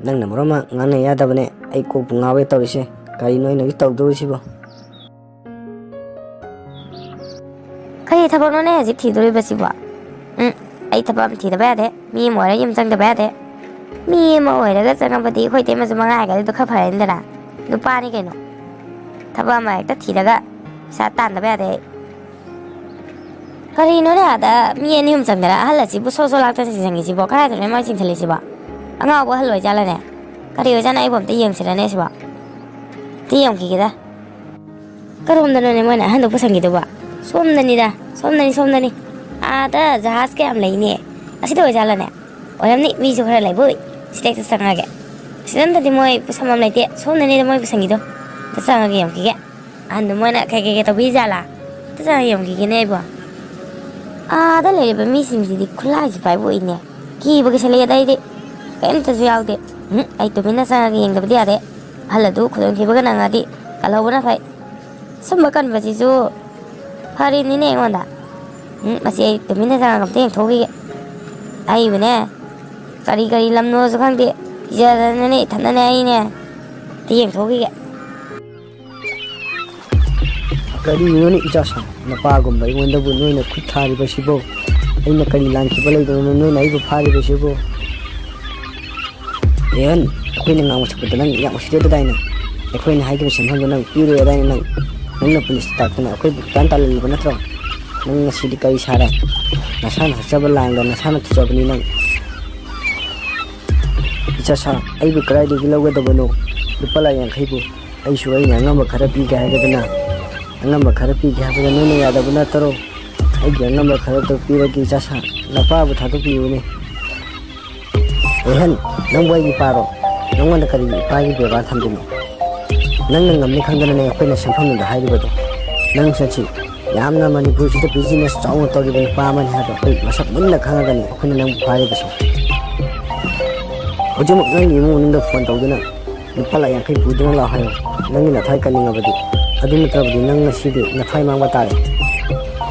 ꯅꯪꯅ ꯃꯔꯣꯟ ꯑꯃ ꯉꯥꯡꯅ ꯌꯥꯗꯕꯅꯦ, ꯑꯩ ꯀꯣꯛꯄꯨ ꯉꯥꯎꯋꯦ ꯇꯧꯔꯤꯁꯦ꯫ ꯀꯔꯤꯅꯣ ꯑꯩꯅ ꯍꯧꯖꯤꯛ ꯇꯧꯗꯧꯔꯤꯁꯤꯕꯣ? ꯀꯔꯤ ꯊꯕꯛꯅꯣꯅꯦ ꯍꯧꯖꯤꯛ ꯊꯤꯗꯣꯔꯤꯕꯁꯤꯕꯣ? ꯎꯝ, ꯑꯩ ꯊꯕꯛ ꯑꯃ ꯊꯤꯗꯕ ꯌꯥꯗꯦ꯫ ꯃꯤ ꯑꯃ ꯑꯣꯏꯔꯒ ꯌꯨꯝ ꯆꯪꯗꯕ ꯌꯥꯗꯦ꯫ ꯃꯤ ꯑꯃ ꯑꯣꯏꯔꯒ ꯆꯪꯉꯕꯗꯤ ꯑꯩꯈꯣꯏ ꯏꯇꯩꯃꯁꯨ ꯃꯉꯥ ꯍꯥꯏꯒꯠꯂꯤꯗꯣ ꯈꯔ ꯐꯔꯦꯗꯅ꯫ ꯅꯨꯄꯥꯅꯤ ꯀꯩꯅꯣ꯫ ꯊꯕꯛ ꯑꯃ ꯍꯦꯛꯇ ꯊꯤꯔꯒ ꯄꯩꯁꯥ ꯇꯥꯟꯗꯕ ꯌꯥꯗꯦ ꯑꯩ꯫ ꯀꯔꯤꯅꯣꯅꯦ ꯑꯥꯗ ꯃꯤ ꯑꯅꯤ ꯑꯍꯨꯝ ꯆꯪꯗꯅ ꯑꯍꯜ ꯑꯁꯤꯕꯨ ꯁꯣ ꯁꯣ ꯂꯥꯛꯇꯅ ꯆꯪꯉꯤꯁꯤꯕꯣ? ꯀꯗꯥꯏꯗꯅꯣ ꯃꯥ ꯆꯤꯡꯁꯤꯜꯂꯤꯁꯤꯕꯣ? ꯑꯉꯥꯎꯕ ꯑꯍꯜ ꯑꯣꯏꯖꯥꯠꯂꯅꯦ? ꯀꯔꯤ ꯑꯣꯏꯖꯥꯠꯅꯣ? ꯑꯩꯕꯨ ꯑꯝꯇ ꯌꯦꯡꯁꯤꯔꯅꯦ ꯁꯤꯕꯣ? ꯑꯝꯇ ꯌꯦꯡꯈꯤꯒꯦꯗ꯫ ꯀꯔꯣꯝꯗꯅꯣꯅꯦ ꯃꯣꯏꯅ ꯑꯍꯟꯗꯣ ꯄꯨꯁꯟꯈꯤꯗꯧꯕ? ꯁꯣꯝꯗꯅꯤꯗ, ꯁꯣꯝꯗꯅꯤ, ꯁꯣꯝꯗꯅꯤ꯫ ꯑꯥꯗ ꯖꯍꯥꯖ ꯀꯌꯥꯝ ꯂꯩꯅꯦ꯫ ꯑꯁꯤꯗ ꯑꯣꯏꯖꯥꯠꯂꯅꯦ? ꯑꯣꯏꯔꯝꯅꯤ, ꯃꯤꯁꯨ ꯈꯔ ꯂꯩꯕ ꯎꯏ꯫ ꯁꯤꯗ ꯍꯦꯛꯇ ꯆꯪꯉꯒꯦ꯫ ꯁꯤꯗ ꯅꯠꯇꯗꯤ ꯃꯣꯏ ꯄꯨꯁꯟꯐꯝ ꯂꯩꯇꯦ꯫ ꯁꯣꯝꯗꯅꯤꯗ ꯃꯣꯏ ꯄꯨꯁꯟꯈꯤꯗꯣ꯫ ꯑꯝꯇ ꯆꯪꯉꯒ ꯌꯦꯡꯉꯨꯈꯤꯒꯦ꯫ ꯑꯍꯟꯗꯣ ꯃꯣꯏꯅ ꯀꯩ ꯀꯩ ꯀꯩ ꯇꯧꯕꯤꯖꯥꯠꯂꯥ? ꯑꯝꯇ ꯆꯪꯉꯒ ꯌꯦꯡꯉꯨꯈꯤꯒꯦꯅꯦ ꯑꯩꯕꯣ꯫ ꯑꯥꯗ ꯂꯩꯔꯤꯕ ꯃꯤꯁꯤꯡꯁꯤꯗꯤ ꯈꯨꯠꯂꯥꯏꯁꯤ ꯄꯥꯏꯕ ꯎꯏꯅꯦ꯫ ꯀꯤꯕ ꯀꯤꯁꯜꯂꯛꯑꯦꯗ ꯑꯩꯗꯤ꯫ ꯀꯔꯤꯝꯇꯁꯨ ꯌꯥꯎꯗꯦ꯫ ꯎꯝ, ꯑꯩ ꯇꯨꯃꯤꯟꯅ ꯆꯪꯉꯒ ꯌꯦꯡꯗꯕꯗꯤ ꯌꯥꯗꯦ꯫ ꯑꯍꯜ ꯑꯗꯨ ꯈꯨꯗꯣꯡꯊꯤꯕꯒ ꯅꯪꯉꯗꯤ ꯀꯜꯍꯧꯕꯅ ꯐꯩ꯫ ꯁꯨꯝꯕ ꯀꯟꯕꯁꯤꯁꯨ ꯐꯔꯤꯅꯤꯅꯦ ꯑꯩꯉꯣꯟꯗ꯫ ꯎꯝ, ꯃꯁꯤ ꯑꯩ ꯇꯨꯃꯤꯟꯅ ꯆꯪꯉꯒ ꯑꯝꯇ ꯌꯦꯡꯊꯣꯛꯈꯤꯒꯦ꯫ ꯑꯩꯕꯨꯅꯦ, ꯀꯔꯤ ꯀꯔꯤ ꯂꯝꯅꯣꯁꯨ ꯈꯪꯗꯦ꯫ ꯀꯤꯖꯗꯅꯅꯦ ꯏꯊꯟꯗꯅꯦ ꯑꯩꯅꯦ ꯑꯝꯇ ꯌꯦꯡꯊꯣꯛꯈꯤꯒꯦ꯫ ꯀꯔꯤꯅꯣꯅꯦ ꯏꯆꯥꯁꯥ? ꯅꯄꯥꯒꯨꯝꯕ ꯑꯩꯉꯣꯟꯗꯕꯨ ꯅꯣꯏꯅ ꯈꯨꯠ ꯊꯥꯔꯤꯕꯁꯤꯕꯨ? ꯑꯩꯅ ꯀꯔꯤ ꯂꯥꯟꯈꯤꯕ ꯂꯩꯗꯅ ꯅꯣꯏꯅ ꯑꯩꯕꯨ ꯐꯥꯔꯤꯕꯁꯤꯕꯨ? ꯔꯦꯍꯟ, ꯑꯩꯈꯣꯏꯅ ꯉꯥꯡꯕ ꯁꯛꯄꯗ ꯅꯪ ꯌꯥꯝ ꯎꯁꯤꯠꯇꯦꯗꯥꯏꯅꯦ? ꯑꯩꯈꯣꯏꯅ ꯍꯥꯏꯈꯤꯕ ꯁꯦꯟꯐꯝꯗꯣ ꯅꯪ ꯄꯤꯔꯣꯏꯗꯥꯏꯅꯦ ꯅꯪ? ꯅꯪꯅ ꯄꯨꯂꯤꯁꯇ ꯇꯥꯛꯇꯅ ꯑꯩꯈꯣꯏꯕꯨ ꯇꯥꯟ ꯇꯥꯜꯍꯜꯂꯤꯕ ꯅꯠꯇ꯭ꯔꯣ? ꯅꯪ ꯉꯁꯤꯗꯤ ꯀꯔꯤ ꯁꯥꯔꯦ? ꯅꯁꯥꯅ ꯍꯥꯞꯆꯕ ꯂꯥꯡꯗ ꯅꯁꯥꯅ ꯊꯨꯖꯕꯅꯤ ꯅꯪ꯫ ꯏꯆꯥꯁꯥ, ꯑꯩꯕꯨ ꯀꯗꯥꯏꯗꯒꯤ ꯂꯧꯒꯗꯕꯅꯣ? ꯂꯨꯄꯥ ꯂꯥꯈ ꯌꯥꯡꯈꯩꯕꯨ? ꯑꯩꯁꯨ ꯑꯩꯅ ꯑꯉꯝꯕ ꯈꯔ ꯄꯤꯒꯦ ꯍꯥꯏꯔꯗꯅ, ꯑꯉꯝꯕ ꯈꯔ ꯄꯤꯒꯦ ꯍꯥꯏꯕꯗ ꯅꯣꯏꯅ ꯌꯥꯗꯕ ꯅꯠꯇꯔꯣ? ꯑꯩꯒꯤ ꯑꯉꯝꯕ ꯈꯔꯗꯣ ꯄꯤꯔꯒꯦ ꯏꯆꯥꯁꯥ, ꯅꯄꯥꯕꯨ ꯊꯥꯗꯣꯛꯄꯤꯌꯨꯅꯦ꯫ ꯔꯦꯍꯟ, ꯅꯪꯕꯨ ꯑꯩꯒꯤ ꯏꯄꯥꯔꯣ? ꯅꯪꯉꯣꯟꯗ ꯀꯔꯤꯒꯤ ꯏꯄꯥꯒꯤ ꯕꯦꯕꯥꯔ ꯊꯝꯗꯣꯏꯅꯣ? ꯅꯪꯅ ꯉꯝꯅꯤ ꯈꯪꯗꯅꯅꯦ ꯑꯩꯈꯣꯏꯅ ꯁꯦꯟꯐꯝꯗ ꯍꯥꯏꯔꯤꯕꯗꯣ꯫ ꯅꯪ ꯆꯠꯁꯤ, ꯌꯥꯝꯅ ꯃꯅꯤꯄꯨꯔꯁꯤꯗ ꯕꯤꯖꯤꯅꯦꯁ ꯆꯥꯎꯅ ꯇꯧꯔꯤꯕ ꯅꯨꯄꯥ ꯑꯃꯅꯤ ꯍꯥꯏꯕ ꯑꯩꯈꯣꯏ ꯃꯁꯛ ꯃꯨꯟꯅ ꯈꯪꯉꯒꯅꯤ ꯑꯩꯈꯣꯏꯅ ꯅꯪꯕꯨ ꯐꯥꯔꯤꯕꯁꯦ꯫ ꯍꯧꯖꯤꯛꯃꯛ ꯅꯪꯒꯤ ꯏꯃꯨꯡ ꯃꯅꯨꯡꯗ ꯐꯣꯟ ꯇꯧꯗꯨꯅ ꯂꯨꯄꯥ ꯂꯥꯈ ꯌꯥꯡꯈꯩ ꯄꯨꯗꯨꯅ ꯂꯥꯛꯑꯣ ꯍꯥꯏꯌꯣ꯫ ꯅꯪꯒꯤ ꯅꯊꯥꯏ ꯀꯟꯅꯤꯡꯉꯕꯗꯤ, ꯑꯗꯨ ꯅꯠꯇ꯭ꯔꯕꯗꯤ ꯅꯪ ꯉꯁꯤꯗꯤ ꯅꯊꯥꯏ ꯃꯥꯡꯕ ꯇꯥꯔꯦ꯫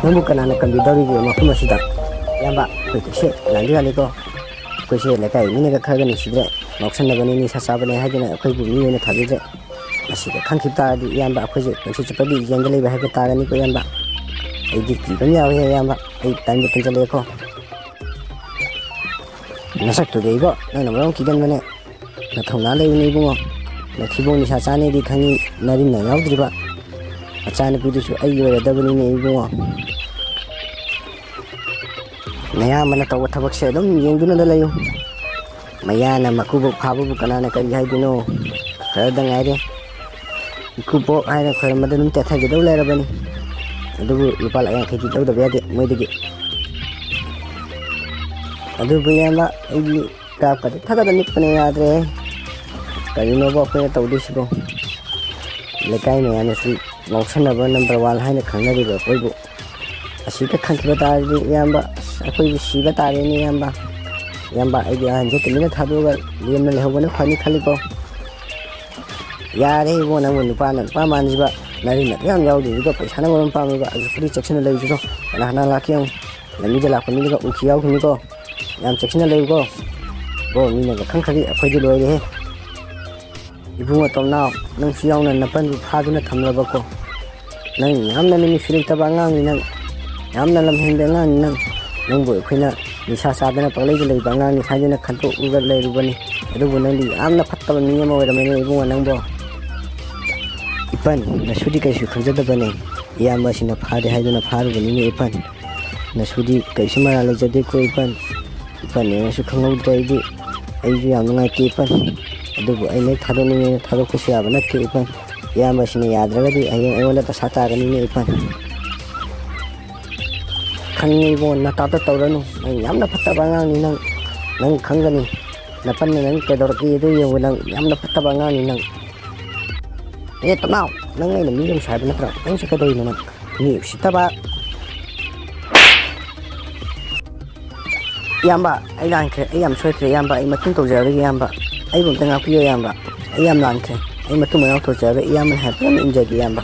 ꯅꯪꯕꯨ ꯀꯅꯥꯅ ꯀꯟꯕꯤꯗꯧꯔꯤꯒꯦ ꯃꯐꯝ ꯑꯁꯤꯗ? ꯏꯌꯥꯝꯕ, ꯑꯩꯈꯣꯏ ꯀꯩꯁꯦ ꯂꯥꯟꯗꯤ ꯂꯥꯜꯂꯤꯀꯣ꯫ ꯑꯩꯈꯣꯏꯁꯦ ꯂꯩꯀꯥꯏ ꯃꯤꯅꯒ ꯈꯔꯒ ꯅꯨꯡꯁꯤꯗ꯭ꯔꯦ, ꯉꯥꯎꯁꯟꯅꯕꯅꯦ, ꯅꯤꯁꯥ ꯆꯥꯕꯅꯦ ꯍꯥꯏꯗꯨꯅ ꯑꯩꯈꯣꯏꯕꯨ ꯃꯤ ꯑꯣꯏꯅ ꯊꯥꯕꯤꯗ꯭ꯔꯦ꯫ ꯃꯁꯤꯗ ꯈꯪꯈꯤꯕ ꯇꯥꯔꯗꯤ ꯏꯌꯥꯝꯕ ꯑꯩꯈꯣꯏꯁꯦ ꯄꯨꯟꯁꯤ ꯆꯨꯞꯄꯒꯤ ꯖꯦꯜꯗ ꯂꯩꯕ ꯍꯥꯏꯕ ꯇꯥꯔꯅꯤꯀꯣ ꯏꯌꯥꯝꯕ꯫ ꯑꯩꯗꯤ ꯀꯤꯕ ꯑꯃ ꯌꯥꯎꯋꯦ ꯏꯌꯥꯝꯕ, ꯑꯩ ꯇꯟꯕꯨ ꯇꯟꯖꯜꯂꯛꯑꯦꯀꯣ꯫ ꯅꯁꯛꯇꯨꯗꯤ ꯏꯕꯣ, ꯅꯪꯅ ꯃꯔꯣꯟ ꯀꯤꯒꯟꯕꯅꯦ꯫ ꯅꯊꯧꯅꯥ ꯂꯩꯕꯅꯤ ꯏꯕꯨꯡꯉꯣ꯫ ꯅꯊꯤꯕꯣꯡ ꯅꯤꯁꯥ ꯆꯥꯅꯤꯗꯤ ꯈꯪꯉꯤ, ꯅꯔꯤꯟꯅ ꯌꯥꯎꯗ꯭ꯔꯤꯕ꯫ ꯃꯆꯥꯅꯨꯄꯤꯗꯨꯁꯨ ꯑꯩꯒꯤ ꯑꯣꯏꯔꯗꯕꯅꯤꯅꯦ ꯏꯕꯨꯡꯉꯣ꯫ ꯅꯌꯥꯝꯕꯅ ꯇꯧꯕ ꯊꯕꯛꯁꯦ ꯑꯗꯨꯝ ꯌꯦꯡꯗꯨꯅꯗ ꯂꯩꯌꯨ꯫ ꯃꯌꯥꯅ ꯃꯀꯨꯕꯣꯛ ꯐꯥꯕꯕꯨ ꯀꯅꯥꯅ ꯀꯔꯤ ꯍꯥꯏꯗꯣꯏꯅꯣ? ꯈꯔꯗ ꯉꯥꯏꯔꯦ꯫ ꯏꯀꯨꯕꯣꯛ ꯍꯥꯏꯅ ꯈꯣꯏꯔꯝꯕꯗ ꯑꯗꯨꯝ ꯇꯦꯊꯒꯗꯧ ꯂꯩꯔꯕꯅꯤ꯫ ꯑꯗꯨꯕꯨ ꯂꯨꯄꯥ ꯂꯥꯈ ꯌꯥꯡꯈꯩꯗꯤ ꯂꯧꯗꯕ ꯌꯥꯗꯦ ꯃꯣꯏꯗꯒꯤ꯫ ꯑꯗꯨꯕꯨ ꯏꯌꯥꯝꯕ, ꯑꯩꯒꯤ ꯀꯥꯞꯀꯗꯤ ꯊꯥꯗꯗ ꯅꯤꯛꯄꯅ ꯌꯥꯗ꯭ꯔꯦ꯫ ꯀꯔꯤꯅꯣꯕ ꯑꯩꯈꯣꯏꯅ ꯇꯧꯗꯣꯏꯁꯤꯕꯣ? ꯂꯩꯀꯥꯏ ꯃꯌꯥꯝꯅꯁꯨ ꯉꯥꯎꯁꯟꯅꯕ ꯅꯝꯕꯔ ꯋꯥꯟ ꯍꯥꯏꯅ ꯈꯪꯅꯔꯤꯕ ꯑꯩꯈꯣꯏꯕꯨ ꯑꯁꯤꯗ ꯈꯟꯈꯤꯕ ꯇꯥꯔꯗꯤ ꯏꯌꯥꯝꯕ, ꯑꯁ, ꯑꯩꯈꯣꯏꯕꯨ ꯁꯤꯕ ꯇꯥꯔꯦꯅꯦ ꯏꯌꯥꯝꯕ꯫ ꯏꯌꯥꯝꯕ, ꯑꯩꯗꯤ ꯑꯍꯟꯁꯦ ꯇꯨꯃꯤꯟꯅ ꯊꯥꯗꯣꯛꯑꯒ ꯂꯦꯝꯅ ꯂꯩꯍꯧꯕꯅ ꯐꯅꯤ ꯈꯜꯂꯤꯀꯣ꯫ ꯌꯥꯔꯦ ꯏꯕꯨꯡꯉꯣ, ꯅꯪꯕꯨ ꯅꯨꯄꯥꯅ ꯅꯨꯄꯥ ꯃꯥꯟꯁꯤꯕ, ꯅꯔꯤ ꯅꯈꯥ ꯌꯥꯝ ꯌꯥꯎꯗ꯭ꯔꯤꯗꯨꯒ ꯄꯩꯁꯥꯅ ꯃꯔꯣꯝ ꯄꯥꯝꯃꯤꯕ, ꯑꯗꯨ ꯈꯨꯗꯤ ꯆꯦꯛꯁꯤꯟꯅ ꯂꯩꯔꯨꯁꯤꯀꯣ꯫ ꯀꯅꯥ ꯀꯅꯥ ꯂꯥꯛꯀꯦ ꯌꯦꯡꯉꯨ꯫ ꯂꯝꯕꯤꯗ ꯂꯥꯛꯄ ꯃꯤꯗꯨꯒ ꯎꯈꯤ ꯌꯥꯎꯈꯤꯅꯤꯀꯣ꯫ ꯌꯥꯝ ꯆꯦꯛꯁꯤꯟꯅ ꯂꯩꯌꯨꯀꯣ꯫ ꯀꯣ, ꯃꯤꯅꯒ ꯈꯪꯈ꯭ꯔꯗꯤ ꯑꯩꯈꯣꯏꯗꯤ ꯂꯣꯏꯔꯦꯍꯦ꯫ ꯏꯕꯨꯡꯉꯣ ꯇꯣꯝꯅꯥꯎ, ꯅꯪꯁꯨ ꯌꯥꯎꯅ ꯅꯄꯟꯕꯨ ꯐꯥꯗꯨꯅ ꯊꯝꯂꯕꯀꯣ꯫ ꯅꯪ ꯌꯥꯝꯅ ꯃꯤꯅꯨꯡꯁꯤ ꯂꯩꯇꯕ ꯑꯉꯥꯡꯅꯤ ꯅꯪ꯫ ꯌꯥꯝꯅ ꯂꯝꯍꯦꯟꯕ ꯑꯉꯥꯡꯅꯤ ꯅꯪ꯫ ꯅꯪꯕꯨ ꯑꯩꯈꯣꯏꯅ ꯅꯤꯁꯥ ꯆꯥꯗꯅ ꯄꯪꯂꯩꯗ ꯂꯩꯕ ꯑꯉꯥꯡꯅꯤ ꯍꯥꯏꯗꯨꯅ ꯈꯟꯇꯣꯛꯂꯒ ꯂꯩꯔꯨꯕꯅꯤ꯫ ꯑꯗꯨꯕꯨ ꯅꯪꯗꯤ ꯌꯥꯝꯅ ꯐꯠꯇꯕ ꯃꯤ ꯑꯃ ꯑꯣꯏꯔꯝꯃꯦꯅꯦ ꯏꯕꯨꯡꯉꯣ ꯅꯪꯕꯣ꯫ ꯏꯄꯟ, ꯅꯁꯨꯗꯤ ꯀꯩꯁꯨ ꯈꯪꯖꯗꯕꯅꯦ꯫ ꯏꯌꯥꯝꯕꯁꯤꯡꯅ ꯐꯥꯔꯦ ꯍꯥꯏꯗꯨꯅ ꯐꯥꯔꯨꯕꯅꯤꯅꯦ ꯏꯄꯟ꯫ ꯅꯁꯨꯗꯤ ꯀꯩꯁꯨ ꯃꯔꯥꯜ ꯂꯩꯖꯗꯦꯀꯣ ꯏꯄꯟ꯫ ꯏꯄꯟ ꯌꯦꯡꯉꯁꯨ ꯈꯪꯍꯧꯗ꯭ꯔꯦ ꯑꯩꯗꯤ꯫ ꯑꯩꯁꯨ ꯌꯥꯝ ꯅꯨꯡꯉꯥꯏꯇꯦ ꯏꯄꯟ꯫ ꯑꯗꯨꯕꯨ ꯑꯩꯅ ꯍꯦꯛ ꯊꯥꯗꯣꯛꯅꯤꯡꯉꯦꯅ ꯊꯥꯗꯣꯛꯄꯁꯨ ꯌꯥꯕ ꯅꯠꯇꯦ ꯏꯄꯟ꯫ ꯏꯌꯥꯝꯕꯁꯤꯅ ꯌꯥꯗ꯭ꯔꯒꯗꯤ ꯍꯌꯦꯡ ꯑꯩꯉꯣꯟꯗ ꯗꯁꯥ ꯇꯥꯒꯅꯤꯅꯦ ꯏꯄꯟ꯫ ꯈꯪꯉꯤ ꯏꯕꯨꯡꯉꯣ, ꯅꯇꯥꯞꯇ ꯇꯧꯔꯅꯨ꯫ ꯅꯪ ꯌꯥꯝꯅ ꯐꯠꯇꯕ ꯑꯉꯥꯡꯅꯤ ꯅꯪ꯫ ꯅꯪ ꯈꯪꯒꯅꯤ꯫ ꯅꯄꯟꯅ ꯅꯪ ꯀꯩꯗꯧꯔꯛꯀꯦ ꯑꯗꯨ ꯌꯦꯡꯉꯨ ꯅꯪ꯫ ꯌꯥꯝꯅ ꯐꯠꯇꯕ ꯑꯉꯥꯡꯅꯤ ꯅꯪ꯫ ꯑꯦ ꯇꯣꯝꯅꯥꯎ, ꯅꯪ ꯑꯩꯅ ꯃꯤ ꯑꯃꯁꯨ ꯍꯥꯏꯕ ꯅꯠꯇ꯭ꯔꯣ? ꯅꯪꯁꯦ ꯀꯩꯗꯧꯔꯤꯅꯣ ꯅꯪ? ꯃꯤ ꯎꯁꯤꯠꯇꯕ꯫ ꯏꯌꯥꯝꯕ, ꯑꯩ ꯂꯥꯟꯈ꯭ꯔꯦ꯫ ꯑꯩ ꯌꯥꯝ ꯁꯣꯏꯈ꯭ꯔꯦ ꯏꯌꯥꯝꯕ꯫ ꯑꯩ ꯃꯇꯨꯡ ꯇꯧꯖꯔꯔꯣꯏꯒꯦ ꯏꯌꯥꯝꯕ꯫ ꯑꯩꯕꯨ ꯑꯝꯇ ꯉꯥꯛꯄꯤꯌꯣ ꯏꯌꯥꯝꯕ꯫ ꯑꯩ ꯌꯥꯝ ꯂꯥꯟꯈ꯭ꯔꯦ꯫ ꯑꯩ ꯃꯇꯨꯡ ꯃꯅꯥꯎ ꯇꯧꯖꯔꯔꯣꯏ꯫ ꯏꯌꯥꯝꯕꯅ ꯍꯥꯏꯕ ꯄꯨꯝꯅꯃꯛ ꯏꯟꯖꯒꯦ ꯏꯌꯥꯝꯕ꯫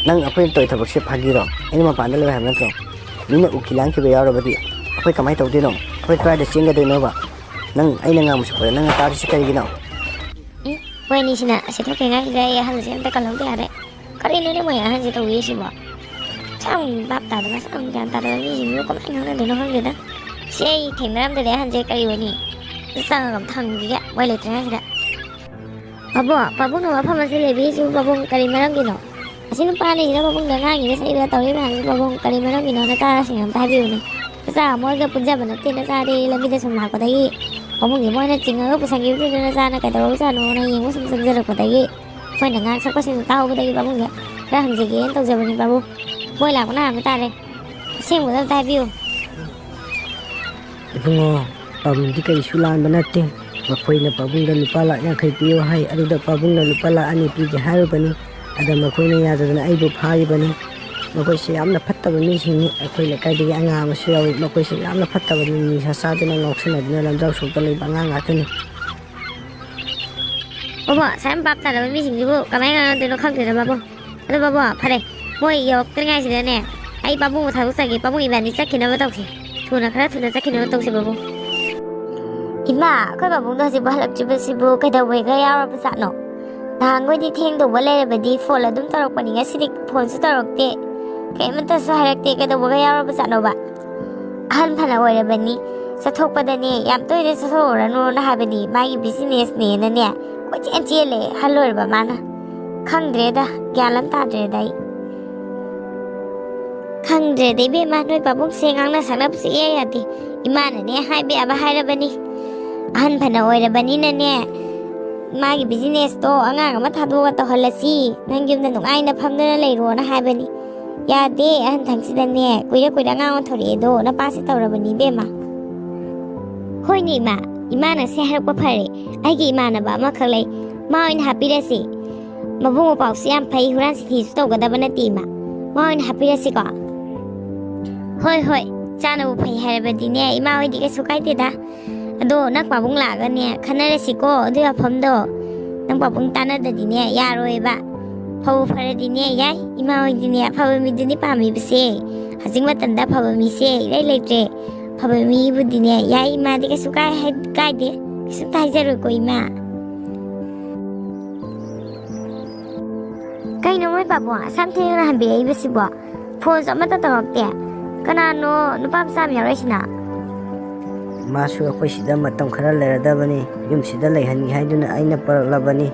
ꯅꯪ ꯑꯩꯈꯣꯏꯅ ꯇꯧꯔꯤ ꯊꯕꯛꯁꯦ ꯐꯥꯒꯤꯔꯣ? ꯑꯩꯅ ꯃꯄꯥꯟꯗ ꯂꯩꯌꯣ ꯍꯥꯏꯕ ꯅꯠꯇ꯭ꯔꯣ? ꯃꯤꯅ ꯎꯈꯤ ꯂꯥꯡꯈꯤꯕ ꯌꯥꯎꯔꯕꯗꯤ ꯑꯩꯈꯣꯏ ꯀꯃꯥꯏꯅ ꯇꯧꯗꯣꯏꯅꯣ? ꯑꯩꯈꯣꯏ ꯀꯗꯥꯏꯗ ꯆꯦꯟꯒꯗꯣꯏꯅꯣꯕ? ꯅꯪ ꯑꯩꯅ ꯉꯥꯡꯕꯁꯤ ꯐꯖꯅ ꯇꯥꯔꯤꯁꯤ ꯀꯔꯤꯒꯤꯅꯣ? ꯎꯝ, ꯃꯣꯏ ꯑꯅꯤꯁꯤꯅ ꯑꯁꯤ ꯊꯣꯛꯇ꯭ꯔꯤꯉꯩꯁꯤꯗ ꯑꯩ ꯑꯍꯜꯁꯦ ꯑꯝꯇ ꯀꯜꯍꯧꯗ ꯌꯥꯔꯦ꯫ ꯀꯔꯤꯅꯣꯅꯦ ꯃꯣꯏ ꯑꯍꯜꯁꯦ ꯇꯧꯔꯤꯁꯤꯕꯣ? ꯁꯛ ꯌꯥꯝ ꯚꯥꯞ ꯇꯥꯗꯕ, ꯁꯛ ꯌꯥꯝ ꯒ꯭ꯌꯥꯟ ꯇꯥꯗꯕ ꯃꯤꯁꯤꯡꯁꯤꯕꯨ ꯀꯃꯥꯏꯅ ꯉꯥꯡꯅꯗꯣꯏꯅꯣ ꯈꯪꯗꯦꯗ꯫ ꯁꯤ ꯑꯩ ꯊꯦꯡꯅꯔꯝꯗ꯭ꯔꯗꯤ ꯑꯍꯟꯁꯦ ꯀꯔꯤ ꯑꯣꯏꯅꯤ? ꯆꯪꯉꯒ ꯑꯝꯇ ꯍꯪꯈꯤꯒꯦ, ꯃꯣꯏ ꯂꯩꯇ꯭ꯔꯤꯉꯩꯁꯤꯗ꯫ ꯄꯥꯕꯨꯡ, ꯄꯥꯕꯨꯡꯅ ꯋꯥꯐꯝ ꯑꯁꯤ ꯂꯩꯕꯤꯔꯤꯁꯤꯕꯨ ꯄꯥꯕꯨꯡ ꯀꯔꯤ ꯃꯔꯝꯒꯤꯅꯣ? ꯑꯁꯤ ꯅꯨꯄꯥ ꯑꯅꯤꯁꯤꯅ ꯄꯥꯕꯨꯡꯗ ꯉꯥꯡꯉꯤꯕ ꯁꯛꯏꯕ ꯇꯧꯔꯤꯕ ꯃꯌꯥꯝꯁꯤ ꯄꯥꯕꯨꯡ ꯀꯔꯤ ꯃꯔꯝꯒꯤꯅꯣ? ꯅꯆꯥꯁꯤꯡ ꯑꯝꯇ ꯍꯥꯏꯕꯤꯌꯨꯅꯦ꯫ ꯅꯆꯥ ꯃꯣꯏꯒ ꯄꯨꯟꯖꯕ ꯅꯠꯇꯦ, ꯅꯆꯥꯗꯤ ꯂꯝꯕꯤꯗ ꯁꯨꯝ ꯂꯥꯛꯄꯗꯒꯤ ꯄꯥꯕꯨꯡꯒꯤ ꯃꯣꯏꯅ ꯆꯤꯡꯉꯒ ꯄꯨꯁꯟꯈꯤꯕꯗꯨꯗ ꯅꯆꯥꯅ ꯀꯩꯗꯧꯔꯕꯖꯥꯠꯅꯣꯅ ꯌꯦꯡꯕ ꯁꯨꯝ ꯆꯪꯖꯔꯛꯄꯗꯒꯤ ꯃꯣꯏꯅ ꯉꯥꯡ ꯁꯛꯄꯁꯤꯡꯗꯣ ꯇꯥꯍꯧꯕꯗꯒꯤ ꯄꯥꯕꯨꯡꯁꯦ ꯈꯔ ꯍꯪꯖꯒꯦꯅ ꯇꯧꯖꯕꯅꯤ ꯄꯥꯕꯨꯡ꯫ ꯃꯣꯏ ꯂꯥꯛꯄꯅ ꯍꯥꯟꯕ ꯇꯥꯔꯦ꯫ ꯑꯁꯦꯡꯕꯗꯣ ꯑꯝꯇ ꯍꯥꯏꯕꯤꯌꯨ꯫ "ꯏꯕꯨꯡꯉꯣ, ꯄꯥꯕꯨꯡꯗꯤ ꯀꯔꯤꯁꯨ ꯂꯥꯟꯕ ꯅꯠꯇꯦ꯫ ꯃꯈꯣꯏꯅ ꯄꯥꯕꯨꯡꯗ ꯂꯨꯄꯥ ꯂꯥꯈ ꯌꯥꯡꯈꯩ ꯄꯤꯌꯨ ꯍꯥꯏ, ꯑꯗꯨꯗ ꯄꯥꯕꯨꯡꯅ ꯂꯨꯄꯥ ꯂꯥꯈ ꯑꯅꯤ ꯄꯤꯒꯦ ꯍꯥꯏꯔꯨꯕꯅꯤ꯫ ꯑꯗ ꯃꯈꯣꯏꯅ ꯌꯥꯗꯗꯅ ꯑꯩꯕꯨ ꯐꯥꯔꯤꯕꯅꯤ꯫ ꯃꯈꯣꯏꯁꯦ ꯌꯥꯝꯅ ꯐꯠꯇꯕ ꯃꯤꯁꯤꯡꯅꯤ꯫ ꯑꯩꯈꯣꯏ ꯂꯩꯀꯥꯏꯗꯒꯤ ꯑꯉꯥꯡ ꯑꯃꯁꯨ ꯌꯥꯎꯏ꯫ ꯃꯈꯣꯏꯁꯦ ꯌꯥꯝꯅ ꯐꯠꯇꯕ ꯃꯤ, ꯅꯤꯁꯥ ꯆꯥꯗꯨꯅ ꯉꯥꯎꯁꯤꯟꯅꯗꯨꯅ ꯂꯝꯖꯥꯎ ꯁꯣꯔꯣꯛꯇ ꯂꯩꯕ ꯑꯉꯥꯡ ꯉꯥꯛꯇꯅꯤ꯫" "ꯕꯣꯕꯣ, ꯑꯁꯥꯏ ꯌꯥꯝ ꯚꯥꯞ ꯇꯥꯗꯕ ꯃꯤꯁꯤꯡꯁꯤꯕꯨ ꯀꯃꯥꯏꯅ ꯉꯥꯡꯅꯗꯣꯏꯅꯣ ꯈꯪꯗꯦꯗ, ꯕꯣꯕꯣ꯫ ꯑꯗꯣ ꯕꯣꯕꯣ, ꯐꯔꯦ, ꯃꯣꯏ ꯌꯧꯔꯛꯇ꯭ꯔꯤꯉꯥꯏꯁꯤꯗꯅꯦ, ꯑꯩ ꯄꯥꯕꯨꯡꯕꯨ ꯊꯥꯗꯣꯛꯆꯒꯦ, ꯄꯥꯕꯨꯡ ꯏꯕꯥꯅꯤ ꯆꯠꯈꯤꯅꯕ ꯇꯧꯁꯤ꯫ ꯊꯨꯅ, ꯈꯔ ꯊꯨꯅ ꯆꯠꯈꯤꯅꯕ ꯇꯧꯁꯤ, ꯕꯣꯕꯣ꯫" "ꯏꯃꯥ, ꯑꯩꯈꯣꯏ ꯄꯥꯕꯨꯡꯗꯣ ꯍꯧꯖꯤꯛꯐꯥꯎ ꯍꯜꯂꯛꯇ꯭ꯔꯤꯕꯁꯤꯕꯨ ꯀꯩꯗꯧꯕꯩꯒ ꯌꯥꯎꯔꯕꯖꯥꯠꯅꯣ? ꯅꯍꯥꯟꯈꯣꯏꯗꯤ ꯊꯦꯡꯗꯧꯕ ꯂꯩꯔꯕꯗꯤ ꯐꯣꯟ ꯑꯗꯨꯝ ꯇꯧꯔꯛꯄꯅꯤ, ꯉꯁꯤꯗꯤ ꯐꯣꯟꯁꯨ ꯇꯧꯔꯛꯇꯦ, ꯀꯩꯝꯇꯁꯨ ꯍꯥꯏꯔꯛꯇꯦ, ꯀꯩꯗꯧꯕꯒ ꯌꯥꯎꯔꯕꯖꯥꯠꯅꯣꯕ?" "ꯑꯍꯟ ꯐꯅ ꯑꯣꯏꯔꯕꯅꯤ, ꯆꯠꯊꯣꯛꯄꯗꯅꯦ ꯌꯥꯝ ꯇꯣꯏꯅ ꯆꯠꯊꯣꯛꯎꯔꯅꯨꯅ ꯍꯥꯏꯕꯅꯤ, ꯃꯥꯒꯤ ꯕꯤꯖꯤꯅꯦꯁꯅꯦꯅꯅꯦ ꯀꯣꯏꯆꯦꯟ ꯆꯦꯜꯂꯦ ꯑꯍꯜ ꯑꯣꯏꯔꯕ ꯃꯥꯅ꯫ ꯈꯪꯗ꯭ꯔꯦꯗ, ꯒ꯭ꯌꯥꯟ ꯑꯃ ꯇꯥꯗ꯭ꯔꯦꯗ ꯑꯩ꯫" "ꯈꯪꯗ꯭ꯔꯦꯗ ꯏꯕꯦꯝꯃ, ꯅꯣꯏ ꯄꯥꯕꯨꯡꯁꯦ ꯉꯥꯡꯅ ꯁꯛꯅꯕꯁꯨ ꯏꯌꯥ ꯌꯥꯗꯦ꯫ ꯏꯃꯥꯅꯅꯦ ꯍꯥꯏꯕ ꯌꯥꯕ ꯍꯥꯏꯔꯕꯅꯤ, ꯑꯍꯟ ꯐꯅ ꯑꯣꯏꯔꯕꯅꯤꯅꯅꯦ, ꯃꯥꯒꯤ ꯕꯤꯖꯤꯅꯦꯁꯇꯣ ꯑꯉꯥꯡ ꯑꯃ ꯊꯥꯗꯣꯛꯑꯒ ꯇꯧꯍꯜꯂꯁꯤ, ꯅꯪ ꯌꯨꯝꯗ ꯅꯨꯡꯉꯥꯏꯅ ꯐꯝꯗꯨꯅ ꯂꯩꯔꯣꯅ ꯍꯥꯏꯕꯅꯤ꯫ ꯌꯥꯗꯦ, ꯑꯍꯟ ꯊꯪꯁꯤꯗꯅꯦ ꯀꯨꯏꯔ ꯀꯨꯏꯔ ꯑꯉꯥꯡ ꯑꯣꯟꯊꯣꯔꯛꯑꯦꯗꯣ, ꯅꯄꯥꯁꯦ ꯇꯧꯔꯕꯅꯤ ꯏꯕꯦꯝꯃ꯫" "ꯍꯣꯏꯅꯦ ꯏꯃꯥ, ꯏꯃꯥꯅ ꯁꯦ ꯍꯥꯏꯔꯛꯄ ꯐꯔꯦ꯫ ꯑꯩꯒꯤ ꯏꯃꯥꯟꯅꯕ ꯑꯃꯈꯛ ꯂꯩ, ꯃꯥ ꯑꯣꯏꯅ ꯍꯥꯞꯄꯤꯔꯁꯤ꯫ ꯃꯕꯨꯡ ꯃꯧꯄ꯭ꯋꯥꯁꯨ ꯌꯥꯝ ꯐꯩ, ꯍꯨꯔꯥꯟ ꯆꯤꯊꯤꯁꯨ ꯇꯧꯒꯗꯕ ꯅꯠꯇꯦ ꯏꯃꯥ, ꯃꯥ ꯑꯣꯏꯅ ꯍꯥꯞꯄꯤꯔꯁꯤꯀꯣ꯫" "ꯍꯣꯏ, ꯍꯣꯏ, ꯆꯥꯅꯕꯨ ꯐꯩ ꯍꯥꯏꯔꯕꯗꯤꯅꯦ, ꯏꯃꯥ ꯍꯣꯏꯗꯤ ꯀꯩꯁꯨ ꯀꯥꯏꯗꯦꯗ꯫ ꯑꯗꯣ ꯅꯪ ꯄꯥꯕꯨꯡ ꯂꯥꯛꯑꯒꯅꯦ ꯈꯟꯅꯔꯁꯤꯀꯣ ꯑꯗꯨꯒꯤ ꯋꯥꯐꯝꯗꯣ꯫ ꯅꯪ ꯄꯥꯕꯨꯡ ꯇꯥꯟꯅꯗꯗꯤꯅꯦ ꯌꯥꯔꯣꯏꯕ꯫ ꯐꯕꯨ ꯐꯔꯗꯤꯅꯦ ꯌꯥꯏ, ꯏꯃꯥ ꯍꯣꯏꯗꯤꯅꯦ ꯑꯐꯕ ꯃꯤꯗꯨꯅꯤ ꯄꯥꯝꯃꯤꯕꯁꯦ꯫ ꯍꯧꯖꯤꯛ ꯃꯇꯝꯗ ꯑꯐꯕ ꯃꯤꯁꯦ ꯏꯔꯩ ꯂꯩꯇ꯭ꯔꯦ꯫ ꯑꯐꯕ ꯃꯤꯕꯨꯗꯤꯅꯦ ꯌꯥꯏ, ꯏꯃꯥꯗꯤ ꯀꯩꯁꯨ ꯀꯥꯏ ꯍꯥꯏ-, ꯀꯥꯏꯗꯦ, ꯀꯩꯁꯨꯝꯇ ꯍꯥꯏꯖꯔꯣꯏꯀꯣ ꯏꯃꯥ꯫" "ꯀꯩꯅꯣ ꯃꯣꯏ ꯄꯥꯕꯨꯡ ꯑꯁꯥꯝ ꯊꯦꯡꯅ ꯍꯟꯕꯤꯔꯛꯏꯕꯁꯤꯕꯣ? ꯐꯣꯟꯁꯨ ꯑꯃꯠꯇ ꯇꯧꯔꯛꯇꯦ꯫ ꯀꯅꯥꯅꯣ ꯅꯨꯄꯥ ꯃꯆꯥ ꯑꯃ ꯌꯥꯎꯔꯛꯏꯁꯤꯅ?" "ꯃꯥꯁꯨ ꯑꯩꯈꯣꯏ ꯁꯤꯗ ꯃꯇꯝ ꯈꯔ ꯂꯩꯔꯗꯕꯅꯤ, ꯌꯨꯝꯁꯤꯗ ꯂꯩꯍꯟꯒꯦ ꯍꯥꯏꯗꯨꯅ ꯑꯩꯅ ꯄꯨꯔꯛꯂꯕꯅꯤ꯫"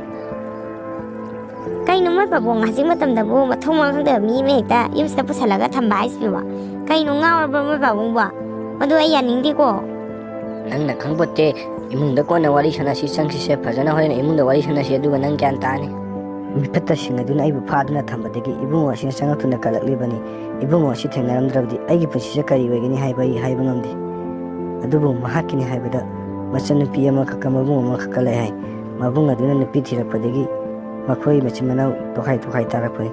"ꯀꯩꯅꯣ ꯃꯣꯏ ꯄꯥꯕꯨꯡ ꯍꯧꯖꯤꯛ ꯃꯇꯝꯗꯕꯨ ꯃꯊꯣꯡ ꯃꯔꯝ ꯈꯪꯗꯕ ꯃꯤ ꯑꯃ ꯍꯦꯛꯇ ꯌꯨꯝꯁꯤꯗ ꯄꯨꯁꯜꯂꯒ ꯊꯝꯕ ꯍꯥꯏꯁꯤꯕꯣ? ꯀꯩꯅꯣ ꯉꯥꯎꯔꯕ꯭ꯔꯣ ꯃꯣꯏ ꯄꯥꯕꯨꯡꯕꯣ? ꯃꯗꯨ ꯑꯩ ꯌꯥꯅꯤꯡꯗꯦꯀꯣ꯫" "ꯅꯪꯅ ꯈꯪꯄꯣꯠꯇꯦ, ꯏꯃꯨꯡꯗ ꯀꯣꯟꯅ ꯋꯥꯔꯤ ꯁꯥꯟꯅꯁꯤ, ꯆꯪꯁꯤꯁꯦ ꯐꯖꯅ, ꯍꯣꯔꯦꯟ ꯏꯃꯨꯡꯗ ꯋꯥꯔꯤ ꯁꯥꯟꯅꯁꯤ, ꯑꯗꯨꯒ ꯅꯪ ꯒ꯭ꯌꯥꯟ ꯇꯥꯅꯤ꯫" ꯃꯤꯐꯠꯇꯁꯤꯡ ꯑꯗꯨꯅ ꯑꯩꯕꯨ ꯐꯥꯗꯨꯅ ꯊꯝꯕꯗꯒꯤ ꯏꯕꯨꯡꯉꯣ ꯑꯁꯤꯅ ꯆꯪꯂꯛꯇꯨꯅ ꯀꯜꯂꯛꯂꯤꯕꯅꯤ꯫ ꯏꯕꯨꯡꯉꯣ ꯑꯁꯤ ꯊꯦꯡꯅꯔꯝꯗ꯭ꯔꯕꯗꯤ ꯑꯩꯒꯤ ꯄꯨꯟꯁꯤꯁꯦ ꯀꯔꯤ ꯑꯣꯏꯒꯅꯤ ꯍꯥꯏꯕ ꯑꯩ ꯍꯥꯏꯕ ꯉꯝꯗꯦ꯫ ꯑꯗꯨꯕꯨ ꯃꯍꯥꯛꯀꯤꯅꯤ ꯍꯥꯏꯕꯗ ꯃꯆꯟꯅꯨꯄꯤ ꯑꯃꯈꯛꯀ ꯃꯕꯨꯡ ꯑꯃꯈꯛꯀ ꯂꯩ ꯍꯥꯏ꯫ ꯃꯕꯨꯡ ꯑꯗꯨꯅ ꯅꯨꯄꯤ ꯊꯤꯔꯛꯄꯗꯒꯤ ꯃꯈꯣꯏ ꯃꯆꯤꯟ ꯃꯅꯥꯎ ꯇꯣꯈꯥꯏ ꯇꯣꯈꯥꯏ ꯇꯥꯔꯛꯄꯅꯤ꯫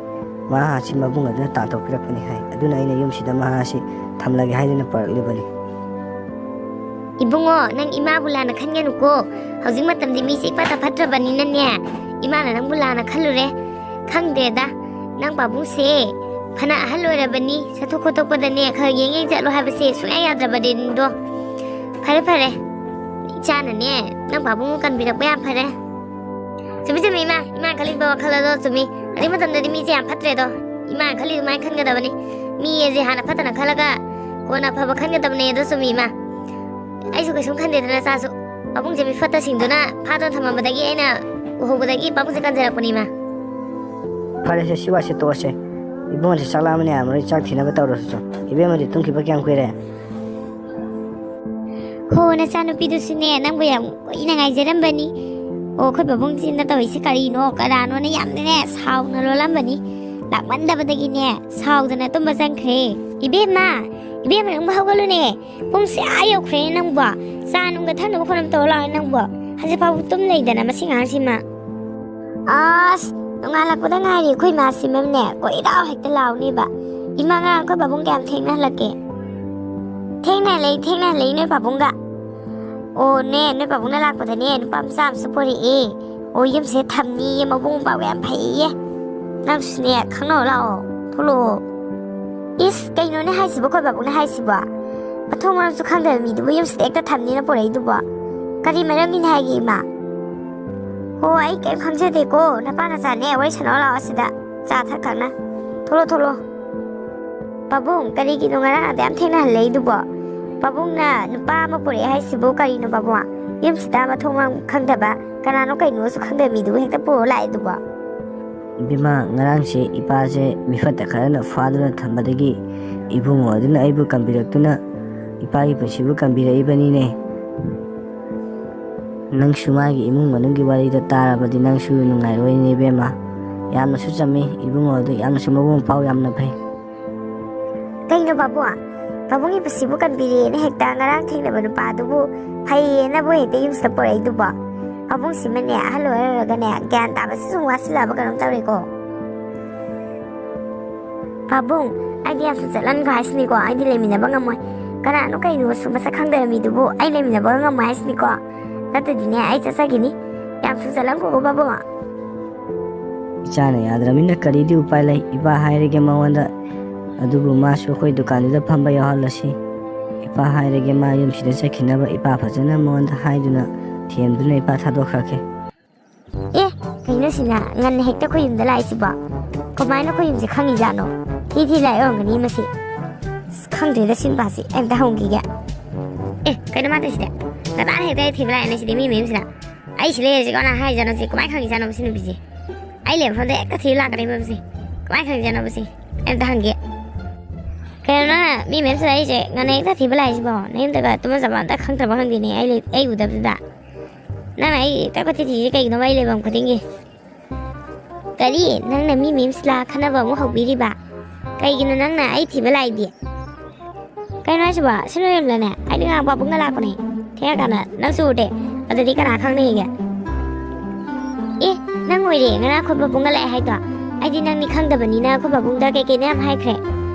ꯃꯍꯥꯛ ꯑꯁꯤ ꯃꯕꯨꯡ ꯑꯗꯨꯅ ꯇꯥꯟꯊꯣꯛꯄꯤꯔꯛꯄꯅꯤ ꯍꯥꯏ꯫ ꯑꯗꯨꯅ ꯑꯩꯅ ꯌꯨꯝꯁꯤꯗ ꯃꯍꯥꯛ ꯑꯁꯤ ꯊꯝꯂꯒꯦ ꯍꯥꯏꯗꯨꯅ ꯄꯨꯔꯛꯂꯤꯕꯅꯤ꯫ ꯏꯕꯨꯡꯉꯣ, ꯅꯪ ꯏꯃꯥꯕꯨ ꯂꯥꯟꯅ ꯈꯟꯒꯅꯨꯀꯣ꯫ ꯍꯧꯖꯤꯛ ꯃꯇꯝꯗꯤ ꯃꯤꯁꯦ ꯏꯐꯠꯇ ꯐꯠꯇ꯭ꯔꯕꯅꯤꯅꯅꯦ, ꯏꯃꯥꯅ ꯅꯪꯕꯨ ꯂꯥꯟꯅ ꯈꯜꯂꯨꯔꯦ꯫ ꯈꯪꯗ꯭ꯔꯦꯗ, ꯅꯪ ꯄꯥꯕꯨꯡꯁꯦ ꯐꯅ ꯑꯍꯜ ꯑꯣꯏꯔꯕꯅꯤ, ꯆꯠꯊꯣꯛ ꯈꯣꯠꯇꯣꯛꯄꯗꯅꯦ ꯈꯔ ꯌꯦꯡ ꯌꯦꯡ ꯆꯠꯂꯣ ꯍꯥꯏꯕꯁꯦ ꯁꯨꯡꯌꯥ ꯌꯥꯗ꯭ꯔꯕꯅꯤꯗꯣ꯫ ꯐꯔꯦ ꯐꯔꯦ, ꯏꯆꯥꯅꯅꯦ ꯅꯪ ꯄꯥꯕꯨꯡ ꯀꯟꯕꯤꯔꯛꯄ ꯌꯥꯝ ꯐꯔꯦ꯫ ꯆꯨꯝꯃꯤ ꯆꯨꯝꯃꯤ ꯏꯃꯥ, ꯏꯃꯥꯅ ꯈꯜꯂꯤꯕ ꯋꯥꯈꯜ ꯑꯗꯣ ꯆꯨꯝꯃꯤ꯫ ꯑꯗꯨꯒꯤ ꯃꯇꯝꯗꯗꯤ ꯃꯤꯁꯦ ꯌꯥꯝ ꯐꯠꯇ꯭ꯔꯦꯗꯣ꯫ ꯏꯃꯥꯅ ꯈꯜꯂꯤ ꯑꯗꯨꯃꯥꯏꯅ ꯈꯟꯒꯗꯕꯅꯤ꯫ ꯃꯤ ꯑꯁꯦ ꯍꯥꯟꯅ ꯐꯠꯇꯅ ꯈꯜꯂꯒ ꯀꯣꯟꯅ ꯑꯐꯕ ꯈꯟꯒꯗꯕꯅꯦ꯫ ꯑꯗꯣ ꯆꯨꯝꯃꯤ ꯏꯃꯥ, ꯑꯩꯁꯨ ꯀꯩꯁꯨꯝ ꯈꯟꯗꯦꯗꯅ ꯆꯥꯁꯨ꯫ ꯄꯥꯕꯨꯡꯁꯦ ꯃꯤ ꯐꯠꯇꯁꯤꯡꯗꯨꯅ ꯐꯥꯗꯨꯅ ꯊꯝꯃꯝꯕꯗꯒꯤ ꯑꯩꯅ ꯎꯍꯧꯕꯗꯒꯤ ꯄꯥꯕꯨꯡꯁꯦ ꯀꯟꯖꯔꯛꯄꯅꯤ ꯏꯃꯥ꯫ ꯐꯔꯦꯁꯦ, ꯁꯤ ꯋꯥꯁꯦ ꯇꯣꯛꯑꯁꯦ꯫ ꯏꯕꯨꯡꯁꯦ ꯆꯥꯛ ꯂꯥꯝꯃꯅꯤ ꯌꯥꯔꯝꯃꯔꯣꯏ, ꯆꯥꯛ ꯊꯤꯅꯕ ꯇꯧꯔꯁꯨ꯫ ꯏꯕꯦꯝꯃꯗꯤ ꯇꯨꯝꯈꯤꯕ ꯀꯌꯥꯝ ꯀꯨꯏꯔꯦ? ꯍꯣ, ꯅꯆꯥꯅꯨꯄꯤꯗꯨꯁꯨꯅꯦ ꯅꯪꯕꯨ ꯌꯥꯝ ꯀꯨꯏꯅ ꯉꯥꯏꯖꯔꯝꯕꯅꯤ꯫ ꯑꯣ, ꯑꯩꯈꯣꯏ ꯄꯥꯕꯨꯡꯁꯤꯅ ꯇꯧꯔꯤꯁꯦ ꯀꯔꯤꯅꯣ ꯀꯅꯥꯅꯣꯅ ꯌꯥꯝꯅꯅꯦ ꯁꯥꯎꯅ ꯂꯣꯜꯂꯝꯕꯅꯤ꯫ ꯂꯥꯛꯃꯟꯗꯕꯗꯒꯤꯅꯦ ꯁꯥꯎꯗꯅ ꯇꯨꯝꯕ ꯆꯪꯈ꯭ꯔꯦ꯫ ꯏꯕꯦꯝꯃ, ꯏꯕꯦꯝꯃ ꯅꯪꯕꯨ ꯍꯧꯒꯠꯂꯨꯅꯦ꯫ ꯄꯨꯡꯁꯦ ꯑꯥ ꯌꯧꯈ꯭ꯔꯦ ꯅꯪꯕꯣ꯫ ꯆꯥ ꯅꯨꯡꯒ ꯊꯛꯅꯕ ꯈꯣꯠꯅꯕ ꯇꯧꯔ ꯂꯥꯛꯑꯣ ꯅꯪꯕꯣ꯫ ꯍꯧꯖꯤꯛ ꯐꯥꯎꯕ ꯇꯨꯝ ꯂꯩꯗꯅ ꯃꯁꯤ ꯑꯉꯥꯡꯁꯤꯃ꯫ ꯑꯁ, ꯅꯣꯡꯉꯥꯜꯂꯛꯄꯗ ꯉꯥꯏꯔꯤ ꯑꯩꯈꯣꯏ ꯏꯃꯥꯁꯤꯃꯅꯦ ꯀꯣꯏꯔꯥꯎ ꯍꯦꯛꯇ ꯂꯥꯎꯅꯦꯕ꯫ ꯏꯃꯥ ꯉꯔꯥꯡ ꯑꯩꯈꯣꯏ ꯄꯥꯕꯨꯡ ꯀꯌꯥꯝ ꯊꯦꯡꯅ ꯍꯜꯂꯛꯀꯦ? ꯊꯦꯡꯅ ꯍꯜꯂꯛꯏ, ꯊꯦꯡꯅ ꯍꯜꯂꯛꯏ ꯅꯣꯏ ꯄꯥꯕꯨꯡꯒ꯫ ꯑꯣ ꯅꯦ, ꯅꯣꯏ ꯄꯥꯕꯨꯡꯅ ꯂꯥꯛꯄꯗꯅꯦ ꯅꯨꯄꯥ ꯃꯆꯥ ꯑꯃꯁꯨ ꯄꯣꯔꯛꯑꯦ꯫ ꯑꯣ ꯌꯨꯝꯁꯤꯗ ꯊꯝꯅꯤꯌꯦ, ꯃꯕꯨꯡ ꯃꯧꯄꯥꯒ ꯌꯥꯝ ꯐꯩꯌꯦ꯫ ꯅꯪꯁꯨꯅꯦ ꯈꯪꯅꯧ ꯂꯥꯛꯑꯣ, ꯊꯣꯛꯂꯛꯑꯣ꯫ ꯏꯁ, ꯀꯩꯅꯣꯅꯦ ꯍꯥꯏꯁꯤꯕꯣ, ꯑꯩꯈꯣꯏ ꯄꯥꯕꯨꯡꯅ ꯍꯥꯏꯁꯤꯕꯣ? ꯃꯊꯣꯡ ꯃꯔꯝꯁꯨ ꯈꯪꯗꯕ ꯃꯤꯗꯨꯕꯨ ꯌꯨꯝꯁꯤꯗ ꯍꯦꯛꯇ ꯊꯝꯅꯤꯅ ꯄꯨꯔꯛꯏꯗꯨꯕꯣ? ꯀꯔꯤ ꯃꯔꯝꯒꯤꯅꯤ ꯍꯥꯏꯒꯦ ꯏꯃꯥ? ꯍꯣ, ꯑꯩ ꯀꯩꯝ ꯈꯪꯖꯗꯦꯀꯣ꯫ ꯅꯄꯥ ꯅꯆꯥꯅꯦ, ꯋꯥꯔꯤ ꯁꯥꯟꯅꯧ ꯂꯥꯛꯑꯣ ꯑꯁꯤꯗ꯫ ꯆꯥ ꯊꯛ ꯊꯛꯅ꯫ ꯊꯣꯛꯂꯣ, ꯊꯣꯛꯂꯣ꯫ ꯄꯥꯕꯨꯡ, ꯀꯔꯤꯒꯤꯅꯣ ꯉꯔꯥꯡ ꯑꯗꯨ ꯌꯥꯝ ꯊꯦꯡꯅ ꯍꯜꯂꯛꯏꯗꯨꯕꯣ? ꯄꯥꯕꯨꯡꯅ ꯅꯨꯄꯥ ꯑꯃ ꯄꯨꯔꯛꯑꯦ ꯍꯥꯏꯁꯤꯕꯨ ꯀꯔꯤꯅꯣ ꯄꯥꯕꯨꯡ? ꯌꯨꯝꯁꯤꯗ ꯃꯊꯣꯡ ꯃꯔꯝ ꯈꯪꯗꯕ, ꯀꯅꯥꯅꯣ ꯀꯩꯅꯣꯁꯨ ꯈꯪꯗꯕ ꯃꯤꯗꯨꯕꯨ ꯍꯦꯛꯇ ꯄꯨꯔꯛꯑ ꯂꯥꯛꯑꯦ ꯑꯗꯨꯕꯣ? ꯏꯕꯦꯝꯃ, ꯉꯔꯥꯡꯁꯦ ꯏꯄꯥꯁꯦ ꯃꯤꯐꯠꯇ ꯈꯔꯅ ꯐꯥꯗꯨꯅ ꯊꯝꯕꯗꯒꯤ ꯏꯕꯨꯡꯉꯣ ꯑꯗꯨꯅ ꯑꯩꯕꯨ ꯀꯟꯕꯤꯔꯛꯇꯨꯅ ꯏꯄꯥꯒꯤ ꯄꯨꯟꯁꯤꯕꯨ ꯀꯟꯕꯤꯔꯛꯏꯕꯅꯤꯅꯦ꯫ ꯅꯪꯁꯨ ꯃꯥꯒꯤ ꯏꯃꯨꯡ ꯃꯅꯨꯡꯒꯤ ꯋꯥꯔꯤꯗ ꯇꯥꯔꯕꯗꯤ ꯅꯪꯁꯨ ꯅꯨꯡꯉꯥꯏꯔꯣꯏꯅꯦ ꯏꯕꯦꯝꯃ꯫ ꯌꯥꯝꯅꯁꯨ ꯆꯝꯃꯤ ꯏꯕꯨꯡꯉꯣ ꯑꯗꯨ, ꯌꯥꯝꯅꯁꯨ ꯃꯕꯨꯛ ꯃꯄꯥꯎ ꯌꯥꯝꯅ ꯐꯩ꯫ ꯀꯩꯅꯣ ꯕꯥꯕꯨ? ꯄꯥꯕꯨꯡ ꯏꯕꯁꯤꯕꯨ ꯀꯟꯕꯤꯔꯦꯅ ꯍꯦꯛꯇ ꯉꯔꯥꯡ ꯊꯦꯡꯅꯕ ꯅꯨꯄꯥꯗꯨꯕꯨ ꯐꯩꯌꯦꯅꯕꯨ ꯍꯦꯛꯇ ꯌꯨꯝꯁꯤꯗ ꯄꯨꯔꯛꯏꯗꯨꯕꯣ? ꯄꯥꯕꯨꯡꯁꯤꯃꯅꯦ ꯑꯍꯜ ꯑꯣꯏꯔꯒꯅꯦ ꯒ꯭ꯌꯥꯟ ꯇꯥꯕꯁꯤ ꯁꯨꯝ ꯋꯥꯁꯤꯜꯂꯛꯑꯕ ꯀꯩꯅꯣꯝ ꯇꯧꯔꯦꯀꯣ꯫ ꯄꯥꯕꯨꯡ, ꯑꯩꯗꯤ ꯌꯥꯝ ꯊꯨ ꯆꯠꯍꯟꯈ꯭ꯔꯣ ꯍꯥꯏꯁꯤꯅꯤꯀꯣ, ꯑꯩꯗꯤ ꯂꯩꯃꯤꯟꯅꯕ ꯉꯝꯃꯣꯏ꯫ ꯀꯅꯥꯅꯣ ꯀꯩꯅꯣꯁꯨ ꯃꯁꯛ ꯈꯪꯗꯕ ꯃꯤꯗꯨꯕꯨ ꯑꯩ ꯂꯩꯃꯤꯟꯅꯕ ꯉꯝꯃꯣꯏ ꯍꯥꯏꯁꯤꯅꯤꯀꯣ꯫ ꯅꯠꯇ꯭ꯔꯗꯤꯅꯦ ꯑꯩ ꯆꯠꯆꯈꯤꯅꯤ꯫ ꯌꯥꯝ ꯊꯨ ꯆꯠꯍꯟꯈꯣꯀꯣ ꯄꯥꯕꯨꯡ꯫ ꯏꯆꯥꯅ ꯌꯥꯗ꯭ꯔꯕꯅꯤꯅ ꯀꯔꯤꯗꯤ ꯎꯄꯥꯏ ꯂꯩ? ꯏꯄꯥ ꯍꯥꯏꯔꯒꯦ ꯃꯉꯣꯟꯗ, ꯑꯗꯨꯕꯨ ꯃꯥꯁꯨ ꯑꯩꯈꯣꯏ ꯗꯨꯀꯥꯟꯗꯨꯗ ꯐꯝꯕ ꯌꯥꯎꯍꯜꯂꯁꯤ꯫ ꯏꯄꯥ ꯍꯥꯏꯔꯒꯦ ꯃꯥ ꯌꯨꯝꯁꯤꯗ ꯆꯠꯈꯤꯅꯕ ꯏꯄꯥ ꯐꯖꯅ ꯃꯉꯣꯟꯗ ꯍꯥꯏꯗꯨꯅ ꯊꯦꯝꯗꯨꯅ ꯏꯄꯥ ꯊꯥꯗꯣꯛꯈ꯭ꯔꯒꯦ꯫ ꯑꯦ, ꯀꯩꯅꯣ ꯁꯤꯅ ꯉꯟꯅ ꯍꯦꯛꯇ ꯑꯩꯈꯣꯏ ꯌꯨꯝꯗ ꯂꯥꯛꯏꯁꯤꯕꯣ? ꯀꯃꯥꯏꯅ ꯑꯩꯈꯣꯏ ꯌꯨꯝꯁꯦ ꯈꯪꯉꯤꯖꯥꯠꯅꯣ? ꯊꯤ ꯊꯤ ꯂꯥꯛꯏ ꯑꯣꯏꯔꯝꯒꯅꯤ ꯃꯁꯤ꯫ ꯑꯁ, ꯈꯪꯗ꯭ꯔꯦꯗ ꯁꯤ ꯅꯨꯄꯥꯁꯤ, ꯑꯩ ꯑꯝꯇ ꯍꯪꯈꯤꯒꯦ꯫ ꯑꯦ, ꯀꯩꯅꯣ ꯃꯥ ꯇꯧꯏꯁꯤꯗꯤ? ꯉꯇꯥꯅ ꯍꯦꯛꯇ ꯑꯩ ꯊꯤꯕ ꯂꯥꯛꯑꯦꯅꯦ ꯁꯤꯗꯤ ꯃꯤ ꯃꯌꯨꯝꯁꯤꯗ꯫ ꯑꯩ ꯁꯤ ꯂꯩꯔꯁꯤ ꯀꯅꯥ ꯍꯥꯏꯖꯥꯠꯅꯣ ꯁꯤ? ꯀꯃꯥꯏꯅ ꯈꯪꯉꯤꯖꯥꯠꯅꯣ ꯁꯤ ꯅꯨꯄꯤꯁꯦ? ꯑꯩ ꯂꯩꯕ ꯃꯐꯝꯗ ꯍꯦꯛꯇ ꯊꯤꯕ ꯂꯥꯛꯀꯅꯤ ꯃꯁꯤ꯫ ꯀꯃꯥꯏꯅ ꯈꯪꯉꯤꯖꯥꯠꯅꯣ ꯁꯤ? ꯑꯩ ꯑꯝꯇ ꯍꯪꯒꯦ꯫ ꯀꯩꯅꯣ ꯅꯪꯅ ꯃꯤ ꯃꯌꯨꯝꯁꯤꯗ ꯑꯩꯁꯦ ꯉꯟꯅ ꯍꯦꯛꯇ ꯊꯤꯕ ꯂꯥꯛꯏꯁꯤꯕꯣ? ꯅꯌꯨꯝꯗꯒ ꯇꯨꯝꯕ ꯆꯥꯕ ꯑꯝꯇ ꯈꯪꯗ꯭ꯔꯕ ꯈꯪꯗꯦꯅꯦ ꯑꯩ ꯂꯩ-, ꯑꯩ ꯎꯗꯕꯗꯨꯗ꯫ ꯅꯪꯅ ꯑꯩ ꯍꯦꯛꯇ ꯀꯣꯏꯊꯤ ꯊꯤꯔꯤꯁꯦ ꯀꯩꯒꯤꯅꯣꯕ ꯑꯩ ꯂꯩꯐꯝ ꯈꯨꯗꯤꯡꯒꯤ? ꯀꯔꯤ? ꯅꯪꯅ ꯃꯤ ꯃꯌꯨꯝꯁꯤꯗ ꯈꯠꯅꯕ ꯑꯃꯨꯛ ꯍꯧꯕꯤꯔꯤꯕ? ꯀꯩꯒꯤꯅꯣ ꯅꯪꯅ ꯑꯩ ꯊꯤꯕ ꯂꯥꯛꯏꯗꯤ? ꯀꯩꯅꯣ ꯍꯥꯏꯁꯤꯕꯣ? ꯁꯤ ꯅꯣꯏ ꯌꯨꯝꯗꯅꯦ? ꯑꯩꯗꯤ ꯉꯔꯥꯡ ꯄꯥꯕꯨꯡꯒ ꯂꯥꯛꯄꯅꯦ꯫ ꯊꯦꯡꯉꯀꯥꯟꯗ ꯅꯪꯁꯨ ꯎꯗꯦ꯫ ꯑꯗꯨꯗꯤ ꯀꯅꯥ ꯈꯪꯅꯤꯒꯦ? ꯑꯦ, ꯅꯪ ꯑꯣꯏꯔꯦ ꯉꯔꯥꯡ ꯑꯩꯈꯣꯏ ꯄꯥꯕꯨꯡꯒ ꯂꯥꯛꯑꯦ ꯍꯥꯏꯗꯣ? ꯑꯩꯗꯤ ꯅꯪꯗꯤ ꯈꯪꯗꯕꯅꯤꯅ ꯑꯩꯈꯣꯏ ꯄꯥꯕꯨꯡꯗ ꯀꯩꯀꯩꯅꯣ ꯌꯥꯝ ꯍꯥꯏꯈ꯭ꯔꯦ꯫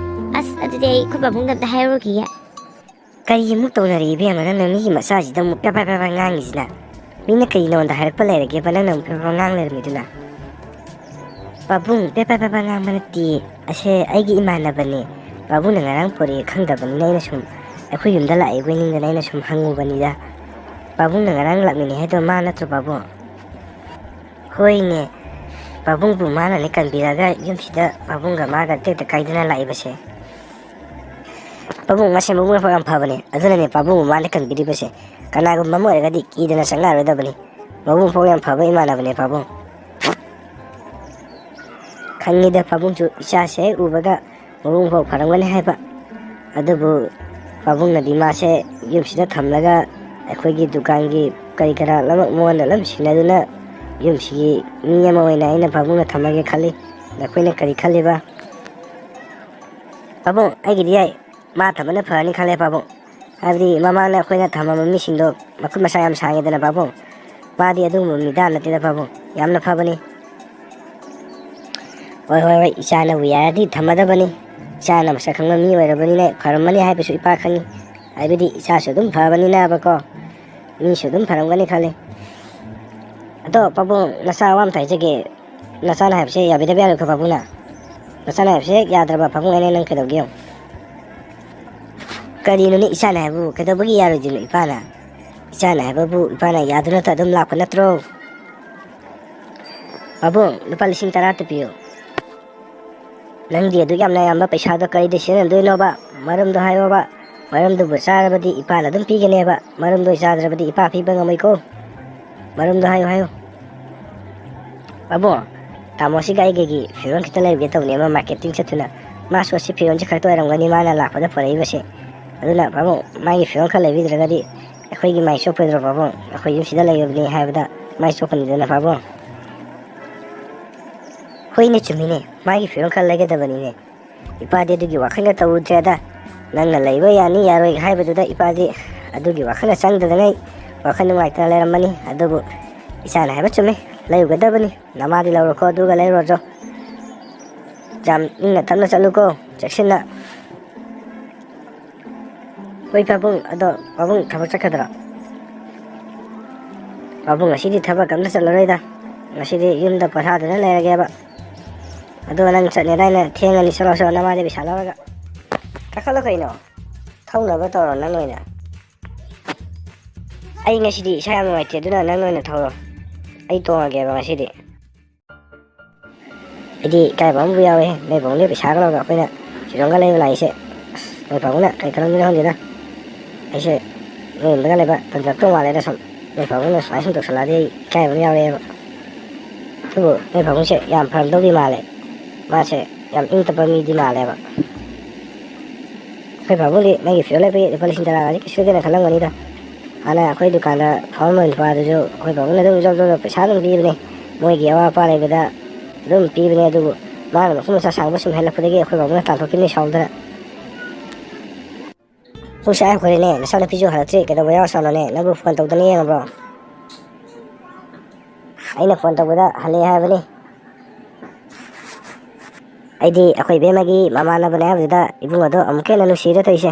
ꯑꯁ, ꯑꯗꯨꯗꯤ ꯑꯩ ꯑꯩꯈꯣꯏ ꯄꯥꯕꯨꯡꯗ ꯑꯝꯇ ꯍꯥꯏꯔꯨꯈꯤꯒꯦ꯫ ꯀꯔꯤ ꯑꯃꯨꯛ ꯇꯧꯅꯔꯤ ꯏꯕꯦꯝꯃ? ꯅꯪꯅ ꯃꯤꯒꯤ ꯃꯆꯥꯁꯤꯗ ꯑꯃꯨꯛ ꯄꯦ ꯄꯦ ꯄꯦ ꯄꯦ ꯉꯥꯡꯉꯤꯁꯤꯅ? ꯃꯤꯅ ꯀꯔꯤ ꯅꯉꯣꯟꯗ ꯍꯥꯏꯔꯛꯄ ꯂꯩꯔꯒꯦꯕ ꯅꯪꯅ ꯑꯃꯨꯛ ꯄꯦ ꯄꯦ ꯄꯦ ꯉꯥꯡ ꯂꯩꯔꯝꯃꯤꯗꯨꯅ? ꯄꯥꯕꯨꯡ, ꯄꯦ ꯄꯦ ꯄꯦ ꯄꯦ ꯉꯥꯡꯕ ꯅꯠꯇꯦ꯫ ꯑꯁꯦ ꯑꯩꯒꯤ ꯏꯃꯥꯟꯅꯕꯅꯦ꯫ ꯄꯥꯕꯨꯡꯅ ꯉꯔꯥꯡ ꯄꯣꯔꯛꯑꯦ ꯈꯪꯗꯕꯅꯤꯅ ꯑꯩꯅ ꯁꯨꯝ ꯑꯩꯈꯣꯏ ꯌꯨꯝꯗ ꯂꯥꯛꯑꯦ ꯀꯣꯏꯅꯤꯡꯗꯅ ꯑꯩꯅ ꯁꯨꯝ ꯍꯪꯉꯨꯕꯅꯤꯗ꯫ ꯄꯥꯕꯨꯡꯅ ꯉꯔꯥꯡ ꯂꯥꯛꯃꯤꯟꯅꯩ ꯍꯥꯏꯗꯣ ꯃꯥ ꯅꯠꯇ꯭ꯔꯣ ꯄꯥꯕꯨꯡ? ꯍꯣꯏꯅꯦ, ꯄꯥꯕꯨꯡꯕꯨ ꯃꯥꯅꯅꯦ ꯀꯟꯕꯤꯔꯒ ꯌꯨꯝꯁꯤꯗ ꯄꯥꯕꯨꯡꯒ ꯃꯥꯒ ꯇꯦꯛꯇ ꯀꯥꯏꯗꯅ ꯂꯥꯛꯏꯕꯁꯦ꯫ ꯄꯥꯕꯨꯡ ꯃꯁꯦ ꯃꯕꯨꯛ ꯃꯐꯝ ꯌꯥꯝ ꯐꯕꯅꯦ, ꯑꯗꯨꯅꯅꯦ ꯄꯥꯕꯨꯡꯕꯨ ꯃꯥꯅ ꯀꯟꯕꯤꯔꯤꯕꯁꯦ꯫ ꯀꯅꯥꯒꯨꯝꯕ ꯑꯃ ꯑꯣꯏꯔꯒꯗꯤ ꯀꯤꯗꯅ ꯆꯪꯉꯛꯑꯔꯣꯏꯗꯕꯅꯤ꯫ ꯃꯕꯨꯛ ꯃꯐꯝ ꯌꯥꯝ ꯐꯕ ꯏꯃꯥꯟꯅꯕꯅꯦ ꯄꯥꯕꯨꯡ꯫ ꯈꯪꯉꯤꯗ ꯄꯥꯕꯨꯡꯁꯨ ꯏꯆꯥꯁꯦ ꯍꯦꯛ ꯎꯕꯒ ꯃꯕꯨꯛ ꯃꯐꯝ ꯐꯔꯝꯒꯅꯤ ꯍꯥꯏꯕ꯫ ꯑꯗꯨꯕꯨ ꯄꯥꯕꯨꯡꯅꯗꯤ ꯃꯥꯁꯦ ꯌꯨꯝꯁꯤꯗ ꯊꯝꯂꯒ ꯑꯩꯈꯣꯏꯒꯤ ꯗꯨꯀꯥꯟꯒꯤ ꯀꯔꯤ ꯀꯔꯥ ꯂꯣꯏꯅꯃꯛ ꯃꯉꯣꯟꯗ ꯂꯣꯏ ꯁꯤꯟꯅꯗꯨꯅ ꯌꯨꯝꯁꯤꯒꯤ ꯃꯤ ꯑꯃ ꯑꯣꯏꯅ ꯑꯩꯅ ꯄꯥꯕꯨꯡꯅ ꯊꯝꯃꯒꯦ ꯈꯜꯂꯤ꯫ ꯅꯈꯣꯏꯅ ꯀꯔꯤ ꯈꯜꯂꯤꯕ? ꯄꯥꯕꯨꯡ, ꯑꯩꯒꯤꯗꯤ ꯌꯥꯏ꯫ ꯃꯥ ꯊꯝꯕꯅ ꯐꯔꯅꯤ ꯈꯜꯂꯦ ꯄꯥꯕꯨꯡ꯫ ꯍꯥꯏꯕꯗꯤ ꯃꯃꯥꯡꯗ ꯑꯩꯈꯣꯏꯅ ꯊꯝꯃꯝꯕ ꯃꯤꯁꯤꯡꯗꯣ ꯃꯈꯨꯠ ꯃꯁꯥ ꯌꯥꯝ ꯁꯥꯡꯉꯦꯗꯅ ꯄꯥꯕꯨꯡ꯫ ꯃꯥꯗꯤ ꯑꯗꯨꯒꯨꯝꯕ ꯃꯤꯗꯥ ꯅꯠꯇꯦꯗ ꯄꯥꯕꯨꯡ, ꯌꯥꯝꯅ ꯐꯕꯅꯤ꯫ ꯍꯣꯏ, ꯍꯣꯏ, ꯍꯣꯏ, ꯏꯆꯥꯅꯕꯨ ꯌꯥꯔꯗꯤ ꯊꯝꯃꯗꯕꯅꯤ꯫ ꯏꯆꯥꯅ ꯃꯁꯛ ꯈꯪꯕ ꯃꯤ ꯑꯣꯏꯔꯕꯅꯤꯅ ꯐꯔꯝꯃꯅꯤ ꯍꯥꯏꯕꯁꯨ ꯏꯄꯥ ꯈꯪꯉꯤ꯫ ꯍꯥꯏꯕꯗꯤ ꯏꯆꯥꯁꯨ ꯑꯗꯨꯝ ꯐꯕꯅꯤꯅꯕꯀꯣ, ꯃꯤꯁꯨ ꯑꯗꯨꯝ ꯐꯔꯝꯒꯅꯤ ꯈꯜꯂꯤ꯫ ꯑꯗꯣ ꯄꯥꯕꯨꯡ, ꯅꯆꯥ ꯋꯥ ꯑꯝꯇ ꯍꯥꯏꯖꯒꯦ꯫ ꯅꯆꯥꯅ ꯍꯥꯏꯕꯁꯦ ꯌꯥꯕꯤꯗꯕ ꯌꯥꯔꯣꯏꯀꯣ ꯄꯥꯕꯨꯡꯅ꯫ ꯅꯆꯥꯅ ꯍꯥꯏꯕꯁꯦ ꯍꯦꯛ ꯌꯥꯗ꯭ꯔꯕ ꯄꯥꯕꯨꯡ, ꯑꯩꯅ ꯅꯪ ꯀꯩꯗꯧꯒꯦ ꯌꯦꯡꯉꯨ꯫ ꯀꯔꯤꯅꯣꯅꯦ ꯏꯆꯥꯅ ꯍꯥꯏꯕꯕꯨ? ꯀꯩꯗꯧꯕꯒꯤ ꯌꯥꯔꯣꯏꯗꯣꯏꯅꯣ ꯏꯄꯥꯅ? ꯏꯆꯥꯅ ꯍꯥꯏꯕꯕꯨ ꯏꯄꯥꯅ ꯌꯥꯗꯨꯅꯇ ꯑꯗꯨꯝ ꯂꯥꯛꯄ ꯅꯠꯇ꯭ꯔꯣ? ꯄꯥꯕꯨꯡ, ꯂꯨꯄꯥ ꯂꯤꯁꯤꯡ ꯇꯔꯥꯇ ꯄꯤꯌꯨ꯫ ꯅꯪꯗꯤ ꯑꯗꯨꯛ ꯌꯥꯝꯅ ꯌꯥꯝꯕ ꯄꯩꯁꯥꯗꯣ ꯀꯔꯤꯗ ꯁꯤꯖꯤꯟꯅꯗꯣꯏꯅꯣꯕ? ꯃꯔꯝꯗꯣ ꯍꯥꯏꯌꯣꯕ꯫ ꯃꯔꯝꯗꯨꯕꯨ ꯆꯥꯔꯕꯗꯤ ꯏꯄꯥꯅ ꯑꯗꯨꯝ ꯄꯤꯒꯅꯦꯕ꯫ ꯃꯔꯝꯗꯣ ꯆꯥꯗ꯭ꯔꯕꯗꯤ ꯏꯄꯥ ꯄꯤꯕ ꯉꯝꯃꯣꯏꯀꯣ꯫ ꯃꯔꯝꯗꯣ ꯍꯥꯏꯌꯨ, ꯍꯥꯏꯌꯨ꯫ ꯄꯥꯕꯨꯡ, ꯇꯥꯃꯣꯁꯤꯒ ꯑꯩꯒꯒꯤ ꯐꯤꯔꯣꯜ ꯈꯤꯇ ꯂꯩꯔꯨꯒꯦ ꯇꯧꯕꯅꯦ, ꯑꯃ ꯃꯥꯔꯀꯦꯇꯤꯡ ꯆꯠꯇꯨꯅ꯫ ꯃꯥꯁꯨ ꯑꯁꯤ ꯐꯤꯔꯣꯜꯁꯦ ꯈꯛꯇ ꯑꯣꯏꯔꯝꯒꯅꯤ ꯃꯥꯅ ꯂꯥꯛꯄꯗ ꯄꯨꯔꯛꯏꯕꯁꯦ꯫ ꯑꯗꯨꯅ ꯄꯥꯕꯨꯡ, ꯃꯥꯒꯤ ꯐꯤꯔꯣꯜ ꯈꯔ ꯂꯩꯕꯤꯗ꯭ꯔꯒꯗꯤ ꯑꯩꯈꯣꯏꯒꯤ ꯃꯥꯏ ꯆꯣꯞꯄꯣꯏꯗ꯭ꯔꯣ ꯄꯥꯕꯨꯡ? ꯑꯩꯈꯣꯏ ꯌꯨꯝꯁꯤꯗ ꯂꯩꯕꯅꯤ ꯍꯥꯏꯕꯗ ꯃꯥꯏ ꯆꯣꯞꯀꯅꯤꯗꯅ ꯄꯥꯕꯨꯡ꯫ ꯍꯣꯏꯅꯦ, ꯆꯨꯝꯃꯤꯅꯦ, ꯃꯥꯒꯤ ꯐꯤꯔꯣꯜ ꯈꯔ ꯂꯩꯒꯗꯕꯅꯤꯅꯦ꯫ ꯏꯄꯥꯗꯤ ꯑꯗꯨꯒꯤ ꯋꯥꯈꯜꯒ ꯇꯧꯔꯨꯗ꯭ꯔꯦꯗ꯫ ꯅꯪꯅ ꯂꯩꯕ ꯌꯥꯅꯤ ꯌꯥꯔꯣꯏ ꯍꯥꯏꯕꯗꯨꯗ ꯏꯄꯥꯗꯤ ꯑꯗꯨꯒꯤ ꯋꯥꯈꯜꯒ ꯆꯪꯗꯗꯉꯩ ꯋꯥꯈꯜ ꯅꯨꯡꯉꯥꯏꯇꯅ ꯂꯩꯔꯝꯕꯅꯤ꯫ ꯑꯗꯨꯕꯨ ꯏꯆꯥꯅ ꯍꯥꯏꯕ ꯆꯨꯝꯃꯤ, ꯂꯩꯔꯨꯒꯗꯕꯅꯤ꯫ ꯅꯃꯥꯗꯤ ꯂꯧꯔꯣꯀꯣ, ꯑꯗꯨꯒ ꯂꯩꯔꯨꯔꯣ꯫ ꯌꯥꯝ ꯏꯪꯅ ꯇꯞꯅ ꯆꯠꯂꯨꯀꯣ, ꯆꯦꯛꯁꯤꯟꯅ꯫ ꯍꯣꯏ ꯄꯥꯕꯨꯡ, ꯑꯗꯣ ꯄꯥꯕꯨꯡ ꯊꯕꯛ ꯆꯠꯀꯗ꯭ꯔꯣ? ꯄꯥꯕꯨꯡ ꯉꯁꯤꯗꯤ ꯊꯕꯛ ꯑꯝꯇ ꯆꯠꯂꯔꯣꯏꯗ꯫ ꯉꯁꯤꯗꯤ ꯌꯨꯝꯗ ꯄꯣꯊꯥꯗꯨꯅ ꯂꯩꯔꯒꯦꯕ꯫ ꯑꯗꯣ ꯅꯪ ꯆꯠꯅꯦꯗꯥꯏꯅ ꯊꯦꯡꯉꯅꯤ, ꯆꯠꯂꯣ, ꯆꯠꯂꯣ, ꯅꯃꯥꯗꯤ ꯄꯩꯁꯥ ꯂꯧꯔꯒ꯫ ꯀꯥꯈꯠꯂꯣ ꯀꯩꯅꯣ, ꯊꯧꯅꯕ ꯇꯧꯔꯣ ꯅꯪ ꯑꯣꯏꯅ꯫ ꯑꯩ ꯉꯁꯤꯗꯤ ꯏꯁꯥ ꯌꯥꯝ ꯅꯨꯡꯉꯥꯏꯇꯦ, ꯑꯗꯨꯅ ꯅꯪ ꯑꯣꯏꯅ ꯊꯧꯔꯣ꯫ ꯑꯩ ꯇꯣꯡꯉꯒꯦꯕ ꯉꯁꯤꯗꯤ꯫ ꯑꯩꯗꯤ ꯏꯀꯥꯏꯕ ꯑꯃꯕꯨ ꯌꯥꯎꯋꯦ, ꯅꯣꯏ ꯄꯥꯕꯨꯡꯗꯤ ꯄꯩꯁꯥꯒ ꯂꯧꯔꯒ ꯑꯩꯈꯣꯏꯅ ꯐꯤꯔꯣꯟꯒ ꯂꯩꯕ ꯂꯥꯛꯏꯁꯦ꯫ ꯑꯁ, ꯅꯣꯏ ꯄꯥꯕꯨꯡꯅ ꯀꯩ ꯈꯜꯂꯝꯗꯣꯏꯅꯣ ꯈꯪꯗꯦꯗ꯫ ꯑꯩꯁꯦ ꯅꯣꯏ ꯌꯨꯝꯗꯒ ꯂꯩꯕ ꯇꯟꯖꯔꯛꯇꯧ ꯃꯥꯜꯂꯦꯗ ꯁꯨꯝ꯫ ꯅꯣꯏ ꯄꯥꯕꯨꯡꯅ ꯁꯨꯃꯥꯏꯅ ꯁꯨꯝ ꯇꯧꯁꯜꯂꯛꯑꯗꯤ ꯑꯩ ꯏꯀꯥꯏꯕ ꯑꯃ ꯌꯥꯎꯔꯛꯑꯦꯕ꯫ ꯑꯗꯨꯕꯨ ꯅꯣꯏ ꯄꯥꯕꯨꯡꯁꯦ ꯌꯥꯝ ꯐꯔꯝꯗꯧꯗꯤ ꯃꯥꯜꯂꯦ꯫ ꯃꯥꯁꯦ ꯌꯥꯝ ꯏꯪ ꯇꯞꯄ ꯃꯤꯗꯤ ꯃꯥꯜꯂꯦꯕ꯫ ꯑꯩꯈꯣꯏ ꯄꯥꯕꯨꯡꯗꯤ ꯅꯪꯒꯤ ꯐꯤꯔꯣꯜ ꯂꯩꯕꯒꯤ ꯂꯨꯄꯥ ꯂꯤꯁꯤꯡ ꯇꯔꯥꯒꯁꯦ ꯀꯩꯁꯨ ꯂꯩꯇꯦꯅ ꯈꯜꯂꯝꯒꯅꯤꯗ꯫ ꯍꯥꯟꯅ ꯑꯩꯈꯣꯏ ꯗꯨꯀꯥꯟꯗ ꯐꯝꯃꯝꯕ ꯅꯨꯄꯥꯗꯨꯁꯨ ꯑꯩꯈꯣꯏ ꯄꯥꯕꯨꯡꯅ ꯑꯗꯨꯝ ꯖꯣꯕ ꯖꯣꯕ ꯄꯩꯁꯥ ꯑꯗꯨꯝ ꯄꯤꯕꯅꯦ꯫ ꯃꯣꯏꯒꯤ ꯑꯋꯥꯠ ꯑꯄꯥ ꯂꯩꯕꯗ ꯑꯗꯨꯝ ꯄꯤꯕꯅꯦ꯫ ꯑꯗꯨꯕꯨ ꯃꯥꯅ ꯃꯈꯨꯠ ꯃꯁꯥ ꯁꯥꯡꯕ ꯁꯨꯝ ꯍꯦꯜꯂꯛꯄꯗꯒꯤ ꯑꯩꯈꯣꯏ ꯄꯥꯕꯨꯡꯅ ꯇꯥꯟꯊꯣꯛꯈꯤꯕꯅꯤ ꯁꯥꯎꯗꯅ꯫ ꯄꯨꯡꯁꯦ ꯑꯥ ꯌꯧꯈ꯭ꯔꯦꯅꯦ, ꯅꯆꯥꯅꯨꯄꯤꯁꯨ ꯍꯜꯂꯛꯇ꯭ꯔꯤ, ꯀꯩꯗꯧꯕ ꯌꯥꯎꯔꯖꯥꯠꯅꯣꯅꯦ? ꯅꯪꯕꯨ ꯐꯣꯟ ꯇꯧꯗꯅ ꯌꯦꯡꯉꯕ꯭ꯔꯣ? ꯑꯩꯅ ꯐꯣꯟ ꯇꯧꯕꯗ ꯍꯜꯂꯛꯑꯦ ꯍꯥꯏꯕꯅꯤ꯫ ꯑꯩꯗꯤ ꯑꯩꯈꯣꯏ ꯏꯕꯦꯝꯃꯒꯤ ꯃꯃꯥꯟꯅꯕꯅꯦ ꯍꯥꯏꯕꯗꯨꯗ ꯏꯕꯨꯡ ꯑꯗꯣ ꯑꯃꯨꯛꯀ ꯍꯦꯟꯅ ꯅꯨꯡꯁꯤꯔꯦ ꯇꯧꯔꯤꯁꯦ꯫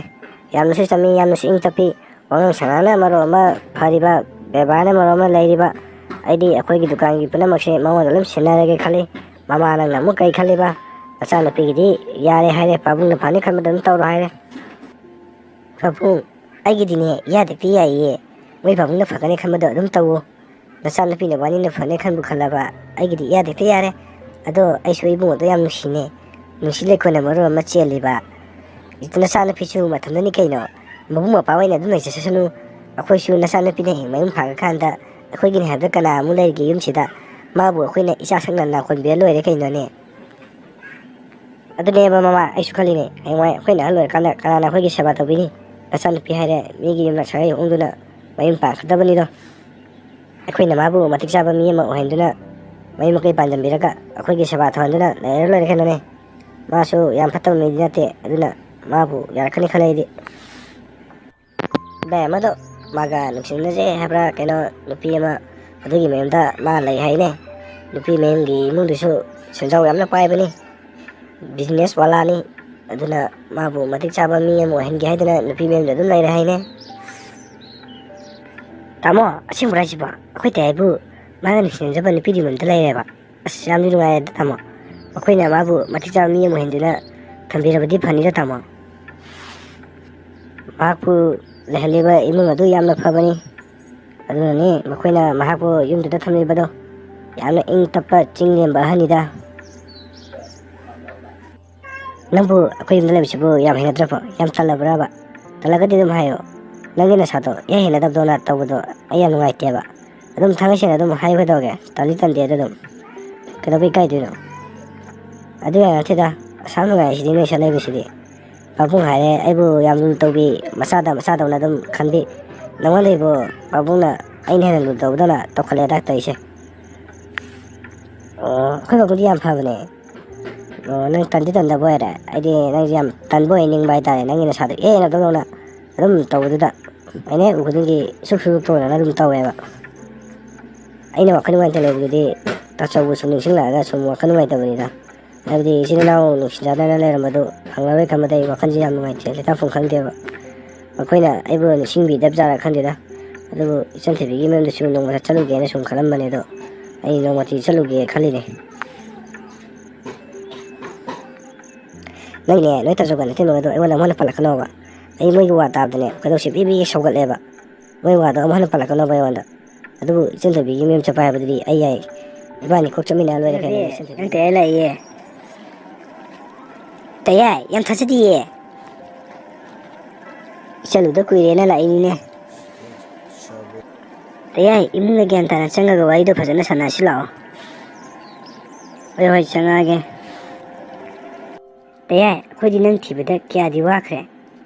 ꯌꯥꯝꯅꯁꯨ ꯆꯝꯃꯤ, ꯌꯥꯝꯅꯁꯨ ꯏꯪ ꯇꯞꯄꯤ, ꯋꯥꯉꯥꯡ ꯁꯉꯥꯡꯅ ꯃꯔꯣꯜ ꯑꯃ ꯐꯔꯤꯕ, ꯕꯦꯕꯥꯔꯅ ꯃꯔꯣꯜ ꯑꯃ ꯂꯩꯔꯤꯕ꯫ ꯑꯩꯗꯤ ꯑꯩꯈꯣꯏꯒꯤ ꯗꯨꯀꯥꯟꯒꯤ ꯄꯨꯝꯅꯃꯛꯁꯦ ꯃꯉꯣꯟꯗ ꯂꯣꯏ ꯁꯤꯟꯅꯔꯒꯦ ꯈꯜꯂꯤ꯫ ꯃꯃꯥ, ꯅꯪꯅ ꯑꯃꯨꯛ ꯀꯩ ꯈꯜꯂꯤꯕ? ꯅꯆꯥꯅꯨꯄꯤꯒꯤꯗꯤ ꯌꯥꯔꯦ ꯍꯥꯏꯔꯦ, ꯄꯥꯕꯨꯡꯅ ꯐꯅꯤ ꯈꯟꯕꯗ ꯑꯗꯨꯝ ꯇꯧꯔꯣ ꯍꯥꯏꯔꯦ꯫ ꯄꯥꯕꯨꯡ, ꯑꯩꯒꯤꯗꯤꯅꯦ ꯏꯌꯥꯗ ꯍꯦꯛꯇ ꯌꯥꯏꯌꯦ꯫ ꯃꯣꯏ ꯄꯥꯕꯨꯡꯅ ꯐꯒꯅꯤ ꯈꯟꯕꯗꯣ ꯑꯗꯨꯝ ꯇꯧꯋꯣ꯫ ꯅꯆꯥꯅꯨꯄꯤ ꯅꯕꯥꯅꯤꯅ ꯐꯅꯤ ꯈꯟꯕꯨ ꯈꯜꯂꯕ, ꯑꯩꯒꯤꯗꯤ ꯏꯌꯥꯗ ꯍꯦꯛꯇ ꯌꯥꯔꯦ꯫ ꯑꯗꯣ ꯑꯩꯁꯨ ꯏꯕꯨꯡꯉꯣꯗꯣ ꯌꯥꯝ ꯅꯨꯡꯁꯤꯅꯦ꯫ ꯅꯨꯡꯁꯤ ꯂꯩꯈꯣꯟꯅ ꯃꯔꯣꯜ ꯑꯃ ꯆꯦꯜꯂꯤꯕ꯫ ꯅꯆꯥꯅꯨꯄꯤꯁꯨ ꯃꯊꯟꯗꯅꯤ ꯀꯩꯅꯣ꯫ ꯃꯕꯨꯡ ꯃꯧꯄ꯭ꯋꯥ ꯑꯣꯏꯅ ꯑꯗꯨꯝ ꯂꯩꯖꯁꯅꯨ꯫ ꯑꯩꯈꯣꯏꯁꯨ ꯅꯆꯥꯅꯨꯄꯤꯅ ꯍꯌꯦꯡ ꯃꯌꯨꯝ ꯄꯥꯟꯈ꯭ꯔꯀꯥꯟꯗ ꯑꯩꯈꯣꯏꯒꯤꯅꯤ ꯍꯥꯏꯕꯗ ꯀꯅꯥ ꯑꯃꯨꯛ ꯂꯩꯔꯤꯒꯦ ꯌꯨꯝꯁꯤꯗ? ꯃꯥꯕꯨ ꯑꯩꯈꯣꯏꯅ ꯏꯆꯥ ꯁꯛꯅ ꯅꯥꯀꯣꯟꯕꯤꯔ ꯂꯣꯏꯔꯦ ꯀꯩꯅꯣꯅꯦ꯫ ꯑꯗꯨꯅꯦꯕ ꯃꯃꯥ, ꯑꯩꯁꯨ ꯈꯜꯂꯤꯅꯦ, ꯍꯌꯦꯡꯋꯥꯏ ꯑꯩꯈꯣꯏꯅ ꯑꯍꯜ ꯑꯣꯏꯔꯀꯥꯟꯗ ꯀꯅꯥꯅ ꯑꯩꯈꯣꯏꯒꯤ ꯁꯦꯕꯥ ꯇꯧꯕꯤꯅꯤ? ꯅꯆꯥꯅꯨꯄꯤ ꯍꯥꯏꯔꯦ, ꯃꯤꯒꯤ ꯌꯨꯝꯗ ꯁꯥꯒꯩ ꯍꯣꯡꯗꯨꯅ ꯃꯌꯨꯝ ꯄꯥꯟꯈ꯭ꯔꯗꯕꯅꯤꯗꯣ꯫ ꯑꯩꯈꯣꯏꯅ ꯃꯥꯕꯨ ꯃꯇꯤꯛ ꯆꯥꯕ ꯃꯤ ꯑꯃ ꯑꯣꯏꯍꯟꯗꯨꯅ, ꯃꯌꯨꯝ ꯃꯀꯩ ꯄꯥꯟꯖꯟꯕꯤꯔꯒ ꯑꯩꯈꯣꯏꯒꯤ ꯁꯦꯕꯥ ꯇꯧꯍꯟꯗꯨꯅ ꯂꯩꯔ ꯂꯣꯏꯔꯦ ꯀꯩꯅꯣꯅꯦ꯫ ꯃꯥꯁꯨ ꯌꯥꯝ ꯐꯠꯇꯕ ꯃꯤꯗꯤ ꯅꯠꯇꯦ, ꯑꯗꯨꯅ ꯃꯥꯕꯨ ꯌꯥꯔꯛꯀꯅꯤ ꯈꯜꯂꯦ ꯑꯩꯗꯤ꯫ ꯚꯥꯏ ꯑꯃꯗꯣ, ꯃꯥꯒ ꯅꯨꯡꯁꯤꯅꯖꯩ ꯍꯥꯏꯕ꯭ꯔꯥ ꯀꯩꯅꯣ, ꯅꯨꯄꯤ ꯑꯃ, ꯑꯗꯨꯒꯤ ꯃꯌꯨꯝꯗ ꯃꯥ ꯂꯩ ꯍꯥꯏꯅꯦ꯫ ꯅꯨꯄꯤ ꯃꯌꯨꯝꯒꯤ ꯏꯃꯨꯡꯗꯨꯁꯨ ꯁꯦꯟꯖꯥꯎ ꯌꯥꯝꯅ ꯄꯥꯏꯕꯅꯤ, ꯕꯤꯖꯤꯅꯦꯁ ꯋꯥꯂꯥꯅꯤ꯫ ꯑꯗꯨꯅ ꯃꯥꯕꯨ ꯃꯇꯤꯛ ꯆꯥꯕ ꯃꯤ ꯑꯃ ꯑꯣꯏꯍꯟꯒꯦ ꯍꯥꯏꯗꯅ ꯅꯨꯄꯤ ꯃꯌꯨꯝꯗ ꯑꯗꯨꯝ ꯂꯩꯔꯦ ꯍꯥꯏꯅꯦ꯫ ꯇꯥꯃꯣ, ꯑꯁꯦꯡꯕ꯭ꯔꯥ ꯍꯥꯏꯁꯤꯕꯣ? ꯑꯩꯈꯣꯏ ꯇꯌꯥꯏꯕꯨ ꯃꯥꯅ ꯅꯨꯡꯁꯤꯅꯖꯕ ꯅꯨꯄꯤꯗꯨꯒꯤ ꯃꯌꯨꯝꯗ ꯂꯩꯔꯦꯕ? ꯑꯁ, ꯌꯥꯝꯗꯤ ꯅꯨꯡꯉꯥꯏꯔꯦꯗ ꯇꯥꯃꯣ꯫ ꯃꯈꯣꯏꯅ ꯃꯥꯕꯨ ꯃꯇꯤꯛ ꯆꯥꯕ ꯃꯤ ꯑꯃ ꯑꯣꯏꯍꯟꯗꯨꯅ ꯊꯝꯕꯤꯔꯕꯗꯤ ꯐꯅꯤꯗ ꯇꯥꯃꯣ꯫ ꯃꯍꯥꯛꯄꯨ ꯂꯩꯍꯜꯂꯤꯕ ꯏꯃꯨꯡ ꯑꯗꯨ ꯌꯥꯝꯅ ꯐꯕꯅꯤ꯫ ꯑꯗꯨꯅꯅꯤ ꯃꯈꯣꯏꯅ ꯃꯍꯥꯛꯄꯨ ꯌꯨꯝꯗꯨꯗ ꯊꯝꯂꯤꯕꯗꯣ꯫ ꯌꯥꯝꯅ ꯏꯪ ꯇꯞꯄ ꯆꯤꯡ ꯂꯦꯝꯕ ꯑꯍꯜꯅꯤꯗ꯫ ꯅꯪꯕꯨ ꯑꯩꯈꯣꯏ ꯌꯨꯝꯗ ꯂꯩꯕꯁꯤꯕꯨ ꯌꯥꯝ ꯍꯩꯅꯗ꯭ꯔꯕꯣ? ꯌꯥꯝ ꯇꯜꯂꯕ꯭ꯔꯕ? ꯇꯜꯂꯒꯗꯤ ꯑꯗꯨꯝ ꯍꯥꯏꯌꯣ꯫ ꯅꯪꯒꯤ ꯅꯁꯥꯗꯣ ꯏꯍꯩ ꯍꯩꯅꯗꯕꯗꯧꯅ ꯇꯧꯕꯗꯣ ꯑꯩ ꯌꯥꯝ ꯅꯨꯡꯉꯥꯏꯇꯦꯕ꯫ ꯑꯗꯨꯝ ꯊꯥꯡꯉꯩ ꯁꯦꯡꯅ ꯑꯗꯨꯝ ꯍꯥꯏꯌꯨ ꯀꯩꯗꯧꯔꯒꯦ? ꯇꯟꯗꯤ ꯇꯟꯗꯦ ꯑꯗꯨ ꯑꯗꯨꯝ꯫ ꯀꯩꯗꯧꯕꯩ ꯏꯀꯥꯏꯗꯣꯏꯅꯣ? ꯑꯗꯨ ꯌꯥ ꯅꯠꯇꯦꯗ, ꯑꯁꯥꯝ ꯅꯨꯡꯉꯥꯏꯁꯤꯗꯤ ꯅꯣꯏ ꯁꯤꯗ ꯂꯩꯕꯁꯤꯗꯤ꯫ ꯄꯥꯕꯨꯡ ꯍꯥꯏꯔꯦ ꯑꯩꯕꯨ ꯌꯥꯝ ꯂꯨ ꯇꯧꯕꯤ, ꯃꯆꯥꯗ ꯃꯆꯥꯗꯧꯅ ꯑꯗꯨꯝ ꯈꯟꯕꯤ꯫ ꯅꯉꯣꯟꯗꯩꯕꯨ ꯄꯥꯕꯨꯡꯅ ꯑꯩꯅ ꯍꯦꯟꯅ ꯂꯨ ꯇꯧꯕꯗꯧꯅ ꯇꯧꯈꯠꯂꯦꯗ ꯇꯧꯔꯤꯁꯦ꯫ ꯑꯣ, ꯑꯩꯈꯣꯏ ꯄꯥꯕꯨꯡꯗꯤ ꯌꯥꯝ ꯐꯕꯅꯦ꯫ ꯑꯣ, ꯅꯪ ꯇꯟꯗꯤ ꯇꯟꯗꯕ ꯑꯣꯏꯔꯦ꯫ ꯑꯩꯗꯤ ꯅꯪꯁꯦ ꯌꯥꯝ ꯇꯟꯕ ꯑꯣꯏ ꯅꯤꯡꯕ ꯍꯥꯏꯇꯥꯔꯦ, ꯅꯪꯒꯤ ꯅꯁꯥꯗꯣ ꯏꯍꯩ ꯍꯩꯅꯗꯕꯗꯧꯅ꯫ ꯑꯗꯨꯝ ꯇꯧꯕꯗꯨꯗ ꯑꯩꯅ ꯍꯦꯛ ꯎ ꯈꯨꯗꯤꯡꯒꯤ ꯁꯨꯛ ꯁꯨꯛ ꯇꯣꯟꯅꯅ ꯑꯗꯨꯝ ꯇꯧꯋꯦꯕ꯫ ꯑꯩꯅ ꯋꯥꯈꯜ ꯅꯨꯡꯉꯥꯏꯇ ꯂꯩꯕꯗꯨꯗꯤ ꯇꯥꯆꯧꯕꯨ ꯁꯨꯝ ꯅꯤꯡꯁꯤꯡꯂꯛꯑꯒ ꯁꯨꯝ ꯋꯥꯈꯜ ꯅꯨꯡꯉꯥꯏꯇꯕꯅꯤꯗ꯫ ꯍꯥꯏꯕꯗꯤ ꯏꯆꯤꯜ ꯏꯅꯥꯎ ꯅꯨꯡꯁꯤꯅꯗꯅ ꯂꯩꯔꯝꯕꯗꯨ ꯐꯪꯂꯔꯣꯏ ꯈꯟꯕꯗ ꯑꯩ ꯋꯥꯈꯜꯁꯦ ꯌꯥꯝ ꯅꯨꯡꯉꯥꯏꯇꯦ, ꯂꯩꯇꯥꯐꯝ ꯈꯪꯗꯦꯕ꯫ ꯃꯈꯣꯏꯅ ꯑꯩꯕꯨ ꯅꯤꯡꯁꯤꯡꯕꯤꯗꯕ ꯖꯥꯠꯂ ꯈꯪꯗꯦꯗ꯫ ꯑꯗꯨꯕꯨ ꯏꯆꯟ ꯊꯣꯏꯕꯤꯒꯤ ꯃꯌꯨꯝꯗꯁꯨ ꯅꯣꯡꯃ ꯆꯠꯂꯨꯒꯦꯅ ꯁꯨꯝ ꯈꯜꯂꯝꯕꯅꯦ, ꯑꯗꯣ ꯑꯩ ꯅꯣꯡꯃꯇꯤ ꯆꯠꯂꯨꯒꯦ ꯈꯜꯂꯤꯅꯦ꯫ ꯅꯪꯅꯦ, ꯅꯣꯏ ꯇꯥꯆꯧꯒ ꯅꯇꯩꯃꯒꯗꯣ ꯑꯩꯉꯣꯟꯗ ꯑꯃꯨꯛ ꯍꯟꯅ ꯄꯜꯂꯛꯀꯅꯣꯕ꯫ ꯑꯩ ꯃꯣꯏꯒꯤ ꯋꯥ ꯇꯥꯕꯗꯅꯦ ꯀꯩꯗꯧꯁꯦ ꯕꯤ ꯕꯤ ꯁꯧꯒꯠꯂꯦꯕ꯫ ꯃꯣꯏ ꯋꯥꯗꯣ ꯑꯃꯨꯛ ꯍꯟꯅ ꯄꯜꯂꯛꯀꯅꯣꯕ ꯑꯩꯉꯣꯟꯗ꯫ ꯑꯗꯨꯕꯨ ꯏꯆꯟ ꯊꯣꯏꯕꯤꯒꯤ ꯃꯌꯨꯝ ꯆꯠꯄ ꯍꯥꯏꯕꯗꯨꯗꯤ ꯑꯩ ꯌꯥꯏ꯫ ꯏꯕꯥꯅꯤ ꯀꯣꯛ ꯆꯠꯃꯤꯟꯅꯔ ꯂꯣꯏꯔꯦ ꯀꯩꯅꯣ, ꯅꯠꯇꯦ, ꯏꯆꯟ ꯊꯣꯏꯕꯤ꯫ ꯅꯪ ꯇꯌꯥꯏ ꯂꯥꯛꯏꯌꯦ꯫ ꯇꯌꯥꯏ, ꯌꯥꯝ ꯊꯥꯖꯗꯤꯌꯦ꯫ ꯆꯠꯂꯨꯗ ꯀꯨꯏꯔꯦꯅ ꯂꯥꯛꯏꯅꯤꯅꯦ꯫ ꯇꯌꯥꯏ, ꯏꯃꯨꯡꯗ ꯒ꯭ꯌꯥꯟ ꯇꯥꯅ ꯆꯪꯉꯒ ꯋꯥꯔꯤꯗꯣ ꯐꯖꯅ ꯁꯥꯟꯅꯁꯤ ꯂꯥꯛꯑꯣ꯫ ꯍꯣꯏ, ꯍꯣꯏ, ꯆꯪꯉꯛꯑꯒꯦ꯫ ꯇꯌꯥꯏ, ꯑꯩꯈꯣꯏꯗꯤ ꯅꯪ ꯊꯤꯕꯗ ꯀꯌꯥꯗꯤ ꯋꯥꯈ꯭ꯔꯦ꯫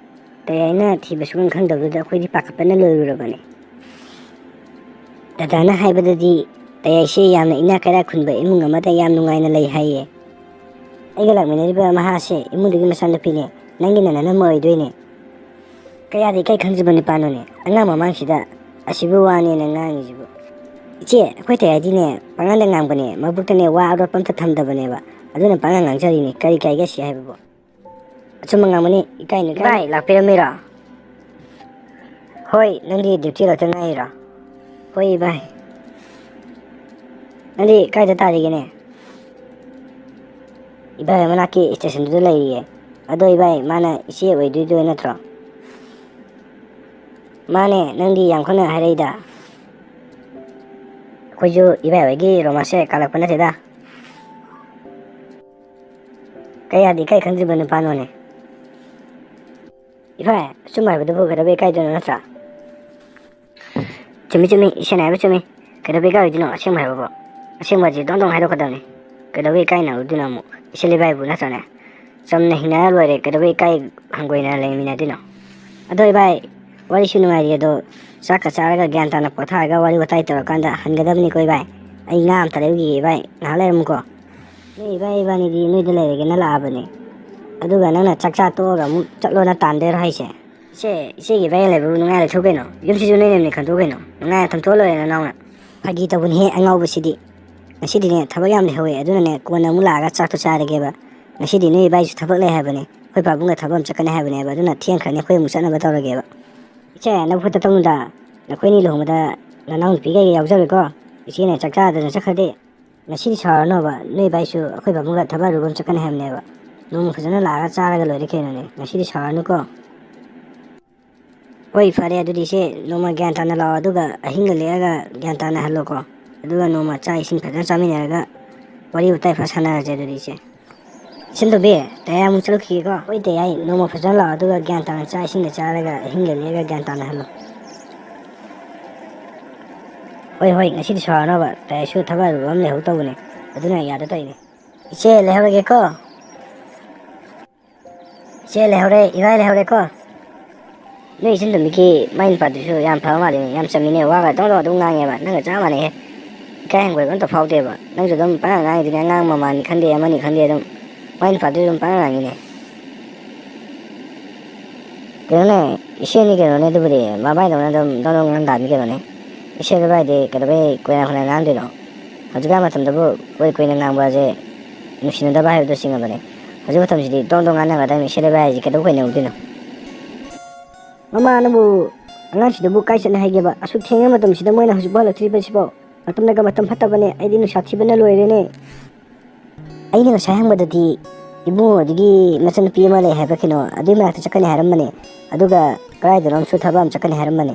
ꯇꯌꯥꯏꯅ ꯊꯤꯕ ꯁꯨꯡꯈꯪ ꯈꯪꯗꯕꯗꯨꯗ ꯑꯩꯈꯣꯏꯗꯤ ꯄꯥꯈꯠꯄꯅ ꯂꯣꯏꯔꯨꯔꯕꯅꯦ꯫ ꯗꯗꯥꯅ ꯍꯥꯏꯕꯗꯗꯤ ꯇꯌꯥꯏꯁꯦ ꯌꯥꯝꯅ ꯏꯅꯥꯛ ꯀꯩꯔꯥꯛ ꯈꯨꯟꯕ ꯏꯃꯨꯡ ꯑꯃꯗ ꯌꯥꯝ ꯅꯨꯡꯉꯥꯏꯅ ꯂꯩ ꯍꯥꯏꯌꯦ꯫ ꯑꯩꯒ ꯂꯥꯛꯃꯤꯟꯅꯔꯤꯕ ꯃꯍꯥꯛꯁꯦ ꯏꯃꯨꯡꯗꯨꯒꯤ ꯃꯆꯥꯅꯨꯄꯤꯅꯦ, ꯅꯪꯒꯤ ꯅꯅꯥꯎꯅ ꯑꯃ ꯑꯣꯏꯗꯣꯏꯅꯦ꯫ ꯀꯌꯥꯗꯤ ꯏꯀꯥꯏ ꯈꯪꯖꯕ ꯅꯨꯄꯥꯅꯣꯅꯦ, ꯑꯉꯥꯡ ꯃꯃꯥꯡꯁꯤꯗ ꯑꯁꯤꯕꯨ ꯋꯥꯅꯦꯅ ꯉꯥꯡꯉꯤꯁꯤꯕꯨ꯫ ꯏꯆꯦ, ꯑꯩꯈꯣꯏ ꯇꯌꯥꯏꯗꯤꯅꯦ ꯄꯉꯥꯡꯗ ꯉꯥꯡꯕꯅꯦ, ꯃꯕꯨꯛꯇꯅꯦ ꯋꯥ ꯑꯔꯣꯠꯄ ꯑꯝꯇ ꯊꯝꯗꯕꯅꯦꯕ, ꯑꯗꯨꯅ ꯄꯉꯥꯡ ꯉꯥꯡꯖꯔꯤꯅꯦ, ꯀꯔꯤ ꯀꯥꯏꯒꯦ ꯁꯤ ꯍꯥꯏꯕꯕꯨ? ꯑꯆꯨꯝꯕ ꯉꯥꯡꯕꯅꯤ, ꯏꯀꯥꯏꯅꯨ, ꯏꯀꯥꯏꯅꯨ꯫ ꯏꯕꯥꯏ, ꯂꯥꯛꯄꯤꯔꯝꯃꯤꯔꯣ? ꯍꯣꯏ, ꯅꯪꯗꯤ ꯗ꯭ꯌꯨꯇꯤ ꯍꯜꯂꯛꯇ ꯉꯥꯏꯔꯤꯔꯣ? ꯍꯣꯏ, ꯏꯕꯥꯏ꯫ ꯅꯪꯗꯤ ꯀꯥꯏꯗ ꯇꯥꯔꯤꯒꯦꯅꯦ? ꯏꯕꯥꯏ ꯃꯅꯥꯛꯀꯤ ꯁ꯭ꯇꯦꯁꯟꯗꯨꯗ ꯂꯩꯔꯤꯌꯦ꯫ ꯑꯗꯣ ꯏꯕꯥꯏ, ꯃꯥꯅ ꯏꯆꯦ ꯑꯣꯏꯗꯣꯏꯗꯣ ꯅꯠꯇ꯭ꯔꯣ? ꯃꯥꯅꯦ, ꯅꯪꯗꯤ ꯌꯥꯝ ꯈꯪꯅ ꯍꯥꯏꯔꯛꯏꯗ꯫ ꯑꯩꯈꯣꯏꯁꯨ ꯏꯕꯥꯏ ꯍꯣꯏꯒꯤ ꯔꯣꯃꯥꯟꯁꯁꯦ ꯀꯥꯜꯂꯛꯄ ꯅꯠꯇꯦꯗ꯫ ꯀꯌꯥꯗꯤ ꯏꯀꯥꯏ ꯈꯪꯗ꯭ꯔꯤꯕ ꯅꯨꯄꯥꯅꯣꯅꯦ? ꯏꯕꯥꯏ, ꯑꯆꯨꯝꯕ ꯍꯥꯏꯕꯗꯨꯕꯨ ꯀꯩꯗꯧꯕꯩ ꯏꯀꯥꯏꯗꯣꯏꯅꯣ ꯅꯠꯇ꯭ꯔꯥ? ꯆꯨꯝꯃꯤ, ꯆꯨꯝꯃꯤ, ꯏꯆꯦꯅ ꯍꯥꯏꯕ ꯆꯨꯝꯃꯤ꯫ ꯀꯩꯗꯧꯕꯩ ꯏꯀꯥꯏꯔꯣꯏꯗꯣꯏꯅꯣ? ꯑꯁꯦꯡꯕ ꯍꯥꯏꯕꯕꯨ꯫ ꯑꯁꯦꯡꯕ ꯍꯥꯏꯁꯦ ꯗꯣꯡ ꯗꯣꯡ ꯍꯥꯏꯗꯣꯛꯀꯗꯕꯅꯤ꯫ ꯀꯩꯗꯧꯕꯩ ꯏꯀꯥꯏꯅꯔꯨꯗꯣꯏꯅꯣ ꯑꯃꯨꯛ? ꯏꯆꯦ ꯏꯕꯥꯏꯕꯨ ꯅꯠꯇ꯭ꯔꯅꯦ? ꯆꯝꯅ ꯍꯤꯡꯅꯔ ꯂꯣꯏꯔꯦ, ꯀꯩꯗꯧꯕꯩ ꯏꯀꯥꯏ ꯍꯪꯒꯣꯏꯅ ꯂꯩꯃꯤꯟꯅꯗꯣꯏꯅꯣ? ꯑꯗꯣ ꯏꯕꯥꯏ, ꯋꯥꯔꯤꯁꯨ ꯅꯨꯡꯉꯥꯏꯔꯤ ꯑꯗꯣ, ꯆꯥꯛꯀ ꯆꯥꯔꯒ ꯒ꯭ꯌꯥꯟ ꯇꯥꯅ ꯄꯣꯊꯥꯔꯒ ꯋꯥꯔꯤ ꯋꯥꯇꯥꯏ ꯇꯧꯔꯀꯥꯟꯗ ꯍꯟꯒꯗꯕꯅꯤꯀꯣ ꯏꯕꯥꯏ꯫ ꯑꯩ ꯉꯥ ꯑꯝꯇ ꯂꯩꯔꯨꯈꯤꯒꯦ ꯏꯕꯥꯏ, ꯉꯥꯏꯍꯥꯛ ꯂꯩꯔꯝꯃꯨꯀꯣ꯫ ꯅꯣꯏ ꯏꯕꯥꯏ ꯏꯕꯥꯅꯤꯗꯤ ꯅꯣꯏꯗ ꯂꯩꯔꯒꯦꯅ ꯂꯥꯛꯑꯕꯅꯦ꯫ ꯑꯗꯨꯒ ꯅꯪꯅ ꯆꯥꯛ ꯆꯥ ꯇꯣꯛꯑꯒ ꯑꯃꯨꯛ ꯆꯠꯂꯣꯅ ꯇꯥꯟꯗꯣꯏꯔꯣ ꯍꯥꯏꯁꯦ? ꯏꯆꯦ, ꯏꯆꯦꯒꯤ ꯏꯕꯥꯏ ꯂꯩꯕꯕꯨ ꯅꯨꯡꯉꯥꯏ ꯂꯩꯊꯣꯛ ꯀꯩꯅꯣ? ꯌꯨꯝꯁꯤꯁꯨ ꯅꯣꯏ ꯅꯦꯝꯅ ꯈꯟꯗꯣꯛꯎ ꯀꯩꯅꯣ? ꯅꯨꯡꯉꯥꯏꯅ ꯊꯝꯊꯣꯛꯑ ꯂꯣꯏꯔꯦ ꯅꯅꯥꯎꯅ꯫ ꯐꯥꯒꯤ ꯇꯧꯕꯅꯤꯍꯦ ꯑꯉꯥꯎꯕꯁꯤꯗꯤ꯫ ꯉꯁꯤꯗꯤꯅꯦ ꯊꯕꯛ ꯌꯥꯝ ꯂꯩꯍꯧꯋꯦ, ꯑꯗꯨꯅꯅꯦ ꯀꯣꯟꯅ ꯑꯃꯨꯛ ꯂꯥꯛꯑꯒ ꯆꯥꯛꯇꯣ ꯆꯥꯔꯒꯦꯕ꯫ ꯉꯁꯤꯗꯤ ꯅꯣꯏ ꯏꯕꯥꯏꯁꯨ ꯊꯕꯛ ꯂꯩ ꯍꯥꯏꯕꯅꯦ, ꯑꯩꯈꯣꯏ ꯄꯥꯕꯨꯡꯒ ꯊꯕꯛ ꯑꯃ ꯆꯠꯀꯅꯤ ꯍꯥꯏꯕꯅꯦꯕ, ꯑꯗꯨꯅ ꯊꯦꯡꯈ꯭ꯔꯅꯤ, ꯑꯩꯈꯣꯏ ꯑꯃꯨꯛ ꯆꯠꯅꯕ ꯇꯧꯔꯒꯦꯕ꯫ ꯏꯆꯦ, ꯅꯕꯨꯛ ꯐꯠꯇ ꯇꯧꯅꯨꯗ꯫ ꯅꯈꯣꯏꯅꯤ ꯂꯨꯍꯣꯡꯕꯗ ꯅꯅꯥꯎ ꯅꯨꯄꯤ ꯀꯩꯀꯩ ꯌꯥꯎꯖꯔꯣꯏꯀꯣ꯫ ꯏꯆꯦꯅ ꯆꯥꯛ ꯆꯥꯗꯅ ꯆꯠꯈ꯭ꯔꯗꯤ꯫ ꯉꯁꯤꯗꯤ ꯁꯥꯎꯔꯅꯣꯕ, ꯅꯣꯏ ꯏꯕꯥꯏꯁꯨ ꯑꯩꯈꯣꯏ ꯄꯥꯕꯨꯡꯒ ꯊꯕꯛ ꯑꯔꯨꯕ ꯑꯃ ꯆꯠꯀꯅꯤ ꯍꯥꯏꯕꯅꯦꯕ꯫ ꯅꯣꯡꯃ ꯐꯖꯅ ꯂꯥꯛꯑꯒ ꯆꯥꯔꯒ ꯂꯣꯏꯔꯦ ꯀꯩꯅꯣꯅꯦ, ꯉꯁꯤꯗꯤ ꯁꯥꯎꯔꯅꯨꯀꯣ꯫ ꯍꯣꯏ, ꯐꯔꯦ ꯑꯗꯨꯗꯤ ꯏꯆꯦ, ꯅꯣꯡꯃ ꯒ꯭ꯌꯥꯟ ꯇꯥꯅ ꯂꯥꯛꯑꯣ, ꯑꯗꯨꯒ ꯑꯍꯤꯡꯒ ꯂꯦꯛꯑꯒ ꯒ꯭ꯌꯥꯟ ꯇꯥꯅ ꯍꯜꯂꯣꯀꯣ꯫ ꯑꯗꯨꯒ ꯅꯣꯡꯃ ꯆꯥꯛ ꯏꯁꯤꯡ ꯐꯖꯅ ꯆꯥꯃꯤꯟꯅꯔꯒ ꯋꯥꯔꯤ ꯋꯥꯇꯥꯏ ꯐꯖꯅ ꯁꯥꯟꯅꯔꯁꯦ ꯑꯗꯨꯗꯤ ꯏꯆꯦ꯫ ꯏꯆꯟ ꯇꯣꯝꯕꯤ, ꯇꯌꯥꯏ ꯑꯃꯨꯛ ꯆꯠꯂꯨꯈꯤꯒꯦꯀꯣ꯫ ꯍꯣꯏ ꯇꯌꯥꯏ, ꯅꯣꯡꯃ ꯐꯖꯅ ꯂꯥꯛꯑꯣ, ꯑꯗꯨꯒ ꯒ꯭ꯌꯥꯟ ꯇꯥꯅ ꯆꯥꯛ ꯏꯁꯤꯡꯒ ꯆꯥꯔꯒ ꯑꯍꯤꯡꯒ ꯂꯦꯛꯑꯒ ꯒ꯭ꯌꯥꯟ ꯇꯥꯅ ꯍꯜꯂꯣ꯫ ꯍꯣꯏ ꯍꯣꯏ, ꯉꯁꯤꯗꯤ ꯁꯥꯎꯔꯅꯣꯕ, ꯇꯌꯥꯏꯁꯨ ꯊꯕꯛ ꯑꯔꯨꯕ ꯑꯃ ꯂꯩꯍꯧ ꯇꯧꯕꯅꯦ, ꯑꯗꯨꯅ ꯌꯥꯗ ꯇꯧꯔꯤꯅꯦ꯫ ꯏꯆꯦ, ꯂꯩꯍꯧꯔꯒꯦꯀꯣ꯫ ꯏꯆꯦ ꯂꯩꯍꯧꯔꯦ, ꯏꯕꯥꯏ ꯂꯩꯍꯧꯔꯦꯀꯣ꯫ ꯅꯣꯏ ꯏꯆꯟ ꯇꯣꯝꯕꯤꯒꯤ ꯃꯥꯏ ꯅꯨꯄꯥꯗꯨꯁꯨ ꯌꯥꯝ ꯐꯕ ꯃꯥꯜꯂꯤꯅꯦ, ꯌꯥꯝ ꯆꯝꯃꯤꯅꯦ, ꯋꯥꯒ ꯗꯣꯡ ꯗꯣꯡ ꯑꯗꯨꯝ ꯉꯥꯡꯉꯦꯕ, ꯅꯪꯒ ꯆꯞ ꯃꯥꯟꯅꯩꯍꯦ꯫ ꯏꯀꯥꯏ ꯍꯪꯒꯣꯏꯕ ꯑꯝꯇ ꯐꯥꯎꯗꯦꯕ, ꯅꯪꯁꯨ ꯑꯗꯨꯝ ꯄꯉꯥꯡ ꯉꯥꯡꯉꯤꯗꯨꯅꯤ, ꯑꯉꯥꯡ ꯃꯃꯥꯅꯤ ꯈꯪꯗꯦ ꯑꯃꯅꯤ ꯈꯪꯗꯦ, ꯑꯗꯨꯝ ꯃꯥꯏ ꯅꯨꯄꯥꯗꯨꯁꯨ ꯑꯗꯨꯝ ꯄꯉꯥꯡ ꯉꯥꯡꯉꯤꯅꯦ꯫ ꯀꯩꯅꯣꯅꯦ, ꯏꯆꯦꯅꯤ ꯀꯩꯅꯣꯅꯦ, ꯑꯗꯨꯕꯨꯗꯤ ꯃꯕꯥꯏꯗꯧꯅ ꯑꯗꯨꯝ ꯗꯣꯡ ꯗꯣꯡ ꯉꯥꯡ ꯇꯥꯕꯅꯤ ꯀꯩꯅꯣꯅꯦ꯫ ꯏꯆꯦ ꯏꯕꯥꯏꯗꯤ ꯀꯩꯗꯧꯕꯩ ꯀꯨꯏꯅ ꯀꯨꯏꯅ ꯉꯥꯡꯗꯣꯏꯅꯣ? ꯍꯧꯖꯤꯛꯀꯥꯟ ꯃꯇꯝꯗꯕꯨ ꯀꯨꯏ ꯀꯨꯏꯅ ꯉꯥꯡꯕꯁꯦ ꯅꯨꯡꯁꯤꯅꯗꯕ ꯍꯥꯏꯕꯗꯨ ꯆꯤꯡꯉꯕꯅꯦ꯫ ꯍꯧꯖꯤꯛ ꯃꯇꯝꯁꯤꯗꯤ ꯗꯣꯡ ꯗꯣꯡ ꯉꯥꯡꯅꯒꯗꯕꯅꯤ, ꯏꯆꯦ ꯏꯕꯥꯏ ꯍꯥꯏꯁꯦ ꯀꯩꯗꯧ ꯀꯨꯏꯅ ꯎꯗꯣꯏꯅꯣ? ꯃꯃꯥ, ꯅꯪꯕꯨ ꯑꯉꯥꯡꯁꯤꯗꯕꯨ ꯀꯥꯏ ꯆꯠꯅꯤ ꯍꯥꯏꯒꯦꯕ? ꯑꯁꯨꯛ ꯊꯦꯡꯉ ꯃꯇꯝꯁꯤꯗ ꯃꯣꯏꯅ ꯍꯧꯖꯤꯛꯐꯥꯎ ꯍꯜꯂꯛꯇ꯭ꯔꯤꯕꯁꯤꯕꯣ? ꯃꯇꯝꯅꯒ ꯃꯇꯝ ꯐꯠꯇꯕꯅꯦ, ꯑꯩꯗꯤ ꯅꯨꯡꯁꯥ ꯊꯤꯕꯅ ꯂꯣꯏꯔꯦꯅꯦ꯫ ꯑꯩꯅ ꯉꯁꯥꯏ ꯍꯪꯕꯗꯗꯤ ꯏꯕꯨꯡꯉꯣꯗꯨꯒꯤ ꯃꯆꯟꯅꯨꯄꯤ ꯑꯃ ꯂꯩ ꯍꯥꯏꯕ ꯀꯩꯅꯣ, ꯑꯗꯨꯏ ꯃꯅꯥꯛꯇ ꯆꯠꯀꯅꯤ ꯍꯥꯏꯔꯝꯕꯅꯦ, ꯑꯗꯨꯒ ꯀꯗꯥꯏꯗꯅꯣ ꯑꯃꯁꯨ ꯊꯕꯛ ꯑꯃ ꯆꯠꯀꯅꯤ ꯍꯥꯏꯔꯝꯕꯅꯦ꯫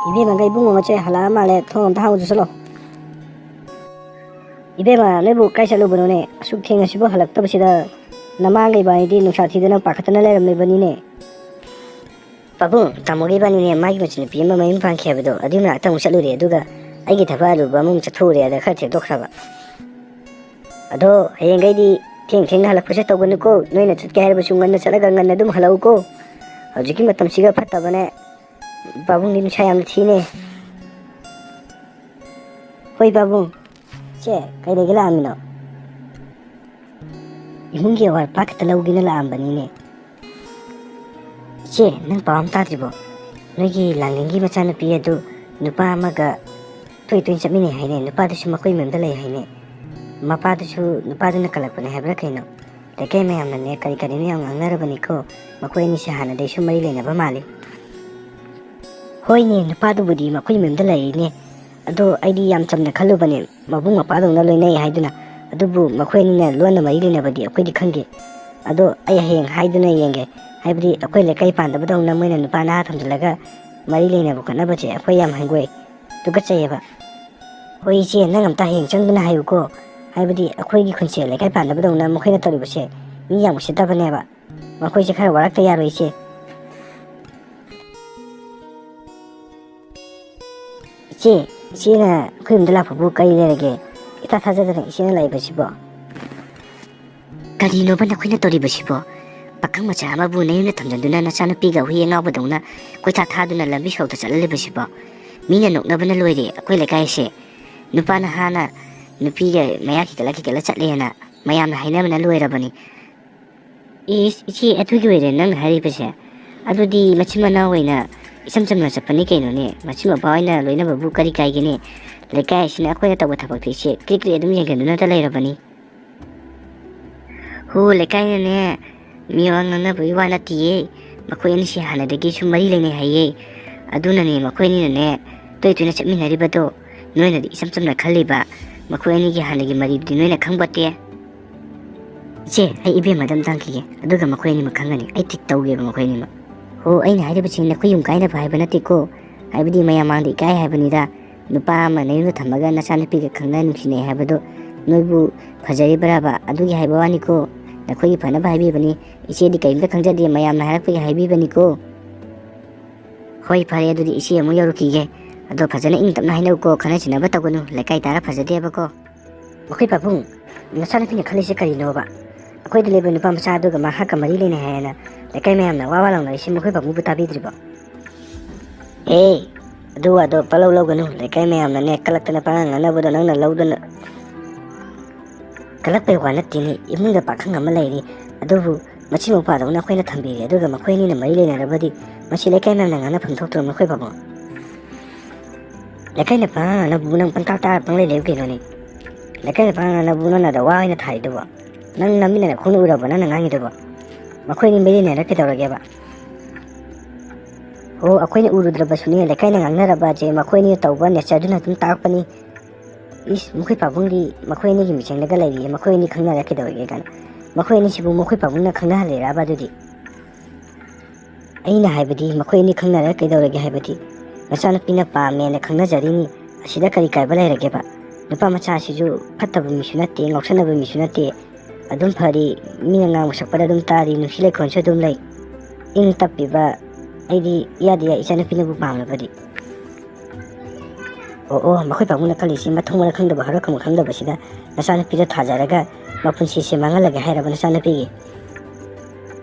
ꯏꯕꯦꯝꯃꯒ ꯏꯕꯨꯡꯉꯣ ꯃꯆꯦ ꯍꯜꯂꯛꯑ ꯃꯥꯜꯂꯦ, ꯊꯣꯡ ꯑꯝꯇ ꯍꯥꯡꯉꯨꯆꯣ ꯆꯠꯂꯣ꯫ ꯏꯕꯦꯝꯃ, ꯅꯣꯏꯕꯨ ꯀꯥꯏ ꯆꯠꯂꯨꯕꯅꯣꯅꯦ? ꯑꯁꯨꯛ ꯊꯦꯡꯉꯁꯤꯕꯨ ꯍꯜꯂꯛꯇꯕꯁꯤꯗ ꯅꯃꯥꯡꯒ ꯏꯕꯥꯅꯤꯗꯤ ꯅꯨꯡꯁꯥ ꯊꯤꯗꯅ ꯄꯥꯈꯠꯇꯅ ꯂꯩꯔꯝꯂꯤꯕꯅꯤꯅꯦ꯫ ꯄꯥꯕꯨꯡ, ꯇꯥꯃꯣꯒꯤ ꯏꯕꯥꯅꯤꯅꯦ ꯃꯥꯒꯤ ꯃꯆꯟꯅꯨꯄꯤ ꯑꯃ ꯃꯌꯨꯝ ꯄꯥꯟꯈꯤ ꯍꯥꯏꯕꯗꯣ, ꯑꯗꯨꯒꯤ ꯃꯅꯥꯛꯇ ꯑꯃꯨꯛ ꯆꯠꯂꯨꯔꯦ, ꯑꯗꯨꯒ ꯑꯩꯒꯤ ꯊꯕꯛ ꯑꯔꯨꯕ ꯑꯃꯃꯨꯛ ꯆꯠꯊꯣꯛꯎꯔꯦ, ꯑꯗ ꯈꯔ ꯊꯦꯡꯗꯣꯛꯈ꯭ꯔꯕ꯫ ꯑꯗꯣ ꯍꯌꯦꯡꯈꯩꯗꯤ ꯊꯦꯡ ꯊꯦꯡꯅ ꯍꯜꯂꯛꯄꯁꯦ ꯇꯧꯒꯅꯨꯀꯣ, ꯅꯣꯏꯅ ꯆꯠꯀꯦ ꯍꯥꯏꯔꯕꯁꯨ ꯉꯟꯅ ꯆꯠꯂꯒ ꯉꯟꯅ ꯑꯗꯨꯝ ꯍꯜꯂꯛꯎꯀꯣ꯫ ꯍꯧꯖꯤꯛꯀꯤ ꯃꯇꯝꯁꯤꯒ ꯐꯠꯇꯕꯅꯦ, ꯄꯥꯕꯨꯡꯗꯤ ꯅꯨꯡꯁꯥ ꯌꯥꯝ ꯊꯤꯅꯦ꯫ ꯍꯣꯏ ꯄꯥꯕꯨꯡ꯫ ꯆꯦ, ꯀꯩ ꯂꯩꯒꯦ ꯂꯥꯛꯑꯝꯃꯤꯅꯣ? ꯏꯃꯨꯡꯒꯤ ꯑꯋꯥꯠ ꯑꯄꯥ ꯈꯤꯇ ꯂꯧꯒꯦꯅ ꯂꯥꯛꯑꯝꯕꯅꯤꯅꯦ꯫ ꯏꯆꯦ, ꯅꯪ ꯄꯥꯎ ꯑꯃ ꯇꯥꯗ꯭ꯔꯤꯕꯣ? ꯅꯣꯏꯒꯤ ꯂꯥꯡꯂꯦꯟꯒꯤ ꯃꯆꯥꯅꯨꯄꯤ ꯑꯗꯨ ꯅꯨꯄꯥ ꯑꯃꯒ ꯇꯣꯏ ꯇꯣꯏꯅ ꯆꯠꯃꯤꯟꯅꯩ ꯍꯥꯏꯅꯦ꯫ ꯅꯨꯄꯥꯗꯨꯁꯨ ꯃꯈꯣꯏ ꯃꯌꯨꯝꯗ ꯂꯩ ꯍꯥꯏꯅꯦ꯫ ꯃꯄꯥꯗꯨꯁꯨ ꯅꯨꯄꯥꯗꯨꯅ ꯀꯜꯂꯛꯄꯅꯦ ꯍꯥꯏꯕ꯭ꯔꯥ ꯀꯩꯅꯣ? ꯂꯩꯀꯥꯏ ꯃꯌꯥꯝꯅꯅꯦ ꯀꯔꯤ ꯀꯔꯤꯅꯣ ꯌꯥꯝ ꯉꯥꯡꯅꯔꯕꯅꯤꯀꯣ꯫ ꯃꯈꯣꯏ ꯑꯅꯤꯁꯦ ꯍꯥꯟꯅꯗꯩꯁꯨ ꯃꯔꯤ ꯂꯩꯅꯕ ꯃꯥꯜꯂꯤ꯫ ꯍꯣꯏꯅꯦ, ꯅꯨꯄꯥꯗꯨꯕꯨꯗꯤ ꯃꯈꯣꯏ ꯃꯌꯨꯝꯗ ꯂꯩꯔꯤꯅꯦ꯫ ꯑꯗꯣ ꯑꯩꯗꯤ ꯌꯥꯝ ꯆꯝꯅ ꯈꯜꯂꯨꯕꯅꯦ, ꯃꯕꯨꯡ ꯃꯧꯄ꯭ꯋꯥꯗꯧꯅ ꯂꯣꯏꯅꯩ ꯍꯥꯏꯗꯨꯅ꯫ ꯑꯗꯨꯕꯨ ꯃꯈꯣꯏ ꯑꯅꯤꯅ ꯂꯣꯟꯅ ꯃꯔꯤ ꯂꯩꯅꯕꯗꯤ ꯑꯩꯈꯣꯏꯗꯤ ꯈꯪꯗꯦ꯫ ꯑꯗꯣ ꯑꯩ ꯍꯌꯦꯡ ꯍꯥꯏꯗꯨꯅ ꯌꯦꯡꯒꯦ꯫ ꯍꯥꯏꯕꯗꯤ ꯑꯩꯈꯣꯏ ꯂꯩꯀꯥꯏ ꯄꯥꯟꯗꯕꯗꯧꯅ ꯃꯣꯏꯅ ꯅꯨꯄꯥ ꯅꯍꯥ ꯊꯝꯖꯤꯜꯂꯒ ꯃꯔꯤ ꯂꯩꯅꯕ ꯈꯣꯠꯅꯕꯁꯦ ꯑꯩꯈꯣꯏ ꯌꯥꯝ ꯍꯪꯒꯣꯏ, ꯇꯨꯀꯠꯆꯩꯌꯦꯕ꯫ ꯍꯣꯏ ꯏꯆꯦ, ꯅꯪ ꯑꯝꯇ ꯍꯌꯦꯡ ꯆꯪꯗꯨꯅ ꯍꯥꯏꯌꯨꯀꯣ꯫ ꯍꯥꯏꯕꯗꯤ ꯑꯩꯈꯣꯏꯒꯤ ꯈꯨꯟꯁꯦ ꯂꯩꯀꯥꯏ ꯄꯥꯟꯗꯕꯗꯧꯅ ꯃꯈꯣꯏꯅ ꯇꯧꯔꯤꯕꯁꯦ ꯃꯤ ꯌꯥꯝ ꯎꯁꯤꯠꯇꯕꯅꯦꯕ꯫ ꯃꯈꯣꯏꯁꯦ ꯈꯔ ꯋꯥꯔꯛꯇ ꯌꯥꯔꯣꯏ ꯏꯆꯦ꯫ ꯏꯆꯦ, ꯏꯆꯦꯅ ꯑꯩꯈꯣꯏ ꯌꯨꯝꯗ ꯂꯥꯛꯄꯕꯨ ꯀꯔꯤ ꯂꯩꯔꯒꯦ? ꯏꯊꯥ ꯊꯥꯖꯗꯅ ꯏꯆꯦꯅ ꯂꯥꯛꯏꯕꯁꯤꯕꯣ꯫ ꯀꯔꯤꯅꯣꯕ ꯅꯈꯣꯏꯅ ꯇꯧꯔꯤꯕꯁꯤꯕꯣ? ꯄꯥꯈꯪ ꯃꯆꯥ ꯑꯃꯕꯨ ꯅꯌꯨꯝꯗ ꯊꯝꯖꯤꯟꯗꯨꯅ ꯅꯆꯥꯅꯨꯄꯤꯒ ꯍꯨꯏ ꯑꯉꯥꯎꯕꯗꯧꯅ ꯀꯣꯏꯊꯥ ꯊꯥꯗꯨꯅ ꯂꯝꯕꯤ ꯁꯣꯔꯣꯛꯇ ꯆꯠꯍꯜꯂꯤꯕꯁꯤꯕꯣ? ꯃꯤꯅ ꯅꯣꯛꯅꯕꯅ ꯂꯣꯏꯔꯦ ꯑꯩꯈꯣꯏ ꯂꯩꯀꯥꯏꯁꯦ꯫ ꯅꯨꯄꯥ ꯅꯍꯥꯅ ꯅꯨꯄꯤꯒ ꯃꯌꯥ ꯈꯤꯒꯠꯂ ꯈꯤꯒꯠꯂ ꯆꯠꯂꯦꯅ ꯃꯌꯥꯝꯅ ꯍꯥꯏꯅꯕꯅ ꯂꯣꯏꯔꯕꯅꯤ꯫ ꯏꯁ, ꯏꯆꯦ, ꯑꯗꯨꯒꯤ ꯑꯣꯏꯔꯦ ꯅꯪꯅ ꯍꯥꯏꯔꯤꯕꯁꯦ? ꯑꯗꯨꯗꯤ ꯃꯆꯤꯟ ꯃꯅꯥꯎ ꯑꯣꯏꯅ ꯏꯆꯝ ꯆꯝꯅ ꯆꯠꯄꯅꯤ ꯀꯩꯅꯣꯅꯦ꯫ ꯃꯆꯤꯟ ꯃꯧꯄ꯭ꯋꯥ ꯑꯣꯏꯅ ꯂꯣꯏꯅꯕꯕꯨ ꯀꯔꯤ ꯀꯥꯏꯒꯦꯅꯦ? ꯂꯩꯀꯥꯏ ꯑꯁꯤꯅ ꯑꯩꯈꯣꯏꯅ ꯇꯧꯕ ꯊꯕꯛꯇꯤ ꯏꯆꯦ ꯀ꯭ꯔꯤꯛ ꯀ꯭ꯔꯤꯛ ꯑꯗꯨꯝ ꯌꯦꯡꯁꯤꯟꯗꯨꯅꯇ ꯂꯩꯔꯕꯅꯤ꯫ ꯍꯣ, ꯂꯩꯀꯥꯏꯅꯅꯦ ꯃꯤ ꯋꯥ ꯉꯥꯡꯅꯕꯒꯤ ꯋꯥ ꯅꯠꯇꯤꯌꯦ꯫ ꯃꯈꯣꯏ ꯑꯅꯤꯁꯤ ꯍꯥꯟꯅꯗꯒꯤ ꯁꯨꯝ ꯃꯔꯤ ꯂꯩꯅꯩ ꯍꯥꯏꯌꯦ꯫ ꯑꯗꯨꯅꯅꯦ ꯃꯈꯣꯏ ꯑꯅꯤꯅꯅꯦ ꯇꯣꯏ ꯇꯣꯏꯅ ꯆꯠꯃꯤꯟꯅꯔꯤꯕꯗꯣ꯫ ꯅꯣꯏꯅꯗꯤ ꯏꯆꯝ ꯆꯝꯅ ꯈꯜꯂꯤꯕ꯫ ꯃꯈꯣꯏ ꯑꯅꯤꯒꯤ ꯍꯥꯟꯅꯒꯤ ꯃꯔꯤꯗꯨꯗꯤ ꯅꯣꯏꯅ ꯈꯪꯕꯣꯠꯇꯦ꯫ ꯏꯆꯦ, ꯑꯩ ꯏꯕꯦꯝꯃꯗ ꯑꯝꯇ ꯍꯪꯈꯤꯒꯦ, ꯑꯗꯨꯒ ꯃꯈꯣꯏ ꯑꯅꯤꯃꯛ ꯈꯪꯒꯅꯤ꯫ ꯑꯩ ꯇ꯭ꯔꯤꯠ ꯇꯧꯒꯦꯕ ꯃꯈꯣꯏ ꯑꯅꯤꯃꯛ꯫ ꯍꯣ, ꯑꯩꯅ ꯍꯥꯏꯔꯤꯕꯁꯤ ꯅꯈꯣꯏ ꯌꯨꯝ ꯀꯥꯏꯅꯕ ꯍꯥꯏꯕ ꯅꯠꯇꯦꯀꯣ꯫ ꯍꯥꯏꯕꯗꯤ ꯃꯌꯥꯝ ꯃꯥꯡꯗ ꯏꯀꯥꯏ ꯍꯥꯏꯕꯅꯤꯗ꯫ ꯅꯨꯄꯥ ꯑꯃ ꯅꯌꯨꯝꯗ ꯊꯝꯃꯒ ꯅꯆꯥꯅꯨꯄꯤꯒ ꯈꯪꯅ ꯅꯨꯡꯁꯤꯅꯩ ꯍꯥꯏꯕꯗꯣ ꯅꯣꯏꯕꯨ ꯐꯖꯔꯤꯕ꯭ꯔꯕ? ꯑꯗꯨꯒꯤ ꯍꯥꯏꯕ ꯋꯥꯅꯤꯀꯣ꯫ ꯅꯈꯣꯏꯒꯤ ꯐꯅꯕ ꯍꯥꯏꯕꯤꯕꯅꯤ꯫ ꯏꯆꯦꯗꯤ ꯀꯔꯤꯝꯇ ꯈꯪꯖꯗꯦ, ꯃꯌꯥꯝꯅ ꯍꯥꯏꯔꯛꯄꯒꯤ ꯍꯥꯏꯕꯤꯕꯅꯤꯀꯣ꯫ ꯍꯣꯏ, ꯐꯔꯦ, ꯑꯗꯨꯗꯤ ꯏꯆꯦ ꯑꯃꯨꯛ ꯌꯧꯔꯨꯈꯤꯒꯦ꯫ ꯑꯗꯣ ꯐꯖꯅ ꯏꯪ ꯇꯞꯅ ꯍꯥꯏꯅꯧꯀꯣ, ꯈꯠꯅ ꯆꯩꯅꯕ ꯇꯧꯒꯅꯨ, ꯂꯩꯀꯥꯏ ꯇꯥꯔ ꯐꯖꯗꯦꯕꯀꯣ꯫ ꯃꯈꯣꯏ ꯄꯥꯕꯨꯡ, ꯅꯆꯥꯅꯨꯄꯤꯅ ꯈꯜꯂꯤꯁꯦ ꯀꯔꯤꯅꯣꯕ? ꯑꯩꯈꯣꯏꯗ ꯂꯩꯕ ꯅꯨꯄꯥ ꯃꯆꯥ ꯑꯗꯨꯒ ꯃꯍꯥꯛꯀ ꯃꯔꯤ ꯂꯩꯅꯩ ꯍꯥꯏꯅ ꯂꯩꯀꯥꯏ ꯃꯌꯥꯝꯅ ꯋꯥ ꯋꯥ ꯂꯥꯎꯅꯔꯤꯁꯤ ꯃꯈꯣꯏ ꯄꯥꯕꯨꯡꯕꯨ ꯇꯥꯕꯤꯗ꯭ꯔꯤꯕꯣ? ꯍꯦ, ꯑꯗꯨ ꯋꯥꯗꯣ ꯄꯪꯂꯧ ꯂꯧꯒꯅꯨ, ꯂꯩꯀꯥꯏ ꯃꯌꯥꯝꯅꯅꯦ ꯀꯂꯛꯇꯅ ꯄꯉꯥꯡ ꯉꯥꯡꯅꯕꯗꯣ ꯅꯪꯅ ꯂꯧꯗꯅ꯫ ꯀꯂꯛꯄꯩ ꯋꯥ ꯅꯠꯇꯦꯅꯦ, ꯏꯃꯨꯡꯗ ꯄꯥꯈꯪ ꯑꯃ ꯂꯩꯔꯤ, ꯑꯗꯨꯕꯨ ꯃꯆꯤꯟ ꯃꯧꯄꯥꯗꯧꯅ ꯑꯩꯈꯣꯏꯅ ꯊꯝꯕꯤꯔꯦ, ꯑꯗꯨꯒ ꯃꯈꯣꯏ ꯑꯅꯤꯅ ꯃꯔꯤ ꯂꯩꯅꯔꯕꯗꯤ ꯃꯁꯤ ꯂꯩꯀꯥꯏ ꯃꯌꯥꯝꯅ ꯉꯥꯡꯅꯐꯝ ꯊꯣꯛꯇ꯭ꯔꯣ ꯃꯈꯣꯏ ꯄꯥꯕꯨꯡ? ꯂꯩꯀꯥꯏꯅ ꯄꯥꯉꯥꯡ ꯉꯥꯡꯅꯕꯕꯨ ꯅꯪ ꯄꯪꯇꯥ ꯇꯥꯔ ꯄꯪꯂꯩ ꯂꯩꯌꯨ ꯀꯩꯅꯣꯅꯦ꯫ ꯂꯩꯀꯥꯏꯅ ꯄꯥꯉꯥꯡ ꯉꯥꯡꯅꯕꯕꯨ ꯅꯪꯅ ꯑꯗ ꯋꯥ ꯑꯣꯏꯅ ꯊꯥꯔꯤꯗꯨꯕꯣ? ꯅꯪ ꯅꯃꯤꯠꯅ ꯅꯈꯣꯡꯅ ꯎꯔꯕꯣ ꯅꯪꯅ ꯉꯥꯡꯉꯤꯗꯨꯕꯣ? ꯃꯈꯣꯏ ꯑꯅꯤ ꯃꯔꯤ ꯂꯩꯅꯔ ꯀꯩꯗꯧꯔꯒꯦꯕ? ꯑꯣ, ꯑꯩꯈꯣꯏꯅ ꯎꯔꯨꯗ꯭ꯔꯕꯁꯨꯅꯦ, ꯂꯩꯀꯥꯏꯅ ꯉꯥꯡꯅꯔꯕꯁꯦ ꯃꯈꯣꯏ ꯑꯅꯤꯅ ꯇꯧꯕ ꯅꯦꯆꯔꯗꯨꯅ ꯑꯗꯨꯝ ꯇꯥꯛꯄꯅꯤ꯫ ꯏꯁ, ꯃꯈꯣꯏ ꯄꯥꯕꯨꯡꯗꯤ ꯃꯈꯣꯏ ꯑꯅꯤꯒꯤ ꯃꯤꯆꯪꯗꯒ ꯂꯩꯔꯤꯌꯦ, ꯃꯈꯣꯏ ꯑꯅꯤ ꯈꯪꯅꯔ ꯀꯩꯗꯧꯔꯒꯦ ꯀꯥꯏꯅ꯫ ꯃꯈꯣꯏ ꯑꯅꯤꯁꯤꯕꯨ ꯃꯈꯣꯏ ꯄꯥꯕꯨꯡꯅ ꯈꯪꯅꯍꯜꯂꯤꯔꯕ ꯑꯗꯨꯗꯤ? ꯑꯩꯅ ꯍꯥꯏꯕꯗꯤ ꯃꯈꯣꯏ ꯑꯅꯤ ꯈꯪꯅꯔ ꯀꯩꯗꯧꯔꯒꯦ ꯍꯥꯏꯕꯗꯤ, ꯃꯆꯥꯅꯨꯄꯤꯅ ꯄꯥꯝꯃꯦꯅ ꯈꯪꯅꯖꯔꯤꯅꯤ, ꯑꯁꯤꯗ ꯀꯔꯤ ꯀꯥꯏꯕ ꯂꯩꯔꯒꯦꯕ? ꯅꯨꯄꯥ ꯃꯆꯥꯁꯤꯁꯨ ꯐꯠꯇꯕ ꯃꯤꯁꯨ ꯅꯠꯇꯦ, ꯉꯥꯎꯁꯟꯅꯕ ꯃꯤꯁꯨ ꯅꯠꯇꯦ, ꯑꯗꯨꯝ ꯐꯔꯤ, ꯃꯤꯅ ꯉꯥꯡꯕ ꯁꯛꯄꯗ ꯑꯗꯨꯝ ꯇꯥꯔꯤ, ꯅꯨꯡꯁꯤ ꯂꯩꯈꯣꯟꯁꯨ ꯑꯗꯨꯝ ꯂꯩ, ꯏꯪ ꯇꯞꯄꯤꯕ꯫ ꯑꯩꯗꯤ ꯏꯌꯥꯗ ꯌꯥꯏ ꯏꯆꯥꯅꯨꯄꯤꯅꯕꯨ ꯄꯥꯝꯂꯕꯗꯤ꯫ ꯑꯣ, ꯑꯣ, ꯃꯈꯣꯏ ꯄꯥꯕꯨꯡꯅ ꯈꯜꯂꯤꯁꯤ ꯃꯊꯣꯡ ꯃꯔꯝ ꯈꯪꯗꯕ, ꯍꯧꯔꯛꯐꯝ ꯈꯪꯗꯕꯁꯤꯗ ꯅꯆꯥꯅꯨꯄꯤꯗꯣ ꯊꯥꯖꯔꯒ ꯃꯄꯨꯟꯁꯤꯁꯦ ꯃꯥꯡꯍꯜꯂꯒꯦ ꯍꯥꯏꯔꯕ ꯅꯆꯥꯅꯨꯄꯤꯒꯤ?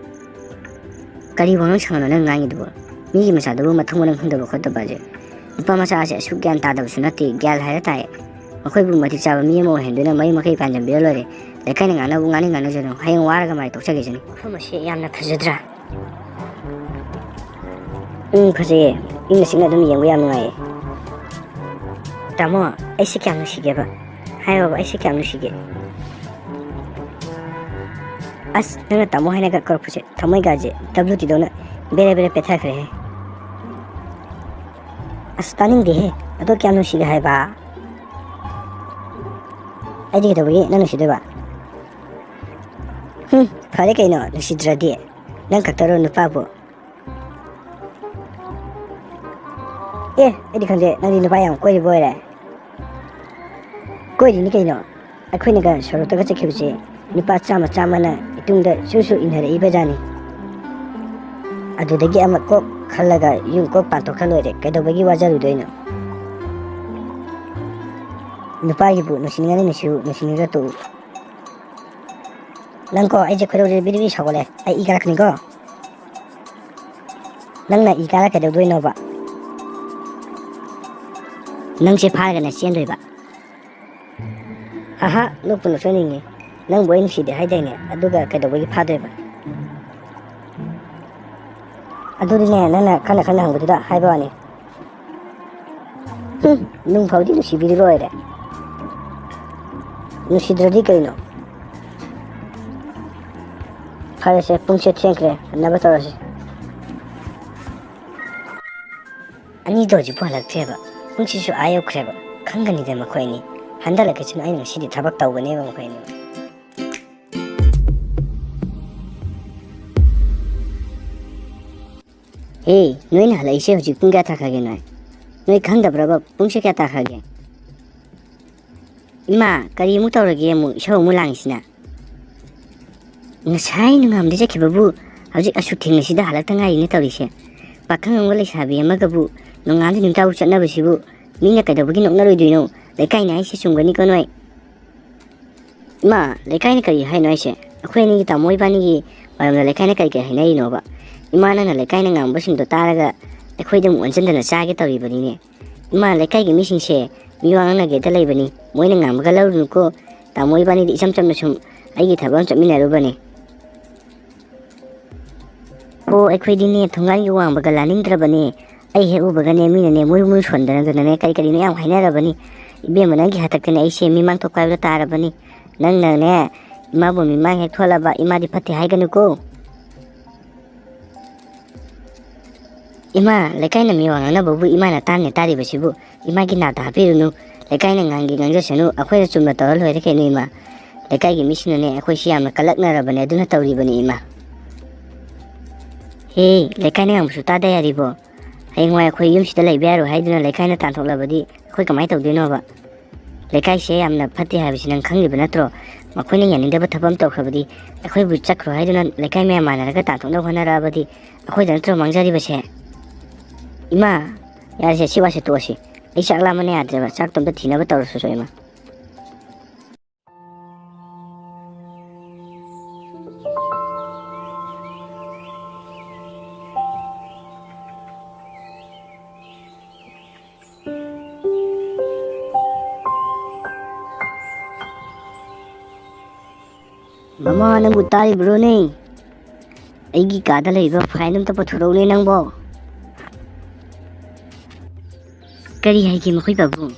ꯀꯔꯤ ꯋꯥꯉꯥꯡ ꯁꯉꯥꯡꯅꯣ ꯅꯪ ꯉꯥꯡꯉꯤꯗꯨꯕꯣ? ꯃꯤꯒꯤ ꯃꯆꯥꯗꯨꯕꯨ ꯃꯊꯣꯡ ꯃꯔꯝ ꯈꯪꯗꯕ ꯈꯣꯠꯇꯕ ꯍꯥꯏꯁꯦ? ꯅꯨꯄꯥ ꯃꯆꯥ ꯑꯁꯦ ꯑꯁꯨꯛ ꯒ꯭ꯌꯥꯟ ꯇꯥꯗꯕꯁꯨ ꯅꯠꯇꯦ, ꯒ꯭ꯌꯥꯟ ꯍꯥꯏꯔ ꯇꯥꯏ꯫ ꯃꯈꯣꯏꯕꯨ ꯃꯇꯤꯛ ꯆꯥꯕ ꯃꯤ ꯑꯃ ꯑꯣꯏꯍꯟꯗꯨꯅ ꯃꯌꯨꯝ ꯃꯀꯩ ꯄꯥꯟꯖꯟꯕꯤꯔ ꯂꯣꯏꯔꯦ꯫ ꯂꯩꯀꯥꯏꯅ ꯉꯥꯡꯅꯕ ꯉꯥꯡꯅꯤꯡ ꯉꯥꯡꯅꯖꯅꯨ, ꯍꯌꯦꯡ ꯋꯥꯔꯒ ꯃꯔꯥꯏ ꯇꯣꯛꯆꯈꯤꯁꯅꯤ꯫ ꯋꯥꯐꯝ ꯑꯁꯤ ꯌꯥꯝꯅ ꯐꯖꯗ꯭ꯔꯥ? ꯎꯝ, ꯐꯖꯩꯌꯦ꯫ ꯏꯪꯅ ꯆꯤꯛꯅ ꯑꯗꯨꯝ ꯌꯦꯡꯕ ꯌꯥꯝ ꯅꯨꯡꯉꯥꯏꯌꯦ꯫ ꯇꯥꯃꯣ, ꯑꯩꯁꯦ ꯀꯌꯥꯝ ꯅꯨꯡꯁꯤꯒꯦꯕ? ꯍꯥꯏꯌꯣꯕ, ꯑꯩꯁꯦ ꯀꯌꯥꯝ ꯅꯨꯡꯁꯤꯒꯦ? ꯑꯁ, ꯅꯪꯅ ꯇꯥꯃꯣ ꯍꯥꯏꯅꯒ ꯀꯧꯔꯛꯄꯁꯦ ꯊꯃꯣꯏꯒꯥꯁꯦ ꯗꯕ꯭ꯂꯤꯎ ꯇꯤꯗꯧꯅ ꯕꯦꯔꯦ ꯕꯦꯔꯦ ꯄꯦꯠꯊꯈ꯭ꯔꯦꯍꯦ꯫ ꯑꯁ, ꯇꯥꯅꯤꯡꯗꯦꯍꯦ꯫ ꯑꯗꯣ ꯀꯌꯥꯝ ꯅꯨꯡꯁꯤꯒꯦ ꯍꯥꯏꯕ? ꯑꯩꯗꯤ ꯀꯩꯗꯧꯕꯒꯤ ꯅꯪ ꯅꯨꯡꯁꯤꯗꯣꯏꯕ? ꯍꯨꯝ, ꯐꯔꯦ ꯀꯩꯅꯣ, ꯅꯨꯡꯁꯤꯗ꯭ꯔꯗꯤ꯫ ꯅꯪ ꯈꯛꯇꯔꯣ ꯅꯨꯄꯥꯕꯨ? ꯑꯦ, ꯑꯩꯗꯤ ꯈꯪꯗꯦ, ꯅꯪꯗꯤ ꯅꯨꯄꯥ ꯌꯥꯝ ꯀꯣꯏꯔꯤꯕ ꯑꯣꯏꯔꯦ꯫ ꯀꯣꯏꯔꯤꯅꯤ ꯀꯩꯅꯣ, ꯑꯩꯈꯣꯏꯅꯒ ꯁꯣꯔꯣꯛꯇꯒ ꯆꯠꯈꯤꯕꯁꯦ ꯅꯨꯄꯥ ꯆꯥꯝꯃ ꯆꯥꯝꯃꯅ ꯏꯇꯨꯡꯗ ꯁꯨ ꯁꯨ ꯏꯟꯅꯔꯛꯏꯕ ꯖꯥꯠꯅꯤ꯫ ꯑꯗꯨꯗꯒꯤ ꯑꯃ ꯀꯣꯛ ꯈꯜꯂꯒ ꯌꯨꯝ ꯀꯣꯛ ꯄꯥꯟꯊꯣꯛꯈ꯭ꯔ ꯂꯣꯏꯔꯦ, ꯀꯩꯗꯧꯕꯒꯤ ꯋꯥꯖꯔꯨꯗꯣꯏꯅꯣ? ꯅꯨꯄꯥꯒꯤꯕꯨ ꯅꯨꯡꯁꯤꯅꯤꯡꯉꯗꯤ ꯅꯨꯡꯁꯤꯌꯨ, ꯅꯨꯡꯁꯤꯅꯤꯡꯗ꯭ꯔ ꯇꯣꯛꯎ꯫ ꯅꯪꯀꯣ, ꯑꯩꯁꯦ ꯈꯣꯏꯗꯧꯁꯦ ꯕꯤꯔꯤ ꯕꯤꯔꯤ ꯁꯥꯎꯒꯠꯂꯦ, ꯑꯩ ꯏ ꯀꯥꯔꯛꯀꯅꯤꯀꯣ꯫ ꯅꯪꯅ ꯏ ꯀꯥꯔ ꯀꯩꯗꯧꯗꯣꯏꯅꯣꯕ? ꯅꯪꯁꯦ ꯐꯥꯔꯒꯅ ꯆꯦꯟꯗꯣꯏꯕ꯫ ꯑꯍꯥ, ꯅꯣꯛꯄꯨ ꯅꯣꯛꯆꯅꯤꯡꯉꯤ꯫ ꯅꯪꯕꯨ ꯑꯩ ꯅꯨꯡꯁꯤꯗꯦ ꯍꯥꯏꯗꯥꯏꯅꯦ? ꯑꯗꯨꯒ ꯀꯩꯗꯧꯕꯒꯤ ꯐꯥꯗꯣꯏꯕ? ꯑꯗꯨꯗꯤꯅꯦ, ꯅꯪꯅ ꯈꯟꯅ ꯈꯟꯅ ꯍꯪꯕꯗꯨꯗ ꯍꯥꯏꯕ ꯋꯥꯅꯤ꯫ ꯍꯨꯝ, ꯅꯨꯡ ꯐꯥꯎꯗꯤ ꯅꯨꯡꯁꯤꯕꯤꯔꯤ ꯂꯣꯏꯔꯦ꯫ ꯅꯨꯡꯁꯤꯗ꯭ꯔꯗꯤ ꯀꯩꯅꯣ? ꯐꯔꯦꯁꯦ, ꯄꯨꯡꯁꯦ ꯊꯦꯡꯈ꯭ꯔꯦ, ꯍꯟꯅꯕ ꯇꯧꯔꯁꯤ꯫ ꯑꯅꯤꯗꯣ ꯍꯧꯖꯤꯛꯐꯥꯎ ꯍꯜꯂꯛꯇ꯭ꯔꯦꯕ꯫ ꯄꯨꯡꯁꯤꯁꯨ ꯑꯥ ꯌꯧꯈ꯭ꯔꯦꯕ꯫ ꯈꯪꯒꯅꯤꯗ ꯃꯈꯣꯏ ꯑꯅꯤ꯫ ꯍꯟꯊꯔꯛꯀꯁꯤꯅ, ꯑꯩꯅ ꯉꯁꯤꯗꯤ ꯊꯕꯛ ꯇꯧꯒꯅꯦꯕ ꯃꯈꯣꯏ ꯑꯅꯤ꯫ ꯍꯦ, ꯅꯣꯏꯅ ꯍꯜꯂꯛꯏꯁꯦ ꯍꯧꯖꯤꯛ ꯄꯨꯡ ꯀꯌꯥ ꯇꯥꯈ꯭ꯔꯒꯦ ꯅꯣꯏ? ꯅꯣꯏ ꯈꯪꯗꯕ꯭ꯔꯕ ꯄꯨꯡꯁꯦ ꯀꯌꯥ ꯇꯥꯈ꯭ꯔꯒꯦ? ꯏꯃꯥ, ꯀꯔꯤ ꯑꯃꯨꯛ ꯇꯧꯔꯒꯦ ꯑꯃꯨꯛ ꯏꯁꯧ ꯑꯃꯨꯛ ꯂꯥꯡꯉꯤꯁꯤꯅ? ꯉꯁꯥꯏ ꯅꯨꯡꯉꯥꯟꯕꯗꯩ ꯆꯠꯈꯤꯕꯕꯨ ꯍꯧꯖꯤꯛ ꯑꯁꯨꯛ ꯊꯦꯡꯅꯁꯤꯗ ꯍꯜꯂꯛꯇ ꯉꯥꯏꯔꯤꯅꯦ ꯇꯧꯔꯤꯁꯦ꯫ ꯄꯥꯈꯪ ꯑꯃꯒ ꯂꯩꯁꯥꯕꯤ ꯑꯃꯒꯕꯨ ꯅꯣꯡꯉꯥꯟꯕꯗꯩ ꯅꯨꯃꯤꯠ ꯇꯥꯕꯨ ꯆꯠꯅꯕꯁꯤꯕꯨ ꯃꯤꯅ ꯀꯩꯗꯧꯕꯒꯤ ꯅꯣꯛꯅꯔꯣꯏꯗꯣꯏꯅꯣ? ꯂꯩꯀꯥꯏꯅ ꯍꯥꯏꯁꯦ ꯆꯨꯝꯒꯅꯤꯀꯣ ꯅꯣꯏ꯫ ꯏꯃꯥ, ꯂꯩꯀꯥꯏꯅ ꯀꯔꯤ ꯍꯥꯏꯅꯣ ꯍꯥꯏꯁꯦ? ꯑꯩꯈꯣꯏ ꯑꯅꯤꯒꯤ ꯇꯥꯃꯣ ꯏꯕꯥꯅꯤꯒꯤ ꯃꯔꯝꯗ ꯂꯩꯀꯥꯏꯅ ꯀꯔꯤ ꯀꯔꯤ ꯍꯥꯏꯅꯔꯤꯅꯣꯕ? ꯏꯃꯥ, ꯅꯪꯅ ꯂꯩꯀꯥꯏꯅ ꯉꯥꯡꯕꯁꯤꯡꯗꯣ ꯇꯥꯔꯒ ꯑꯩꯈꯣꯏꯗ ꯑꯃꯨꯛ ꯑꯣꯟꯁꯤꯟꯗꯅ ꯆꯥꯒꯦ ꯇꯧꯔꯤꯕꯅꯤꯅꯦ꯫ ꯏꯃꯥ, ꯂꯩꯀꯥꯏꯒꯤ ꯃꯤꯁꯤꯡꯁꯦ ꯃꯤ ꯋꯥ ꯉꯥꯡꯅꯒꯦꯗ ꯂꯩꯕꯅꯤ, ꯃꯣꯏꯅ ꯉꯥꯡꯕꯒ ꯂꯧꯔꯨꯅꯨꯀꯣ꯫ ꯇꯥꯃꯣ ꯏꯕꯥꯅꯤꯗꯤ ꯏꯆꯝ ꯆꯝꯅ ꯁꯨꯝ ꯑꯩꯒꯤ ꯊꯕꯛ ꯑꯃ ꯆꯠꯃꯤꯟꯅꯔꯨꯕꯅꯦ꯫ ꯑꯣ, ꯑꯩꯈꯣꯏꯗꯤꯅꯦ ꯊꯣꯡꯒꯥꯟꯒꯤ ꯋꯥꯡꯃꯒ ꯂꯥꯅꯤꯡꯗ꯭ꯔꯕꯅꯦ꯫ ꯑꯩ ꯍꯦꯛ ꯎꯕꯒꯅꯦ ꯃꯤꯅꯅꯦ ꯃꯨꯔꯨ ꯃꯨꯔꯨ ꯁꯣꯟꯗꯅꯗꯅꯅꯦ ꯀꯔꯤ ꯀꯔꯤꯅꯣ ꯌꯥꯝ ꯍꯥꯏꯅꯔꯕꯅꯤ꯫ ꯏꯕꯦꯝꯃ, ꯅꯪꯒꯤ ꯍꯥꯛꯇꯛꯇꯅꯦ ꯑꯩꯁꯦ ꯃꯤꯃꯥꯡ ꯊꯣꯛꯄ ꯍꯥꯏꯕꯗꯣ ꯇꯥꯔꯕꯅꯤ꯫ ꯅꯪꯅꯅꯦ ꯏꯃꯥꯕꯨ ꯃꯤꯃꯥꯡ ꯍꯦꯛ ꯊꯣꯛꯍꯜꯂꯕ ꯏꯃꯥꯗꯤ ꯐꯠꯇꯦ ꯍꯥꯏꯒꯅꯨꯀꯣ꯫ ꯏꯃꯥ, ꯂꯩꯀꯥꯏꯅ ꯃꯤ ꯋꯥ ꯉꯥꯡꯅꯕꯕꯨ ꯏꯃꯥꯅ ꯇꯥꯅꯦ ꯇꯥꯔꯤꯕꯁꯤꯕꯨ? ꯏꯃꯥꯒꯤ ꯅꯥꯛꯇ ꯍꯥꯞꯄꯤꯔꯨꯅꯨ꯫ ꯂꯩꯀꯥꯏꯅ ꯉꯥꯡꯒꯦ ꯉꯥꯡꯖꯁꯅꯨ, ꯑꯩꯈꯣꯏꯅ ꯆꯨꯝꯅ ꯇꯧꯔ ꯂꯣꯏꯔꯦ ꯀꯩꯅꯣ ꯏꯃꯥ꯫ ꯂꯩꯀꯥꯏꯒꯤ ꯃꯤꯁꯤꯡꯅꯅꯦ ꯑꯩꯈꯣꯏꯁꯤ ꯌꯥꯝꯅ ꯀꯜꯂꯛꯅꯔꯕꯅꯦ, ꯑꯗꯨꯅ ꯇꯧꯔꯤꯕꯅꯤ ꯏꯃꯥ꯫ ꯍꯦ, ꯂꯩꯀꯥꯏꯅ ꯉꯥꯡꯕꯁꯨ ꯇꯥꯗ ꯌꯥꯔꯤꯕꯣ? ꯍꯌꯦꯡꯋꯥꯏ ꯑꯩꯈꯣꯏ ꯌꯨꯝꯁꯤꯗ ꯂꯩꯕ ꯌꯥꯔꯣꯏ ꯍꯥꯏꯗꯨꯅ ꯂꯩꯀꯥꯏꯅ ꯇꯥꯟꯊꯣꯛꯂꯕꯗꯤ ꯑꯩꯈꯣꯏ ꯀꯃꯥꯏꯅ ꯇꯧꯗꯣꯏꯅꯣꯕ? ꯂꯩꯀꯥꯏꯁꯦ ꯌꯥꯝꯅ ꯐꯠꯇꯦ ꯍꯥꯏꯕꯁꯤ ꯅꯪ ꯈꯪꯉꯤꯕ ꯅꯠꯇ꯭ꯔꯣ? ꯃꯈꯣꯏꯅ ꯌꯥꯅꯤꯡꯗꯕ ꯊꯕꯛ ꯑꯃ ꯇꯧꯈ꯭ꯔꯕꯗꯤ, ꯑꯩꯈꯣꯏꯕꯨ ꯆꯠꯈ꯭ꯔꯣ ꯍꯥꯏꯗꯨꯅ ꯂꯩꯀꯥꯏ ꯃꯌꯥꯝ ꯃꯥꯟꯅꯔꯒ ꯇꯥꯟꯊꯣꯛꯅꯕ ꯍꯣꯠꯅꯔꯛꯑꯕꯗꯤ ꯑꯩꯈꯣꯏꯗ ꯅꯠꯇ꯭ꯔꯣ ꯃꯥꯡꯖꯔꯤꯕꯁꯦ? ꯏꯃꯥ, ꯌꯥꯔꯦꯁꯦ, ꯁꯤ ꯋꯥꯁꯦ ꯇꯣꯛꯑꯁꯤ꯫ ꯑꯩ ꯆꯥꯛ ꯂꯥꯝꯕꯅ ꯌꯥꯗ꯭ꯔꯦꯕ, ꯆꯥꯛꯇꯣ ꯑꯝꯇ ꯊꯤꯅꯕ ꯇꯧꯔꯁꯨ ꯏꯃꯥ꯫ ꯃꯃꯥ, ꯅꯪꯕꯨ ꯇꯥꯔꯤꯕ꯭ꯔꯣꯅꯦ? ꯑꯩꯒꯤ ꯀꯥꯗ ꯂꯩꯕ ꯐꯥꯏꯜ ꯑꯝꯇ ꯄꯨꯊꯣꯔꯛꯎꯅꯦ ꯅꯪꯕꯣ꯫ ꯀꯔꯤ ꯍꯥꯏꯒꯦ ꯃꯈꯣꯏ ꯄꯥꯕꯨꯡ?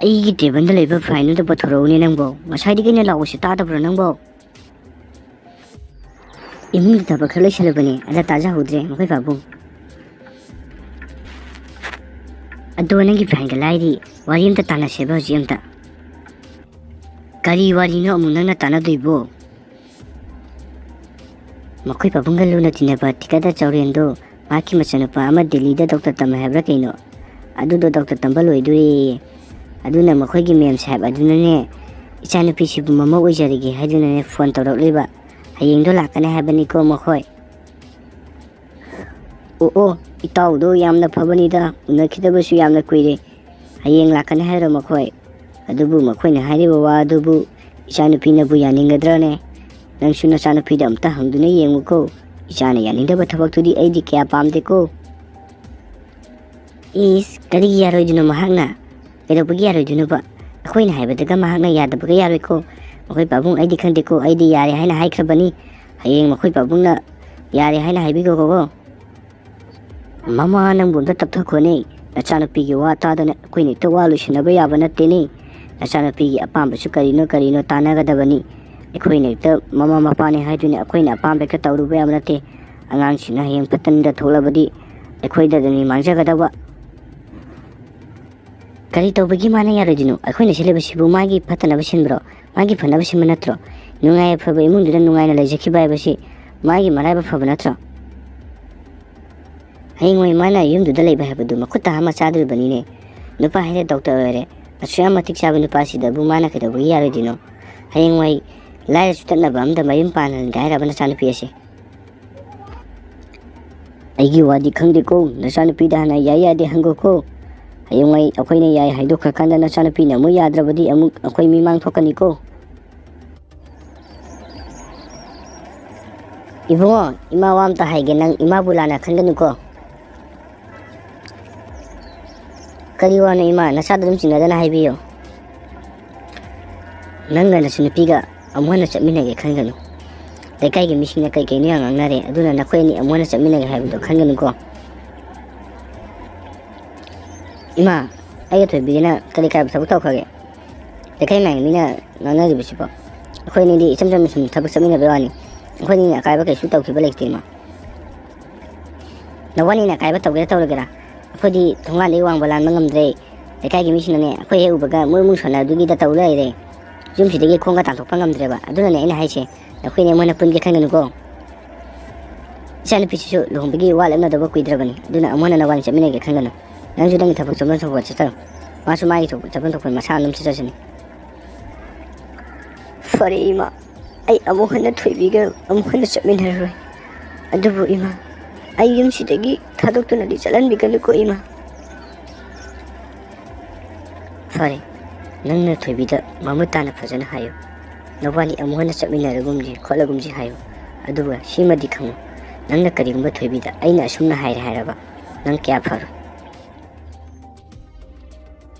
ꯑꯩꯒꯤ ꯇꯦꯕꯜꯗ ꯂꯩꯕ ꯐꯥꯏꯜ ꯑꯝꯇ ꯄꯨꯊꯣꯔꯛꯎꯅꯦ ꯅꯪꯕꯣ꯫ ꯉꯁꯥꯏꯗꯒꯤ ꯑꯩꯅ ꯂꯥꯎꯕꯁꯤ ꯇꯥꯗꯕ꯭ꯔꯣ ꯅꯪꯕꯣ? ꯏꯃꯨꯡꯒꯤ ꯊꯕꯛ ꯈꯔ ꯂꯣꯏꯁꯤꯜꯂꯕꯅꯦ, ꯑꯗ ꯇꯥꯖꯍꯧꯗ꯭ꯔꯦ ꯃꯈꯣꯏ ꯄꯥꯕꯨꯡ꯫ ꯑꯗꯣ ꯅꯪꯒꯤ ꯐꯥꯏꯜꯒ ꯂꯥꯏꯔꯤ, ꯋꯥꯔꯤ ꯑꯝꯇ ꯇꯥꯟꯅꯁꯦꯕ ꯍꯧꯖꯤꯛ ꯑꯝꯇ꯫ ꯀꯔꯤ ꯋꯥꯔꯤꯅꯣ ꯑꯃꯨꯛ ꯅꯪꯅ ꯇꯥꯟꯅꯗꯣꯏꯕꯣ? ꯃꯈꯣꯏ ꯄꯥꯕꯨꯡꯒ ꯂꯨꯅ ꯇꯤꯟꯅꯕ ꯊꯤꯀꯥꯗꯥꯔ ꯆꯥꯎꯔꯦꯟꯗꯣ, ꯃꯍꯥꯛꯀꯤ ꯃꯆꯥꯅꯨꯄꯥ ꯑꯃ ꯗꯦꯜꯂꯤꯗ ꯗꯣꯛꯇꯔ ꯇꯝꯃꯦ ꯍꯥꯏꯕ꯭ꯔꯥ ꯀꯩꯅꯣ, ꯑꯗꯨꯗꯣ ꯗꯣꯛꯇꯔ ꯇꯝꯕ ꯂꯣꯏꯗꯣꯔꯦꯌꯦ꯫ ꯑꯗꯨꯅ ꯃꯈꯣꯏꯒꯤ ꯃꯦꯝ ꯁꯥꯍꯦꯕ ꯑꯗꯨꯅꯅꯦ, ꯏꯆꯥꯅꯨꯄꯤꯁꯤꯕꯨ ꯃꯃꯧ ꯑꯣꯏꯖꯔꯒꯦ ꯍꯥꯏꯗꯨꯅꯅꯦ ꯐꯣꯟ ꯇꯧꯔꯛꯂꯤꯕ꯫ ꯍꯌꯦꯡꯗꯣ ꯂꯥꯛꯀꯅꯤ ꯍꯥꯏꯕꯅꯤꯀꯣ ꯃꯈꯣꯏ꯫ ꯑꯣ ꯑꯣ, ꯏꯇꯥꯎꯗꯣ ꯌꯥꯝꯅ ꯐꯕꯅꯤꯗ, ꯎꯅꯈꯤꯗꯕꯁꯨ ꯌꯥꯝꯅ ꯀꯨꯏꯔꯦ꯫ ꯍꯌꯦꯡ ꯂꯥꯛꯀꯅꯤ ꯍꯥꯏꯔꯣ ꯃꯈꯣꯏ? ꯑꯗꯨꯕꯨ ꯃꯈꯣꯏꯅ ꯍꯥꯏꯔꯤꯕ ꯋꯥ ꯑꯗꯨꯕꯨ ꯏꯆꯥꯅꯨꯄꯤꯅꯕꯨ ꯌꯥꯅꯤꯡꯒꯗ꯭ꯔꯅꯦ? ꯅꯪꯁꯨ ꯅꯆꯥꯅꯨꯄꯤꯗ ꯑꯝꯇ ꯍꯪꯗꯨꯅ ꯌꯦꯡꯉꯨꯀꯣ꯫ ꯏꯆꯥꯅ ꯌꯥꯅꯤꯡꯗꯕ ꯊꯕꯛꯇꯨꯗꯤ ꯑꯩꯗꯤ ꯀꯌꯥ ꯄꯥꯝꯗꯦꯀꯣ꯫ ꯏꯁ, ꯀꯔꯤꯒꯤ ꯌꯥꯔꯣꯏꯗꯣꯏꯅꯣ ꯃꯍꯥꯛꯅ? ꯀꯩꯗꯧꯕꯒꯤ ꯌꯥꯔꯣꯏꯗꯣꯏꯅꯣꯕ? ꯑꯩꯈꯣꯏꯅ ꯍꯥꯏꯕꯗꯒ ꯃꯍꯥꯛꯅ ꯌꯥꯗꯕꯒ ꯌꯥꯔꯣꯏꯀꯣ꯫ ꯃꯈꯣꯏ ꯄꯥꯕꯨꯡ, ꯑꯩꯗꯤ ꯈꯪꯗꯦꯀꯣ, ꯑꯩꯗꯤ ꯌꯥꯔꯦ ꯍꯥꯏꯅ ꯍꯥꯏꯈ꯭ꯔꯕꯅꯤ꯫ ꯍꯌꯦꯡ ꯃꯈꯣꯏ ꯄꯥꯕꯨꯡꯅ ꯌꯥꯔꯦ ꯍꯥꯏꯅ ꯍꯥꯏꯕꯤꯈꯣꯀꯣ꯫ ꯃꯃꯥ, ꯅꯪꯕꯨ ꯑꯝꯇ ꯇꯞꯊꯈꯣꯅꯦ꯫ ꯅꯆꯥꯅꯨꯄꯤꯒꯤ ꯋꯥ ꯇꯥꯗꯅ ꯑꯩꯈꯣꯏꯅ ꯍꯦꯛꯇ ꯋꯥ ꯂꯣꯏꯁꯤꯟꯅꯕ ꯌꯥꯕ ꯅꯠꯇꯦꯅꯦ꯫ ꯅꯆꯥꯅꯨꯄꯤꯒꯤ ꯑꯄꯥꯝꯕꯁꯨ ꯀꯔꯤꯅꯣ ꯀꯔꯤꯅꯣ ꯇꯥꯟꯅꯒꯗꯕꯅꯤ꯫ ꯑꯩꯈꯣꯏꯅ ꯍꯦꯛꯇ ꯃꯃꯥ ꯃꯄꯥꯅꯦ ꯍꯥꯏꯗꯨꯅ ꯑꯩꯈꯣꯏꯅ ꯑꯄꯥꯝꯕ ꯍꯦꯛꯇ ꯇꯧꯔꯨꯕ ꯌꯥꯕ ꯅꯠꯇꯦ꯫ ꯑꯉꯥꯡꯁꯤꯡꯅ ꯍꯌꯦꯡ ꯐꯠꯇꯅꯨꯡꯗ ꯊꯣꯛꯂꯕꯗꯤ ꯑꯩꯈꯣꯏꯗꯗꯅꯤ ꯃꯥꯡꯖꯒꯗꯧꯕ꯫ ꯀꯔꯤ ꯇꯧꯕꯒꯤ ꯃꯥꯅ ꯌꯥꯔꯣꯏꯗꯣꯏꯅꯣ? ꯑꯩꯈꯣꯏꯅ ꯁꯤꯜꯂꯤꯕꯁꯤꯕꯨ ꯃꯥꯒꯤ ꯐꯠꯇꯅꯕ ꯁꯤꯟꯕ꯭ꯔꯣ? ꯃꯥꯒꯤ ꯐꯅꯕ ꯁꯤꯟꯕ ꯅꯠꯇ꯭ꯔꯣ? ꯅꯨꯡꯉꯥꯏ ꯌꯥꯏꯐꯕ ꯏꯃꯨꯡꯗꯨꯗ ꯅꯨꯡꯉꯥꯏꯅ ꯂꯩꯖꯈꯤꯕ ꯍꯥꯏꯕꯁꯤ ꯃꯥꯒꯤ ꯃꯔꯥꯏꯕꯛ ꯐꯕ ꯅꯠꯇ꯭ꯔꯣ? ꯍꯌꯦꯡꯋꯥꯏ ꯃꯥꯅ ꯌꯨꯝꯗꯨꯗ ꯂꯩꯕ ꯍꯥꯏꯕꯗꯨ ꯃꯈꯨꯠꯇ ꯍꯥꯝꯃ ꯆꯥꯗꯣꯔꯤꯕꯅꯤꯅꯦ꯫ ꯅꯨꯄꯥ ꯍꯥꯏꯔꯦ ꯗꯣꯛꯇꯔ ꯑꯣꯏꯔꯦ, ꯑꯁꯨꯛ ꯌꯥꯝ ꯃꯇꯤꯛ ꯆꯥꯕ ꯅꯨꯄꯥꯁꯤꯗꯕꯨ ꯃꯥꯅ ꯀꯩꯗꯧꯕꯒꯤ ꯌꯥꯔꯣꯏꯗꯣꯏꯅꯣ? ꯍꯌꯦꯡꯋꯥꯏ ꯂꯥꯏꯔ ꯆꯨꯗꯠꯅꯕ ꯑꯝꯗ ꯃꯌꯨꯝ ꯄꯥꯟꯍꯟꯒꯦ ꯍꯥꯏꯔꯕ ꯅꯆꯥꯅꯨꯄꯤ ꯑꯁꯦ? ꯑꯩꯒꯤ ꯋꯥꯗꯤ ꯈꯪꯗꯦꯀꯣ, ꯅꯆꯥꯅꯨꯄꯤꯗ ꯍꯥꯟꯅ ꯌꯥꯏ ꯌꯥꯗꯦ ꯍꯪꯒꯣꯀꯣ꯫ ꯍꯌꯦꯡꯋꯥꯏ ꯑꯩꯈꯣꯏꯅ ꯌꯥꯏ ꯍꯥꯏꯗꯣꯛꯈ꯭ꯔꯀꯥꯟꯗ ꯅꯆꯥꯅꯨꯄꯤꯅ ꯑꯃꯨꯛ ꯌꯥꯗ꯭ꯔꯕꯗꯤ ꯑꯃꯨꯛ ꯑꯩꯈꯣꯏ ꯃꯤꯃꯥꯡ ꯊꯣꯛꯀꯅꯤꯀꯣ꯫ ꯏꯕꯨꯡꯉꯣ, ꯏꯃꯥ ꯋꯥ ꯑꯝꯇ ꯍꯥꯏꯒꯦ, ꯅꯪ ꯏꯃꯥꯕꯨ ꯂꯥꯟꯅ ꯈꯟꯒꯅꯨꯀꯣ꯫ ꯀꯔꯤ ꯋꯥꯅꯣ ꯏꯃꯥ? ꯅꯁꯥꯗ ꯑꯗꯨꯝ ꯆꯤꯡꯅꯗꯅ ꯍꯥꯏꯕꯤꯌꯨ꯫ ꯅꯪꯒ ꯅꯆꯟꯅꯨꯄꯤꯒ ꯑꯃꯨꯛ ꯍꯟꯅ ꯆꯠꯃꯤꯟꯅꯒꯦ ꯈꯟꯒꯅꯨ꯫ ꯂꯩꯀꯥꯏꯒꯤ ꯃꯤꯁꯤꯡꯅ ꯀꯩ ꯀꯩꯅꯣ ꯌꯥꯝ ꯉꯥꯡꯅꯔꯦ, ꯑꯗꯨꯅ ꯅꯈꯣꯏ ꯑꯅꯤ ꯑꯃꯨꯛ ꯍꯟꯅ ꯆꯠꯃꯤꯟꯅꯒꯦ ꯍꯥꯏꯕꯗꯣ ꯈꯟꯒꯅꯨꯀꯣ꯫ ꯏꯃꯥ, ꯑꯩꯒ ꯊꯣꯏꯕꯤꯒꯅ ꯀꯔꯤ ꯀꯥꯏꯕ ꯊꯕꯛ ꯇꯧꯈ꯭ꯔꯒꯦ? ꯂꯩꯀꯥꯏ ꯃꯌꯥꯝꯒꯤ ꯃꯤꯅ ꯉꯥꯡꯅꯔꯤꯕꯁꯤꯕꯣ? ꯑꯩꯈꯣꯏ ꯑꯅꯤꯗꯤ ꯏꯆꯝ ꯆꯝꯅ ꯁꯨꯝ ꯊꯕꯛ ꯆꯠꯃꯤꯟꯅꯕꯩ ꯋꯥꯅꯤ꯫ ꯑꯩꯈꯣꯏ ꯑꯅꯤꯅ ꯑꯀꯥꯏꯕ ꯀꯩꯁꯨ ꯇꯧꯈꯤꯕ ꯂꯩꯇꯦ, ꯏꯃꯥ꯫ ꯅꯕꯥꯅꯤꯅ ꯑꯀꯥꯏꯕ ꯇꯧꯒꯦꯔꯥ ꯇꯧꯔꯒꯦꯔꯥ, ꯑꯩꯈꯣꯏꯗꯤ ꯊꯣꯡꯒꯥꯟꯗꯒꯤ ꯋꯥꯡꯕ ꯂꯥꯟꯕ ꯉꯝꯗ꯭ꯔꯦ꯫ ꯂꯩꯀꯥꯏꯒꯤ ꯃꯤꯁꯤꯡꯅꯅꯦ ꯑꯩꯈꯣꯏ ꯍꯦꯛ ꯎꯕꯒ ꯃꯨꯔꯨ ꯃꯨꯔꯨ ꯁꯣꯟꯅꯗꯨꯒꯤꯗ ꯇꯧ ꯂꯩꯔꯦ꯫ ꯌꯨꯝꯁꯤꯗꯒꯤ ꯈꯣꯡꯒ ꯇꯥꯟꯊꯣꯛꯄ ꯉꯝꯗ꯭ꯔꯦꯕ꯫ ꯑꯗꯨꯅꯅꯦ ꯑꯩꯅ ꯍꯥꯏꯁꯦ, ꯅꯈꯣꯏꯅꯦ ꯃꯣꯏꯅ ꯄꯨꯟꯒꯦ ꯈꯟꯒꯅꯨꯀꯣ꯫ ꯏꯆꯥꯅꯨꯄꯤꯁꯤꯁꯨ ꯂꯨꯍꯣꯡꯕꯒꯤ ꯋꯥ ꯂꯦꯞꯅꯗꯕ ꯀꯨꯏꯗ꯭ꯔꯕꯅꯤ꯫ ꯑꯗꯨꯅ ꯑꯃꯨꯛ ꯍꯟꯅ ꯅꯕꯥꯅꯤ ꯆꯠꯃꯤꯟꯅꯒꯦ ꯈꯟꯒꯅꯨ꯫ ꯅꯪꯁꯨ ꯅꯪꯒꯤ ꯊꯕꯛ ꯆꯠꯐꯝ ꯊꯣꯛꯄ ꯆꯠꯆꯔꯣ꯫ ꯃꯥꯁꯨ ꯃꯥꯒꯤ ꯊꯣꯛꯄ ꯆꯠꯐꯝ ꯊꯣꯛꯄ ꯃꯁꯥ ꯑꯗꯨꯝ ꯆꯠꯆꯁꯅꯤ꯫ ꯐꯔꯦ ꯏꯃꯥ, ꯑꯩ ꯑꯃꯨꯛ ꯍꯟꯅ ꯊꯣꯏꯕꯤꯒ ꯑꯃꯨꯛ ꯍꯟꯅ ꯆꯠꯃꯤꯟꯅꯔꯔꯣꯏ꯫ ꯑꯗꯨꯕꯨ ꯏꯃꯥ, ꯑꯩ ꯌꯨꯝꯁꯤꯗꯒꯤ ꯊꯥꯗꯣꯛꯇꯨꯅꯗꯤ ꯆꯠꯍꯟꯕꯤꯒꯅꯨꯀꯣ ꯏꯃꯥ꯫ ꯐꯔꯦ, ꯅꯪꯅ ꯊꯣꯏꯕꯤꯗ ꯃꯃꯨꯠ ꯇꯥꯅ ꯐꯖꯅ ꯍꯥꯏꯌꯨ꯫ ꯅꯕꯥꯅꯤ ꯑꯃꯨꯛ ꯍꯟꯅ ꯆꯠꯃꯤꯟꯅꯔꯒꯨꯝꯁꯤ ꯈꯣꯠꯂꯒꯨꯝꯁꯤ ꯍꯥꯏꯌꯨ꯫ ꯑꯗꯨꯒ ꯁꯤꯃꯗꯤ ꯈꯪꯉꯨ, ꯅꯪꯅ ꯀꯔꯤꯒꯨꯝꯕ ꯊꯣꯏꯕꯤꯗ ꯑꯩꯅ ꯑꯁꯨꯝꯅ ꯍꯥꯏꯔꯦ ꯍꯥꯏꯔꯕ, ꯅꯪ ꯀꯌꯥ ꯐꯔꯣꯏ꯫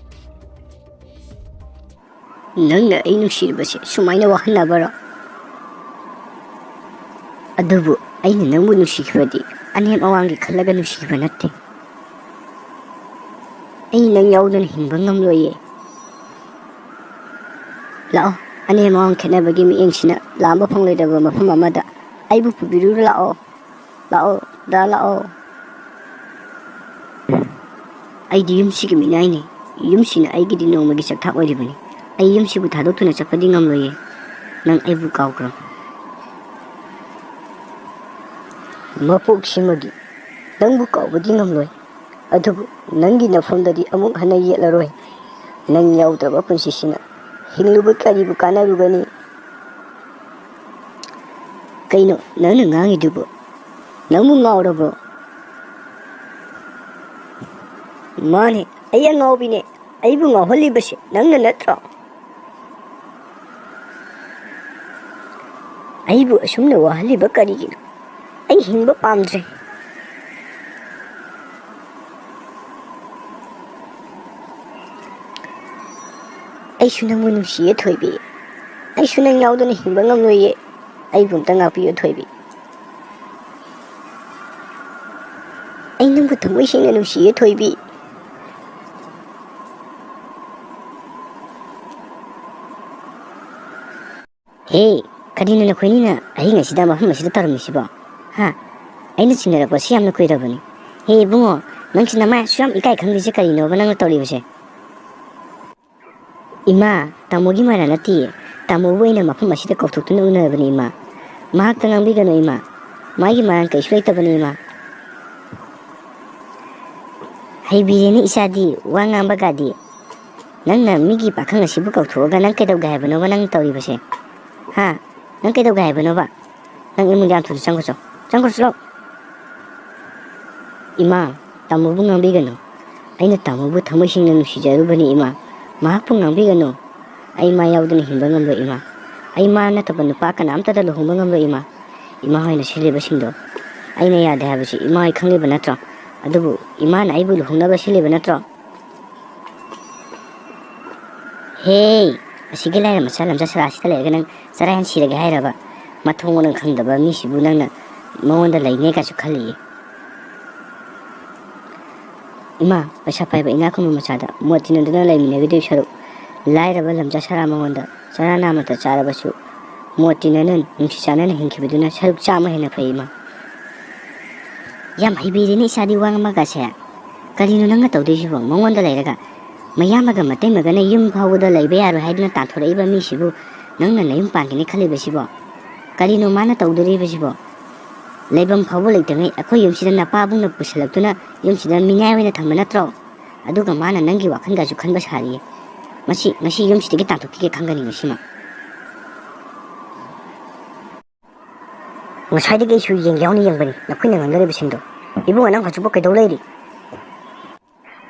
ꯅꯪꯅ ꯑꯩ ꯅꯨꯡꯁꯤꯔꯤꯕꯁꯦ ꯁꯨꯃꯥꯏꯅ ꯋꯥꯍꯟꯅꯕꯔꯣ? ꯑꯗꯨꯕꯨ ꯑꯩꯅ ꯅꯪꯕꯨ ꯅꯨꯡꯁꯤꯈꯤꯕꯗꯤ ꯑꯅꯦꯝ ꯑꯋꯥꯡꯒꯤ ꯈꯜꯂꯒ ꯅꯨꯡꯁꯤꯈꯤꯕ ꯅꯠꯇꯦ꯫ ꯑꯩ ꯅꯪ ꯌꯥꯎꯗꯅ ꯍꯤꯡꯕ ꯉꯝꯂꯣꯏꯌꯦ꯫ ꯂꯥꯛꯑꯣ, ꯑꯅꯦꯝ ꯑꯋꯥꯡ ꯈꯦꯠꯅꯕꯒꯤ ꯃꯤꯠꯌꯦꯡꯁꯤꯅ ꯂꯥꯝꯕ ꯐꯪꯂꯣꯏꯗꯕ ꯃꯐꯝ ꯑꯃꯗ ꯑꯩꯕꯨ ꯄꯨꯕꯤꯔꯨꯔ ꯂꯥꯛꯑꯣ꯫ ꯂꯥꯛꯑꯣ, ꯗꯥ, ꯂꯥꯛꯑꯣ꯫ ꯑꯩꯗꯤ ꯌꯨꯝꯁꯤꯒꯤ ꯃꯤꯅꯥꯏꯅꯤ꯫ ꯌꯨꯝꯁꯤꯅ ꯑꯩꯒꯤꯗꯤ ꯅꯣꯡꯃꯒꯤ ꯆꯥꯛꯊꯥꯛ ꯑꯣꯏꯔꯤꯕꯅꯤ꯫ ꯑꯩ ꯌꯨꯝꯁꯤꯕꯨ ꯊꯥꯗꯣꯛꯇꯨꯅ ꯆꯠꯄꯗꯤ ꯉꯝꯂꯣꯏꯌꯦ꯫ ꯅꯪ ꯑꯩꯕꯨ ꯀꯥꯎꯈ꯭ꯔꯣ꯫ ꯃꯄꯣꯛꯁꯤꯃꯒꯤ ꯅꯪꯕꯨ ꯀꯥꯎꯕꯗꯤ ꯉꯝꯂꯣꯏ, ꯑꯗꯨꯕꯨ ꯅꯪꯒꯤ ꯅꯐꯝꯗꯗꯤ ꯑꯃꯨꯛ ꯍꯟꯅ ꯌꯦꯠꯂꯔꯣꯏ꯫ ꯅꯪ ꯌꯥꯎꯗ꯭ꯔꯕ ꯄꯨꯟꯁꯤꯁꯤꯅ ꯍꯤꯡꯂꯨꯕ ꯀꯔꯤꯕꯨ ꯀꯥꯟꯅꯔꯨꯒꯅꯤ? ꯀꯩꯅꯣ ꯅꯪꯅ ꯉꯥꯡꯉꯤꯗꯨꯕꯨ? ꯅꯪꯕꯨ ꯉꯥꯎꯔꯕ꯭ꯔꯣ? ꯃꯥꯅꯦ, ꯑꯩ ꯑꯉꯥꯎꯕꯤꯅꯦ꯫ ꯑꯩꯕꯨ ꯉꯥꯎꯍꯜꯂꯤꯕꯁꯦ ꯅꯪꯅ ꯅꯠꯇ꯭ꯔꯣ? ꯑꯩꯕꯨ ꯑꯁꯨꯝꯅ ꯋꯥꯍꯜꯂꯤꯕ ꯀꯔꯤꯒꯤꯅꯣ? ꯑꯩ ꯍꯤꯡꯕ ꯄꯥꯝꯗ꯭ꯔꯦ꯫ ꯑꯩꯁꯨ ꯅꯪꯕꯨ ꯅꯨꯡꯁꯤꯌꯦ, ꯊꯣꯏꯕꯤ꯫ ꯑꯩꯁꯨ ꯅꯪ ꯌꯥꯎꯗꯅ ꯍꯤꯡꯕ ꯉꯝꯂꯣꯏꯌꯦ꯫ ꯑꯩꯕꯨ ꯑꯝꯇ ꯉꯥꯛꯄꯤꯌꯨ, ꯊꯣꯏꯕꯤ꯫ ꯑꯩ ꯅꯪꯕꯨ ꯊꯃꯣꯏ ꯁꯦꯡꯅ ꯅꯨꯡꯁꯤꯌꯦ, ꯊꯣꯏꯕꯤ꯫ ꯍꯦ, ꯀꯔꯤꯅꯣ ꯅꯈꯣꯏꯅꯤꯅ ꯑꯍꯤꯡ ꯑꯁꯤꯗ ꯃꯐꯝ ꯑꯁꯤꯗ ꯇꯧꯔꯝꯃꯤꯁꯤꯕꯣ? ꯍꯥ? ꯑꯩꯅ ꯆꯤꯡꯅꯔꯛꯄꯁꯤ ꯌꯥꯝꯅ ꯀꯨꯏꯔꯕꯅꯤ꯫ ꯍꯦ ꯏꯕꯨꯡꯉꯣ, ꯅꯪꯁꯤ ꯅꯃꯥꯏ ꯑꯁꯨꯛ ꯌꯥꯝ ꯏꯀꯥꯏ ꯈꯪꯗ꯭ꯔꯤꯁꯦ ꯀꯔꯤꯅꯣꯕ ꯅꯪꯅ ꯇꯧꯔꯤꯕꯁꯦ? ꯏꯃꯥ, ꯇꯥꯃꯣꯒꯤ ꯃꯔꯥꯜ ꯅꯠꯇꯤꯌꯦ꯫ ꯇꯥꯃꯣꯕꯨ ꯑꯩꯅ ꯃꯐꯝ ꯑꯁꯤꯗ ꯀꯧꯊꯣꯛꯇꯨꯅ ꯎꯅꯕꯅꯤ, ꯏꯃꯥ꯫ ꯃꯍꯥꯛꯇ ꯉꯥꯡꯕꯤꯒꯅꯨ, ꯏꯃꯥ꯫ ꯃꯥꯒꯤ ꯃꯔꯥꯜ ꯀꯩꯁꯨ ꯂꯩꯇꯕꯅꯤ, ꯏꯃꯥ꯫ ꯍꯩꯕꯤꯔꯦꯅꯦ ꯏꯆꯥꯗꯤ, ꯋꯥ ꯉꯥꯡꯕꯒꯗꯤ꯫ ꯅꯪꯅ ꯃꯤꯒꯤ ꯄꯥꯈꯪ ꯑꯁꯤꯕꯨ ꯀꯧꯊꯣꯛꯑꯒ ꯅꯪ ꯀꯩꯗꯧꯒꯦ ꯍꯥꯏꯕꯅꯣꯕ ꯅꯪ ꯇꯧꯔꯤꯕꯁꯦ? ꯍꯥ? ꯅꯪ ꯀꯩꯗꯧꯒꯦ ꯍꯥꯏꯕꯅꯣꯕ? ꯅꯪ ꯏꯃꯨꯡꯗ ꯌꯥꯝ ꯊꯨꯅ ꯆꯪꯈ꯭ꯔꯣ ꯆꯣ꯫ ꯆꯪꯈ꯭ꯔꯣ ꯆꯣ꯫ ꯏꯃꯥ, ꯇꯥꯃꯣꯕꯨ ꯉꯥꯡꯕꯤꯒꯅꯨ꯫ ꯑꯩꯅ ꯇꯥꯃꯣꯕꯨ ꯊꯃꯣꯏ ꯁꯦꯡꯅ ꯅꯨꯡꯁꯤꯖꯔꯨꯕꯅꯤ, ꯏꯃꯥ꯫ ꯃꯍꯥꯛꯄꯨ ꯉꯥꯡꯕꯤꯒꯅꯨ꯫ ꯑꯩ ꯃꯥ ꯌꯥꯎꯗꯅ ꯍꯤꯡꯕ ꯉꯝꯂꯣꯏ, ꯏꯃꯥ꯫ ꯑꯩ ꯃꯥ ꯅꯠꯇꯕ ꯅꯨꯄꯥ ꯀꯅꯥꯝꯇꯗ ꯂꯨꯍꯣꯡꯕ ꯉꯝꯂꯣꯏ, ꯏꯃꯥ꯫ ꯏꯃꯥ ꯍꯣꯏꯅ ꯁꯤꯜꯂꯤꯕꯁꯤꯡꯗꯣ ꯑꯩꯅ ꯌꯥꯗꯦ ꯍꯥꯏꯕꯁꯤ ꯏꯃꯥ ꯍꯣꯏ ꯈꯪꯂꯤꯕ ꯅꯠꯇ꯭ꯔꯣ? ꯑꯗꯨꯕꯨ ꯏꯃꯥꯅ ꯑꯩꯕꯨ ꯂꯨꯍꯣꯡꯅꯕ ꯁꯤꯜꯂꯤꯕ ꯅꯠꯇ꯭ꯔꯣ? ꯍꯦ! ꯑꯁꯤꯒꯤ ꯂꯥꯏꯔ ꯃꯆꯥ ꯂꯝꯆꯥ ꯁꯔꯥꯁꯤꯗ ꯂꯩꯔꯒ ꯅꯪ ꯆꯔꯥ ꯍꯦꯟ ꯁꯤꯔꯒꯦ ꯍꯥꯏꯔꯕ? ꯃꯊꯣꯡ ꯃꯔꯝ ꯈꯪꯗꯕ ꯃꯤꯁꯤꯕꯨ ꯅꯪꯅ ꯃꯉꯣꯟꯗ ꯂꯩꯅꯦ ꯀꯥꯏꯁꯨ ꯈꯜꯂꯤꯌꯦ꯫ ꯏꯃꯥ, ꯄꯩꯁꯥ ꯄꯥꯏꯕ ꯏꯅꯥꯛ ꯈꯨꯟꯕ ꯃꯆꯥꯗ ꯃꯣꯠ ꯇꯤꯟꯅꯗꯨꯅ ꯂꯩꯃꯤꯟꯅꯈꯤꯗꯣꯏ ꯁꯔꯨꯛ, ꯂꯥꯏꯔꯕ ꯂꯝꯆꯥ ꯁꯔꯥ ꯃꯉꯣꯟꯗ ꯆꯔꯥ ꯅꯥꯝꯃꯇ ꯆꯥꯔꯕꯁꯨ ꯃꯣꯠ ꯇꯤꯟꯅꯅ ꯅꯨꯡꯁꯤ ꯆꯥꯟꯅꯅ ꯍꯤꯡꯈꯤꯕꯗꯨꯅ ꯁꯔꯨꯛ ꯆꯥꯝꯃ ꯍꯦꯟꯅ ꯐꯩ, ꯏꯃꯥ꯫ ꯌꯥꯝ ꯍꯩꯕꯤꯔꯦꯅꯦ ꯏꯆꯥꯗꯤ ꯋꯥ ꯉꯥꯡꯕꯒꯁꯦ꯫ ꯀꯔꯤꯅꯣ ꯅꯪꯅ ꯇꯧꯗꯣꯏꯁꯤꯕꯣ? ꯃꯉꯣꯟꯗ ꯂꯩꯔꯒ ꯃꯌꯥꯝꯕꯒ ꯃꯇꯩꯃꯒꯅ ꯌꯨꯝ ꯐꯥꯎꯕꯗ ꯂꯩꯕ ꯌꯥꯔꯣꯏ ꯍꯥꯏꯗꯨꯅ ꯇꯥꯟꯊꯣꯔꯛꯏꯕ ꯃꯤꯁꯤꯕꯨ ꯅꯪꯅ ꯅꯌꯨꯝ ꯄꯥꯟꯒꯅꯤ ꯈꯜꯂꯤꯕꯁꯤꯕꯣ? ꯀꯔꯤꯅꯣ ꯃꯥꯅ ꯇꯧꯗꯣꯔꯤꯕꯁꯤꯕꯣ? ꯂꯩꯐꯝ ꯐꯥꯎꯕ ꯂꯩꯇꯉꯩ ꯑꯩꯈꯣꯏ ꯌꯨꯝꯁꯤꯗ ꯅꯄꯥꯕꯨꯡꯅ ꯄꯨꯁꯤꯜꯂꯛꯇꯨꯅ ꯌꯨꯝꯁꯤꯗ ꯃꯤꯅꯥꯏ ꯑꯣꯏꯅ ꯊꯝꯕ ꯅꯠꯇ꯭ꯔꯣ? ꯑꯗꯨꯒ ꯃꯥꯅ ꯅꯪꯒꯤ ꯋꯥꯈꯜꯒꯁꯨ ꯈꯟꯕ ꯁꯥꯔꯤꯌꯦ꯫ ꯃꯁꯤ, ꯃꯁꯤ ꯌꯨꯝꯁꯤꯗꯒꯤ ꯇꯥꯟꯊꯣꯛꯈꯤꯒꯦ ꯈꯪꯒꯅꯤ ꯉꯁꯤꯃꯛ꯫ ꯉꯁꯥꯏꯗꯒꯤ ꯑꯩꯁꯨ ꯌꯦꯡꯒꯦ ꯌꯥꯎꯅ ꯌꯦꯡꯕꯅꯤ, ꯅꯈꯣꯏꯅ ꯉꯥꯡꯅꯔꯤꯕꯁꯤꯡꯗꯣ꯫ ꯏꯕꯨꯡꯉꯣ, ꯅꯪ ꯍꯧꯖꯤꯛꯄꯨ ꯀꯩꯗꯧ ꯂꯩꯔꯤ?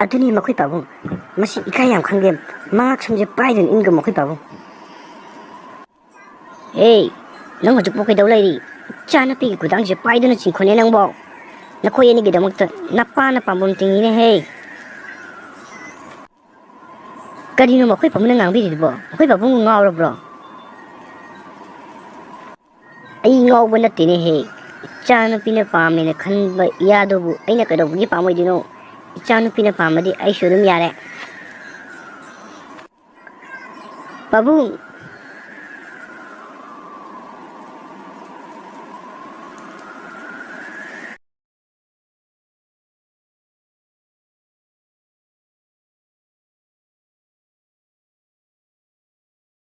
ꯑꯗꯨꯅꯤ ꯃꯈꯣꯏ ꯄꯥꯕꯨꯡ, ꯃꯁꯤ ꯏꯀꯥꯏ ꯌꯥꯝ ꯈꯪꯗꯦ, ꯃꯉꯛ ꯁꯝꯁꯦ ꯄꯥꯏꯗꯨꯅ ꯏꯟꯒ ꯃꯈꯣꯏ ꯄꯥꯕꯨꯡ꯫ ꯑꯦ, ꯅꯪ ꯍꯧꯖꯤꯛꯄꯨ ꯀꯩꯗꯧ ꯂꯩꯔꯤ? ꯏꯆꯥꯅꯨꯄꯤꯒꯤ ꯈꯨꯗꯥꯡꯁꯦ ꯄꯥꯏꯗꯨꯅ ꯆꯤꯡꯈꯣꯠꯅꯦ ꯅꯪꯕꯣ꯫ ꯅꯈꯣꯏ ꯑꯅꯤꯒꯤꯗꯃꯛꯇ ꯅꯄꯥꯅ ꯄꯥꯝꯕꯣꯝ ꯇꯤꯡꯉꯤꯅꯦꯍꯦ꯫ ꯀꯔꯤꯅꯣ ꯃꯈꯣꯏ ꯄꯥꯕꯨꯡꯅ ꯉꯥꯡꯕꯤꯔꯤꯗꯨꯕꯣ? ꯃꯈꯣꯏ ꯄꯥꯕꯨꯡ ꯉꯥꯎꯔꯕ꯭ꯔꯣ? ꯑꯩ ꯉꯥꯎꯕ ꯅꯠꯇꯦꯅꯦꯍꯦ꯫ ꯏꯆꯥꯅꯨꯄꯤꯅ ꯄꯥꯝꯃꯦꯅ ꯈꯟꯕ ꯏꯌꯥꯗꯨꯕꯨ ꯑꯩꯅ ꯀꯩꯗꯧꯕꯒꯤ ꯄꯥꯝꯃꯣꯏꯗꯣꯏꯅꯣ? ꯏꯆꯥꯅꯨꯄꯤꯅ ꯄꯥꯝꯃꯗꯤ ꯑꯩꯁꯨ ꯑꯗꯨꯝ ꯌꯥꯔꯦ꯫ ꯄꯥꯕꯨꯡ,